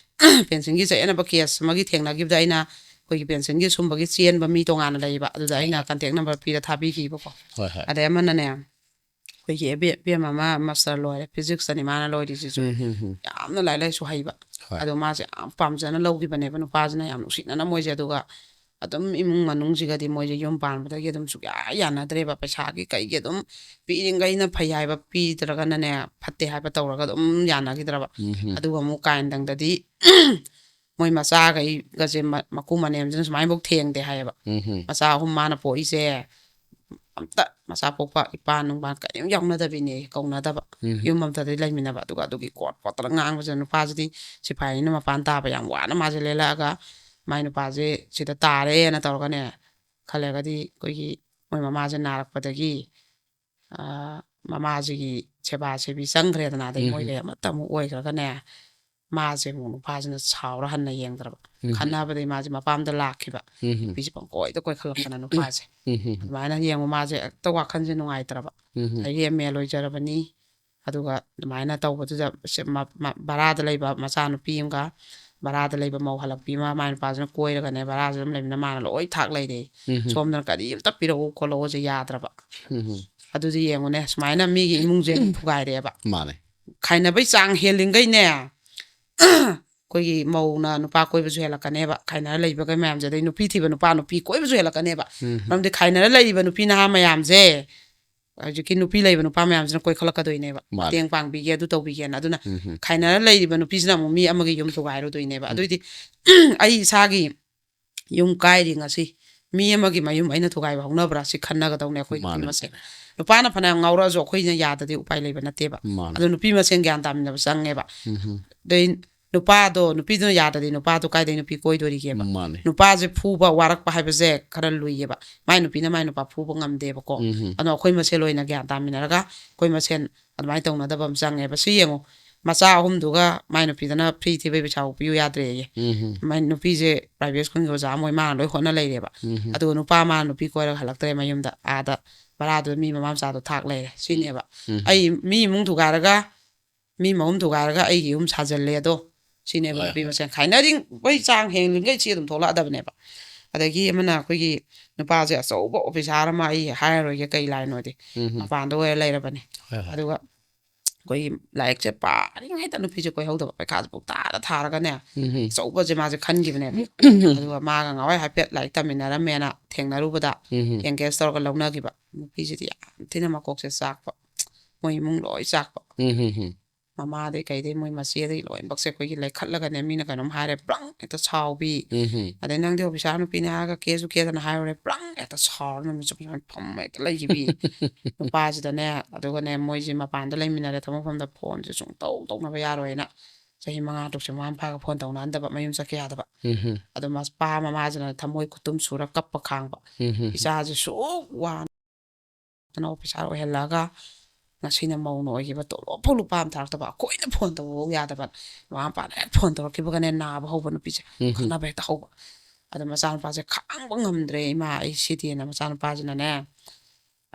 ꯄꯦꯟꯁꯤꯟꯒꯤ ꯆꯌꯦꯠꯅꯕ ꯀꯦꯁ ꯑꯃꯒꯤ ꯊꯦꯡꯅꯈꯤꯕꯗ ꯑꯩꯅ ꯑꯩꯈꯣꯏꯒꯤ ꯄꯦꯟꯁꯤꯟꯒꯤ ꯁꯨꯝꯕꯒꯤ ꯆꯦꯟꯕ ꯃꯤ ꯇꯣꯉꯥꯟꯅ ꯂꯩꯌꯦꯕ, ꯑꯗꯨꯗ ꯑꯩꯅ ꯀꯟꯇꯦꯛ ꯅꯝꯕꯔ ꯄꯤꯔ ꯊꯥꯕꯤꯈꯤꯕꯀꯣ꯫ ꯍꯣꯏ, ꯍꯣꯏ꯫ ꯑꯗꯩ ꯑꯃꯅꯅꯦ, ꯑꯩꯈꯣꯏꯒꯤ ꯑꯕꯦ-, ꯑꯕꯦꯝꯃ ꯑꯃ ꯃꯥꯁꯇꯔ ꯂꯣꯏꯔꯦ, ꯐꯤꯖꯤꯛꯁꯇꯅꯤ ꯃꯥꯅ ꯂꯣꯏꯔꯤꯁꯤꯁꯨ꯫ ꯎꯝ, ꯍꯝ, ꯍꯝ꯫ ꯌꯥꯝꯅ ꯂꯥꯏꯔꯤꯛ ꯂꯥꯏꯁꯨ ꯍꯩꯕ꯫ ꯍꯣꯏ꯫ ꯑꯗꯣ ꯃꯥꯁꯦ ꯌꯥꯝ ꯄꯥꯝꯖꯅ ꯂꯧꯈꯤꯕꯅꯦꯕ, ꯅꯨꯄꯥꯁꯤꯅ ꯌꯥꯝ ꯅꯨꯡꯁꯤꯅꯅ ꯃꯣꯏꯁꯦ꯫ ꯑꯗꯨꯒ ꯑꯗꯨꯝ ꯏꯃꯨꯡ ꯃꯅꯨꯡꯁꯤꯒꯗꯤ ꯃꯣꯏꯁꯦ ꯌꯨꯝ ꯄꯥꯟꯕꯗꯒꯤ ꯑꯗꯨꯝ ꯁꯨꯛꯌꯥ ꯌꯥꯅꯗ꯭ꯔꯦꯕ꯫ ꯄꯩꯁꯥꯒꯤ ꯀꯩꯒꯤ ꯑꯗꯨꯝ ꯄꯤꯔꯤꯉꯩꯅ ꯐꯩ ꯍꯥꯏꯕ ꯄꯤꯗ꯭ꯔꯒꯅꯅꯦ, ꯐꯠꯇꯦ ꯍꯥꯏꯕ ꯇꯧꯔꯒ ꯑꯗꯨꯝ ꯌꯥꯅꯈꯤꯗ꯭ꯔꯕ꯫ ꯎꯝ, ꯍꯝ꯫ ꯑꯗꯨꯒ ꯑꯃꯨꯛ ꯀꯥꯏꯟꯗꯪꯗꯗꯤ ꯃꯣꯏ ꯃꯆꯥꯈꯩꯒꯁꯦ ꯃ-, ꯃꯀꯨ ꯃꯅꯦꯝꯁꯤꯅ ꯁꯨꯃꯥꯏꯅꯐꯧ ꯊꯦꯡꯗꯦ ꯍꯥꯏꯌꯦꯕ꯫ ꯎꯝ, ꯍꯝ꯫ ꯃꯆꯥ ꯑꯍꯨꯝ ꯃꯥꯅ ꯄꯣꯛꯏꯁꯦ, ꯑꯝꯇ ꯃꯆꯥ ꯄꯣꯛꯄ ꯏꯄꯥ ꯅꯨꯡꯄꯥ ꯀꯔꯤꯝ ꯌꯥꯎꯅꯗꯕꯤꯅꯦ, ꯀꯧꯅꯗꯕ꯫ ꯎꯝ꯫ ꯌꯨꯝ ꯑꯝꯇꯗꯤ ꯂꯩꯃꯤꯟꯅꯕ꯫ ꯑꯗꯨꯒ ꯑꯗꯨꯒꯤ ꯀꯣꯠ ꯀꯣꯠꯇꯅ ꯉꯥꯡꯕꯁꯦ, ꯅꯨꯄꯥꯁꯤꯗꯤ ꯁꯤꯐꯥꯏꯅꯤꯅ ꯃꯄꯥꯟ ꯇꯥꯕ ꯌꯥꯝ ꯋꯥꯅ ꯃꯥꯁꯦ ꯂꯦꯜꯂꯛꯑꯒ, ꯃꯥꯏ ꯅꯨꯄꯥꯁꯦ ꯁꯤꯗ ꯇꯥꯔꯦꯅ ꯇꯧꯔꯒꯅꯦ, ꯈꯜꯂꯒꯗꯤ ꯑꯩꯈꯣꯏꯒꯤ ꯃꯣꯏ ꯃꯃꯥꯁꯦ ꯅꯥꯔꯛꯄꯗꯒꯤ, ꯑ, ꯃꯃꯥꯁꯤꯒꯤ ꯁꯦꯕꯥ ꯁꯦꯕꯤ ꯆꯪꯈ꯭ꯔꯦꯗꯅ, ꯑꯗꯩ ꯎꯝ꯫ ꯃꯣꯏꯈꯩ ꯑꯃꯠꯇ ꯑꯃꯨꯛ ꯑꯣꯏꯈ꯭ꯔꯒꯅꯦ, ꯃꯥꯁꯦ ꯑꯃꯨꯛ ꯅꯨꯄꯥꯁꯤꯅ ꯁꯥꯎꯔ ꯍꯟꯅ ꯌꯦꯡꯗ꯭ꯔꯕ꯫ ꯎꯝ꯫ ꯈꯟꯅꯕꯗꯒꯤ ꯃꯥꯁꯦ ꯃꯄꯥꯝꯗ ꯂꯥꯛꯈꯤꯕ꯫ ꯎꯝ꯫ ꯅꯨꯄꯤꯁꯦ ꯄꯪꯀꯣꯏꯗ ꯀꯣꯏꯈꯠꯂꯛꯇꯅ ꯅꯨꯄꯥꯁꯦ꯫ ꯎꯝ꯫ ꯑꯗꯨꯃꯥꯏꯅ ꯌꯦꯡꯉꯨ, ꯃꯥꯁꯦ ꯍꯦꯛꯇ ꯋꯥꯈꯜꯁꯦ ꯅꯨꯡꯉꯥꯏꯇ꯭ꯔꯕ꯫ ꯎꯝ꯫ ꯑꯗꯒꯤ ꯑꯦꯝ ꯑꯦ ꯂꯣꯏꯖꯔꯕꯅꯤ꯫ ꯑꯗꯨꯒ ꯑꯗꯨꯃꯥꯏꯅ ꯇꯧꯕꯗꯨꯗ ꯁꯦ-, ꯃ-, ꯃ-, ꯚꯔꯥꯗ ꯂꯩꯕ ꯃꯆꯥꯅꯨꯄꯤ ꯑꯃꯒ, ꯚꯔꯥꯗ ꯂꯩꯕ ꯃꯧ ꯍꯜꯂꯛꯄꯤ ꯑꯃ, ꯃꯥꯏ ꯅꯨꯄꯥꯁꯤꯅ ꯀꯣꯏꯔꯒꯅꯦ, ꯚꯔꯥꯁꯤꯗ ꯑꯗꯨꯝ ꯂꯩꯕꯅꯤꯅ ꯃꯥꯅ ꯂꯣꯏ ꯊꯥꯛ ꯂꯩꯔꯦ꯫ ꯎꯝ꯫ ꯁꯣꯝꯗꯅ ꯀꯔꯤ ꯑꯝꯇ ꯄꯤꯔꯛꯎ ꯈꯣꯠꯂꯛꯎꯁꯦ ꯌꯥꯗ꯭ꯔꯕ꯫ ꯎꯝ꯫ ꯑꯗꯨꯗꯤ ꯌꯦꯡꯉꯨꯅꯦ, ꯁꯨꯃꯥꯏꯅ ꯃꯤꯒꯤ ꯏꯃꯨꯡꯁꯦ ꯊꯨꯒꯥꯏꯔꯦꯕ꯫ ꯃꯥꯅꯦ꯫ ꯈꯥꯏꯅꯕꯩ ꯆꯥꯡ ꯍꯦꯜꯂꯤꯉꯩꯅꯦ, ꯑꯩꯈꯣꯏꯒꯤ ꯃꯧꯅ ꯅꯨꯄꯥ ꯀꯣꯏꯕꯁꯨ ꯍꯦꯜꯂꯛꯀꯅꯦꯕ, ꯈꯥꯏꯅꯔ ꯂꯩꯕꯈꯩ ꯃꯌꯥꯝꯁꯦ꯫ ꯑꯗꯩ ꯅꯨꯄꯤ ꯊꯤꯕ ꯅꯨꯄꯥ ꯅꯨꯄꯤ ꯀꯣꯏꯕꯁꯨ ꯍꯦꯜꯂꯛꯀꯅꯦꯕ꯫ ꯎꯝ꯫ ꯃꯔꯝꯗꯤ ꯈꯥꯏꯅꯔ ꯂꯩꯔꯤꯕ ꯅꯨꯄꯤ ꯅꯍꯥ ꯃꯌꯥꯝꯁꯦ ꯍꯧꯖꯤꯛꯀꯤ ꯅꯨꯄꯤ ꯂꯩꯕ ꯅꯨꯄꯥ ꯃꯌꯥꯝꯁꯤꯅ ꯀꯣꯏꯈꯠꯂꯛꯀꯗꯣꯏꯅꯦꯕ, ꯃꯥꯅꯦ꯫ ꯃꯇꯦꯡ ꯄꯥꯡꯕꯤꯒꯦ, ꯑꯗꯨ ꯇꯧꯕꯤꯒꯦꯅ꯫ ꯑꯗꯨꯅ ꯎꯝ꯫ ꯈꯥꯏꯅꯔ ꯂꯩꯔꯤꯕ ꯅꯨꯄꯤꯁꯤꯅ ꯑꯃꯨꯛ ꯃꯤ ꯑꯃꯒꯤ ꯌꯨꯝ ꯊꯨꯒꯥꯏꯔꯨꯗꯣꯏꯅꯦꯕ꯫ ꯎꯝ꯫ ꯑꯗꯨꯏꯗꯤ ꯑꯩ ꯏꯁꯥꯒꯤ ꯌꯨꯝ ꯀꯥꯏꯔꯤ ꯉꯁꯤ, ꯃꯤ ꯑꯃꯒꯤ ꯃꯌꯨꯝ ꯑꯩꯅ ꯊꯨꯒꯥꯏꯕ ꯍꯧꯅꯕ꯭ꯔꯥ? ꯁꯤ ꯈꯟꯅꯒꯗꯧꯅꯦ ꯑꯩꯈꯣꯏ ꯅꯨꯄꯤ ꯃꯥꯅꯦ꯫ ꯃꯁꯦꯟ꯫ ꯅꯨꯄꯥꯅ ꯐꯅꯌꯥꯝ ꯉꯥꯎꯔꯛꯑꯁꯨ ꯑꯩꯈꯣꯏꯅ ꯌꯥꯗꯗꯤ ꯎꯄꯥꯏ ꯂꯩꯕ ꯅꯠꯇꯦꯕ꯫ ꯃꯥꯅꯦ꯫ ꯑꯗꯣ ꯅꯨꯄꯤ ꯃꯁꯦꯟ ꯒ꯭ꯌꯥꯟ ꯇꯥꯃꯤꯟꯅꯕ ꯆꯪꯉꯦꯕ꯫ ꯎꯝ꯫ ꯑꯗꯩ ꯅꯨꯄꯥꯗꯣ, ꯅꯨꯄꯤꯗꯨꯅ ꯌꯥꯗ꯭ꯔꯗꯤ ꯅꯨꯄꯥꯗꯣ ꯀꯥꯏꯗꯩ ꯅꯨꯄꯤ ꯀꯣꯏꯗꯣꯔꯤꯒꯦꯕ? ꯃꯥꯅꯦ꯫ ꯅꯨꯄꯥꯁꯦ ꯐꯨꯕ ꯋꯥꯔꯛꯄ ꯍꯥꯏꯕꯁꯦ ꯈꯔ ꯂꯨꯏꯌꯦꯕ꯫ ꯃꯥꯏ ꯅꯨꯄꯤꯅ ꯃꯥꯏ ꯅꯨꯄꯥ ꯐꯨꯕ ꯉꯝꯗꯦꯕꯀꯣ꯫ ꯎꯝ꯫ ꯑꯗꯣ ꯑꯩꯈꯣꯏ ꯃꯁꯦꯜ ꯑꯣꯏꯅ ꯒ꯭ꯌꯥꯟ ꯇꯥꯃꯤꯟꯅꯔꯒ ꯑꯩꯈꯣꯏ ꯃꯁꯦꯜ ꯑꯗꯨꯃꯥꯏꯅ ꯇꯧꯅꯗꯕ ꯑꯃ ꯆꯪꯉꯦꯕ꯫ ꯁꯤ ꯌꯦꯡꯉꯣ, ꯃꯆꯥ ꯑꯍꯨꯝꯗꯨꯒ ꯃꯥꯏ ꯅꯨꯄꯤꯗꯅ ꯐ꯭ꯔꯤ ꯊꯤꯕꯩ ꯄꯩꯁꯥ ꯄꯤꯌꯨ ꯌꯥꯗ꯭ꯔꯦꯌꯦ꯫ ꯎꯝ ꯃꯥꯏ ꯅꯨꯄꯤꯁꯦ ꯄ꯭ꯔꯥꯏꯚꯦꯠ ꯁ꯭ꯀꯨꯜꯒꯤ ꯑꯣꯖꯥ ꯑꯃ ꯑꯣꯏ, ꯃꯥꯅ ꯂꯣꯏ ꯍꯣꯠꯅ ꯂꯩꯔꯦꯕ꯫ ꯎꯝ ꯑꯗꯨꯒ ꯅꯨꯄꯥ ꯃꯥꯅ ꯅꯨꯄꯤ ꯀꯣꯏꯔꯒ ꯍꯜꯂꯛꯇ꯭ꯔꯦ ꯃꯌꯨꯝꯗ, ꯑꯥꯗ ꯚꯔꯥꯗꯨꯗ ꯃꯤ ꯃꯃꯥ ꯃꯆꯥꯗꯣ ꯊꯥꯛ ꯂꯩꯔꯦ ꯁꯤꯅꯦꯕ꯫ ꯎꯝ ꯑꯩ ꯃꯤ ꯏꯃꯨꯡ ꯊꯨꯒꯥꯏꯔꯒ ꯃꯤ ꯃꯍꯨꯝ ꯊꯨꯒꯥꯏꯔꯒ ꯑꯩꯒꯤ ꯌꯨꯝ ꯁꯥꯖꯜꯂꯦ ꯑꯗꯣ ꯁꯤꯅꯦꯕ꯫ ꯍꯣꯏ, ꯅꯨꯄꯤ ꯍꯣꯏ꯫ ꯃꯁꯦꯟ ꯈꯥꯏꯅꯔꯤꯕꯩ ꯆꯥꯡ ꯍꯦꯟꯂꯤꯉꯩ ꯁꯤ ꯑꯗꯨꯝ ꯊꯣꯛꯂꯛꯑꯗꯕꯅꯦꯕ꯫ ꯑꯗꯒꯤ ꯑꯃꯅ ꯑꯩꯈꯣꯏꯒꯤ ꯅꯨꯄꯥꯁꯦ ꯑꯆꯧꯕ ꯑꯣꯐꯤꯁꯥꯔ ꯑꯃ, ꯑꯩ ꯍꯥꯏꯔꯔꯣꯏꯒꯦ ꯀꯩ ꯂꯥꯏꯟ ꯑꯣꯏꯗꯤ, ꯎꯝ ꯃꯄꯥꯟꯗ ꯑꯣꯏꯔ ꯂꯩꯔꯕꯅꯦ꯫ ꯍꯣꯏ, ꯍꯣꯏ꯫ ꯑꯗꯨꯒ ꯑꯩꯈꯣꯏꯒꯤ ꯂꯥꯏꯔꯤꯛꯁꯦ ꯄꯥꯔꯤꯉꯩꯗ ꯅꯨꯄꯤꯁꯦ ꯀꯣꯏꯍꯧꯗꯕ, ꯄꯩꯈꯥꯁꯦ ꯄꯨꯡꯊꯥꯗ ꯊꯥꯔꯒꯅꯦ ꯎꯝ ꯑꯆꯧꯕꯁꯦ ꯃꯥꯁꯦ ꯈꯟꯈꯤꯕꯅꯦꯕ꯫ ꯑꯗꯨꯒ ꯃꯥꯒ ꯉꯥꯎꯋꯥꯏ ꯍꯥꯏꯐꯦꯠ ꯂꯥꯏꯔꯤꯛ ꯇꯝꯃꯤꯟꯅꯔꯝꯃꯦꯅ ꯊꯦꯡꯅꯔꯨꯕꯗ ꯎꯝ ꯑꯦꯡꯒꯦꯖ ꯇꯧꯔꯒ ꯂꯧꯅꯈꯤꯕ꯫ ꯅꯨꯄꯤꯁꯤꯗꯤ ꯌꯥꯝ ꯊꯤꯅ ꯃꯀꯣꯛꯁꯦ ꯆꯥꯛꯄ, ꯃꯣꯏ ꯏꯃꯨꯡ ꯂꯣꯏ ꯆꯥꯛꯄ꯫ ꯎꯝ ꯃꯃꯥꯗꯩ ꯀꯩꯗꯩ ꯃꯣꯏ ꯃꯆꯦꯗꯩ ꯂꯣꯏꯅꯃꯛꯁꯦ ꯑꯩꯈꯣꯏꯒꯤ ꯂꯩꯈꯠꯂꯒꯅꯦ, ꯃꯤꯅ ꯀꯩꯅꯣꯝ ꯍꯥꯏꯔꯦ ꯕ꯭ꯔꯪ ꯍꯦꯛꯇ ꯁꯥꯎꯕꯤ꯫ ꯎꯝ ꯑꯗꯩ ꯅꯪꯗꯤ ꯑꯣꯐꯤꯁꯥꯔ ꯅꯨꯄꯤꯅꯦ ꯍꯥꯏꯔꯒ ꯀꯦꯁꯨ ꯀꯦꯗꯅ ꯍꯥꯏꯔꯨꯔꯦ, ꯕ꯭ꯔꯪ ꯍꯦꯛꯇ ꯁꯥꯎꯔ ꯅꯨꯃꯤꯠ ꯆꯨꯞꯄ ꯐꯝꯃ ꯍꯦꯛꯇ ꯂꯩꯈꯤꯕꯤ꯫ ꯅꯨꯄꯥꯁꯤꯗꯅꯦ, ꯑꯗꯨꯒꯅꯦ ꯃꯣꯏꯁꯦ ꯃꯄꯥꯟꯗ ꯂꯩꯃꯤꯟꯅꯔꯦ, ꯊꯕꯛ ꯃꯐꯝꯗ ꯐꯣꯟꯁꯦ ꯁꯨꯡꯇꯧ ꯇꯧꯅꯕ ꯌꯥꯔꯣꯏꯅ ꯆꯍꯤ ꯃꯉꯥ ꯇꯔꯨꯛꯁꯦ ꯃꯃꯥ ꯃꯄꯥꯒ ꯐꯣꯟ ꯇꯧꯅꯍꯟꯗꯕ, ꯃꯌꯨꯝ ꯆꯠꯀꯦ ꯌꯥꯗꯕ꯫ ꯎꯝ ꯑꯗꯣ ꯃꯄꯥ ꯃꯃꯥꯁꯤꯅ ꯊꯃꯣꯏ ꯈꯨꯇꯨꯝ ꯁꯨꯔ ꯀꯞꯄ ꯈꯥꯡꯕ꯫ ꯎꯝ ꯏꯆꯥꯁꯦ ꯁꯨꯛ ꯋꯥꯅ ꯑꯣꯐꯤꯁꯥꯔ ꯑꯣꯏꯍꯜꯂꯛꯑꯒ ꯉꯁꯤꯅ ꯃꯧꯅ ꯑꯣꯏꯈꯤꯕ, ꯇꯣꯂꯣꯞ ꯐꯥꯎ ꯂꯨꯄꯥ ꯑꯃ ꯊꯥꯔꯛꯇꯕ, ꯑꯩꯈꯣꯏꯅ ꯐꯣꯟ ꯇꯧꯕꯐꯥꯎ ꯌꯥꯗꯕ, ꯃꯃꯥ ꯃꯄꯥꯅ ꯍꯦꯛ ꯐꯣꯟ ꯇꯧꯔꯛꯈꯤꯕꯒꯅꯦ ꯅꯥꯕ ꯍꯧꯕ ꯅꯨꯄꯤꯁꯦ, ꯎꯝ ꯈꯠꯅꯕ ꯍꯦꯛꯇ ꯍꯧꯕ꯫ ꯑꯗꯣ ꯃꯆꯥꯅꯨꯄꯥꯁꯦ ꯈꯥꯡꯕ ꯉꯝꯗ꯭ꯔꯦ, "ꯏꯃꯥ, ꯑꯩ ꯁꯤꯗꯤꯅ" ꯃꯆꯥꯅꯨꯄꯥꯁꯤꯅꯅꯦ,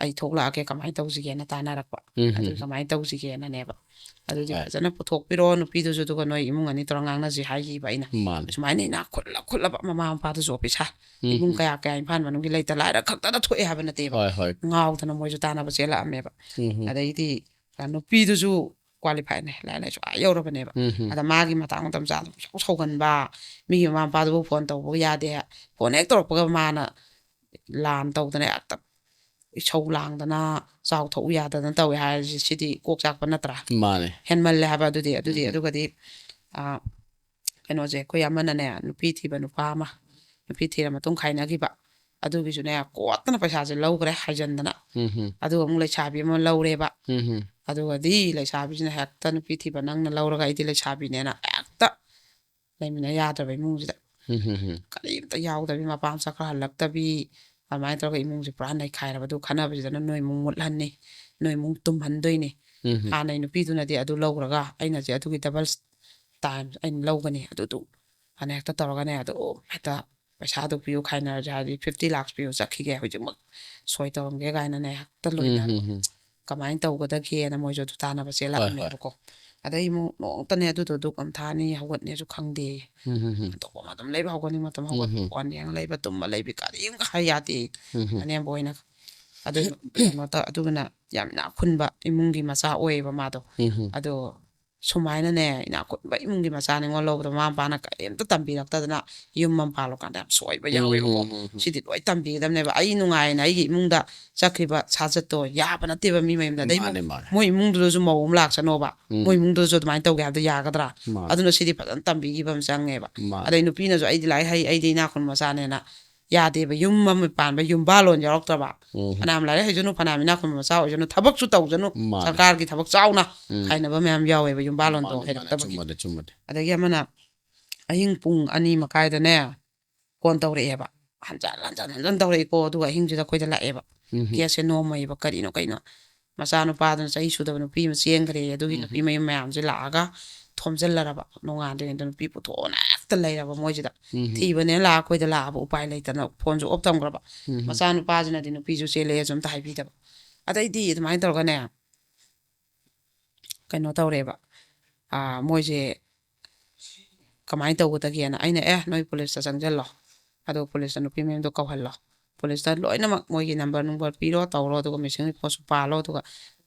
"ꯑꯩ ꯊꯣꯛꯂꯛꯑꯒꯦ, ꯀꯃꯥꯏꯅ ꯇꯧꯁꯤꯒꯦꯅ ꯇꯥꯟꯅꯔꯛꯄ꯫ ꯎꯝ ꯑꯗꯨ ꯀꯃꯥꯏꯅ ꯇꯧꯁꯤꯒꯦꯅꯅꯦꯕ, ꯑꯗꯨꯗꯤ ꯍꯣꯏ꯫ ꯐꯖꯅ ꯄꯨꯊꯣꯛꯄꯤꯔꯣ, ꯅꯨꯄꯤꯗꯨꯁꯨ, ꯑꯗꯨꯒ ꯅꯣꯏ ꯏꯃꯨꯡ ꯑꯅꯤ ꯇꯧꯔ ꯉꯥꯡꯅꯁꯤ" ꯍꯥꯏꯈꯤꯕ ꯑꯩꯅ꯫ ꯃꯥꯅꯦ꯫ ꯁꯨꯃꯥꯏꯅ ꯏꯅꯥꯛ ꯈꯨꯠꯂ ꯈꯨꯠꯂꯕ ꯃꯃꯥ ꯃꯄꯥꯗꯨꯁꯨ ꯑꯣꯐꯤꯁꯥꯔ, ꯎꯝ ꯏꯃꯨꯡ ꯀꯌꯥ ꯀꯌꯥ ꯏꯝꯐꯥꯜ ꯃꯅꯨꯡꯒꯤ ꯂꯩꯇ ꯂꯥꯏꯔ ꯈꯛꯇꯗ ꯊꯣꯛꯑꯦ ꯍꯥꯏꯕ ꯅꯠꯇꯦꯕ꯫ ꯍꯣꯏ, ꯍꯣꯏ꯫ ꯉꯥꯎꯗꯅ ꯃꯣꯏꯁꯨ ꯇꯥꯟꯅꯕ ꯆꯦꯜꯂꯛꯑꯝꯃꯦꯕ꯫ ꯎꯝ ꯑꯗꯩꯗꯤ ꯅꯨꯄꯤꯗꯨꯁꯨ ꯀ꯭ꯋꯥꯂꯤꯐꯥꯏꯅꯦ, ꯂꯥꯏꯔꯤꯛ ꯂꯥꯏꯁꯨ ꯑꯥ ꯌꯧꯔꯕꯅꯦꯕ꯫ ꯎꯝ ꯑꯗ ꯃꯥꯒꯤ ꯃꯇꯥꯡ ꯃꯇꯝ ꯆꯥꯗꯅ ꯄꯪꯁꯥꯎ ꯁꯥꯎꯒꯟꯕ, ꯃꯤꯒꯤ ꯃꯃꯥ ꯃꯄꯥꯗꯨꯕꯨ ꯐꯣꯟ ꯇꯧꯕ ꯌꯥꯗꯦ, ꯐꯣꯟ ꯍꯦꯛ ꯇꯧꯔꯛꯄꯒ ꯃꯥꯅ ꯂꯥꯟ ꯇꯧꯗꯅ ꯍꯦꯛꯇ ꯏꯁꯧ ꯂꯥꯡꯗꯅ ꯆꯥꯎ ꯊꯛꯎ ꯌꯥꯗꯗꯅ ꯇꯧꯋꯦ ꯍꯥꯏꯔꯤꯁꯤ, ꯁꯤꯗꯤ ꯀꯣꯛ ꯆꯥꯛꯄ ꯅꯠꯇ꯭ꯔꯥ? ꯃꯥꯅꯦ꯫ ꯍꯦꯟꯃꯜꯂꯦ ꯍꯥꯏꯕ ꯑꯗꯨꯗꯤ꯫ ꯑꯗꯨꯗꯤ ꯎꯝ꯫ ꯑꯗꯨꯒꯗꯤ, ꯑ, ꯀꯩꯅꯣꯁꯦ, ꯑꯩꯈꯣꯏ ꯑꯃꯅꯅꯦ, ꯅꯨꯄꯤ ꯊꯤꯕ ꯅꯨꯄꯥ ꯑꯃ, ꯅꯨꯄꯤ ꯊꯤꯔ ꯃꯇꯨꯡ ꯈꯥꯏꯅꯈꯤꯕ, ꯑꯗꯨꯒꯤꯁꯨꯅꯦ, ꯀꯣꯠꯇꯅ ꯄꯩꯁꯥꯁꯦ ꯂꯧꯈ꯭ꯔꯦ ꯍꯥꯏꯖꯟꯗꯅ꯫ ꯎꯝ ꯑꯗꯨꯒ ꯑꯃꯨꯛ ꯂꯩꯁꯥꯕꯤ ꯑꯃ ꯂꯧꯔꯦꯕ꯫ ꯎꯝ ꯑꯗꯨꯒꯗꯤ ꯂꯩꯁꯥꯕꯤꯁꯤꯅ ꯍꯦꯛꯇ, "ꯅꯨꯄꯤ ꯊꯤꯕ ꯅꯪꯅ ꯂꯧꯔꯒ ꯑꯩꯗꯤ ꯂꯩꯁꯥꯕꯤꯅꯦꯅ" ꯍꯦꯛꯇ ꯂꯩꯃꯤꯟꯅ ꯌꯥꯗ꯭ꯔꯕ ꯏꯃꯨꯡꯁꯤꯗ꯫ ꯎꯝ ꯀꯔꯤꯝꯇ ꯌꯥꯎꯗꯕꯤ, ꯃꯄꯥ ꯃꯆꯥ ꯈꯔ ꯍꯜꯂꯛꯇꯕꯤ, ꯑꯗꯨꯃꯥꯏꯅ ꯇꯧꯔꯒ ꯏꯃꯨꯡꯁꯦ ꯄꯨꯔꯥ ꯅꯩꯈꯥꯏꯔꯕ꯫ ꯑꯗꯨ ꯈꯠꯅꯕꯁꯤꯗꯅ ꯅꯣꯏ ꯏꯃꯨꯡ ꯃꯨꯠꯍꯟꯅꯤ, ꯅꯣꯏ ꯏꯃꯨꯡ ꯇꯨꯝꯍꯟꯗꯣꯏꯅꯤ꯫ ꯎꯝ ꯍꯝ꯫ ꯍꯥꯟꯅꯩ ꯅꯨꯄꯤꯗꯨꯅꯗꯤ ꯑꯗꯨ ꯂꯧꯈ꯭ꯔꯒ ꯑꯩꯅꯁꯦ ꯑꯗꯨꯒꯤ double time ꯑꯩꯅ ꯂꯧꯒꯅꯤ ꯑꯗꯨꯗꯨ ꯑꯅ ꯍꯦꯛꯇ ꯇꯧꯔꯒꯅꯦ ꯑꯗꯨ ꯍꯦꯛꯇ ꯄꯩꯁꯥꯗꯨ ꯄꯤꯌꯨ ꯈꯥꯏꯅꯔꯁꯦ ꯍꯥꯏꯗꯤ fifty lakhs ꯄꯤꯌꯨ ꯆꯠꯈꯤꯒꯦ ꯍꯧꯖꯤꯛꯃꯛ ꯁꯣꯏ ꯇꯧꯔꯝꯒꯦ ꯀꯥꯏꯅꯅꯦ ꯍꯦꯛꯇ ꯎꯝ ꯂꯣꯏꯅ ꯍꯝ ꯍꯝ꯫ ꯀꯃꯥꯏꯅ ꯇꯧꯒꯗꯒꯦꯅ ꯃꯣꯏꯁꯨ ꯑꯗꯨ ꯇꯥꯟꯅꯕ ꯍꯣꯏ ꯍꯣꯏ꯫ ꯆꯦꯜꯂꯛꯑꯝꯃꯦꯕꯀꯣ꯫ ꯑꯗꯩ ꯑꯃꯨꯛ ꯅꯣꯡꯇꯅꯦ ꯑꯗꯨꯗꯣ ꯗꯨꯛ ꯑꯝ ꯊꯥꯅꯤ ꯍꯧꯒꯠꯅꯦꯁꯨ ꯈꯪꯗꯦ꯫ ꯎꯝ ꯍꯝ ꯍꯝ꯫ ꯑꯇꯣꯞꯄ ꯑꯃ ꯑꯗꯨꯝ ꯂꯩꯕ ꯍꯧꯒꯠꯅꯤꯡ ꯃꯇꯝ ꯍꯧꯒꯠ ꯎꯝ ꯍꯝ꯫ ꯐꯣꯟ ꯌꯦꯡ ꯂꯩꯕ ꯇꯨꯝꯕ ꯂꯩꯕꯤ ꯀꯔꯤꯝ ꯍꯥꯏ ꯌꯥꯗꯦ꯫ ꯎꯝ ꯍꯝ꯫ ꯑꯅꯦꯝꯕ ꯑꯣꯏꯅ ꯑꯗꯨ ꯀꯩꯅꯣ ꯇꯧ ꯑꯗꯨꯒꯅ ꯌꯥꯝ ꯏꯅꯥꯛ ꯈꯨꯟꯕ ꯏꯃꯨꯡꯒꯤ ꯃꯆꯥ ꯑꯣꯏꯌꯦꯕ ꯃꯥꯗꯣ꯫ ꯎꯝ ꯍꯝ꯫ ꯑꯗꯣ ꯁꯨꯃꯥꯏꯅꯅꯦ ꯏꯅꯥꯛ ꯈꯨꯟꯕ ꯏꯃꯨꯡꯒꯤ ꯃꯆꯥ ꯅꯤꯉꯣꯜ ꯂꯧꯕꯗꯣ ꯃꯃꯥ ꯃꯄꯥꯅ ꯀꯔꯤꯝꯇ ꯇꯝꯕꯤꯔꯛꯇꯗꯅ ꯌꯨꯝ ꯑꯃ ꯄꯥꯜꯂꯣꯀꯥꯟꯗ ꯌꯥꯝ ꯁꯣꯏꯕ ꯎꯝ ꯌꯥꯎꯋꯦꯕꯀꯣ꯫ ꯍꯝ ꯍꯝ ꯍꯝ꯫ ꯁꯤꯗꯤ ꯂꯣꯏ ꯇꯝꯕꯤꯒꯗꯕꯅꯦꯕ꯫ ꯑꯩ ꯅꯨꯡꯉꯥꯏꯅ ꯑꯩꯒꯤ ꯏꯃꯨꯡꯗ ꯆꯠꯈ꯭ꯔꯤꯕ ꯁꯥꯖꯠꯇꯣ ꯌꯥꯕ ꯅꯠꯇꯦꯕ ꯃꯤ ꯃꯌꯨꯝꯗ꯫ ꯑꯗꯩ ꯃꯥꯅꯦ ꯃꯥꯅꯦ꯫ ꯃꯣꯏ ꯏꯃꯨꯡꯗꯨꯗꯁꯨ ꯃꯧ ꯑꯃ ꯂꯥꯛꯁꯅꯣꯕ꯫ ꯎꯝ꯫ ꯃꯣꯏ ꯏꯃꯨꯡꯗꯨꯗꯁꯨ ꯑꯗꯨꯃꯥꯏꯅ ꯇꯧꯒꯦ ꯍꯥꯏꯕꯗꯣ ꯌꯥꯒꯗ꯭ꯔꯥ? ꯃꯥꯅꯦ꯫ ꯑꯗꯨꯅ ꯁꯤꯗꯤ ꯐꯖꯅ ꯇꯝꯕꯤꯈꯤꯕ ꯑꯃ ꯆꯪꯉꯦꯕ꯫ ꯃꯥꯅꯦ꯫ ꯑꯗꯩ ꯅꯨꯄꯤꯅꯁꯨ ꯑꯩꯗꯤ ꯂꯥꯏꯔꯤꯛ ꯍꯩ ꯑꯩꯗꯤ ꯏꯅꯥꯛ ꯈꯨꯟꯕ ꯃꯆꯥꯅꯦꯅ ꯌꯥꯗꯦꯕ꯫ ꯌꯨꯝ ꯑꯃ ꯄꯥꯟꯕ ꯌꯨꯝꯕꯥꯂꯣꯟ ꯌꯥꯎꯔꯛꯇ꯭ꯔꯕ꯫ ꯎꯝ꯫ ꯐꯅꯌꯥꯝ ꯂꯥꯏꯔꯤꯛ ꯍꯩꯖꯅꯨ ꯐꯅꯌꯥꯝ ꯏꯅꯥꯛ ꯈꯨꯟꯕ ꯃꯆꯥ ꯑꯣꯏꯖꯅꯨ ꯊꯕꯛꯁꯨ ꯇꯧꯖꯅꯨ꯫ ꯃꯥꯅꯦ꯫ ꯁꯔꯀꯥꯔꯒꯤ ꯊꯕꯛ ꯆꯥꯎꯅ ꯎꯝ꯫ ꯈꯥꯏꯅꯕ ꯃꯌꯥꯝ ꯌꯥꯎꯋꯦꯕ ꯌꯨꯝꯕꯥꯂꯣꯟꯗꯣ ꯃꯥꯅꯦ ꯃꯥꯅꯦ ꯍꯩꯔꯛꯇꯕꯒꯤ꯫ ꯆꯨꯝꯕꯅꯦ ꯆꯨꯝꯕꯅꯦ꯫ ꯑꯗꯒꯤ ꯑꯃꯅ ꯑꯍꯤꯡ ꯄꯨꯡ ꯑꯅꯤ ꯃꯈꯥꯏꯗꯅꯦ ꯐꯣꯟ ꯇꯧꯔꯛꯑꯦꯕ꯫ ꯍꯟꯖꯟ ꯍꯟꯖꯟ ꯍꯟꯖꯟ ꯇꯧꯔꯛꯏꯀꯣ꯫ ꯑꯗꯨꯒ ꯑꯍꯤꯡꯁꯤꯗ ꯑꯩꯈꯣꯏꯗ ꯂꯥꯛꯑꯦꯕ꯫ ꯎꯝ꯫ ꯒ꯭ꯌꯥꯁꯁꯦ ꯅꯣꯝꯃꯛꯏꯕ ꯀꯔꯤꯅꯣ ꯀꯩꯅꯣ꯫ ꯃꯆꯥꯅꯨꯄꯥꯗꯨꯅ ꯆꯍꯤ ꯁꯨꯗꯕ ꯅꯨꯄꯤ ꯑꯃ ꯆꯦꯟꯈ꯭ꯔꯦ꯫ ꯑꯗꯨꯒꯤ ꯎꯝ꯫ ꯅꯨꯄꯤ ꯃꯌꯨꯝ ꯃꯌꯥꯝꯁꯦ ꯂꯥꯛꯑꯒ ꯊꯣꯝꯖꯤꯜꯂꯔꯕ꯫ ꯅꯣꯡꯉꯥꯟꯗ꯭ꯔꯤꯉꯩꯗ ꯅꯨꯄꯤ ꯄꯨꯊꯣꯛꯑꯣꯅ ꯍꯦꯛꯇ ꯂꯩꯔꯕ ꯃꯣꯏꯁꯤꯗ꯫ ꯎꯝ꯫ ꯊꯤꯕꯅꯦꯅ ꯂꯥꯛꯑ ꯑꯩꯈꯣꯏꯗ ꯂꯥꯛꯑꯕ ꯎꯄꯥꯏ ꯂꯩꯇꯅ ꯐꯣꯟꯁꯨ off ꯊꯝꯈ꯭ꯔꯕ꯫ ꯎꯝ꯫ ꯃꯆꯥꯅꯨꯄꯥꯁꯤꯅꯗꯤ ꯅꯨꯄꯤꯁꯨ ꯆꯦꯜꯂꯛꯑꯦꯁꯨ ꯑꯝꯇ ꯍꯥꯏꯕꯤꯗꯕ꯫ ꯑꯗꯩꯗꯤ ꯑꯗꯨꯃꯥꯏꯅ ꯇꯧꯔꯒꯅꯦ ꯀꯩꯅꯣ ꯇꯧꯔꯦꯕ꯫ ꯑꯥ, ꯃꯣꯏꯁꯦ ꯀꯃꯥꯏꯅ ꯇꯧꯒꯗꯒꯦꯅ ꯑꯩꯅ, "ꯑꯦ, ꯅꯣꯏ ꯄꯨꯂꯤꯁꯇ ꯆꯪꯁꯤꯜꯂꯣ꯫ ꯑꯗꯨꯒ ꯄꯨꯂꯤꯁꯇ ꯅꯨꯄꯤ ꯃꯌꯨꯝꯗꯣ ꯀꯧꯍꯜꯂꯣ꯫ ꯄꯨꯂꯤꯁꯇ ꯂꯣꯏꯅꯃꯛ ꯃꯣꯏꯒꯤ ꯅꯝꯕꯔ ꯅꯨꯡꯕꯔ ꯄꯤꯔꯣ, ꯇꯧꯔꯣ, ꯑꯗꯨꯒ ꯃꯤꯁꯤꯡ ꯔꯤꯄꯣꯔꯠꯁꯨ ꯄꯥꯜꯂꯣ, ꯑꯗꯨꯒ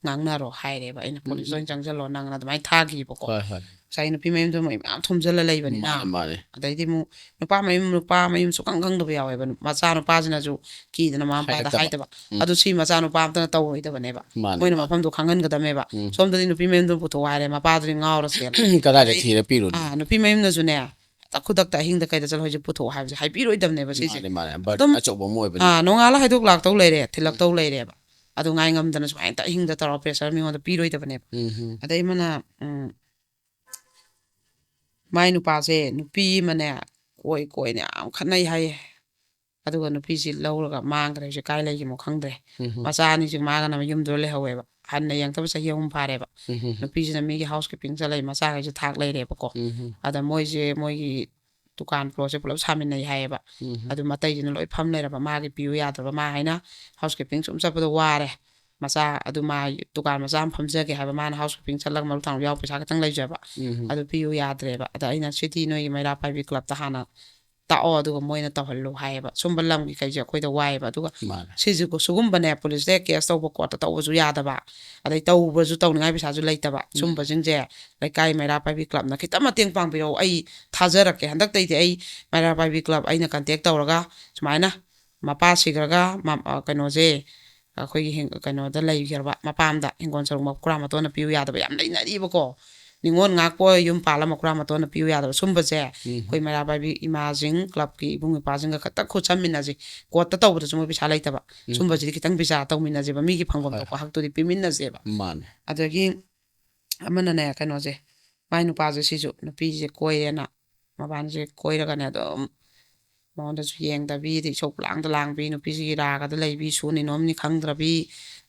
ꯉꯥꯡꯅꯔꯣ" ꯍꯥꯏꯔꯦꯕ ꯑꯩꯅ꯫ ꯄꯨꯂꯤꯁꯇ ꯎꯝ꯫ ꯑꯣꯏꯅ ꯆꯪꯁꯤꯜꯂꯣ ꯅꯪꯅ ꯑꯗꯨꯃꯥꯏꯅ ꯊꯥꯈꯤꯕꯀꯣ꯫ ꯍꯣꯏ, ꯍꯣꯏ꯫ ꯉꯁꯥꯏ ꯅꯨꯄꯤ ꯃꯌꯨꯝꯗꯣ ꯃꯣꯏ ꯃꯌꯥꯝ ꯊꯣꯝꯖꯤꯜꯂ ꯂꯩꯕꯅꯤꯅ꯫ ꯃꯥꯅꯦ, ꯃꯥꯅꯦ꯫ ꯑꯗꯩꯗꯤ ꯑꯃꯨꯛ ꯅꯨꯄꯥ ꯃꯌꯨꯝ, ꯅꯨꯄꯥ ꯃꯌꯨꯝ ꯁꯨꯈꯪ ꯈꯪꯗꯕ ꯌꯥꯎꯋꯦꯕ꯫ ꯃꯆꯥꯅꯨꯄꯥꯁꯤꯅꯁꯨ ꯀꯤꯗꯅ ꯃꯃꯥ ꯃꯄꯥꯗ ꯍꯥꯏꯔꯛꯇꯕ꯫ ꯍꯥꯏꯗꯕ꯫ ꯎꯝ꯫ ꯑꯗꯨ ꯁꯤ ꯃꯆꯥꯅꯨꯄꯥ ꯑꯝꯇꯅ ꯇꯧꯔꯣꯏꯗꯕꯅꯦꯕ꯫ ꯃꯥꯅꯦ, ꯃꯣꯏꯅ ꯃꯥꯅꯦ꯫ ꯃꯐꯝꯗꯣ ꯈꯪꯍꯟꯒꯗꯕꯅꯦꯕ꯫ ꯎꯝ꯫ ꯁꯣꯝꯗꯗꯤ ꯅꯨꯄꯤ ꯃꯌꯨꯝꯗ ꯄꯨꯊꯣꯛꯑꯣ ꯍꯥꯏꯔꯦ, ꯃꯄꯥꯗꯨꯗꯤ ꯉꯥꯎꯔ ꯆꯦꯜꯂꯦ꯫ ꯀꯗꯥꯏꯗ ꯑꯗꯩ, ꯊꯤꯔ ꯄꯤꯔꯨꯅꯤ? ꯑꯥ, ꯅꯨꯄꯤ ꯃꯌꯨꯝꯅꯁꯨꯅꯦ, ꯍꯦꯛꯇ ꯈꯨꯗꯛꯇ ꯑꯍꯤꯡꯗ ꯀꯩꯗ ꯆꯠꯂꯣ ꯍꯧꯖꯤꯛ ꯄꯨꯊꯣꯛꯑꯣ ꯍꯥꯏꯕꯁꯦ ꯍꯥꯏꯕꯤꯔꯣꯏꯗꯕꯅꯦꯕ ꯁꯤꯁꯦ꯫ ꯃꯥꯅꯦ, ꯃꯥꯅꯦ꯫ Burden ꯑꯗꯨꯝ, ꯑꯆꯧꯕ ꯑꯃ ꯑꯣꯏꯕꯅꯤ꯫ ꯑꯥ, ꯅꯣꯡꯉꯥꯜꯂ ꯍꯥꯏꯗꯣꯛ ꯂꯥꯛꯇꯧ ꯂꯩꯔꯦ, ꯎꯝ꯫ ꯊꯤꯜꯂꯛꯇꯧ ꯂꯩꯔꯦꯕ꯫ ꯑꯗꯨ ꯉꯥꯏ ꯉꯝꯗꯅ ꯁꯨꯃꯥꯏꯅ ꯍꯦꯛꯇ ꯑꯍꯤꯡꯗ ꯇꯧꯔ pressure ꯃꯤꯉꯣꯟꯗ ꯄꯤꯔꯣꯏꯗꯕꯅꯦꯕ꯫ ꯎꯝ, ꯎꯝ꯫ ꯑꯗꯩ ꯑꯃꯅ, ꯎꯝ, ꯃꯥꯏ ꯅꯨꯄꯥꯁꯦ ꯅꯨꯄꯤ ꯑꯃꯅꯦ ꯀꯣꯏ ꯀꯣꯏꯅ ꯌꯥꯝ ꯈꯠꯅꯩ ꯍꯥꯏꯌꯦ꯫ ꯑꯗꯨꯒ ꯅꯨꯄꯤꯁꯤ ꯂꯧꯔꯒ ꯃꯥꯡꯈ꯭ꯔꯦ꯫ ꯍꯧꯖꯤꯛ ꯀꯥꯏ ꯂꯩꯒꯤꯃꯣ ꯈꯪꯗ꯭ꯔꯦ꯫ ꯎꯝ ꯍꯝ꯫ ꯃꯆꯥ ꯑꯅꯤꯁꯤ ꯃꯥꯒꯅ ꯃꯌꯨꯝꯗꯨꯗ ꯂꯩꯍꯧꯋꯦꯕ꯫ ꯍꯟꯅ ꯌꯦꯡꯉꯛꯇꯕ ꯆꯍꯤ ꯑꯍꯨꯝ ꯐꯥꯔꯦꯕ꯫ ꯎꯝ ꯍꯝ꯫ ꯅꯨꯄꯤꯁꯤꯅ ꯃꯤꯒꯤ ꯍꯥꯎꯁ ꯀꯤꯄꯤꯡ ꯆꯠꯂ ꯂꯩ, ꯃꯆꯥꯈꯩꯁꯦ ꯊꯥꯛ ꯂꯩꯔꯦꯕꯀꯣ꯫ ꯎꯝ ꯍꯝ꯫ ꯑꯗ ꯃꯣꯏꯁꯦ ꯃꯣꯏꯒꯤ ꯗꯨꯀꯥꯟ ꯄ꯭ꯂꯣꯠꯁꯦ ꯄꯨꯂꯞ ꯁꯥꯃꯤꯟꯅꯩ ꯍꯥꯏꯌꯦꯕ꯫ ꯎꯝ ꯍꯝ꯫ ꯑꯗꯨ ꯃꯇꯩꯁꯤꯅ ꯂꯣꯏ ꯐꯝ ꯂꯩꯔꯕ, ꯃꯥꯒꯤ ꯄꯤꯌꯨ ꯌꯥꯗ꯭ꯔꯕ꯫ ꯃꯥ ꯍꯥꯏꯅ ꯍꯥꯎꯁ ꯀꯤꯄꯤꯡ ꯁꯨꯝ ꯆꯠꯄꯗꯣ ꯋꯥꯔꯦ, ꯃꯆꯥ ꯑꯗꯨ ꯃꯥ ꯗꯨꯀꯥꯟ ꯃꯆꯥ ꯑꯃ ꯐꯝꯖꯒꯦ ꯍꯥꯏꯕ, ꯃꯥꯅ ꯍꯥꯎꯁ ꯀꯤꯄꯤꯡ ꯆꯠꯂꯒ ꯃꯔꯨꯞ ꯊꯥꯡꯕ ꯌꯥꯎ ꯄꯩꯁꯥ ꯈꯤꯇꯪ ꯂꯩꯖꯕ꯫ ꯎꯝ ꯍꯝ꯫ ꯑꯗꯨ ꯄꯤꯌꯨ ꯌꯥꯗ꯭ꯔꯦꯕ꯫ ꯑꯗ ꯑꯩꯅ ꯁꯤꯗꯤ ꯅꯣꯏꯒꯤ ꯃꯩꯔꯥ ꯄꯥꯏꯕꯤ ꯀ꯭ꯂꯕꯇ ꯍꯥꯟꯅ ꯇꯥꯛꯑꯣ, ꯑꯗꯨꯒ ꯃꯣꯏꯅ ꯇꯧꯍꯜꯂꯨ ꯍꯥꯏꯌꯦꯕ꯫ ꯁꯨꯝꯕ ꯂꯝꯒꯤ ꯀꯩꯁꯦ ꯑꯩꯈꯣꯏꯗ ꯋꯥꯏꯌꯦꯕ꯫ ꯑꯗꯨꯒ ꯃꯥꯅꯦ꯫ ꯁꯤꯁꯤꯕꯨ ꯁꯤꯒꯨꯝꯕꯅꯦ, ꯄꯨꯂꯤꯁꯇ ꯀꯦꯁ ꯇꯧꯕ ꯀꯣꯔꯠꯇ ꯇꯧꯕꯁꯨ ꯌꯥꯗꯕ, ꯑꯗꯩ ꯇꯧꯕꯁꯨ ꯇꯧꯅꯤꯡꯉꯥꯏ ꯄꯩꯁꯥꯁꯨ ꯂꯩꯇꯕ꯫ ꯎꯝ꯫ ꯁꯨꯝꯕꯁꯤꯡꯁꯦ ꯂꯩꯀꯥꯏ ꯃꯩꯔꯥ ꯄꯥꯏꯕꯤ ꯀ꯭ꯂꯕꯅ ꯈꯤꯇꯪ ꯃꯇꯦꯡ ꯄꯥꯡꯕꯤꯔꯛꯑꯣ꯫ ꯑꯩ ꯊꯥꯖꯔꯛꯀꯦ꯫ ꯍꯟꯗꯛꯇꯩꯗꯤ ꯑꯩ ꯃꯩꯔꯥ ꯄꯥꯏꯕꯤ ꯀ꯭ꯂꯕ ꯑꯩꯅ ꯀꯟꯇꯦꯛ ꯇꯧꯔꯒ ꯁꯨꯃꯥꯏꯅ ꯃꯄꯥ ꯁꯤꯈ꯭ꯔꯒ ꯃ-, ꯑ, ꯀꯩꯅꯣꯁꯦ, ꯑꯩꯈꯣꯏꯒꯤ ꯍꯤꯡ-, ꯀꯩꯅꯣꯗ ꯂꯩꯈ꯭ꯔꯕ ꯃꯄꯥꯝꯗ ꯍꯤꯡꯒꯣꯜ ꯁꯔꯨꯛ ꯃꯀꯨꯔꯥ ꯃꯇꯣꯟꯅ ꯄꯤꯌꯨ ꯌꯥꯗꯕ ꯌꯥꯝ ꯂꯩꯅꯔꯤꯕꯀꯣ꯫ ꯅꯤꯉꯣꯜ ꯉꯥꯛꯄ ꯑꯣꯏ, ꯌꯨꯝ ꯄꯥꯜꯂ ꯃꯀꯨꯔꯥ ꯃꯇꯣꯟꯅ ꯄꯤꯌꯨ ꯌꯥꯗꯕ ꯁꯨꯝꯕꯁꯦ ꯎꯝ꯫ ꯑꯩꯈꯣꯏ ꯃꯩꯔꯥ ꯄꯥꯏꯕꯤ ꯏꯃꯥꯁꯤꯡ, ꯀ꯭ꯂꯕꯀꯤ ꯏꯕꯨꯡ ꯏꯄ꯭ꯋꯥꯁꯤꯡꯒ ꯈꯛꯇ ꯈꯨꯠ ꯁꯝꯃꯤꯟꯅꯁꯤ꯫ ꯀꯣꯔꯠꯇ ꯇꯧꯕꯗꯁꯨ ꯃꯣꯏ ꯄꯩꯁꯥ ꯂꯩꯇꯕ꯫ ꯎꯝ꯫ ꯁꯨꯝꯕꯁꯤꯗꯤ ꯈꯤꯇꯪ ꯄꯩꯁꯥ ꯇꯧꯃꯤꯟꯅꯁꯦꯕ, ꯃꯤꯒꯤ ꯐꯪꯐꯝ ꯍꯣꯏ, ꯊꯣꯛꯄ ꯍꯣꯏ꯫ ꯍꯛꯇꯨꯗꯤ ꯄꯤꯃꯤꯟꯅꯁꯦꯕ꯫ ꯃꯥꯅꯦ꯫ ꯑꯗꯒꯤ ꯑꯃꯅꯅꯦ, ꯀꯩꯅꯣꯁꯦ, ꯃꯥꯏ ꯅꯨꯄꯥꯁꯦ ꯁꯤꯁꯨ ꯅꯨꯄꯤꯁꯦ ꯀꯣꯏꯔꯦꯅ, ꯃꯕꯥꯅꯤꯁꯦ ꯀꯣꯏꯔꯒꯅꯦ ꯑꯗꯨꯝ ꯃꯉꯣꯟꯗꯁꯨ ꯌꯦꯡꯗꯕꯤ, ꯑꯗꯩ ꯏꯁꯧ ꯄꯂꯥꯡꯗ ꯂꯥꯡꯕꯤ, ꯅꯨꯄꯤꯁꯤꯒꯤ ꯏꯔꯥꯒꯗ ꯂꯩꯕꯤ, ꯁꯨꯅꯤ ꯅꯣꯝꯅꯤ ꯈꯪꯗ꯭ꯔꯕꯤ,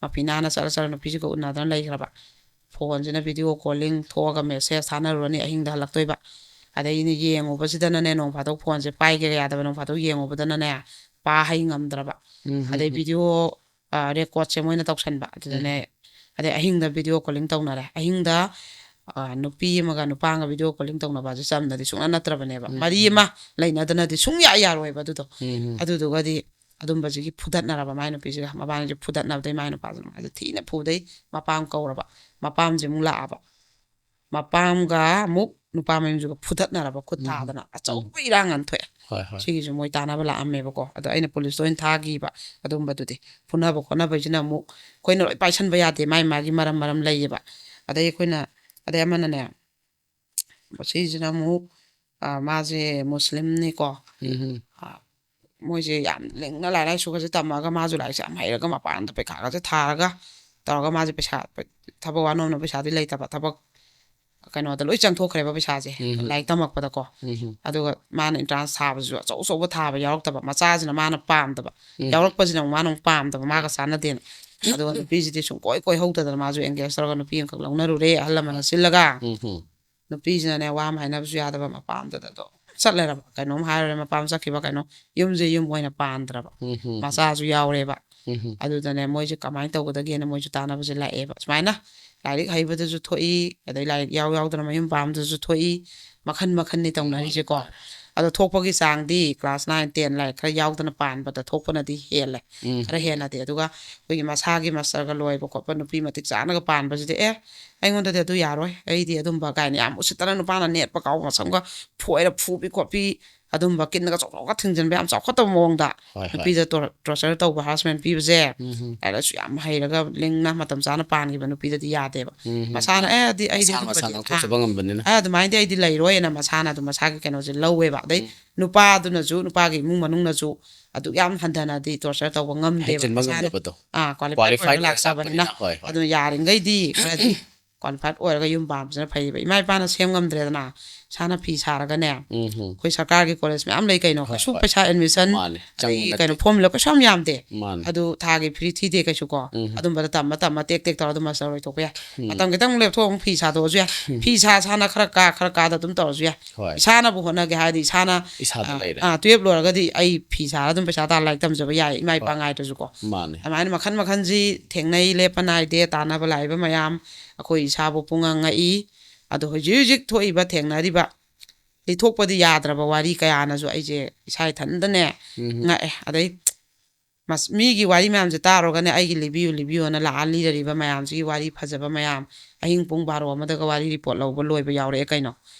ꯃꯐꯤ ꯅꯥꯟꯅ ꯆꯠꯂ ꯆꯠꯂ ꯅꯨꯄꯤꯁꯤꯒ ꯎꯅꯗꯅ ꯂꯩꯈ꯭ꯔꯕ꯫ ꯐꯣꯟꯁꯤꯅ ꯚꯤꯗꯤꯑꯣ ꯀꯣꯂꯤꯡ ꯊꯣꯛꯑꯒ ꯃꯦꯁꯦꯖ ꯊꯥꯅꯔꯨꯔꯅꯤ, ꯑꯍꯤꯡꯗ ꯍꯜꯂꯛꯇꯣꯏꯕ꯫ ꯑꯗꯩ ꯑꯩꯅ ꯌꯦꯡꯉꯨꯕꯁꯤꯗꯅꯅꯦ, ꯅꯣꯡ ꯐꯥꯗꯣꯛ ꯐꯣꯟꯁꯦ ꯄꯥꯏꯒꯦꯒ ꯌꯥꯗꯕ, ꯅꯣꯡ ꯐꯥꯗꯣꯛ ꯌꯦꯡꯉꯨꯕꯗꯅꯅꯦ, ꯄꯥ ꯍꯩ ꯉꯝꯗ꯭ꯔꯕ꯫ ꯎꯝ, ꯎꯝ, ꯑꯗꯩ ꯎꯝ꯫ ꯚꯤꯗꯤꯑꯣ, ꯑ, ꯔꯦꯀꯣꯔꯠꯁꯦ ꯃꯣꯏꯅ ꯇꯧꯁꯟꯕ꯫ ꯑꯗꯨꯗꯅꯦ, ꯎꯝ꯫ ꯑꯗꯩ ꯑꯍꯤꯡꯗ ꯚꯤꯗꯤꯑꯣ ꯀꯣꯂꯤꯡ ꯇꯧꯅꯔꯦ꯫ ꯑꯍꯤꯡꯗ, ꯑ, ꯅꯨꯄꯤ ꯑꯃꯒ ꯅꯨꯄꯥ ꯑꯃꯒ ꯚꯤꯗꯤꯑꯣ ꯀꯣꯂꯤꯡ ꯇꯧꯅꯕ ꯑꯁꯤ ꯆꯝꯅꯗꯤ ꯁꯨꯡꯅ ꯅꯠꯇ꯭ꯔꯕꯅꯦꯕ꯫ ꯎꯝ, ꯃꯔꯤ ꯎꯝ꯫ ꯑꯃ ꯂꯩꯅꯗꯅꯗꯤ ꯁꯨꯡꯌꯥ ꯌꯥꯔꯣꯏꯕ ꯑꯗꯨꯗꯣ꯫ ꯎꯝ, ꯎꯝ꯫ ꯑꯗꯨꯗꯨꯒꯗꯤ ꯑꯗꯨꯝꯕꯁꯤꯒꯤ ꯐꯨꯗꯠꯅꯔꯕ ꯃꯥꯏ ꯅꯨꯄꯤꯁꯤꯒ꯫ ꯃꯕꯥꯅꯤꯁꯦ ꯐꯨꯗꯠꯅꯕꯗꯩ ꯃꯥꯏ ꯅꯨꯄꯥꯁꯤꯅ ꯃꯥꯁꯦ ꯊꯤꯅ ꯐꯨꯗꯩ꯫ ꯃꯄꯥꯝ ꯀꯧꯔꯕ꯫ ꯃꯄꯥꯝꯁꯦ ꯑꯃꯨꯛ ꯂꯥꯛꯑꯕ꯫ ꯃꯄꯥꯝꯒ ꯑꯃꯨꯛ ꯅꯨꯄꯥ ꯃꯌꯨꯝꯁꯤꯒ ꯐꯨꯗꯠꯅꯔꯕ, ꯈꯨꯠ ꯎꯝ꯫ ꯊꯥꯗꯅ ꯑꯆꯧꯕ ꯎꯝ꯫ ꯏꯔꯥꯡ ꯑꯃ ꯊꯣꯛꯑꯦ꯫ ꯍꯣꯏ, ꯍꯣꯏ꯫ ꯁꯤꯒꯤꯁꯨ ꯃꯣꯏ ꯇꯥꯟꯅꯕ ꯂꯥꯛꯑꯝꯃꯦꯕꯀꯣ꯫ ꯑꯗꯣ ꯑꯩꯅ ꯄꯨꯂꯤꯁꯇ ꯑꯣꯏꯅ ꯊꯥꯈꯤꯕ ꯑꯗꯨꯝꯕꯗꯨꯗꯤ꯫ ꯐꯨꯅꯕ ꯈꯣꯠꯅꯕꯁꯤꯅ ꯑꯃꯨꯛ ꯑꯩꯈꯣꯏꯅ ꯂꯣꯏ ꯄꯥꯏꯁꯟꯕ ꯌꯥꯗꯦ, ꯃꯥꯏ ꯃꯥꯒꯤ ꯃꯔꯝ ꯃꯔꯝ ꯂꯩꯌꯦꯕ꯫ ꯑꯗꯩ ꯑꯩꯈꯣꯏꯅ, ꯑꯗꯩ ꯑꯃꯅꯅꯦ, ꯁꯤꯁꯤꯅ ꯑꯃꯨꯛ, ꯑ, ꯃꯥꯁꯦ ꯃꯨꯁꯂꯤꯝꯅꯤꯀꯣ꯫ ꯎꯝ꯫ ꯑ, ꯃꯣꯏꯁꯦ ꯌꯥꯝ ꯂꯤꯡꯅ ꯂꯥꯏꯔꯤꯛ ꯂꯥꯏꯁꯨꯒꯁꯦ ꯇꯝꯃꯒ, ꯃꯥꯁꯨ ꯂꯥꯏꯔꯤꯛꯁꯦ ꯌꯥꯝ ꯍꯩꯔꯒ, ꯃꯄꯥꯟꯗ ꯄꯩꯈꯥꯒꯁꯦ ꯊꯥꯔꯒ ꯇꯧꯔꯒ, ꯃꯥꯁꯦ ꯄꯩꯁꯥ, ꯊꯕꯛ ꯋꯥꯅꯣꯝꯅ ꯄꯩꯁꯥꯗꯤ ꯂꯩꯇꯕ, ꯊꯕꯛ ꯀꯩꯅꯣꯗ ꯂꯣꯏ ꯆꯪꯊꯣꯛꯈ꯭ꯔꯦꯕ ꯄꯩꯁꯥꯁꯦ꯫ ꯎꯝ꯫ ꯂꯥꯏꯔꯤꯛ ꯇꯝꯃꯛꯄꯗꯀꯣ꯫ ꯎꯝ꯫ ꯑꯗꯨꯒ ꯃꯥꯅ entrance ꯊꯥꯕꯁꯨ ꯑꯆꯧ ꯑꯆꯧꯕ ꯊꯥꯕ ꯌꯥꯎꯔꯛꯇꯕ, ꯃꯆꯥꯁꯤꯅ ꯃꯥꯅ ꯄꯥꯝꯗꯕ꯫ ꯎꯝ꯫ ꯌꯥꯎꯔꯛꯄꯁꯤꯅ ꯑꯃꯨꯛ ꯃꯥꯅ ꯑꯃꯨꯛ ꯄꯥꯝꯗꯕ, ꯃꯥꯒ ꯆꯥꯟꯅꯗꯦꯅ꯫ ꯑꯗꯨꯒ ꯅꯨꯄꯤꯁꯤꯗꯤ ꯁꯨꯡꯀꯣꯏ ꯀꯣꯏꯍꯧꯗꯗꯅ ꯃꯥꯁꯨ engage ꯇꯧꯔꯒ ꯅꯨꯄꯤ ꯑꯃꯈꯛ ꯂꯧꯅꯔꯨꯔꯦ ꯑꯍꯜ ꯂꯃꯟꯅ ꯁꯤꯜꯂꯒ꯫ ꯎꯝ꯫ ꯅꯨꯄꯤꯁꯤꯅꯅꯦ, ꯋꯥ ꯑꯃ ꯍꯥꯏꯅꯕꯁꯨ ꯌꯥꯗꯕ, ꯃꯄꯥꯝꯗꯗ ꯑꯗꯨꯝ ꯆꯠ ꯂꯩꯔꯕ꯫ ꯀꯩꯅꯣꯝ ꯍꯥꯏꯔꯨꯔꯦ, ꯃꯄꯥꯝ ꯆꯠꯈꯤꯕ, ꯀꯩꯅꯣ, ꯌꯨꯝꯁꯦ ꯌꯨꯝ ꯑꯣꯏꯅ ꯄꯥꯟꯗ꯭ꯔꯕ꯫ ꯎꯝ꯫ ꯃꯆꯥꯁꯨ ꯌꯥꯎꯔꯦꯕ꯫ ꯎꯝ꯫ ꯑꯗꯨꯗꯅꯦ, ꯃꯣꯏꯁꯦ ꯀꯃꯥꯏꯅ ꯇꯧꯒꯗꯒꯦꯅ ꯃꯣꯏꯁꯨ ꯇꯥꯟꯅꯕꯁꯦ ꯂꯥꯛꯑꯦꯕ꯫ ꯁꯨꯃꯥꯏꯅ ꯂꯥꯏꯔꯤꯛ ꯍꯩꯕꯗꯁꯨ ꯊꯣꯛꯏ, ꯑꯗꯩ ꯂꯥꯏꯔꯤꯛ ꯌꯥꯎ ꯌꯥꯎꯗꯅ ꯃꯌꯨꯝ ꯄꯥꯟꯕꯗꯁꯨ ꯊꯣꯛꯏ, ꯃꯈꯟ ꯃꯈꯟꯅꯤ ꯇꯧꯅꯔꯤꯁꯦꯀꯣ꯫ ꯑꯗꯣ ꯊꯣꯛꯄꯒꯤ ꯆꯥꯡꯗꯤ class nine, ten ꯂꯥꯏꯔꯤꯛ ꯈꯔ ꯌꯥꯎꯗꯅ ꯄꯥꯟꯕꯗ ꯊꯣꯛꯄꯅꯗꯤ ꯍꯦꯜꯂꯦ, ꯎꯝ꯫ ꯈꯔ ꯍꯦꯟꯅꯗꯤ꯫ ꯑꯗꯨꯒ ꯑꯩꯈꯣꯏꯒꯤ ꯃꯁꯥꯒꯤ masterꯒ ꯂꯣꯏꯕ ꯈꯣꯠꯄ ꯅꯨꯄꯤ ꯃꯇꯤꯛ ꯆꯥꯅꯒ ꯄꯥꯟꯕꯁꯤꯗꯤ, "ꯑꯦ, ꯑꯩꯉꯣꯟꯗꯗꯤ ꯑꯗꯨ ꯌꯥꯔꯣꯏ, ꯑꯩꯗꯤ ꯑꯗꯨꯝꯕ" ꯀꯥꯏꯅ ꯌꯥꯝ ꯎꯁꯤꯠꯇꯅ ꯅꯨꯄꯥꯅ ꯅꯦꯠꯄ ꯀꯥꯎꯕ ꯃꯁꯝꯒ ꯐꯣꯏꯔ ꯐꯨꯕꯤ ꯈꯣꯠꯄꯤ, ꯑꯗꯨꯝꯕ ꯀꯤꯟꯅꯒ ꯆꯣꯛ ꯆꯣꯛꯀ ꯊꯤꯡꯖꯤꯟꯕ, ꯌꯥꯝ ꯆꯥꯎꯈꯠꯇꯕ ꯃꯑꯣꯡꯗ ꯍꯣꯏ, ꯍꯣꯏ꯫ ꯅꯨꯄꯤꯗ tor-, torture ꯇꯧꯕ, harassment ꯄꯤꯕꯁꯦ, ꯎꯝ꯫ ꯂꯥꯏꯔꯤꯛ ꯂꯥꯏꯁꯨ ꯌꯥꯝ ꯍꯩꯔꯒ ꯂꯤꯡꯅ ꯃꯇꯝ ꯆꯥꯅ ꯄꯥꯟꯈꯤꯕ ꯅꯨꯄꯤꯗꯗꯤ ꯌꯥꯗꯦꯕ꯫ ꯎꯝ꯫ ꯃꯁꯥꯅ, "ꯑꯦ, ꯑꯗꯤ ꯑꯩꯗꯤ ꯃꯁꯥꯅ ꯑꯗꯨꯝꯕꯗꯤ, ꯃꯁꯥꯅ ꯑꯥ, ꯂꯧꯊꯣꯛꯆꯕ ꯉꯝꯕꯅꯤꯅ꯫ ꯑꯦ, ꯑꯗꯨꯃꯥꯏꯅꯗꯤ ꯑꯩꯗꯤ ꯂꯩꯔꯣꯏꯅ" ꯃꯁꯥꯅ ꯑꯗꯨꯝ ꯃꯁꯥꯒꯤ ꯀꯩꯅꯣꯁꯦ ꯂꯧꯋꯦꯕ꯫ ꯑꯗꯩ ꯎꯝ꯫ ꯅꯨꯄꯥꯗꯨꯅꯁꯨ, ꯅꯨꯄꯥꯒꯤ ꯏꯃꯨꯡ ꯃꯅꯨꯡꯅꯁꯨ ꯑꯗꯨꯛ ꯌꯥꯝ ꯍꯟꯊꯅꯗꯤ torture ꯇꯧꯕ ꯉꯝꯗꯦꯕ꯫ ꯍꯦꯟꯖꯤꯟꯕ ꯃꯁꯥꯅ, ꯉꯝꯗꯕꯗꯣ꯫ ꯑꯥ, qualified qualified ꯑꯣꯏꯔ ꯑꯣꯏꯔ ꯂꯥꯛꯆꯕꯅꯤꯅ꯫ ꯂꯥꯛꯆꯕꯅꯤꯅ, ꯍꯣꯏ, ꯍꯣꯏ꯫ ꯑꯗꯨꯅ ꯌꯥꯔꯤꯈꯩꯗꯤ ꯈꯔꯗꯤ qualified ꯑꯣꯏꯔꯒ ꯌꯨꯝ ꯄꯥꯟꯕꯁꯤꯅ ꯐꯩꯌꯦꯕ꯫ ꯏꯃꯥ ꯏꯄꯥꯅ ꯁꯦꯝ ꯉꯝꯗ꯭ꯔꯦꯗꯅ, ꯏꯁꯥꯅ ꯐꯤ ꯁꯥꯔꯒꯅꯦ, ꯎꯝ ꯍꯝ꯫ ꯑꯩꯈꯣꯏ ꯁꯔꯀꯥꯔꯒꯤ college ꯃꯌꯥꯝ ꯂꯩ ꯀꯩꯅꯣ, ꯍꯣꯏ, ꯀꯩꯁꯨ ꯍꯣꯏ꯫ ꯄꯩꯁꯥ admission, ꯃꯥꯅꯦ, ꯆꯪꯕ ꯑꯗꯒꯤ ꯅꯠꯇꯦ꯫ ꯀꯩꯅꯣ, form fill up ꯀꯩꯁꯨ ꯌꯥꯝ ꯌꯥꯝꯗꯦ꯫ ꯃꯥꯅꯦ꯫ ꯑꯗꯨ ꯊꯥꯒꯤ fee ꯊꯤꯗꯦ ꯀꯩꯁꯨ ꯀꯣ꯫ ꯎꯝ꯫ ꯑꯗꯨꯝꯕꯗ ꯇꯝꯃ ꯇꯝꯃ ꯇꯦꯛ ꯇꯦꯛ ꯇꯧꯔ ꯑꯗꯨꯝ master ꯂꯣꯏꯊꯣꯛꯄ ꯌꯥꯏ꯫ ꯎꯝ꯫ ꯃꯇꯝ ꯈꯤꯇꯪ ꯂꯦꯞꯊꯣꯛꯑ ꯑꯃꯨꯛ ꯐꯤ ꯁꯥꯗꯣꯛꯑꯁꯨ ꯌꯥꯏ꯫ ꯎꯝ꯫ ꯐꯤ ꯁꯥ ꯁꯥꯅ ꯈꯔ ꯀꯥ, ꯈꯔ ꯀꯥꯗ ꯑꯗꯨꯝ ꯇꯧꯔꯁꯨ ꯌꯥꯏ꯫ ꯍꯣꯏ꯫ ꯏꯁꯥꯅꯕꯨ ꯍꯣꯠꯅꯒꯦ ꯍꯥꯏꯔꯗꯤ ꯏꯁꯥꯅ, ꯏꯁꯥꯗ ꯑ, ꯂꯩꯔꯦ꯫ ꯑ, twelve ꯂꯣꯏꯔꯒꯗꯤ ꯑꯩ ꯐꯤ ꯁꯥꯔ ꯑꯗꯨꯝ ꯄꯩꯁꯥ ꯇꯥꯟ ꯂꯥꯏꯔꯤꯛ ꯇꯝꯖꯕ ꯌꯥꯏ, ꯏꯃꯥ ꯏꯄꯥ ꯍꯣꯏ꯫ ꯉꯥꯏꯗ꯭ꯔꯁꯨꯀꯣ꯫ ꯃꯥꯅꯦ꯫ ꯑꯗꯨꯃꯥꯏꯅ ꯃꯈꯟ ꯃꯈꯟꯁꯤ ꯊꯦꯡꯅꯩ, ꯂꯦꯞꯄ ꯅꯥꯏꯗꯦ, ꯇꯥꯟꯅꯕ ꯂꯥꯛꯏꯕ ꯃꯌꯥꯝ, ꯑꯩꯈꯣꯏ ꯏꯁꯥꯕꯨ ꯄꯨꯡꯉꯥꯡ ꯉꯛꯏ꯫ ꯑꯗꯣ ꯍꯧꯖꯤꯛ ꯍꯧꯖꯤꯛ ꯊꯣꯛꯏꯕ, ꯊꯦꯡꯅꯔꯤꯕ, ꯂꯤꯊꯣꯛꯄꯗꯤ ꯌꯥꯗ꯭ꯔꯕ ꯋꯥꯔꯤ ꯀꯌꯥꯅꯁꯨ ꯑꯩꯁꯦ ꯏꯁꯥ ꯏꯊꯟꯗꯅꯦ ꯎꯝ꯫ ꯉꯛꯑꯦ꯫ ꯑꯗꯩ ꯃꯁ-, ꯃꯤꯒꯤ ꯋꯥꯔꯤ ꯃꯌꯥꯝꯁꯦ ꯇꯥꯔꯨꯔꯒꯅꯦ, ꯑꯩꯒꯤ ꯂꯤꯕꯤꯌꯨ, ꯂꯤꯕꯤꯌꯨꯅ ꯂꯥꯛꯑ ꯂꯤꯔꯔꯤꯕ ꯃꯌꯥꯝꯁꯤꯒꯤ ꯋꯥꯔꯤ ꯐꯖꯕ ꯃꯌꯥꯝ, ꯑꯍꯤꯡ ꯄꯨꯡ ꯕꯥꯔꯣ ꯑꯃꯗꯒ ꯋꯥꯔꯤ report ꯂꯧꯕ ꯂꯣꯏꯕ ꯌꯥꯎꯔꯛꯑꯦ ꯀꯩꯅꯣ꯫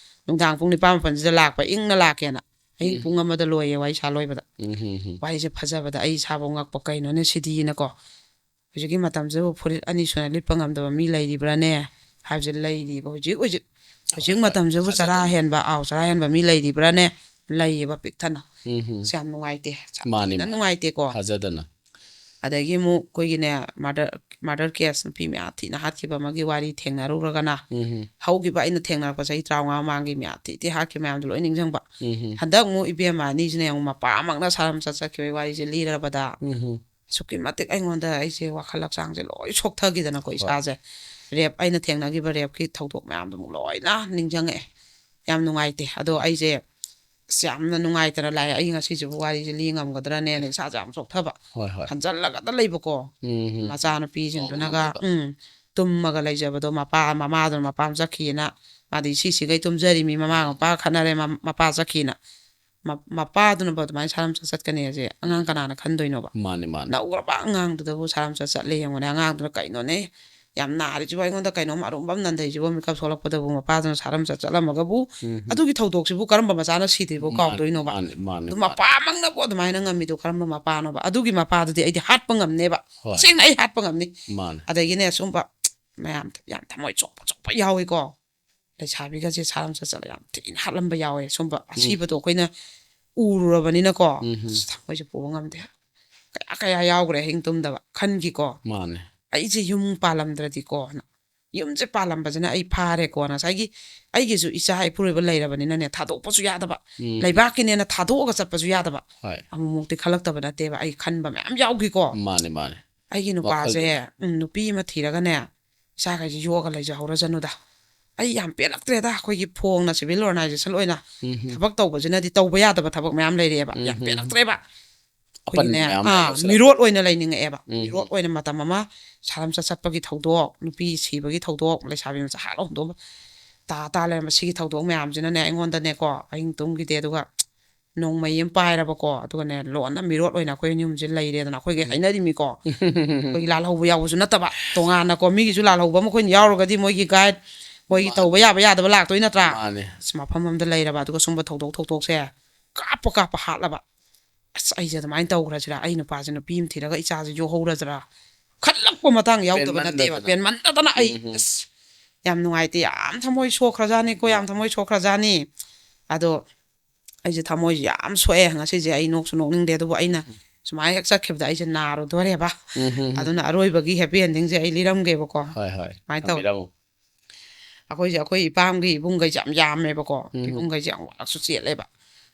ꯅꯨꯡꯗꯥꯡ ꯄꯨꯡ ꯅꯤꯄꯥꯟ ꯃꯥꯄꯟꯁꯤꯗ ꯂꯥꯛꯄ, ꯏꯪꯅ ꯂꯥꯛꯀꯦꯅ꯫ ꯑꯍꯤꯡ ꯎꯝ꯫ ꯄꯨꯡ ꯑꯃꯗ ꯂꯣꯏꯌꯦ ꯋꯥꯔꯤ ꯁꯥ ꯂꯣꯏꯕꯗ꯫ ꯎꯝ, ꯎꯝ, ꯎꯝ꯫ ꯋꯥꯔꯤꯁꯦ ꯐꯖꯕꯗ ꯑꯩ ꯏꯁꯥꯐꯥꯎ ꯉꯛꯄ, ꯀꯩꯅꯣꯅꯦ ꯁꯤꯗꯤꯅꯀꯣ꯫ ꯍꯧꯖꯤꯛꯀꯤ ꯃꯇꯝꯁꯤꯕꯨ ꯐꯨꯔꯤꯠ ꯑꯅꯤ ꯁꯨꯅ ꯂꯤꯠꯄ ꯉꯝꯗꯕ ꯃꯤ ꯂꯩꯔꯤꯕ꯭ꯔꯥꯅꯦ ꯍꯥꯏꯕꯁꯦ ꯂꯩꯔꯤꯕ꯫ ꯍꯧꯖꯤꯛ, ꯍꯧꯖꯤꯛ, ꯍꯧꯖꯤꯛ ꯍꯣꯏ, ꯃꯇꯝꯁꯤꯕꯨ ꯆꯔꯥ ꯊꯥꯖꯗꯅ꯫ ꯍꯦꯟꯕ, ꯑꯥꯎ, ꯆꯔꯥ ꯍꯦꯟꯕ ꯃꯤ ꯂꯩꯔꯤꯕ꯭ꯔꯥꯅꯦ? ꯂꯩꯌꯦꯕ ꯄꯤꯛ ꯊꯟꯅ꯫ ꯎꯝ, ꯎꯝ꯫ ꯑꯁ, ꯌꯥꯝ ꯅꯨꯡꯉꯥꯏꯇꯦ꯫ ꯃꯥꯅꯤ, ꯌꯥꯝ ꯃꯥꯅꯤ꯫ ꯅꯨꯡꯉꯥꯏꯇꯦꯀꯣ꯫ ꯊꯥꯖꯗꯅ꯫ ꯑꯗꯒꯤ ꯑꯃꯨꯛ ꯑꯩꯈꯣꯏꯒꯤꯅꯦ, ꯃꯥꯔꯗꯔ ꯃꯥꯔꯗꯔ ꯀꯦꯁ, ꯅꯨꯄꯤ ꯃꯌꯥꯝ ꯊꯤꯅ ꯍꯥꯠꯈꯤꯕ ꯑꯃꯒꯤ ꯋꯥꯔꯤ ꯊꯦꯡꯅꯔꯨꯔꯒꯅ, ꯎꯝ ꯍꯧꯈꯤꯕ ꯑꯩꯅ ꯊꯦꯡꯅꯔꯛꯄ ꯆꯍꯤ ꯇꯔꯥꯃꯉꯥ ꯃꯃꯥꯡꯒꯤ ꯃꯌꯥꯝ ꯊꯤ ꯊꯤ ꯍꯥꯠꯈꯤꯕ ꯃꯌꯥꯝꯗꯣ ꯂꯣꯏ ꯅꯤꯡꯁꯤꯡꯕ꯫ ꯎꯝ ꯍꯟꯗꯛ ꯑꯃꯨꯛ ꯏꯕꯦꯝꯃ ꯑꯅꯤꯁꯤꯅ ꯑꯃꯨꯛ ꯃꯄꯥ ꯑꯃꯛꯅ ꯁꯥꯔꯝ ꯆꯠꯆꯈꯤꯕꯒꯤ ꯋꯥꯔꯤꯁꯦ ꯂꯤꯔꯕꯗ, ꯎꯝ ꯑꯁꯨꯛꯀꯤ ꯃꯇꯤꯛ ꯑꯩꯉꯣꯟꯗ, ꯑꯩꯁꯦ ꯋꯥꯈꯜ ꯍꯛꯆꯥꯡꯁꯦ ꯂꯣꯏ ꯁꯣꯛꯊꯈꯤꯗꯅꯀꯣ, ꯏꯁꯥꯁꯦ꯫ ꯔꯦꯞ, ꯑꯩꯅ ꯊꯦꯡꯅꯈꯤꯕ ꯔꯦꯞꯀꯤ ꯊꯧꯗꯣꯛ ꯃꯌꯥꯝꯗꯣ ꯑꯃꯨꯛ ꯂꯣꯏꯅ ꯅꯤꯡꯁꯤꯡꯉꯛꯑꯦ꯫ ꯌꯥꯝ ꯅꯨꯡꯉꯥꯏꯇꯦ꯫ ꯑꯗꯣ ꯑꯩꯁꯦ ꯑꯁ ꯌꯥꯝꯅ ꯅꯨꯡꯉꯥꯏꯇꯅ ꯂꯥꯛꯑꯦ꯫ ꯑꯩ ꯉꯁꯤꯁꯤꯕꯨ ꯋꯥꯔꯤꯁꯦ ꯂꯤ ꯉꯝꯒꯗ꯭ꯔꯅꯦꯅ ꯏꯁꯥꯁꯦ ꯌꯥꯝ ꯁꯣꯛꯊꯕ꯫ ꯍꯣꯏ ꯍꯣꯏ ꯍꯟꯖꯜꯂꯒꯇ ꯂꯩꯕꯀꯣ꯫ ꯎꯝ ꯃꯆꯥꯅꯨꯄꯤꯁꯤꯡꯗꯨꯅꯒ, ꯎꯝ, ꯇꯨꯝꯃꯒ ꯂꯩꯖꯕꯗꯣ, ꯃꯄꯥ, ꯃꯃꯥꯗꯨꯅ ꯃꯄꯥ ꯑꯃ ꯆꯠꯈꯤꯑꯅ, ꯃꯥꯗꯤ ꯁꯤꯁꯤꯈꯩ ꯇꯨꯝꯖꯔꯤꯃꯤ, ꯃꯃꯥꯒ ꯃꯄꯥꯒ ꯈꯠꯅꯔꯦ, ꯃ- ꯃꯄꯥ ꯆꯠꯈꯤꯅ꯫ ꯃ- ꯃꯄꯥꯗꯨꯅꯕꯨ ꯑꯗꯨꯃꯥꯏꯅ ꯁꯥꯔꯝꯆꯠ ꯆꯠꯀꯅꯤ ꯍꯥꯏꯁꯦ ꯑꯉꯥꯡ ꯀꯅꯥꯅ ꯈꯟꯗꯣꯏꯅꯣꯕ? ꯃꯥꯅꯦ ꯃꯥꯅꯦ ꯅꯧꯔꯕ ꯑꯉꯥꯡꯗꯨꯗꯕꯨ ꯁꯥꯔꯝꯆꯠ ꯆꯠꯂꯦ ꯌꯦꯡꯉꯨꯅꯦ꯫ ꯑꯉꯥꯡꯗꯨꯅ ꯀꯩꯅꯣꯅꯦ, ꯌꯥꯝ ꯅꯥꯔꯤꯁꯤꯕꯨ, ꯑꯩꯉꯣꯟꯗ ꯀꯩꯅꯣꯝ ꯑꯔꯨꯝꯕ ꯑꯃ ꯅꯟꯊꯩꯁꯤꯕꯨ, ꯃꯤꯀꯞ ꯊꯣꯛꯂꯛꯄꯗꯕꯨ ꯃꯄꯥꯗꯨꯅ ꯁꯥꯔꯝꯆꯠ ꯆꯠꯂꯝꯃꯒꯕꯨ, ꯎꯝ ꯑꯗꯨꯒꯤ ꯊꯧꯗꯣꯛꯁꯤꯕꯨ ꯀꯔꯝꯕ ꯃꯆꯥꯅ ꯁꯤꯗ꯭ꯔꯤꯕꯣ ꯃꯥꯅꯦ ꯀꯥꯎꯗꯣꯏꯅꯣꯕ? ꯃꯥꯅꯦ ꯃꯥꯅꯦ ꯑꯗꯨ ꯃꯥꯅꯦ ꯃꯄꯥꯃꯛꯅꯕꯨ ꯑꯗꯨꯃꯥꯏꯅ ꯉꯝꯃꯤꯗꯣ ꯀꯔꯝꯕ ꯃꯄꯥꯅꯣꯕ? ꯑꯗꯨꯒꯤ ꯃꯄꯥꯗꯨꯗꯤ ꯑꯩꯗꯤ ꯍꯥꯠꯄ ꯉꯝꯅꯦꯕ꯫ ꯍꯣꯏ ꯇꯁꯦꯡꯅ ꯑꯩ ꯍꯥꯠꯄ ꯉꯝꯅꯤ꯫ ꯃꯥꯅꯦ ꯑꯗꯒꯤꯅꯦ, ꯁꯨꯝꯕ ꯃꯌꯥꯝ ꯌꯥꯝ ꯊꯃꯣꯏ ꯆꯣꯛꯄ ꯆꯣꯛꯄ ꯌꯥꯎꯏꯀꯣ꯫ ꯂꯩꯁꯥꯕꯤꯒꯁꯦ ꯁꯥꯔꯝꯆꯠ ꯆꯠꯂ ꯌꯥꯝ ꯊꯤꯅ ꯍꯥꯠꯂꯝꯕ ꯌꯥꯎꯋꯦ꯫ ꯁꯨꯝꯕ ꯑꯁꯤꯕꯗꯣ ꯑꯩꯈꯣꯏꯅ ꯎꯔꯨꯔꯕꯅꯤꯅꯀꯣ, ꯎꯝ ꯑꯁ, ꯊꯃꯣꯏꯁꯦ ꯄꯨꯕ ꯉꯝꯗꯦ꯫ ꯀꯌꯥ ꯀꯌꯥ ꯌꯥꯎꯈ꯭ꯔꯦ ꯑꯍꯤꯡ ꯇꯨꯝꯗꯕ꯫ ꯈꯟꯈꯤꯀꯣ, ꯃꯥꯅꯦ ꯑꯩꯁꯦ ꯌꯨꯝ ꯄꯥꯜꯂꯝꯗ꯭ꯔꯗꯤꯀꯣꯅ꯫ ꯌꯨꯝꯁꯦ ꯄꯥꯜꯂꯝꯕꯁꯤꯅ ꯑꯩ ꯐꯥꯔꯦꯀꯣꯅ, ꯉꯁꯥꯏꯒꯤ ꯑꯩꯒꯤꯁꯨ ꯏꯆꯥ ꯏꯄꯨꯔꯣꯏꯕ ꯂꯩꯔꯕꯅꯤꯅꯅꯦ, ꯊꯥꯗꯣꯛꯄꯁꯨ ꯌꯥꯗꯕ, ꯎꯝ ꯂꯩꯕꯥꯛꯀꯤꯅꯦꯅ ꯊꯥꯗꯣꯛꯑꯒ ꯆꯠꯄꯁꯨ ꯌꯥꯗꯕ꯫ ꯍꯣꯏ ꯑꯃꯨꯛꯃꯨꯛꯇꯤ ꯈꯜꯂꯛꯇꯕ ꯅꯠꯇꯦꯕ, ꯑꯩ ꯈꯟꯕ ꯃꯌꯥꯝ ꯌꯥꯎꯈꯤꯀꯣ꯫ ꯃꯥꯅꯦ ꯃꯥꯅꯦ ꯑꯩꯒꯤ ꯅꯨꯄꯥꯁꯦ, ꯎꯝ, ꯅꯨꯄꯤ ꯑꯃ ꯊꯤꯔꯒꯅꯦ, ꯏꯆꯥꯈꯩꯁꯦ ꯌꯣꯛꯑꯒ ꯂꯩꯖꯍꯧꯔꯁꯅꯨꯗ꯫ ꯑꯩ ꯌꯥꯝ ꯄꯦꯜꯂꯛꯇ꯭ꯔꯦꯗ, ꯑꯩꯈꯣꯏꯒꯤ ꯐꯣꯡꯅ ꯁꯤꯚꯤꯜ ꯑꯣꯔꯒꯅꯥꯏꯖꯦꯁꯟ ꯑꯣꯏꯅ ꯎꯝ ꯊꯕꯛ ꯇꯧꯕꯁꯤꯅꯗꯤ ꯇꯧꯕ ꯌꯥꯗꯕ ꯊꯕꯛ ꯃꯌꯥꯝ ꯂꯩꯔꯛꯑꯦꯕ꯫ ꯌꯥꯝ ꯎꯝ ꯄꯦꯜꯂꯛꯇ꯭ꯔꯦꯕ꯫ ꯑꯄꯟꯕ ꯑꯩꯈꯣꯏꯒꯤꯅꯦ, ꯃꯌꯥꯝ ꯑꯥ, ꯌꯥꯎꯁꯜꯂꯛꯄ꯫ ꯃꯤꯔꯣꯠ ꯑꯣꯏꯅ ꯂꯩꯅꯤꯡꯉꯛꯑꯦꯕ꯫ ꯎꯝ ꯃꯤꯔꯣꯠ ꯑꯣꯏꯅ ꯃꯇꯝ ꯑꯃ ꯁꯥꯔꯝꯆꯠ ꯆꯠꯄꯒꯤ ꯊꯧꯗꯣꯛ, ꯅꯨꯄꯤ ꯁꯤꯕꯒꯤ ꯊꯧꯗꯣꯛ, ꯂꯩꯁꯥꯕꯤ ꯃꯆꯥ ꯍꯥꯠꯂ ꯍꯨꯟꯗꯣꯛꯑꯝꯕ, ꯇꯥ ꯇꯥ ꯂꯩꯔꯝꯕ ꯁꯤꯒꯤ ꯊꯧꯗꯣꯛ ꯃꯌꯥꯝꯁꯤꯅꯅꯦ, ꯑꯩꯉꯣꯟꯗꯅꯦꯀꯣ, ꯑꯍꯤꯡ ꯇꯨꯝꯈꯤꯗꯦ꯫ ꯑꯗꯨꯒ ꯅꯣꯡꯃꯩ ꯑꯃ ꯄꯥꯏꯔꯕꯀꯣ, ꯑꯗꯨꯒꯅꯦ, ꯂꯣꯟꯅ ꯃꯤꯔꯣꯠ ꯑꯣꯏꯅ ꯑꯩꯈꯣꯏ ꯑꯅꯤ ꯑꯍꯨꯝꯁꯦ ꯂꯩꯔꯦꯗꯅ, ꯑꯩꯈꯣꯏꯒꯤ ꯍꯥꯏꯅꯔꯤꯃꯤꯀꯣ꯫ ꯑꯩꯈꯣꯏꯒꯤ ꯂꯥꯜꯍꯧꯕ ꯌꯥꯎꯕꯁꯨ ꯅꯠꯇꯕ, ꯇꯣꯉꯥꯟꯅꯀꯣ, ꯃꯤꯒꯤꯁꯨ ꯂꯥꯜꯍꯧꯕ ꯑꯃ ꯑꯩꯈꯣꯏꯅ ꯌꯥꯎꯔꯒꯗꯤ ꯃꯣꯏꯒꯤ ꯒꯥꯏꯗ, ꯃꯣꯏꯒꯤ ꯃꯥꯅꯦ꯫ ꯇꯧꯕ ꯌꯥꯕ ꯌꯥꯗꯕ ꯂꯥꯛꯇꯣꯏ ꯅꯠꯇ꯭ꯔꯥ? ꯃꯥꯅꯦ ꯑꯁ, ꯃꯐꯝ ꯑꯃꯗ ꯂꯩꯔꯕ, ꯑꯗꯨꯒ ꯁꯨꯝꯕ ꯊꯧꯗꯣꯛ ꯊꯧꯗꯣꯛꯁꯦ ꯀꯥꯞꯄ ꯀꯥꯞꯄ ꯍꯥꯠꯂꯕ꯫ ꯑꯁ, ꯑꯩꯁꯦ ꯑꯗꯨꯃꯥꯏꯅ ꯇꯧꯈ꯭ꯔꯁꯤꯔꯥ, ꯑꯩ ꯅꯨꯄꯥꯁꯦ ꯅꯨꯄꯤ ꯑꯃ ꯊꯤꯔꯒ ꯏꯆꯥꯁꯦ ꯌꯣꯛꯍꯧꯔꯁꯤꯔꯥ ꯈꯜꯂꯛꯄ ꯃꯇꯥꯡ ꯌꯥꯎꯗꯕ ꯅꯠꯇꯦꯕ꯫ ꯄꯦꯟꯃꯟꯗꯗꯅ꯫ ꯄꯦꯟꯃꯟꯗꯗꯅ ꯑꯩ, ꯎꯝ ꯎꯝ꯫ ꯑꯁ, ꯌꯥꯝ ꯅꯨꯡꯉꯥꯏꯇꯦ, ꯌꯥꯝ ꯊꯃꯣꯏ ꯁꯣꯛꯈ꯭ꯔꯖꯥꯠꯅꯤꯀꯣ, ꯌꯥꯝ ꯊꯃꯣꯏ ꯁꯣꯛꯈ꯭ꯔꯖꯥꯠꯅꯤ꯫ ꯑꯗꯣ ꯑꯩꯁꯦ ꯊꯃꯣꯏꯁꯦ ꯌꯥꯝ ꯁꯣꯛꯑꯦ ꯉꯁꯤꯁꯦ꯫ ꯑꯩ ꯅꯣꯛꯁꯨ ꯅꯣꯛꯅꯤꯡꯗꯦ, ꯑꯗꯨꯕꯨ ꯑꯩꯅ ꯁꯨꯃꯥꯏꯅ ꯍꯦꯛ ꯆꯠꯈꯤꯕꯗ ꯑꯩꯁꯦ ꯅꯥꯔꯨꯗꯣꯔꯦꯕ꯫ ꯎꯝ, ꯎꯝ, ꯎꯝ. ꯑꯗꯨꯅ ꯑꯔꯣꯏꯕꯒꯤ ꯍꯦꯄꯤ ꯑꯦꯟꯗꯤꯡꯁꯦ ꯑꯩ ꯂꯤꯔꯝꯒꯦꯕꯀꯣ꯫ ꯍꯣꯏ, ꯍꯣꯏ. ꯁꯨꯃꯥꯏꯅ ꯇꯧꯋꯦ꯫ ꯊꯝꯕꯤꯔꯝꯃꯨ. ꯑꯩꯈꯣꯏꯁꯦ, ꯑꯩꯈꯣꯏ ꯏꯄꯥꯝꯒꯤ ꯏꯕꯨꯡꯈꯩꯁꯦ ꯌꯥꯝ ꯌꯥꯝꯃꯦꯕꯀꯣ꯫ ꯎꯝ. ꯏꯕꯨꯡꯈꯩꯁꯦ ꯌꯥꯝ ꯋꯥꯛꯁꯨ ꯆꯦꯜꯂꯦꯕ꯫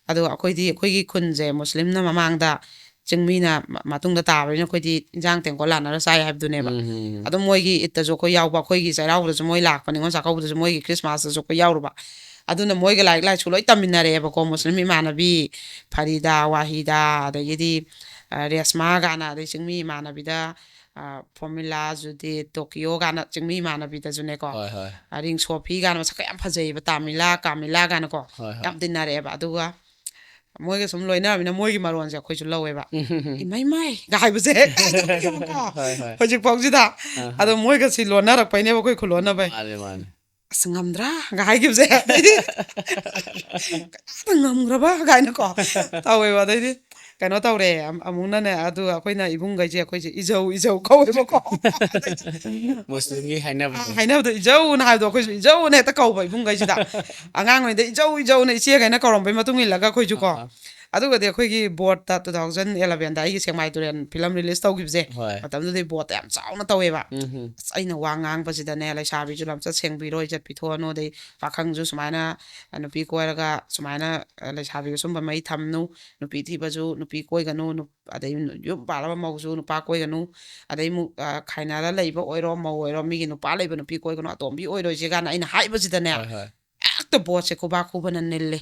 ꯑꯗꯨꯒ ꯑꯩꯈꯣꯏꯗꯤ, ꯑꯩꯈꯣꯏꯒꯤ ꯈꯨꯟꯁꯦ ꯃꯨꯁꯂꯤꯝꯅ ꯃꯃꯥꯡꯗ, ꯆꯤꯡꯃꯤꯅ ꯃ-, ꯃꯇꯨꯡꯗ ꯇꯥꯕꯅꯤꯅ ꯑꯩꯈꯣꯏꯗꯤ ꯏꯟꯖꯥꯡ ꯇꯦꯡꯀꯣꯠ ꯂꯥꯟꯅꯔ ꯆꯥꯏ ꯍꯥꯏꯕꯗꯨꯅꯦꯕ꯫ ꯎꯝ, ꯎꯝ, ꯎꯝ. ꯑꯗꯨꯝ ꯃꯣꯏꯒꯤ ꯏꯠꯇꯁꯨ ꯑꯩꯈꯣꯏ ꯌꯥꯎꯕ, ꯑꯩꯈꯣꯏꯒꯤ ꯆꯩꯔꯥꯎꯕꯗꯁꯨ ꯃꯣꯏ ꯂꯥꯛꯄ, ꯅꯤꯉꯣꯜ ꯆꯥꯛꯀꯧꯕꯗꯁꯨ ꯃꯣꯏꯒꯤ ꯈ꯭ꯔꯤꯁꯃꯥꯁꯇꯁꯨ ꯑꯩꯈꯣꯏ ꯌꯥꯎꯔꯨꯕ꯫ ꯑꯗꯨꯅ ꯃꯣꯏꯒ ꯂꯥꯏꯔꯤꯛ ꯂꯥꯏꯁꯨ ꯂꯣꯏ ꯇꯝꯃꯤꯟꯅꯔꯛꯑꯦꯕꯀꯣ, ꯃꯨꯁꯂꯤꯝ ꯏꯃꯥꯟꯅꯕꯤ ꯐꯔꯤꯗꯥ, ꯋꯥꯍꯤꯗꯥ, ꯑꯗꯒꯤꯗꯤ, ꯑ, ꯔꯦꯁꯃꯥ ꯀꯥꯏꯅ, ꯑꯗꯩ ꯆꯤꯡꯃꯤ ꯏꯃꯥꯟꯅꯕꯤꯗ, ꯑ, ꯐꯣꯃꯤꯂꯥ, ꯖꯨꯗꯤꯠ, ꯇꯣꯀꯤꯌꯣ ꯀꯥꯏꯅ ꯆꯤꯡꯃꯤ ꯏꯃꯥꯟꯅꯕꯤꯗꯁꯨꯅꯦꯀꯣ꯫ ꯍꯣꯏ, ꯍꯣꯏ. ꯑ, ꯔꯤꯡ ꯁꯣꯐꯤ ꯀꯥꯏꯅ ꯃꯁꯛꯀ ꯌꯥꯝ ꯐꯖꯩꯌꯦꯕ, ꯇꯥꯃꯤꯂꯥ, ꯀꯥꯃꯤꯂꯥ ꯀꯥꯏꯅꯀꯣ, ꯍꯣꯏ, ꯍꯣꯏ. ꯌꯥꯝ ꯇꯤꯟꯅꯔꯛꯑꯦꯕ꯫ ꯑꯗꯨꯒ ꯃꯣꯏꯒ ꯁꯨꯝ ꯂꯣꯏꯅꯔꯃꯤꯅ ꯃꯣꯏꯒꯤ ꯃꯔꯣꯟꯁꯦ ꯑꯩꯈꯣꯏꯁꯨ ꯂꯧꯋꯦꯕ꯫ ꯎꯝ. "ꯏꯃꯩ ꯃꯩ" ꯒ ꯍꯥꯏꯕꯁꯦ ꯍꯦꯛꯇ ꯇꯧꯋꯦꯕꯀꯣ꯫ ꯍꯣꯏ, ꯍꯣꯏ. ꯍꯧꯖꯤꯛ ꯐꯥꯎꯁꯤꯗ꯫ ꯑꯍ. ꯑꯗꯣ ꯃꯣꯏꯒ ꯁꯤ ꯂꯣꯟꯅꯔꯛꯄꯩꯅꯦꯕ ꯑꯩꯈꯣꯏ ꯈꯨꯂꯣꯟꯅꯕꯩ꯫ ꯃꯥꯅꯦ, ꯃꯥꯅꯦ. "ꯑꯁ, ꯉꯝꯗ꯭ꯔꯥ?" ꯒ ꯍꯥꯏꯈꯤꯕꯁꯦ꯫ "ꯑꯗꯩꯗꯤ ꯀꯅꯥꯅ ꯉꯝꯈ꯭ꯔꯕ?" ꯀꯥꯏꯅꯀꯣ ꯇꯧꯋꯦꯕ꯫ ꯑꯗꯩꯗꯤ ꯀꯩꯅꯣ ꯇꯧꯔꯦ, ꯑꯝ-, ꯑꯃꯨꯛꯅꯅꯦ, ꯑꯗꯨꯒ ꯑꯩꯈꯣꯏꯅ ꯏꯕꯨꯡꯈꯩꯁꯦ, ꯑꯩꯈꯣꯏꯁꯦ "ꯏꯖꯧ, ꯏꯖꯧ" ꯀꯧꯋꯦꯕꯀꯣ꯫ ꯃꯨꯁꯂꯤꯝꯒꯤ ꯑꯥ, ꯍꯥꯏꯅꯕꯗꯣ. ꯍꯥꯏꯅꯕꯗꯣ "ꯏꯖꯧꯅ" ꯍꯥꯏꯕꯗꯣ ꯑꯩꯈꯣꯏꯁꯨ "ꯏꯖꯧꯅ" ꯍꯦꯛꯇ ꯀꯧꯕ ꯏꯕꯨꯡꯈꯩꯁꯤꯗ꯫ ꯑꯉꯥꯡ ꯑꯣꯏꯔꯤꯉꯩꯗ "ꯏꯖꯧ, ꯏꯖꯧꯅ" ꯏꯆꯦꯈꯩꯅ ꯀꯧꯔꯝꯕꯩ ꯃꯇꯨꯡ ꯏꯜꯂꯒ ꯑꯩꯈꯣꯏꯁꯨꯀꯣ꯫ ꯑꯍ. ꯑꯗꯨꯒꯗꯤ ꯑꯩꯈꯣꯏꯒꯤ ꯕꯣꯔꯠꯇ two thousand elevenꯗ ꯑꯩꯒꯤ ꯁꯦꯛꯃꯥꯏ ꯇꯨꯔꯦꯜ ꯐꯤꯂꯝ release ꯇꯧꯈꯤꯕꯁꯦ, ꯍꯣꯏ. ꯃꯇꯝꯗꯨꯗꯗꯤ ꯕꯣꯔꯠꯇ ꯌꯥꯝ ꯆꯥꯎꯅ ꯇꯧꯋꯦꯕ꯫ ꯎꯝ. ꯑꯁ, ꯑꯩꯅ ꯋꯥ ꯉꯥꯡꯕꯁꯤꯗꯅꯦ, "ꯂꯩꯁꯥꯕꯤꯁꯨ ꯂꯝꯆꯠ ꯁꯦꯡꯕꯤꯔꯣ, ꯏꯖꯠ ꯄꯤꯊꯣꯛꯑꯅꯨ, ꯑꯗꯩ ꯄꯥꯈꯪꯁꯨ ꯁꯨꯃꯥꯏꯅ, ꯑ, ꯅꯨꯄꯤ ꯀꯣꯏꯔꯒ ꯁꯨꯃꯥꯏꯅ, ꯑ, ꯂꯩꯁꯥꯕꯤꯒ ꯁꯨꯝꯕ ꯃꯩ ꯊꯝꯅꯨ, ꯅꯨꯄꯤ ꯊꯤꯕꯁꯨ, ꯅꯨꯄꯤ ꯀꯣꯏꯒꯅꯨ, ꯅꯨꯞ-, ꯑꯗꯩ ꯌꯨꯝ ꯄꯥꯜꯂꯕ ꯃꯧꯁꯨ ꯅꯨꯄꯥ ꯀꯣꯏꯒꯅꯨ, ꯑꯗꯩ ꯑꯃꯨꯛ, ꯑ, ꯈꯥꯏꯅꯔ ꯂꯩꯕ ꯑꯣꯏꯔꯣ, ꯃꯧ ꯑꯣꯏꯔꯣ, ꯃꯤꯒꯤ ꯅꯨꯄꯥ ꯂꯩꯕ ꯅꯨꯄꯤ ꯀꯣꯏꯒꯅꯨ, ꯑꯇꯣꯝꯕꯤ ꯑꯣꯏꯔꯣꯏꯁꯦ" ꯀꯥꯏꯅ ꯑꯩꯅ ꯍꯥꯏꯕꯁꯤꯗꯅꯦ, ꯍꯣꯏ, ꯍꯣꯏ. ꯍꯦꯛꯇ ꯕꯣꯔꯠꯁꯦ ꯈꯨꯕꯥꯛ ꯈꯨꯕꯅ ꯅꯤꯜꯂꯦ꯫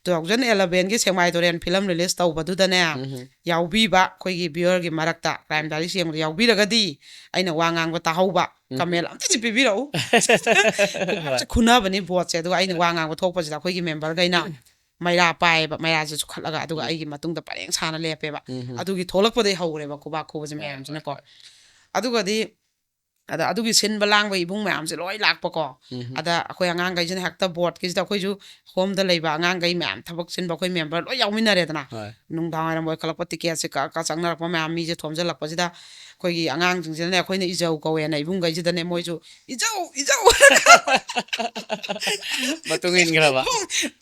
Two thousand elevenꯒꯤ ꯁꯦꯛꯃꯥꯏ ꯇꯨꯔꯦꯜ ꯐꯤꯂꯝ release ꯇꯧꯕꯗꯨꯗꯅꯦ, ꯎꯝ. ꯌꯥꯎꯕꯤꯕ ꯑꯩꯈꯣꯏꯒꯤ viewerꯒꯤ ꯃꯔꯛꯇ, ꯀ꯭ꯔꯥꯏꯝ ꯗꯥꯏꯔꯤꯁ ꯌꯦꯡꯕꯗ ꯌꯥꯎꯕꯤꯔꯒꯗꯤ, ꯑꯩꯅ ꯋꯥ ꯉꯥꯡꯕ ꯇꯥꯍꯧꯕ, ꯎꯝ. comment ꯑꯝꯇꯗꯤ ꯄꯤꯕꯤꯔꯛꯎ꯫ ꯈꯨꯕꯥꯛꯁꯦ ꯈꯨꯅꯕꯅꯤ ꯕꯣꯔꯠꯁꯦ꯫ ꯑꯗꯨꯒ ꯑꯩꯅ ꯋꯥ ꯉꯥꯡꯕ ꯊꯣꯛꯄꯁꯤꯗ ꯑꯩꯈꯣꯏꯒꯤ memberꯈꯩꯅ ꯃꯩꯔꯥ ꯄꯥꯏꯌꯦꯕ, ꯃꯩꯔꯥꯁꯦ ꯆꯨꯈꯠꯂꯒ, ꯑꯗꯨꯒ ꯎꯝ. ꯑꯩꯒꯤ ꯃꯇꯨꯡꯗ ꯄꯔꯦꯡ ꯁꯥꯅ ꯂꯦꯞꯄꯦꯕ꯫ ꯎꯝ. ꯑꯗꯨꯒꯤ ꯊꯣꯛꯂꯛꯄꯗꯒꯤ ꯍꯧꯈ꯭ꯔꯦꯕ ꯈꯨꯕꯥꯛ ꯈꯨꯕꯁꯦ ꯃꯌꯥꯝꯁꯤꯅꯀꯣ꯫ ꯑꯗꯨꯒꯗꯤ ꯑꯗ ꯑꯗꯨꯒꯤ ꯁꯤꯟꯕ ꯂꯥꯡꯕ ꯏꯕꯨꯡ ꯃꯌꯥꯝꯁꯦ ꯂꯣꯏ ꯂꯥꯛꯄꯀꯣ꯫ ꯎꯝ. ꯑꯗ ꯑꯩꯈꯣꯏ ꯑꯉꯥꯡꯈꯩꯁꯤꯅ ꯍꯦꯛꯇ ꯕꯣꯔꯗꯀꯤꯁꯤꯗ ꯑꯩꯈꯣꯏꯁꯨ ꯍꯣꯝꯗ ꯂꯩꯕ ꯑꯉꯥꯡꯈꯩ ꯃꯌꯥꯝ ꯊꯕꯛ ꯁꯤꯟꯕ ꯑꯩꯈꯣꯏ ꯃꯦꯝꯕꯔ ꯂꯣꯏ ꯌꯥꯎꯃꯤꯟꯅꯔꯦꯗꯅ꯫ ꯍꯣꯏ. ꯅꯨꯡꯗꯥꯡ ꯋꯥꯏꯔꯝ ꯑꯣꯏꯈꯠꯂꯛꯄ ꯇꯤꯀꯦꯠꯁꯦ ꯀꯛ ꯀꯛ ꯆꯪꯅꯔꯛꯄ ꯃꯌꯥꯝ ꯃꯤꯁꯦ ꯊꯣꯝꯖꯤꯜꯂꯛꯄꯁꯤꯗ ꯑꯩꯈꯣꯏꯒꯤ ꯑꯉꯥꯡꯁꯤꯡꯁꯤꯅꯅꯦ ꯑꯩꯈꯣꯏꯅ ꯏꯖꯧ ꯀꯧꯋꯦꯅ ꯏꯕꯨꯡꯈꯩꯁꯤꯗꯅꯦ ꯃꯣꯏꯁꯨ "ꯏꯖꯧ ꯏꯖꯧ" ꯃꯇꯨꯡ ꯏꯟꯈ꯭ꯔꯕ.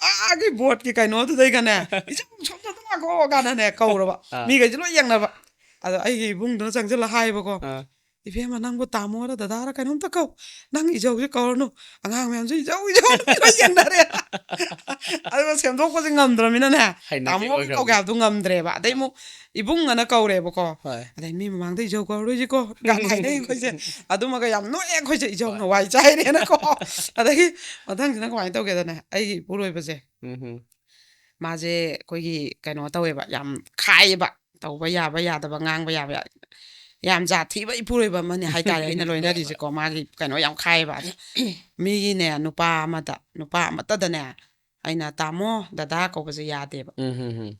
ꯑꯥꯒꯤ ꯕꯣꯔꯗꯀꯤ ꯀꯩꯅꯣꯗꯨꯗꯩꯒꯅꯦ "ꯏꯖꯧ ꯁꯣꯝꯗ ꯂꯥꯛꯈꯣ" ꯀꯥꯟꯗꯅꯦ ꯀꯧꯔꯕ꯫ ꯑꯥ. ꯃꯤꯈꯩꯁꯦ ꯂꯣꯏ ꯌꯦꯡꯅꯕ꯫ ꯑꯗꯣ ꯑꯩꯒꯤ ꯏꯕꯨꯡꯗꯨꯅ ꯆꯪꯁꯤꯜꯂ ꯍꯥꯏꯕꯀꯣ, ꯑꯥ. "ꯏꯕꯦꯝꯃ, ꯅꯪꯕꯨ ꯇꯥꯃꯣꯔ ꯗꯗꯥꯔ ꯀꯩꯅꯣꯝꯇ ꯀꯧ, ꯅꯪ ꯏꯖꯧꯁꯦ ꯀꯧꯔꯅꯨ, ꯑꯉꯥꯡ ꯃꯌꯥꯝꯁꯨ ꯏꯖꯧ ꯏꯖꯧ ꯂꯣꯏ ꯌꯦꯡꯅꯔꯦ" ꯑꯗꯨꯒ ꯁꯦꯝꯗꯣꯛꯄꯁꯦ ꯉꯝꯗ꯭ꯔꯃꯤꯅꯅꯦ, ꯍꯩꯅꯕꯤ ꯇꯥꯃꯣ ꯑꯣꯏꯈ꯭ꯔꯕ. ꯀꯧꯒꯦ ꯍꯥꯏꯕꯗꯨ ꯉꯝꯗ꯭ꯔꯦꯕ꯫ ꯑꯗꯩ ꯑꯃꯨꯛ ꯏꯕꯨꯡ ꯑꯅ ꯀꯧꯔꯦꯕꯀꯣ, ꯍꯣꯏ. ꯑꯗꯩ "ꯃꯤ ꯃꯃꯥꯡꯗ ꯏꯖꯧ ꯀꯧꯔꯣꯏꯁꯤꯀꯣ" ꯀꯥꯏꯅ ꯍꯥꯏꯅꯩ ꯑꯩꯈꯣꯏꯁꯦ꯫ ꯑꯗꯨꯃꯒ ꯌꯥꯝ ꯅꯣꯛꯑꯦ ꯑꯩꯈꯣꯏꯁꯦ, ꯏꯖꯧꯅ ꯋꯥꯏ ꯆꯥꯏꯔꯦꯅꯀꯣ꯫ ꯑꯗꯒꯤ ꯃꯊꯪꯁꯤꯅ ꯀꯃꯥꯏꯅ ꯇꯧꯒꯦꯗꯅꯦ, ꯑꯩꯒꯤ ꯏꯄꯨꯔꯣꯏꯕꯁꯦ ꯎꯝ. ꯃꯥꯁꯦ ꯑꯩꯈꯣꯏꯒꯤ ꯀꯩꯅꯣ ꯇꯧꯋꯦꯕ, ꯌꯥꯝ ꯈꯥꯏꯌꯦꯕ, ꯇꯧꯕ ꯌꯥꯕ ꯌꯥꯗꯕ, ꯉꯥꯡꯕ ꯌꯥꯕ ꯌꯥ-, ꯌꯥꯝ ꯖꯥꯠ ꯊꯤꯕ ꯏꯄꯨꯔꯣꯏꯕ ꯑꯃꯅꯤ ꯍꯥꯏꯇꯥꯔꯦ ꯑꯩꯅ ꯂꯣꯏꯅꯔꯤꯁꯦꯀꯣ꯫ ꯃꯥꯒꯤ ꯀꯩꯅꯣ ꯌꯥꯝ ꯈꯥꯏꯌꯦꯕ꯫ ꯑꯗ ꯃꯤꯒꯤꯅꯦ, ꯅꯨꯄꯥ ꯑꯃꯗ, ꯅꯨꯄꯥ ꯑꯃꯠꯇꯗꯅꯦ ꯑꯩꯅ "ꯇꯥꯃꯣ, ꯗꯗꯥ" ꯀꯧꯕꯁꯦ ꯌꯥꯗꯦꯕ꯫ ꯎꯝ, ꯎꯝ, ꯎꯝ.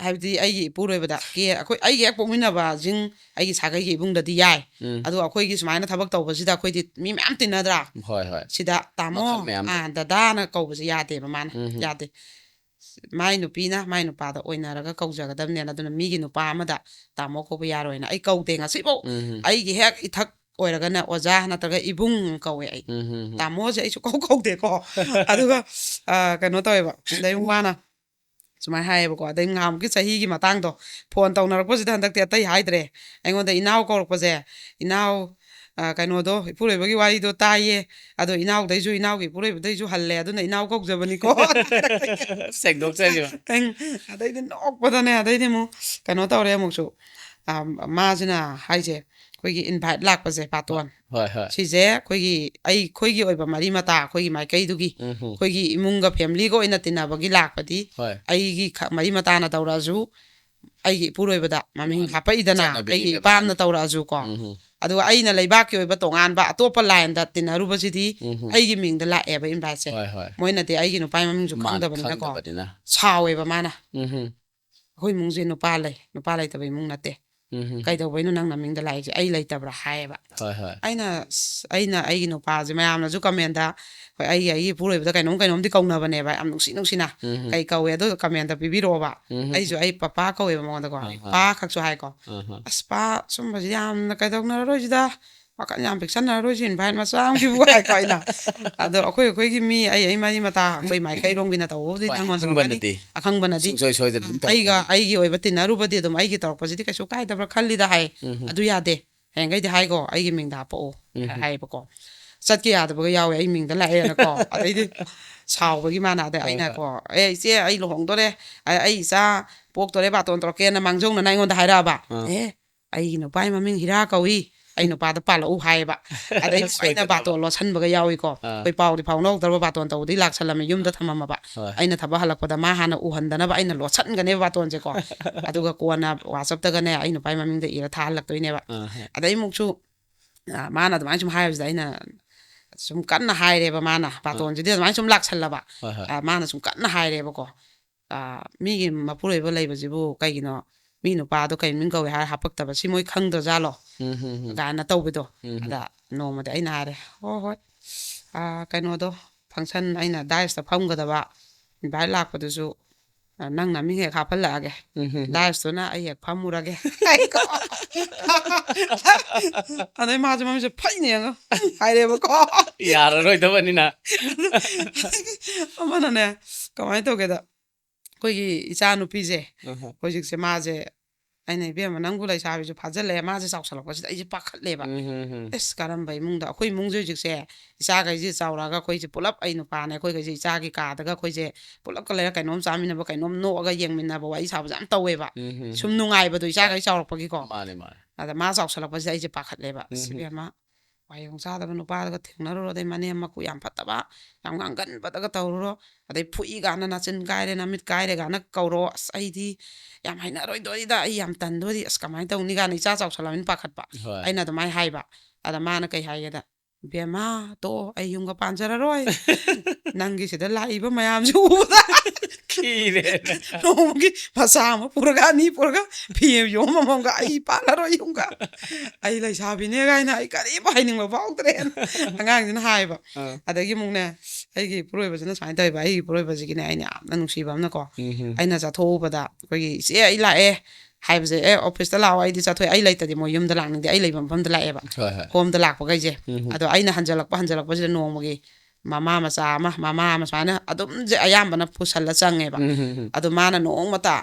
ꯍꯥꯏꯕꯗꯤ ꯑꯩꯒꯤ ꯏꯄꯨꯔꯣꯏꯕꯗ ꯀꯦ-, ꯑꯩꯈꯣꯏ, ꯑꯩꯒꯤ ꯍꯦꯛ ꯄꯣꯛꯃꯤꯟꯅꯕꯁꯤꯡ, ꯑꯩꯒꯤ ꯁꯥꯒꯩꯒꯤ ꯏꯕꯨꯡꯗꯗꯤ ꯌꯥꯏ꯫ ꯎꯝ. ꯑꯗꯣ ꯑꯩꯈꯣꯏꯒꯤ ꯁꯨꯃꯥꯏꯅ ꯊꯕꯛ ꯇꯧꯕꯁꯤꯗ ꯑꯩꯈꯣꯏꯗꯤ ꯃꯤ ꯃꯌꯥꯝ ꯇꯤꯟꯅꯗ꯭ꯔꯥ? ꯍꯣꯏ, ꯍꯣꯏ. ꯁꯤꯗ "ꯇꯥꯃꯣ", ꯃꯈꯜ ꯃꯌꯥꯝꯗꯣ. ꯑꯥ, "ꯗꯗꯥꯅ" ꯀꯧꯕꯁꯦ ꯌꯥꯗꯦꯕ ꯃꯥꯅ꯫ ꯎꯝ. ꯌꯥꯗꯦ꯫ ꯃꯥꯏ ꯅꯨꯄꯤꯅ ꯃꯥꯏ ꯅꯨꯄꯥꯗ ꯑꯣꯏꯅꯔꯒ ꯀꯧꯖꯒꯗꯕꯅꯦꯅ, ꯑꯗꯨꯅ ꯃꯤꯒꯤ ꯅꯨꯄꯥ ꯑꯃꯗ "ꯇꯥꯃꯣ" ꯀꯧꯕ ꯌꯥꯔꯣꯏꯅ ꯑꯩ ꯀꯧꯗꯦ ꯉꯁꯤꯐꯥꯎ꯫ ꯎꯝ. ꯑꯩꯒꯤ ꯍꯦꯛ ꯏꯊꯛ ꯑꯣꯏꯔꯒꯅ ꯑꯣꯖꯥ ꯅꯠꯇ꯭ꯔꯒ ꯏꯕꯨꯡ ꯀꯧꯋꯦ ꯑꯩ꯫ ꯎꯝ, ꯎꯝ, ꯎꯝ. "ꯇꯥꯃꯣꯁꯦ" ꯑꯩꯁꯨ ꯀꯧ ꯀꯧꯗꯦꯀꯣ꯫ ꯑꯗꯨꯒ, ꯑ, ꯀꯩꯅꯣ ꯇꯧꯋꯦꯕ, ꯑꯗꯩ ꯃꯥꯅ ꯁꯨꯃꯥꯏꯅ ꯍꯥꯏꯌꯦꯕꯀꯣ, ꯑꯗꯩ ꯉꯍꯥꯟꯃꯨꯛꯀꯤ ꯆꯍꯤꯒꯤ ꯃꯇꯥꯡꯗꯣ ꯐꯣꯟ ꯇꯧꯅꯔꯛꯄꯁꯤꯗ ꯍꯟꯗꯛꯇꯤ ꯑꯇꯩ ꯍꯥꯏꯗ꯭ꯔꯦ, ꯑꯩꯉꯣꯟꯗ ꯏꯅꯥꯎ ꯀꯧꯔꯛꯄꯁꯦ, "ꯏꯅꯥꯎ, ꯑ, ꯀꯩꯅꯣꯗꯣ, ꯏꯄꯨꯔꯣꯏꯕꯒꯤ ꯋꯥꯔꯤꯗꯣ ꯇꯥꯏꯌꯦ, ꯑꯗꯣ ꯏꯅꯥꯎꯗꯩꯁꯨ, ꯏꯅꯥꯎꯒꯤ ꯏꯄꯨꯔꯣꯏꯕꯗꯩꯁꯨ ꯍꯜꯂꯦ, ꯑꯗꯨꯅ ꯏꯅꯥꯎ ꯀꯧꯖꯕꯅꯤꯀꯣ" ꯍꯥꯏꯔꯛꯄꯒꯤ꯫ ꯁꯦꯡꯗꯣꯛꯆꯔꯤꯕ. ꯑꯩ ꯑꯗꯩꯗꯤ ꯅꯣꯛꯄꯗꯅꯦ, ꯑꯗꯩꯗꯤ ꯑꯃꯨꯛ ꯀꯩꯅꯣ ꯇꯧꯔꯦ ꯑꯃꯨꯛꯁꯨ, ꯑ, ꯃꯥꯁꯤꯅ ꯍꯥꯏꯁꯦ, ꯑꯩꯈꯣꯏꯒꯤ invite ꯂꯥꯛꯄꯁꯦ, ꯄꯥꯇꯣꯟ, ꯍꯣꯏ, ꯍꯣꯏ. ꯁꯤꯁꯦ ꯑꯩꯈꯣꯏꯒꯤ, ꯑꯩꯈꯣꯏꯒꯤ ꯑꯣꯏꯕ ꯃꯔꯤ ꯃꯇꯥ, ꯑꯩꯈꯣꯏꯒꯤ ꯃꯥꯏꯀꯩꯗꯨꯒꯤ, ꯎꯝ, ꯎꯝ. ꯑꯩꯈꯣꯏꯒꯤ ꯏꯃꯨꯡꯒ familyꯒ ꯑꯣꯏꯅ ꯇꯤꯟꯅꯕꯒꯤ ꯂꯥꯛꯄꯗꯤ, ꯍꯣꯏ. ꯑꯩꯒꯤ ꯈ-, ꯃꯔꯤ ꯃꯇꯥꯅ ꯇꯧꯔꯛꯑꯁꯨ, ꯑꯩꯒꯤ ꯏꯄꯨꯔꯣꯏꯕꯗ ꯃꯃꯤꯡ ꯃꯥꯅꯤ. ꯍꯥꯄꯛꯏꯗꯅ, ꯆꯠꯅꯕꯤꯅꯦꯕ. ꯑꯩꯒꯤ ꯏꯄꯥꯝꯅ ꯇꯧꯔꯛꯑꯁꯨ ꯀꯣ꯫ ꯎꯝ, ꯎꯝ. ꯑꯗꯨꯒ ꯑꯩꯅ ꯂꯩꯕꯥꯛꯀꯤ ꯑꯣꯏꯕ ꯇꯣꯉꯥꯟꯕ ꯑꯇꯣꯞꯄ lineꯗ ꯇꯤꯟꯅꯔꯨꯕꯁꯤꯗꯤ ꯎꯝ, ꯎꯝ. ꯑꯩꯒꯤ ꯃꯤꯡꯗ ꯂꯥꯛꯑꯦꯕ inviteꯁꯦ꯫ ꯍꯣꯏ, ꯍꯣꯏ. ꯃꯣꯏꯅꯗꯤ ꯑꯩꯒꯤ ꯅꯨꯄꯥꯒꯤ ꯃꯃꯤꯡꯁꯨ ꯃꯥꯅ ꯈꯪꯗꯕꯅꯤꯅꯀꯣ꯫ ꯈꯪꯗꯕꯅꯤꯅ. ꯁꯥꯎꯋꯦꯕ ꯃꯥꯅ꯫ ꯎꯝ, ꯎꯝ. "ꯑꯩꯈꯣꯏ ꯏꯃꯨꯡꯁꯦ ꯅꯨꯄꯥ ꯂꯩ, ꯅꯨꯄꯥ ꯂꯩꯇꯕ ꯏꯃꯨꯡ ꯅꯠꯇꯦ꯫ ꯎꯝ ꯍꯝ꯫ "ꯀꯩꯗꯧꯕꯩꯅꯣ ꯅꯪ ꯅꯃꯤꯡꯗ ꯂꯥꯛꯏꯁꯦ? ꯑꯩ ꯂꯩꯇꯕ꯭ꯔꯥ?" ꯍꯥꯏꯌꯦꯕ꯫ ꯍꯣꯏ ꯍꯣꯏ꯫ ꯑꯩꯅ ꯑꯁ, ꯑꯩꯅ ꯑꯩꯒꯤ ꯅꯨꯄꯥꯁꯦ ꯃꯌꯥꯝꯅꯁꯨ ꯀꯃꯦꯟꯗ, ꯍꯣꯏ, ꯑꯩꯒꯤ ꯑꯩꯒꯤ ꯏꯄꯨꯔꯣꯏꯕꯗ ꯀꯩꯅꯣꯝ ꯀꯩꯅꯣꯝꯗꯤ ꯀꯧꯅꯕꯅꯦꯕ, ꯌꯥꯝ ꯅꯨꯡꯁꯤ ꯅꯨꯡꯁꯤꯅ ꯎꯝ ꯍꯝ꯫ ꯀꯩ ꯀꯧꯋꯦ ꯑꯗꯨ ꯀꯃꯦꯟꯗ ꯄꯤꯕꯤꯔꯛꯑꯣꯕ꯫ ꯎꯝ ꯍꯝ꯫ ꯑꯩꯁꯨ ꯑꯩ ꯄꯄꯥ ꯀꯧꯋꯦꯕ ꯃꯉꯣꯟꯗꯀꯣ꯫ ꯑꯥ, ꯑꯥ꯫ "ꯄꯥ" ꯈꯛꯁꯨ ꯍꯥꯏꯀꯣ꯫ ꯑꯥ, ꯑꯥ꯫ "ꯑꯁ ꯄꯥ, ꯁꯨꯝꯕꯁꯤ ꯌꯥꯝꯅ ꯀꯩꯗꯧꯅꯔꯔꯣꯏꯁꯤꯗ, ꯋꯥꯈꯜ ꯌꯥꯝ ꯄꯤꯛꯁꯟꯅꯔꯔꯣꯏꯁꯤ, ꯏꯟꯚꯥꯏꯠ ꯃꯆꯥ ꯑꯃꯒꯤꯕꯨ" ꯍꯥꯏꯀꯣ ꯑꯩꯅ꯫ ꯑꯗꯣ ꯑꯩꯈꯣꯏ ꯑꯩꯈꯣꯏꯒꯤ ꯃꯤ, ꯑꯩ ꯑꯩ ꯃꯔꯤ ꯃꯇꯥ, ꯑꯩꯈꯣꯏ ꯃꯥꯏꯀꯩꯔꯣꯝꯒꯤꯅ ꯇꯧꯕꯕꯨꯗꯤ ꯍꯣꯏ, ꯅꯪꯉꯣꯟꯗ ꯇꯧꯔꯛꯀꯅꯤ꯫ ꯑꯈꯪꯕꯅꯗꯤ꯫ ꯑꯈꯪꯕꯅꯗꯤ꯫ ꯁꯨꯡꯁꯣꯏ ꯁꯣꯏꯗꯅ ꯑꯗꯨꯝ ꯑꯩꯒ ꯇꯧꯔꯛꯀꯅꯤ꯫ ꯑꯩꯒꯤ ꯑꯣꯏꯕ ꯇꯤꯟꯅꯔꯨꯕꯗꯤ ꯑꯗꯨꯝ ꯑꯩꯒꯤ ꯇꯧꯔꯛꯄꯁꯤꯗꯤ ꯀꯩꯁꯨ ꯀꯥꯏꯗꯕ꯭ꯔꯥ ꯈꯜꯂꯤꯗ ꯍꯥꯏ꯫ ꯎꯝ ꯍꯝ꯫ "ꯑꯗꯨ ꯌꯥꯗꯦ, ꯍꯌꯦꯡꯈꯩꯗꯤ ꯍꯥꯏꯈꯣ ꯑꯩꯒꯤ ꯃꯤꯡꯗ ꯍꯥꯄꯛꯑꯣ" ꯎꯝ ꯍꯝ꯫ ꯍꯥꯏꯌꯦꯕꯀꯣ꯫ ꯆꯠꯀꯦ ꯌꯥꯗꯕꯒ ꯌꯥꯎꯋꯦ, "ꯑꯩ ꯃꯤꯡꯗ ꯂꯥꯛꯑꯦꯅꯀꯣ"꯫ ꯑꯗꯩꯗꯤ ꯁꯥꯎꯕꯒꯤ ꯃꯥꯅ, ꯑꯗꯩ ꯍꯣꯏ, ꯑꯩꯅ ꯍꯣꯏ꯫ ꯀꯣ, "ꯑꯦ ꯏꯆꯦ, ꯑꯩ ꯂꯨꯍꯣꯡꯗꯣꯔꯦ, ꯑ-, ꯑꯩ ꯏꯆꯥ ꯄꯣꯛꯇꯣꯔꯦ, ꯕꯥꯇꯣꯟ ꯇꯧꯔꯛꯀꯦꯅ" ꯃꯥꯡꯖꯧꯅꯅ ꯑꯩꯉꯣꯟꯗ ꯍꯥꯏꯔꯛꯑꯕ꯫ ꯑꯥ꯫ "ꯑꯦ, ꯑꯩꯒꯤ ꯅꯨꯄꯥꯒꯤ ꯃꯃꯤꯡ ꯍꯤꯔꯥ ꯀꯧꯏ, ꯑꯩ ꯅꯨꯄꯥꯗ ꯄꯥꯜꯂꯛꯎ" ꯍꯥꯏꯌꯦꯕ꯫ ꯑꯗꯩ ꯑꯩꯅ ꯁꯣꯏꯗꯅꯕ꯫ ꯕꯥꯇꯣꯟ ꯂꯣꯠꯁꯟꯕꯒ ꯌꯥꯎꯏꯀꯣ꯫ ꯑꯥ꯫ ꯑꯩꯈꯣꯏ ꯄꯥꯎꯗꯤ ꯐꯥꯎꯅꯍꯧꯗ꯭ꯔꯕ, ꯕꯥꯇꯣꯟ ꯇꯧꯕꯗꯤ ꯂꯥꯛꯁꯜꯂꯝꯃꯦ, ꯌꯨꯝꯗ ꯑꯥ꯫ ꯊꯝꯃꯝꯃꯕ꯫ ꯍꯣꯏ꯫ ꯑꯩꯅ ꯊꯕꯛ ꯍꯜꯂꯛꯄꯗ ꯃꯥ ꯍꯥꯟꯅ ꯎꯍꯟꯗꯅꯕ ꯑꯩꯅ ꯂꯣꯠꯁꯟꯒꯅꯦꯕ ꯕꯥꯇꯣꯟꯁꯦꯀꯣ꯫ ꯑꯗꯨꯒ ꯀꯣꯟꯅ WhatsApp-ꯇꯒꯅꯦ ꯑꯩ ꯅꯨꯄꯥꯒꯤ ꯃꯃꯤꯡꯗ ꯏꯔ ꯊꯥꯍꯜꯂꯛꯇꯣꯏꯅꯦꯕ꯫ ꯑꯥ, ꯍꯣꯏ꯫ ꯑꯗꯩ ꯑꯃꯨꯛꯁꯨ, ꯑ, ꯃꯥꯅ ꯑꯗꯨꯃꯥꯏꯅ ꯁꯨꯝ ꯍꯥꯏꯕꯁꯤꯗ ꯑꯩꯅ ꯁꯨꯝ ꯀꯟꯅ ꯍꯥꯏꯔꯦꯕ, ꯃꯥꯅ ꯕꯥꯇꯣꯟꯁꯤꯗꯤ ꯑꯗꯨꯃꯥꯏꯅ ꯁꯨꯝ ꯂꯥꯛꯁꯜꯂꯕ꯫ ꯍꯣꯏ, ꯍꯣꯏ꯫ ꯑ, ꯃꯥꯅ ꯁꯨꯝ ꯀꯟꯅ ꯍꯥꯏꯔꯦꯕꯀꯣ꯫ "ꯑ, ꯃꯤꯒꯤ ꯃꯄꯨꯔꯣꯏꯕ ꯂꯩꯕꯁꯤꯕꯨ ꯀꯩꯒꯤꯅꯣ, ꯃꯤ ꯅꯨꯄꯥꯗꯣ ꯀꯩ ꯃꯤꯡ ꯀꯧꯏ ꯍꯥꯏꯔ ꯍꯥꯄꯛꯇꯕ, ꯁꯤ ꯃꯣꯏ ꯈꯪꯗ꯭ꯔꯖꯥꯠꯂꯣ?" ꯎꯝ, ꯍꯝ, ꯍꯝ꯫ ꯀꯥꯏꯅ ꯇꯧꯕꯗꯣ꯫ ꯎꯝ, ꯍꯝ꯫ ꯑꯗ ꯅꯣꯡꯃꯗꯤ ꯑꯩꯅ ꯍꯥꯏꯔꯦ, "ꯍꯣꯏ, ꯍꯣꯏ, ꯑ, ꯀꯩꯅꯣꯗꯣ, function ꯑꯩꯅ dais-ꯇ ꯐꯝꯒꯗꯕ, invite ꯂꯥꯛꯄꯗꯨꯁꯨ, ꯑ, ꯅꯪ ꯅꯃꯤꯡ ꯍꯦꯛ ꯍꯥꯞꯍꯜꯂꯛꯑꯒꯦ꯫ ꯎꯝ, ꯍꯝ, ꯍꯝ꯫ Dais-ꯇꯨꯅ ꯑꯩ ꯍꯦꯛ ꯐꯝꯃꯨꯔꯒꯦ" ꯍꯥꯏꯀꯣ꯫ ꯑꯗꯩ ꯃꯥꯁꯨ ꯃꯃꯤꯠꯁꯦ ꯐꯩꯅ ꯌꯦꯡꯉ ꯍꯥꯏꯔꯦꯕꯀꯣ꯫ ꯌꯥꯔꯔꯣꯏꯗꯕꯅꯤꯅ꯫ ꯑꯃꯅꯅꯦ, ꯀꯃꯥꯏꯅ ꯇꯧꯒꯦꯗ, ꯑꯩꯈꯣꯏꯒꯤ ꯏꯆꯥ ꯅꯨꯄꯤꯁꯦ, ꯑꯍ꯫ ꯍꯧꯖꯤꯛꯁꯦ ꯃꯥꯁꯦ, ꯑꯩꯅ, "ꯏꯕꯦꯝꯃ, ꯅꯪꯕꯨ ꯂꯩꯁꯥꯕꯤꯁꯨ ꯐꯥꯖꯤꯜꯂꯛꯑꯦ", ꯃꯥꯁꯦ ꯆꯥꯎꯁꯜꯂꯛꯄꯁꯤꯗ ꯑꯩꯁꯦ ꯄꯥꯈꯠꯂꯦꯕ꯫ ꯎꯝ, ꯍꯝ, ꯍꯝ꯫ "ꯑꯁ, ꯀꯔꯝꯕ ꯏꯃꯨꯡꯗ?" ꯑꯩꯈꯣꯏ ꯏꯃꯨꯡꯁꯦ ꯍꯧꯖꯤꯛꯁꯦ, ꯏꯆꯥꯈꯩꯁꯦ ꯆꯥꯎꯔꯛꯑꯒ ꯑꯩꯈꯣꯏꯁꯦ ꯄꯨꯂꯞ, ꯑꯩ ꯅꯨꯄꯥꯅꯦ, ꯑꯩꯈꯣꯏꯈꯩꯁꯦ ꯏꯆꯥꯒꯤ ꯀꯥꯗꯒ ꯑꯩꯈꯣꯏꯁꯦ ꯄꯨꯂꯞꯀ ꯂꯩꯔ ꯀꯩꯅꯣꯝ ꯆꯥꯃꯤꯟꯅꯕ, ꯀꯩꯅꯣꯝ ꯅꯣꯛꯑꯒ ꯌꯦꯡꯃꯤꯟꯅꯕ, ꯋꯥꯔꯤ ꯁꯥꯕꯁꯦ ꯌꯥꯝ ꯇꯧꯋꯦꯕ꯫ ꯎꯝ, ꯍꯝ, ꯁꯨꯝ ꯍꯝ꯫ ꯅꯨꯡꯉꯥꯏꯕꯗꯣ, ꯏꯆꯥꯈꯩ ꯆꯥꯎꯔꯛꯄꯒꯤꯀꯣ꯫ ꯃꯥꯅꯦ, ꯃꯥꯅꯦ꯫ ꯑꯗ ꯃꯥ ꯆꯥꯎꯁꯜꯂꯛꯄꯁꯤꯗ ꯑꯩꯁꯦ ꯄꯥꯈꯠꯂꯦꯕ꯫ "ꯑꯁ, ꯎꯝ, ꯍꯝ꯫ ꯏꯕꯦꯝꯃ, ꯋꯥꯌꯣꯡ ꯆꯥꯗꯕ ꯅꯨꯄꯥꯗꯒ ꯊꯦꯡꯅꯔꯨꯔꯣ, ꯑꯗꯩ ꯃꯅꯦꯝ ꯃꯀꯨ ꯌꯥꯝ ꯐꯠꯇꯕ, ꯌꯥꯝ ꯉꯥꯡꯒꯟꯕꯗꯒ ꯇꯧꯔꯨꯔꯣ, ꯑꯗꯩ ꯐꯨꯏ ꯀꯥꯟꯗ ꯅꯥꯆꯤꯟ ꯀꯥꯏꯔꯦ, ꯅꯃꯤꯠ ꯀꯥꯏꯔꯦ ꯀꯥꯏꯅ ꯀꯧꯔꯣ, ꯑꯁ, ꯑꯩꯗꯤ ꯌꯥꯝ ꯍꯩꯅꯔꯣꯏꯗꯣꯔꯤꯗ, ꯑꯩ ꯌꯥꯝ ꯇꯟꯗꯣꯔꯤ, ꯑꯁ, ꯀꯃꯥꯏꯅ ꯇꯧꯅꯤ?" ꯀꯥꯏꯅ ꯏꯆꯥ ꯆꯥꯎꯁꯜꯂꯕꯅꯤꯅ ꯄꯥꯈꯠꯄ꯫ ꯍꯣꯏ꯫ ꯑꯩꯅ ꯑꯗꯨꯃꯥꯏꯅ ꯍꯥꯏꯕ꯫ ꯑꯗ ꯃꯥꯅ ꯀꯩ ꯍꯥꯏꯒꯦꯗ, "ꯏꯕꯦꯝꯃ, ꯇꯣ, ꯑꯩ ꯌꯨꯝꯒ ꯄꯥꯟꯖꯔꯔꯣꯏ꯫ ꯅꯪꯒꯤ ꯁꯤꯗ ꯂꯥꯛꯏꯕ ꯃꯌꯥꯝꯁꯤ ꯎꯕꯗ ꯈꯤꯔꯦ꯫ ꯅꯣꯡꯃꯒꯤ ꯃꯆꯥ ꯑꯃ ꯄꯨꯔꯒ, ꯑꯅꯤ ꯄꯨꯔꯒ, ꯐꯤ ꯑꯃ ꯌꯣꯝ ꯑꯃꯃꯝꯒ, "ꯑꯩ ꯄꯥꯜꯂꯔꯣꯏ ꯌꯨꯝꯒ, ꯑꯩ ꯂꯩꯁꯥꯕꯤꯅꯦ" ꯀꯥꯏꯅ ꯑꯩ ꯀꯔꯤꯝ ꯍꯥꯏꯅꯤꯡꯕ ꯐꯥꯎꯗ꯭ꯔꯦꯅ ꯑꯉꯥꯡꯁꯤꯅ ꯍꯥꯏꯕ꯫ ꯑꯥ. ꯑꯗꯒꯤ ꯑꯃꯨꯛꯅꯦ, ꯑꯩꯒꯤ ꯏꯄꯨꯔꯣꯏꯕꯁꯤꯅ ꯁꯨꯃꯥꯏꯅ ꯇꯧꯋꯦꯕ, ꯑꯩꯒꯤ ꯏꯄꯨꯔꯣꯏꯕꯁꯤꯒꯤꯅꯦ ꯑꯩꯅ ꯌꯥꯝꯅ ꯅꯨꯡꯁꯤꯕ ꯑꯃꯅꯀꯣ, ꯎꯝ. ꯑꯩꯅ ꯆꯠꯊꯣꯛꯎꯕꯗ ꯑꯩꯈꯣꯏꯒꯤ, "ꯏꯆꯦ, ꯑꯩ ꯂꯥꯛꯑꯦ" ꯍꯥꯏꯕꯁꯦ, "ꯑꯦ, ꯑꯣꯐꯤꯁꯇ ꯂꯥꯛꯑꯣ, ꯑꯩꯗꯤ ꯆꯠꯊꯣꯛꯑꯦ", ꯑꯩ ꯂꯩꯇꯗꯤ ꯃꯣꯏ ꯌꯨꯝꯗ ꯂꯥꯛꯅꯤꯡꯗꯦ, ꯑꯩ ꯂꯩꯕ ꯃꯐꯝꯗ ꯂꯥꯛꯑꯦꯕ, ꯍꯣꯏ, ꯍꯣꯏ. ꯍꯣꯝꯗ ꯂꯥꯛꯄꯈꯩꯁꯦ꯫ ꯎꯝ. ꯑꯗꯣ ꯑꯩꯅ ꯍꯟꯖꯜꯂꯛꯄ ꯍꯟꯖꯜꯂꯛꯄꯁꯤꯗ ꯅꯣꯡꯃꯒꯤ ꯃꯃꯥ ꯃꯆꯥ ꯑꯃ, ꯃꯃꯥ ꯑꯃ ꯁꯨꯃꯥꯏꯅ ꯑꯗꯨꯝꯁꯦ ꯑꯌꯥꯝꯕꯅ ꯄꯨꯁꯜꯂ ꯆꯪꯉꯦꯕ꯫ ꯎꯝ, ꯎꯝ, ꯎꯝ. ꯑꯗꯣ ꯃꯥꯅ ꯅꯣꯡꯃꯇ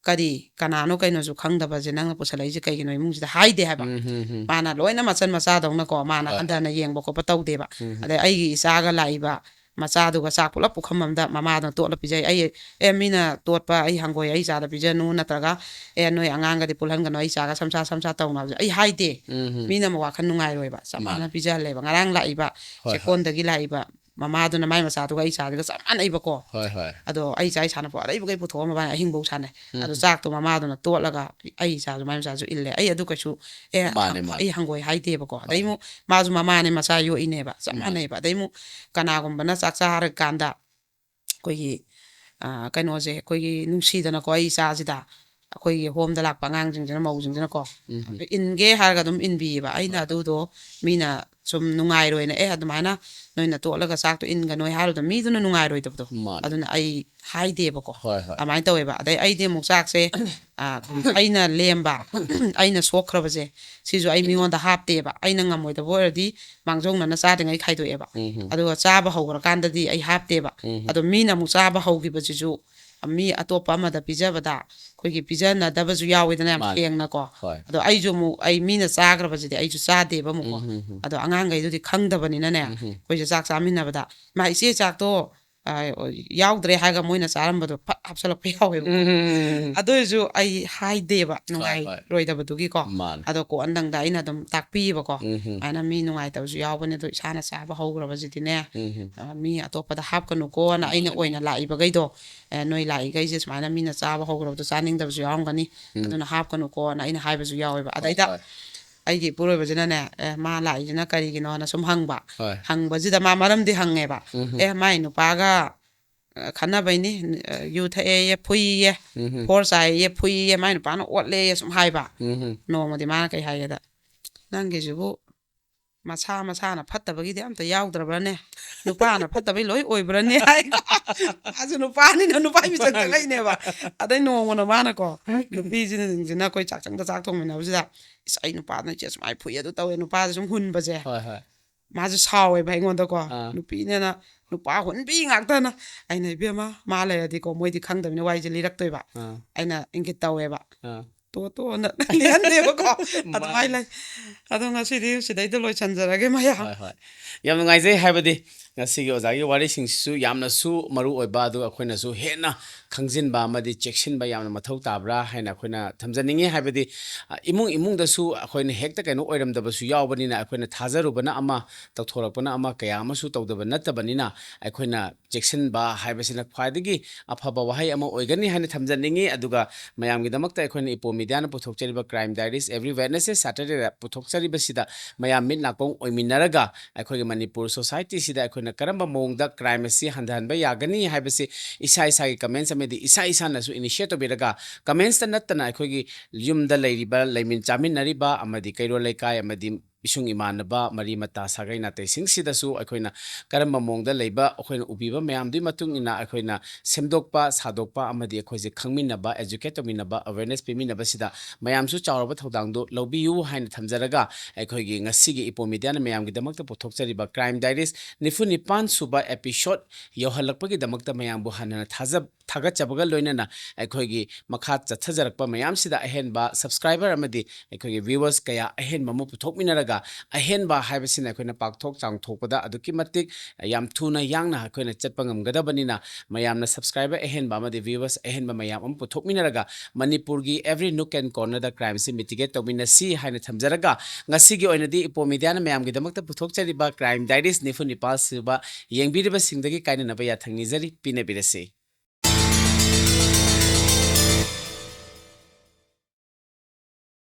"ꯀꯔꯤ, ꯀꯅꯥꯅꯣ ꯀꯩꯅꯣꯁꯨ ꯈꯪꯗꯕꯁꯦ ꯅꯪꯅ ꯄꯨꯁꯜꯂꯛꯏꯁꯦ ꯀꯩꯒꯤꯅꯣ ꯏꯃꯨꯡꯁꯤꯗ?" ꯍꯥꯏꯗꯦ ꯍꯥꯏꯕ꯫ ꯎꯝ, ꯎꯝ, ꯎꯝ. ꯃꯥꯅ ꯂꯣꯏꯅ ꯃꯆꯟ ꯃꯆꯥꯗꯧꯅꯀꯣ, ꯃꯥꯅ ꯍꯣꯏ. ꯍꯟꯊꯅ ꯌꯦꯡꯕ ꯈꯣꯠꯄ ꯇꯧꯗꯦꯕ꯫ ꯎꯝ. ꯑꯗꯩ ꯑꯩꯒꯤ ꯏꯆꯥꯒ ꯂꯥꯛꯏꯕ ꯃꯆꯥꯗꯨꯒ ꯆꯥꯛ ꯄꯨꯂꯞ ꯄꯨꯈꯝ ꯑꯃꯗ ꯃꯃꯥꯗꯨꯅ ꯇꯣꯠꯂ ꯄꯤꯖꯩ꯫ ꯑꯩ, "ꯑꯦ, ꯃꯤꯅ ꯇꯣꯠꯄ ꯑꯩ ꯍꯪꯒꯣꯏ, ꯑꯩ ꯏꯆꯥꯗ ꯄꯤꯖꯅꯨ, ꯅꯠꯇ꯭ꯔꯒ, ꯑꯦ, ꯅꯣꯏ ꯑꯉꯥꯡꯒꯗꯤ ꯄꯨꯜꯍꯟꯒꯅꯨ, ꯑꯩ ꯏꯆꯥꯒ ꯁꯝꯁꯥ ꯁꯝꯁꯥ ꯇꯧꯅꯕꯁꯦ" ꯑꯩ ꯍꯥꯏꯗꯦ꯫ ꯎꯝ, ꯎꯝ. ꯃꯤꯅ ꯑꯃꯨꯛ ꯋꯥꯈꯜ ꯅꯨꯡꯉꯥꯏꯔꯣꯏꯕ, ꯆꯞ ꯃꯥꯅꯦ. ꯃꯥꯟꯅ ꯄꯤꯖꯍꯜꯂꯦꯕ꯫ ꯉꯔꯥꯡ ꯂꯥꯛꯏꯕ ꯍꯣꯏ, ꯍꯣꯏ. ꯆꯦꯛꯀꯣꯟꯗꯒꯤ ꯂꯥꯛꯏꯕ ꯃꯃꯥꯗꯨꯅ ꯃꯥꯏ ꯃꯆꯥꯗꯨꯒ ꯑꯩ ꯏꯆꯥꯗꯨꯒ ꯆꯞ ꯃꯥꯟꯅꯩꯕꯀꯣ꯫ ꯍꯣꯏ, ꯍꯣꯏ. ꯑꯗꯣ ꯑꯩ ꯏꯆꯥ ꯏꯁꯥꯅ ꯄꯣ-, ꯑꯔꯩꯕꯈꯩ ꯄꯨꯊꯣꯛꯑ ꯃꯕꯥꯅꯤ ꯑꯍꯤꯡꯐꯧ ꯁꯥꯟꯅꯩ꯫ ꯎꯝ. ꯑꯗꯣ ꯆꯥꯛꯇꯣ ꯃꯃꯥꯗꯨꯅ ꯇꯣꯠꯂꯒ ꯑꯩ ꯏꯆꯥꯁꯨ ꯃꯥꯏ ꯃꯆꯥꯁꯨ ꯏꯜꯂꯦ꯫ ꯑꯩ ꯑꯗꯨ ꯀꯩꯁꯨ, ꯑꯦ, ꯃꯥꯅꯦ, ꯃꯥꯅꯦ. ꯑꯩ ꯍꯪꯒꯣꯏ ꯍꯥꯏꯗꯦꯕꯀꯣ꯫ ꯑꯗꯩ ꯍꯣꯏ. ꯑꯃꯨꯛ ꯃꯥꯁꯨ ꯃꯃꯥꯅꯦ ꯃꯆꯥ ꯌꯣꯛꯏꯅꯦꯕ, ꯆꯞ ꯃꯥꯅꯦ. ꯃꯥꯟꯅꯩꯕ꯫ ꯑꯗꯩ ꯑꯃꯨꯛ ꯀꯅꯥꯒꯨꯝꯕꯅ ꯆꯥꯛ ꯆꯥꯔꯀꯥꯟꯗ ꯑꯩꯈꯣꯏꯒꯤ, ꯑ, ꯀꯩꯅꯣꯁꯦ, ꯑꯩꯈꯣꯏꯒꯤ ꯅꯨꯡꯁꯤꯗꯅꯀꯣ, ꯑꯩ ꯏꯆꯥꯁꯤꯗ ꯑꯩꯈꯣꯏꯒꯤ ꯍꯣꯝꯗ ꯂꯥꯛꯄ ꯑꯉꯥꯡꯁꯤꯡꯁꯤꯅ, ꯃꯧꯁꯤꯡꯁꯤꯅꯀꯣ, ꯎꯝ. ꯏꯟꯒꯦ ꯍꯥꯏꯔꯒ ꯑꯗꯨꯝ ꯏꯟꯕꯤꯌꯦꯕ꯫ ꯑꯩꯅ ꯍꯣꯏ. ꯑꯗꯨꯗꯣ ꯃꯤꯅ ꯁꯨꯝ ꯅꯨꯡꯉꯥꯏꯔꯣꯏꯅ, "ꯑꯦ, ꯑꯗꯨꯃꯥꯏꯅ ꯅꯣꯏꯅ ꯇꯣꯠꯂꯒ ꯆꯥꯛꯇꯣ ꯏꯟꯒꯅꯣꯏ" ꯍꯥꯏꯔꯨꯗꯣ ꯃꯤꯗꯨꯅ ꯅꯨꯡꯉꯥꯏꯔꯣꯏꯗꯕꯗꯣ꯫ ꯃꯥꯅꯦ. ꯑꯗꯨꯅ ꯑꯩ ꯍꯥꯏꯗꯦꯕꯀꯣ꯫ ꯍꯣꯏ, ꯍꯣꯏ. ꯑꯗꯨꯃꯥꯏꯅ ꯇꯧꯋꯦꯕ꯫ ꯑꯗꯩ ꯑꯩꯗꯤ ꯑꯃꯨꯛ ꯆꯥꯛꯁꯦ, ꯑ, ꯑꯩꯅ ꯂꯦꯝꯕ, ꯑꯩꯅ ꯁꯣꯛꯈ꯭ꯔꯕꯁꯦ, ꯁꯤꯁꯨ ꯑꯩ ꯃꯤꯉꯣꯟꯗ ꯍꯥꯞꯇꯦꯕ꯫ ꯑꯩꯅ ꯉꯝꯃꯣꯏꯗꯕ ꯑꯣꯏꯔꯗꯤ ꯃꯥꯡꯖꯧꯅꯅ ꯆꯥꯗ꯭ꯔꯤꯉꯩ ꯈꯥꯏꯗꯣꯛꯑꯦꯕ꯫ ꯎꯝ. ꯑꯗꯨꯒ ꯆꯥꯕ ꯍꯧꯈ꯭ꯔꯀꯥꯟꯗꯗꯤ ꯑꯩ ꯍꯥꯞꯇꯦꯕ꯫ ꯎꯝ. ꯑꯗꯣ ꯃꯤꯅ ꯑꯃꯨꯛ ꯆꯥꯕ ꯍꯧꯈꯤꯕꯁꯤꯁꯨ ꯃꯤ ꯑꯇꯣꯞꯄ ꯑꯃꯗ ꯄꯤꯖꯕꯗ ꯑꯩꯈꯣꯏꯒꯤ ꯄꯤꯖꯅꯗꯕꯁꯨ ꯌꯥꯎꯋꯤꯗꯅ, ꯌꯥꯝ ꯃꯥꯅꯦ. ꯊꯦꯡꯅꯀꯣ꯫ ꯍꯣꯏ. ꯑꯗꯣ ꯑꯩꯁꯨ ꯑꯃꯨꯛ, ꯑꯩ ꯃꯤꯅ ꯆꯥꯈ꯭ꯔꯕꯁꯤꯗꯤ ꯑꯩꯁꯨ ꯆꯥꯗꯦꯕ ꯑꯃꯨꯛꯀꯣ꯫ ꯎꯝ, ꯎꯝ, ꯎꯝ. ꯑꯗꯣ ꯑꯉꯥꯡꯈꯩꯗꯨꯗꯤ ꯈꯪꯗꯕꯅꯤꯅꯅꯦ, ꯎꯝ, ꯎꯝ. ꯑꯩꯈꯣꯏꯁꯦ ꯆꯥꯛ ꯆꯥꯃꯤꯟꯅꯕꯗ, "ꯃꯥ, ꯏꯆꯦ ꯆꯥꯛꯇꯣ, ꯑ, ꯌꯥꯎꯗ꯭ꯔꯦ" ꯍꯥꯏꯔꯒ ꯃꯣꯏꯅ ꯆꯥꯔꯝꯕꯗꯣ ꯐꯠ ꯍꯥꯞꯆꯜꯂꯛꯄ ꯌꯥꯎꯋꯦꯕ꯫ ꯎꯝ, ꯎꯝ, ꯎꯝ, ꯎꯝ. ꯑꯗꯨ ꯑꯣꯏꯔꯁꯨ ꯑꯩ ꯍꯥꯏꯗꯦꯕ, ꯍꯣꯏ, ꯍꯣꯏ. ꯅꯨꯡꯉꯥꯏꯔꯣꯏꯗꯕꯗꯨꯒꯤꯀꯣ꯫ ꯃꯥꯅꯦ. ꯑꯗꯣ ꯀꯣꯟꯅꯗꯪꯗ ꯑꯩꯅ ꯑꯗꯨꯝ ꯇꯥꯛꯄꯤꯌꯦꯕꯀꯣ꯫ ꯎꯝ, ꯎꯝ. ꯑꯗꯨꯃꯥꯏꯅ ꯃꯤ ꯅꯨꯡꯉꯥꯏꯇꯕꯁꯨ ꯌꯥꯎꯕꯅꯦ, ꯑꯗꯣ ꯏꯁꯥꯅ ꯆꯥꯕ ꯍꯧꯈ꯭ꯔꯕꯁꯤꯗꯤꯅꯦ, ꯎꯝ, ꯎꯝ. ꯑ, ꯃꯤ ꯑꯇꯣꯞꯄꯗ ꯍꯥꯞꯀꯅꯨꯀꯣꯅ ꯑꯩꯅ ꯃꯥꯅꯦ. ꯑꯣꯏꯅ ꯂꯥꯛꯏꯕꯈꯩꯗꯣ, "ꯑꯦ, ꯅꯣꯏ ꯂꯥꯛꯏꯈꯩꯁꯦ ꯁꯨꯃꯥꯏꯅ ꯃꯤꯅ ꯆꯥꯕ ꯍꯧꯈ꯭ꯔꯕꯗꯣ ꯆꯥꯅꯤꯡꯗꯕꯁꯨ ꯌꯥꯎꯔꯝꯒꯅꯤ, ꯎꯝ. ꯑꯗꯨꯅ ꯍꯥꯞꯀꯅꯨꯀꯣꯅ" ꯑꯩꯅ ꯍꯥꯏꯕꯁꯨ ꯌꯥꯎꯋꯦꯕ꯫ ꯍꯣꯏ, ꯑꯗꯩꯗ ꯍꯣꯏ. ꯑꯩꯒꯤ ꯏꯄꯨꯔꯣꯏꯕꯁꯤꯅꯅꯦ, "ꯑꯦ, ꯃꯥ ꯂꯥꯛꯏꯁꯤꯅ ꯀꯔꯤꯒꯤꯅꯣꯅ" ꯁꯨꯝ ꯍꯪꯕ꯫ ꯍꯣꯏ. ꯍꯪꯕꯁꯤꯗ ꯃꯥ ꯃꯔꯝꯗꯤ ꯍꯪꯉꯦꯕ꯫ ꯎꯝ. "ꯑꯦ, ꯃꯥꯏ ꯅꯨꯄꯥꯒ ꯑ, ꯈꯟꯅꯕꯩꯅꯤ꯫ ꯑ, ꯌꯨ ꯊꯛꯑꯦꯌꯦ, ꯐꯨꯏꯌꯦ, ꯎꯝ ꯍꯝ꯫ ꯐꯣꯔ ꯆꯥꯏꯌꯦ, ꯐꯨꯏꯌꯦ, ꯃꯥꯏ ꯅꯨꯄꯥꯅ ꯑꯣꯠꯂꯦꯌꯦ ꯁꯨꯝ ꯍꯥꯏꯕ꯫ ꯎꯝ ꯍꯝ꯫ ꯅꯣꯡꯃꯗꯤ ꯃꯥꯅ ꯀꯩ ꯍꯥꯏꯒꯦꯗ, "ꯅꯪꯒꯤꯁꯤꯕꯨ ꯃꯁꯥ ꯃꯁꯥꯅ ꯐꯠꯇꯕꯒꯤꯗꯤ ꯑꯝꯇ ꯌꯥꯎꯗ꯭ꯔꯕ꯭ꯔꯅꯦ? ꯅꯨꯄꯥꯅ ꯐꯠꯇꯕꯩ ꯂꯣꯏ ꯑꯣꯏꯕ꯭ꯔꯅꯦ?" ꯍꯥꯏ꯫ ꯃꯥꯁꯨ ꯅꯨꯄꯥꯅꯤꯅ ꯅꯨꯄꯥꯒꯤ ꯃꯤꯆꯪ ꯆꯪꯉꯛꯏꯅꯦꯕ꯫ ꯑꯗꯩ ꯅꯣꯡꯃꯅ ꯃꯥꯅꯀꯣ, ꯅꯨꯄꯤꯁꯤꯡꯁꯤꯅ ꯑꯩꯈꯣꯏ ꯆꯥꯛꯁꯪꯗ ꯆꯥꯛ ꯊꯣꯡꯃꯤꯟꯅꯕꯁꯤꯗ, "ꯏꯁ, ꯑꯩ ꯅꯨꯄꯥꯅ ꯏꯆꯦ ꯁꯨꯃꯥꯏꯅ ꯐꯨꯏ, ꯑꯗꯨ ꯇꯧꯋꯦ", ꯅꯨꯄꯥꯁꯦ ꯁꯨꯝ ꯍꯨꯟꯕꯁꯦ꯫ ꯍꯣꯏ, ꯍꯣꯏ꯫ ꯃꯥꯁꯨ ꯁꯥꯎꯋꯦꯕ ꯑꯩꯉꯣꯟꯗꯀꯣ꯫ ꯑꯥ꯫ ꯅꯨꯄꯤꯅꯦꯅ ꯅꯨꯄꯥ ꯍꯨꯟꯕꯤ ꯉꯥꯛꯇꯅ꯫ ꯑꯩꯅ, "ꯏꯕꯦꯝꯃ, ꯃꯥ ꯂꯩꯔꯗꯤꯀꯣ, ꯃꯣꯏꯗꯤ ꯈꯪꯗꯕꯅꯤꯅ ꯋꯥꯔꯤꯁꯦ ꯂꯤꯔꯛꯇꯣꯏꯕ"꯫ ꯑꯥ꯫ ꯑꯩꯅ ꯏꯪꯒꯤꯠ ꯇꯧꯋꯦꯕ꯫ ꯑꯥ꯫ "ꯇꯣ, ꯇꯣ"ꯅ ꯂꯤꯍꯟꯗꯦꯕꯀꯣ꯫ ꯑꯗꯨꯃꯥꯏꯅ ꯃꯥꯅꯤ꯫ ꯂꯩ꯫ ꯑꯗꯣ ꯉꯁꯤꯗꯤ ꯁꯤꯗꯩꯗ ꯂꯣꯏꯁꯟꯖꯔꯒꯦ ꯃꯌꯥꯝ꯫ ꯍꯣꯏ, ꯍꯣꯏ꯫ ꯌꯥꯝ ꯅꯨꯡꯉꯥꯏꯖꯩ, ꯍꯥꯏꯕꯗꯤ ꯉꯁꯤꯒꯤ ꯑꯣꯖꯥꯒꯤ ꯋꯥꯔꯤꯁꯤꯡꯁꯤꯁꯨ ꯌꯥꯝꯅꯁꯨ ꯃꯔꯨ ꯑꯣꯏꯕ, ꯑꯗꯨꯒ ꯑꯩꯈꯣꯏꯅꯁꯨ ꯍꯦꯟꯅ ꯈꯪꯖꯤꯟꯕ ꯑꯃꯗꯤ ꯆꯦꯛꯁꯤꯟꯕ ꯌꯥꯝꯅ ꯃꯊꯧ ꯇꯥꯕ꯭ꯔꯥ ꯍꯥꯏꯅ ꯑꯩꯈꯣꯏꯅ ꯊꯝꯖꯅꯤꯡꯉꯤ꯫ ꯍꯥꯏꯕꯗꯤ, ꯑ, ꯏꯃꯨꯡ ꯏꯃꯨꯡꯗꯁꯨ ꯑꯩꯈꯣꯏꯅ ꯍꯦꯛꯇ ꯀꯩꯅꯣ ꯑꯣꯏꯔꯝꯗꯕꯁꯨ ꯌꯥꯎꯕꯅꯤꯅ, ꯑꯩꯈꯣꯏꯅ ꯊꯥꯖꯔꯨꯕꯅ ꯑꯃ, ꯇꯧꯊꯣꯔꯛꯄꯅ ꯑꯃ, ꯀꯌꯥ ꯑꯃꯁꯨ ꯇꯧꯗꯕ ꯅꯠꯇꯕꯅꯤꯅ, ꯑꯩꯈꯣꯏꯅ ꯆꯦꯛꯁꯤꯟꯕ ꯍꯥꯏꯕꯁꯤꯅ ꯈ꯭ꯋꯥꯏꯗꯒꯤ ꯑꯐꯕ ꯋꯥꯍꯩ ꯑꯃ ꯑꯣꯏꯒꯅꯤ ꯍꯥꯏꯅ ꯊꯝꯖꯅꯤꯡꯉꯤ꯫ ꯑꯗꯨꯒ ꯃꯌꯥꯝꯒꯤꯗꯃꯛꯇ ꯑꯩꯈꯣꯏꯅ ꯏꯄꯣ ꯃꯤꯗꯤꯌꯥꯅ ꯄꯨꯊꯣꯛꯆꯔꯤꯕ Crime Diaries every Wednesday, Saturdayꯗ ꯄꯨꯊꯣꯛꯆꯔꯤꯕꯁꯤꯗ ꯃꯌꯥꯝ ꯃꯤꯠ ꯅꯥꯀꯣꯡ ꯑꯣꯏꯃꯤꯟꯅꯔꯒ, ꯑꯩꯈꯣꯏꯒꯤ ꯃꯅꯤꯄꯨꯔ societyꯁꯤꯗ ꯑꯩꯈꯣꯏꯅ ꯀꯔꯝꯕ ꯃꯑꯣꯡꯗ crime ꯑꯁꯤ ꯍꯟꯊꯍꯟꯕ ꯌꯥꯒꯅꯤ ꯍꯥꯏꯕꯁꯤ ꯏꯁꯥ ꯏꯁꯥꯒꯤ comments ꯑꯃꯗꯤ ꯏꯁꯥ ꯏꯁꯥꯅꯁꯨ initiate ꯇꯧꯕꯤꯔꯒ, commentsꯇ ꯅꯠꯇꯅ ꯑꯩꯈꯣꯏꯒꯤ ꯌꯨꯝꯗ ꯂꯩꯔꯤꯕ, ꯂꯩꯃꯤꯟ ꯆꯥꯃꯤꯟꯅꯔꯤꯕ ꯑꯃꯗꯤ ꯀꯩꯔꯣꯜ ꯂꯩꯀꯥꯏ ꯑꯃꯗꯤ ꯏꯁꯨꯡ ꯏꯃꯥꯟꯅꯕ, ꯃꯔꯤ ꯃꯇꯥ, ꯁꯥꯒꯩ ꯅꯥꯇꯩꯁꯤꯡꯁꯤꯗꯁꯨ ꯑꯩꯈꯣꯏꯅ ꯀꯔꯝꯕ ꯃꯑꯣꯡꯗ ꯂꯩꯕ, ꯑꯩꯈꯣꯏꯅ ꯎꯕꯤꯕ ꯃꯌꯥꯝꯗꯨꯒꯤ ꯃꯇꯨꯡ ꯏꯟꯅ ꯑꯩꯈꯣꯏꯅ ꯁꯦꯝꯗꯣꯛꯄ, ꯁꯥꯗꯣꯛꯄ ꯑꯃꯗꯤ ꯑꯩꯈꯣꯏꯁꯦ ꯈꯪꯃꯤꯟꯅꯕ, educate ꯇꯧꯃꯤꯟꯅꯕ, awareness ꯄꯤꯃꯤꯟꯅꯕꯁꯤꯗ ꯃꯌꯥꯝꯁꯨ ꯆꯥꯎꯔꯕ ꯊꯧꯗꯥꯡꯗꯨ ꯂꯧꯕꯤꯌꯨ ꯍꯥꯏꯅ ꯊꯝꯖꯔꯒ, ꯑꯩꯈꯣꯏꯒꯤ ꯉꯁꯤꯒꯤ ꯏꯄꯣ ꯃꯤꯗꯤꯌꯥꯅ ꯃꯌꯥꯝꯒꯤꯗꯃꯛꯇ ꯄꯨꯊꯣꯛꯆꯔꯤꯕ Crime Diaries ꯅꯤꯐꯨ ꯅꯤꯄꯥꯟ ꯁꯨꯕ episode ꯌꯧꯍꯜꯂꯛꯄꯒꯤꯗꯃꯛꯇ ꯃꯌꯥꯝꯕꯨ ꯍꯟꯅ ꯍꯟꯅ ꯊꯥꯖ-, ꯊꯥꯒꯠꯆꯕꯒ ꯂꯣꯏꯅꯅ ꯑꯩꯈꯣꯏꯒꯤ ꯃꯈꯥ ꯆꯠꯊꯖꯔꯛꯄ ꯃꯌꯥꯝꯁꯤꯗ ꯑꯍꯦꯟꯕ subscriber ꯑꯃꯗꯤ ꯑꯩꯈꯣꯏꯒꯤ viewers ꯀꯌꯥ ꯑꯍꯦꯟꯕ ꯑꯃ ꯄꯨꯊꯣꯛꯃꯤꯟꯅꯔꯒ, ꯑꯍꯦꯟꯕ ꯍꯥꯏꯕꯁꯤꯅ ꯑꯩꯈꯣꯏꯅ ꯄꯥꯛꯊꯣꯛ ꯆꯥꯎꯊꯣꯛꯄꯗ ꯑꯗꯨꯛꯀꯤ ꯃꯇꯤꯛ ꯌꯥꯝ ꯊꯨꯅ ꯌꯥꯡꯅ ꯑꯩꯈꯣꯏꯅ ꯆꯠꯄ ꯉꯝꯒꯗꯕꯅꯤꯅ, ꯃꯌꯥꯝꯅ subscriber ꯑꯍꯦꯟꯕ ꯑꯃꯗꯤ viewers ꯑꯍꯦꯟꯕ ꯃꯌꯥꯝ ꯑꯃ ꯄꯨꯊꯣꯛꯃꯤꯟꯅꯔꯒ ꯃꯅꯤꯄꯨꯔꯒꯤ every nook and cornerꯗ crimeꯁꯤ mitigate ꯇꯧꯃꯤꯟꯅꯁꯤ ꯍꯥꯏꯅ ꯊꯝꯖꯔꯒ, ꯉꯁꯤꯒꯤ ꯑꯣꯏꯅꯗꯤ ꯏꯄꯣ ꯃꯤꯗꯤꯌꯥꯅ ꯃꯌꯥꯝꯒꯤꯗꯃꯛꯇ ꯄꯨꯊꯣꯛꯆꯔꯤꯕ Crime Diaries ꯅꯤꯐꯨ ꯅꯤꯄꯥꯜ ꯁꯨꯕ ꯌꯦꯡꯕꯤꯔꯤꯕꯁꯤꯡꯗꯒꯤ ꯀꯥꯏꯅꯅꯕ ꯌꯥꯊꯪ ꯅꯤꯖꯔꯤ꯫ ꯄꯤꯅꯕꯤꯔꯁꯤ꯫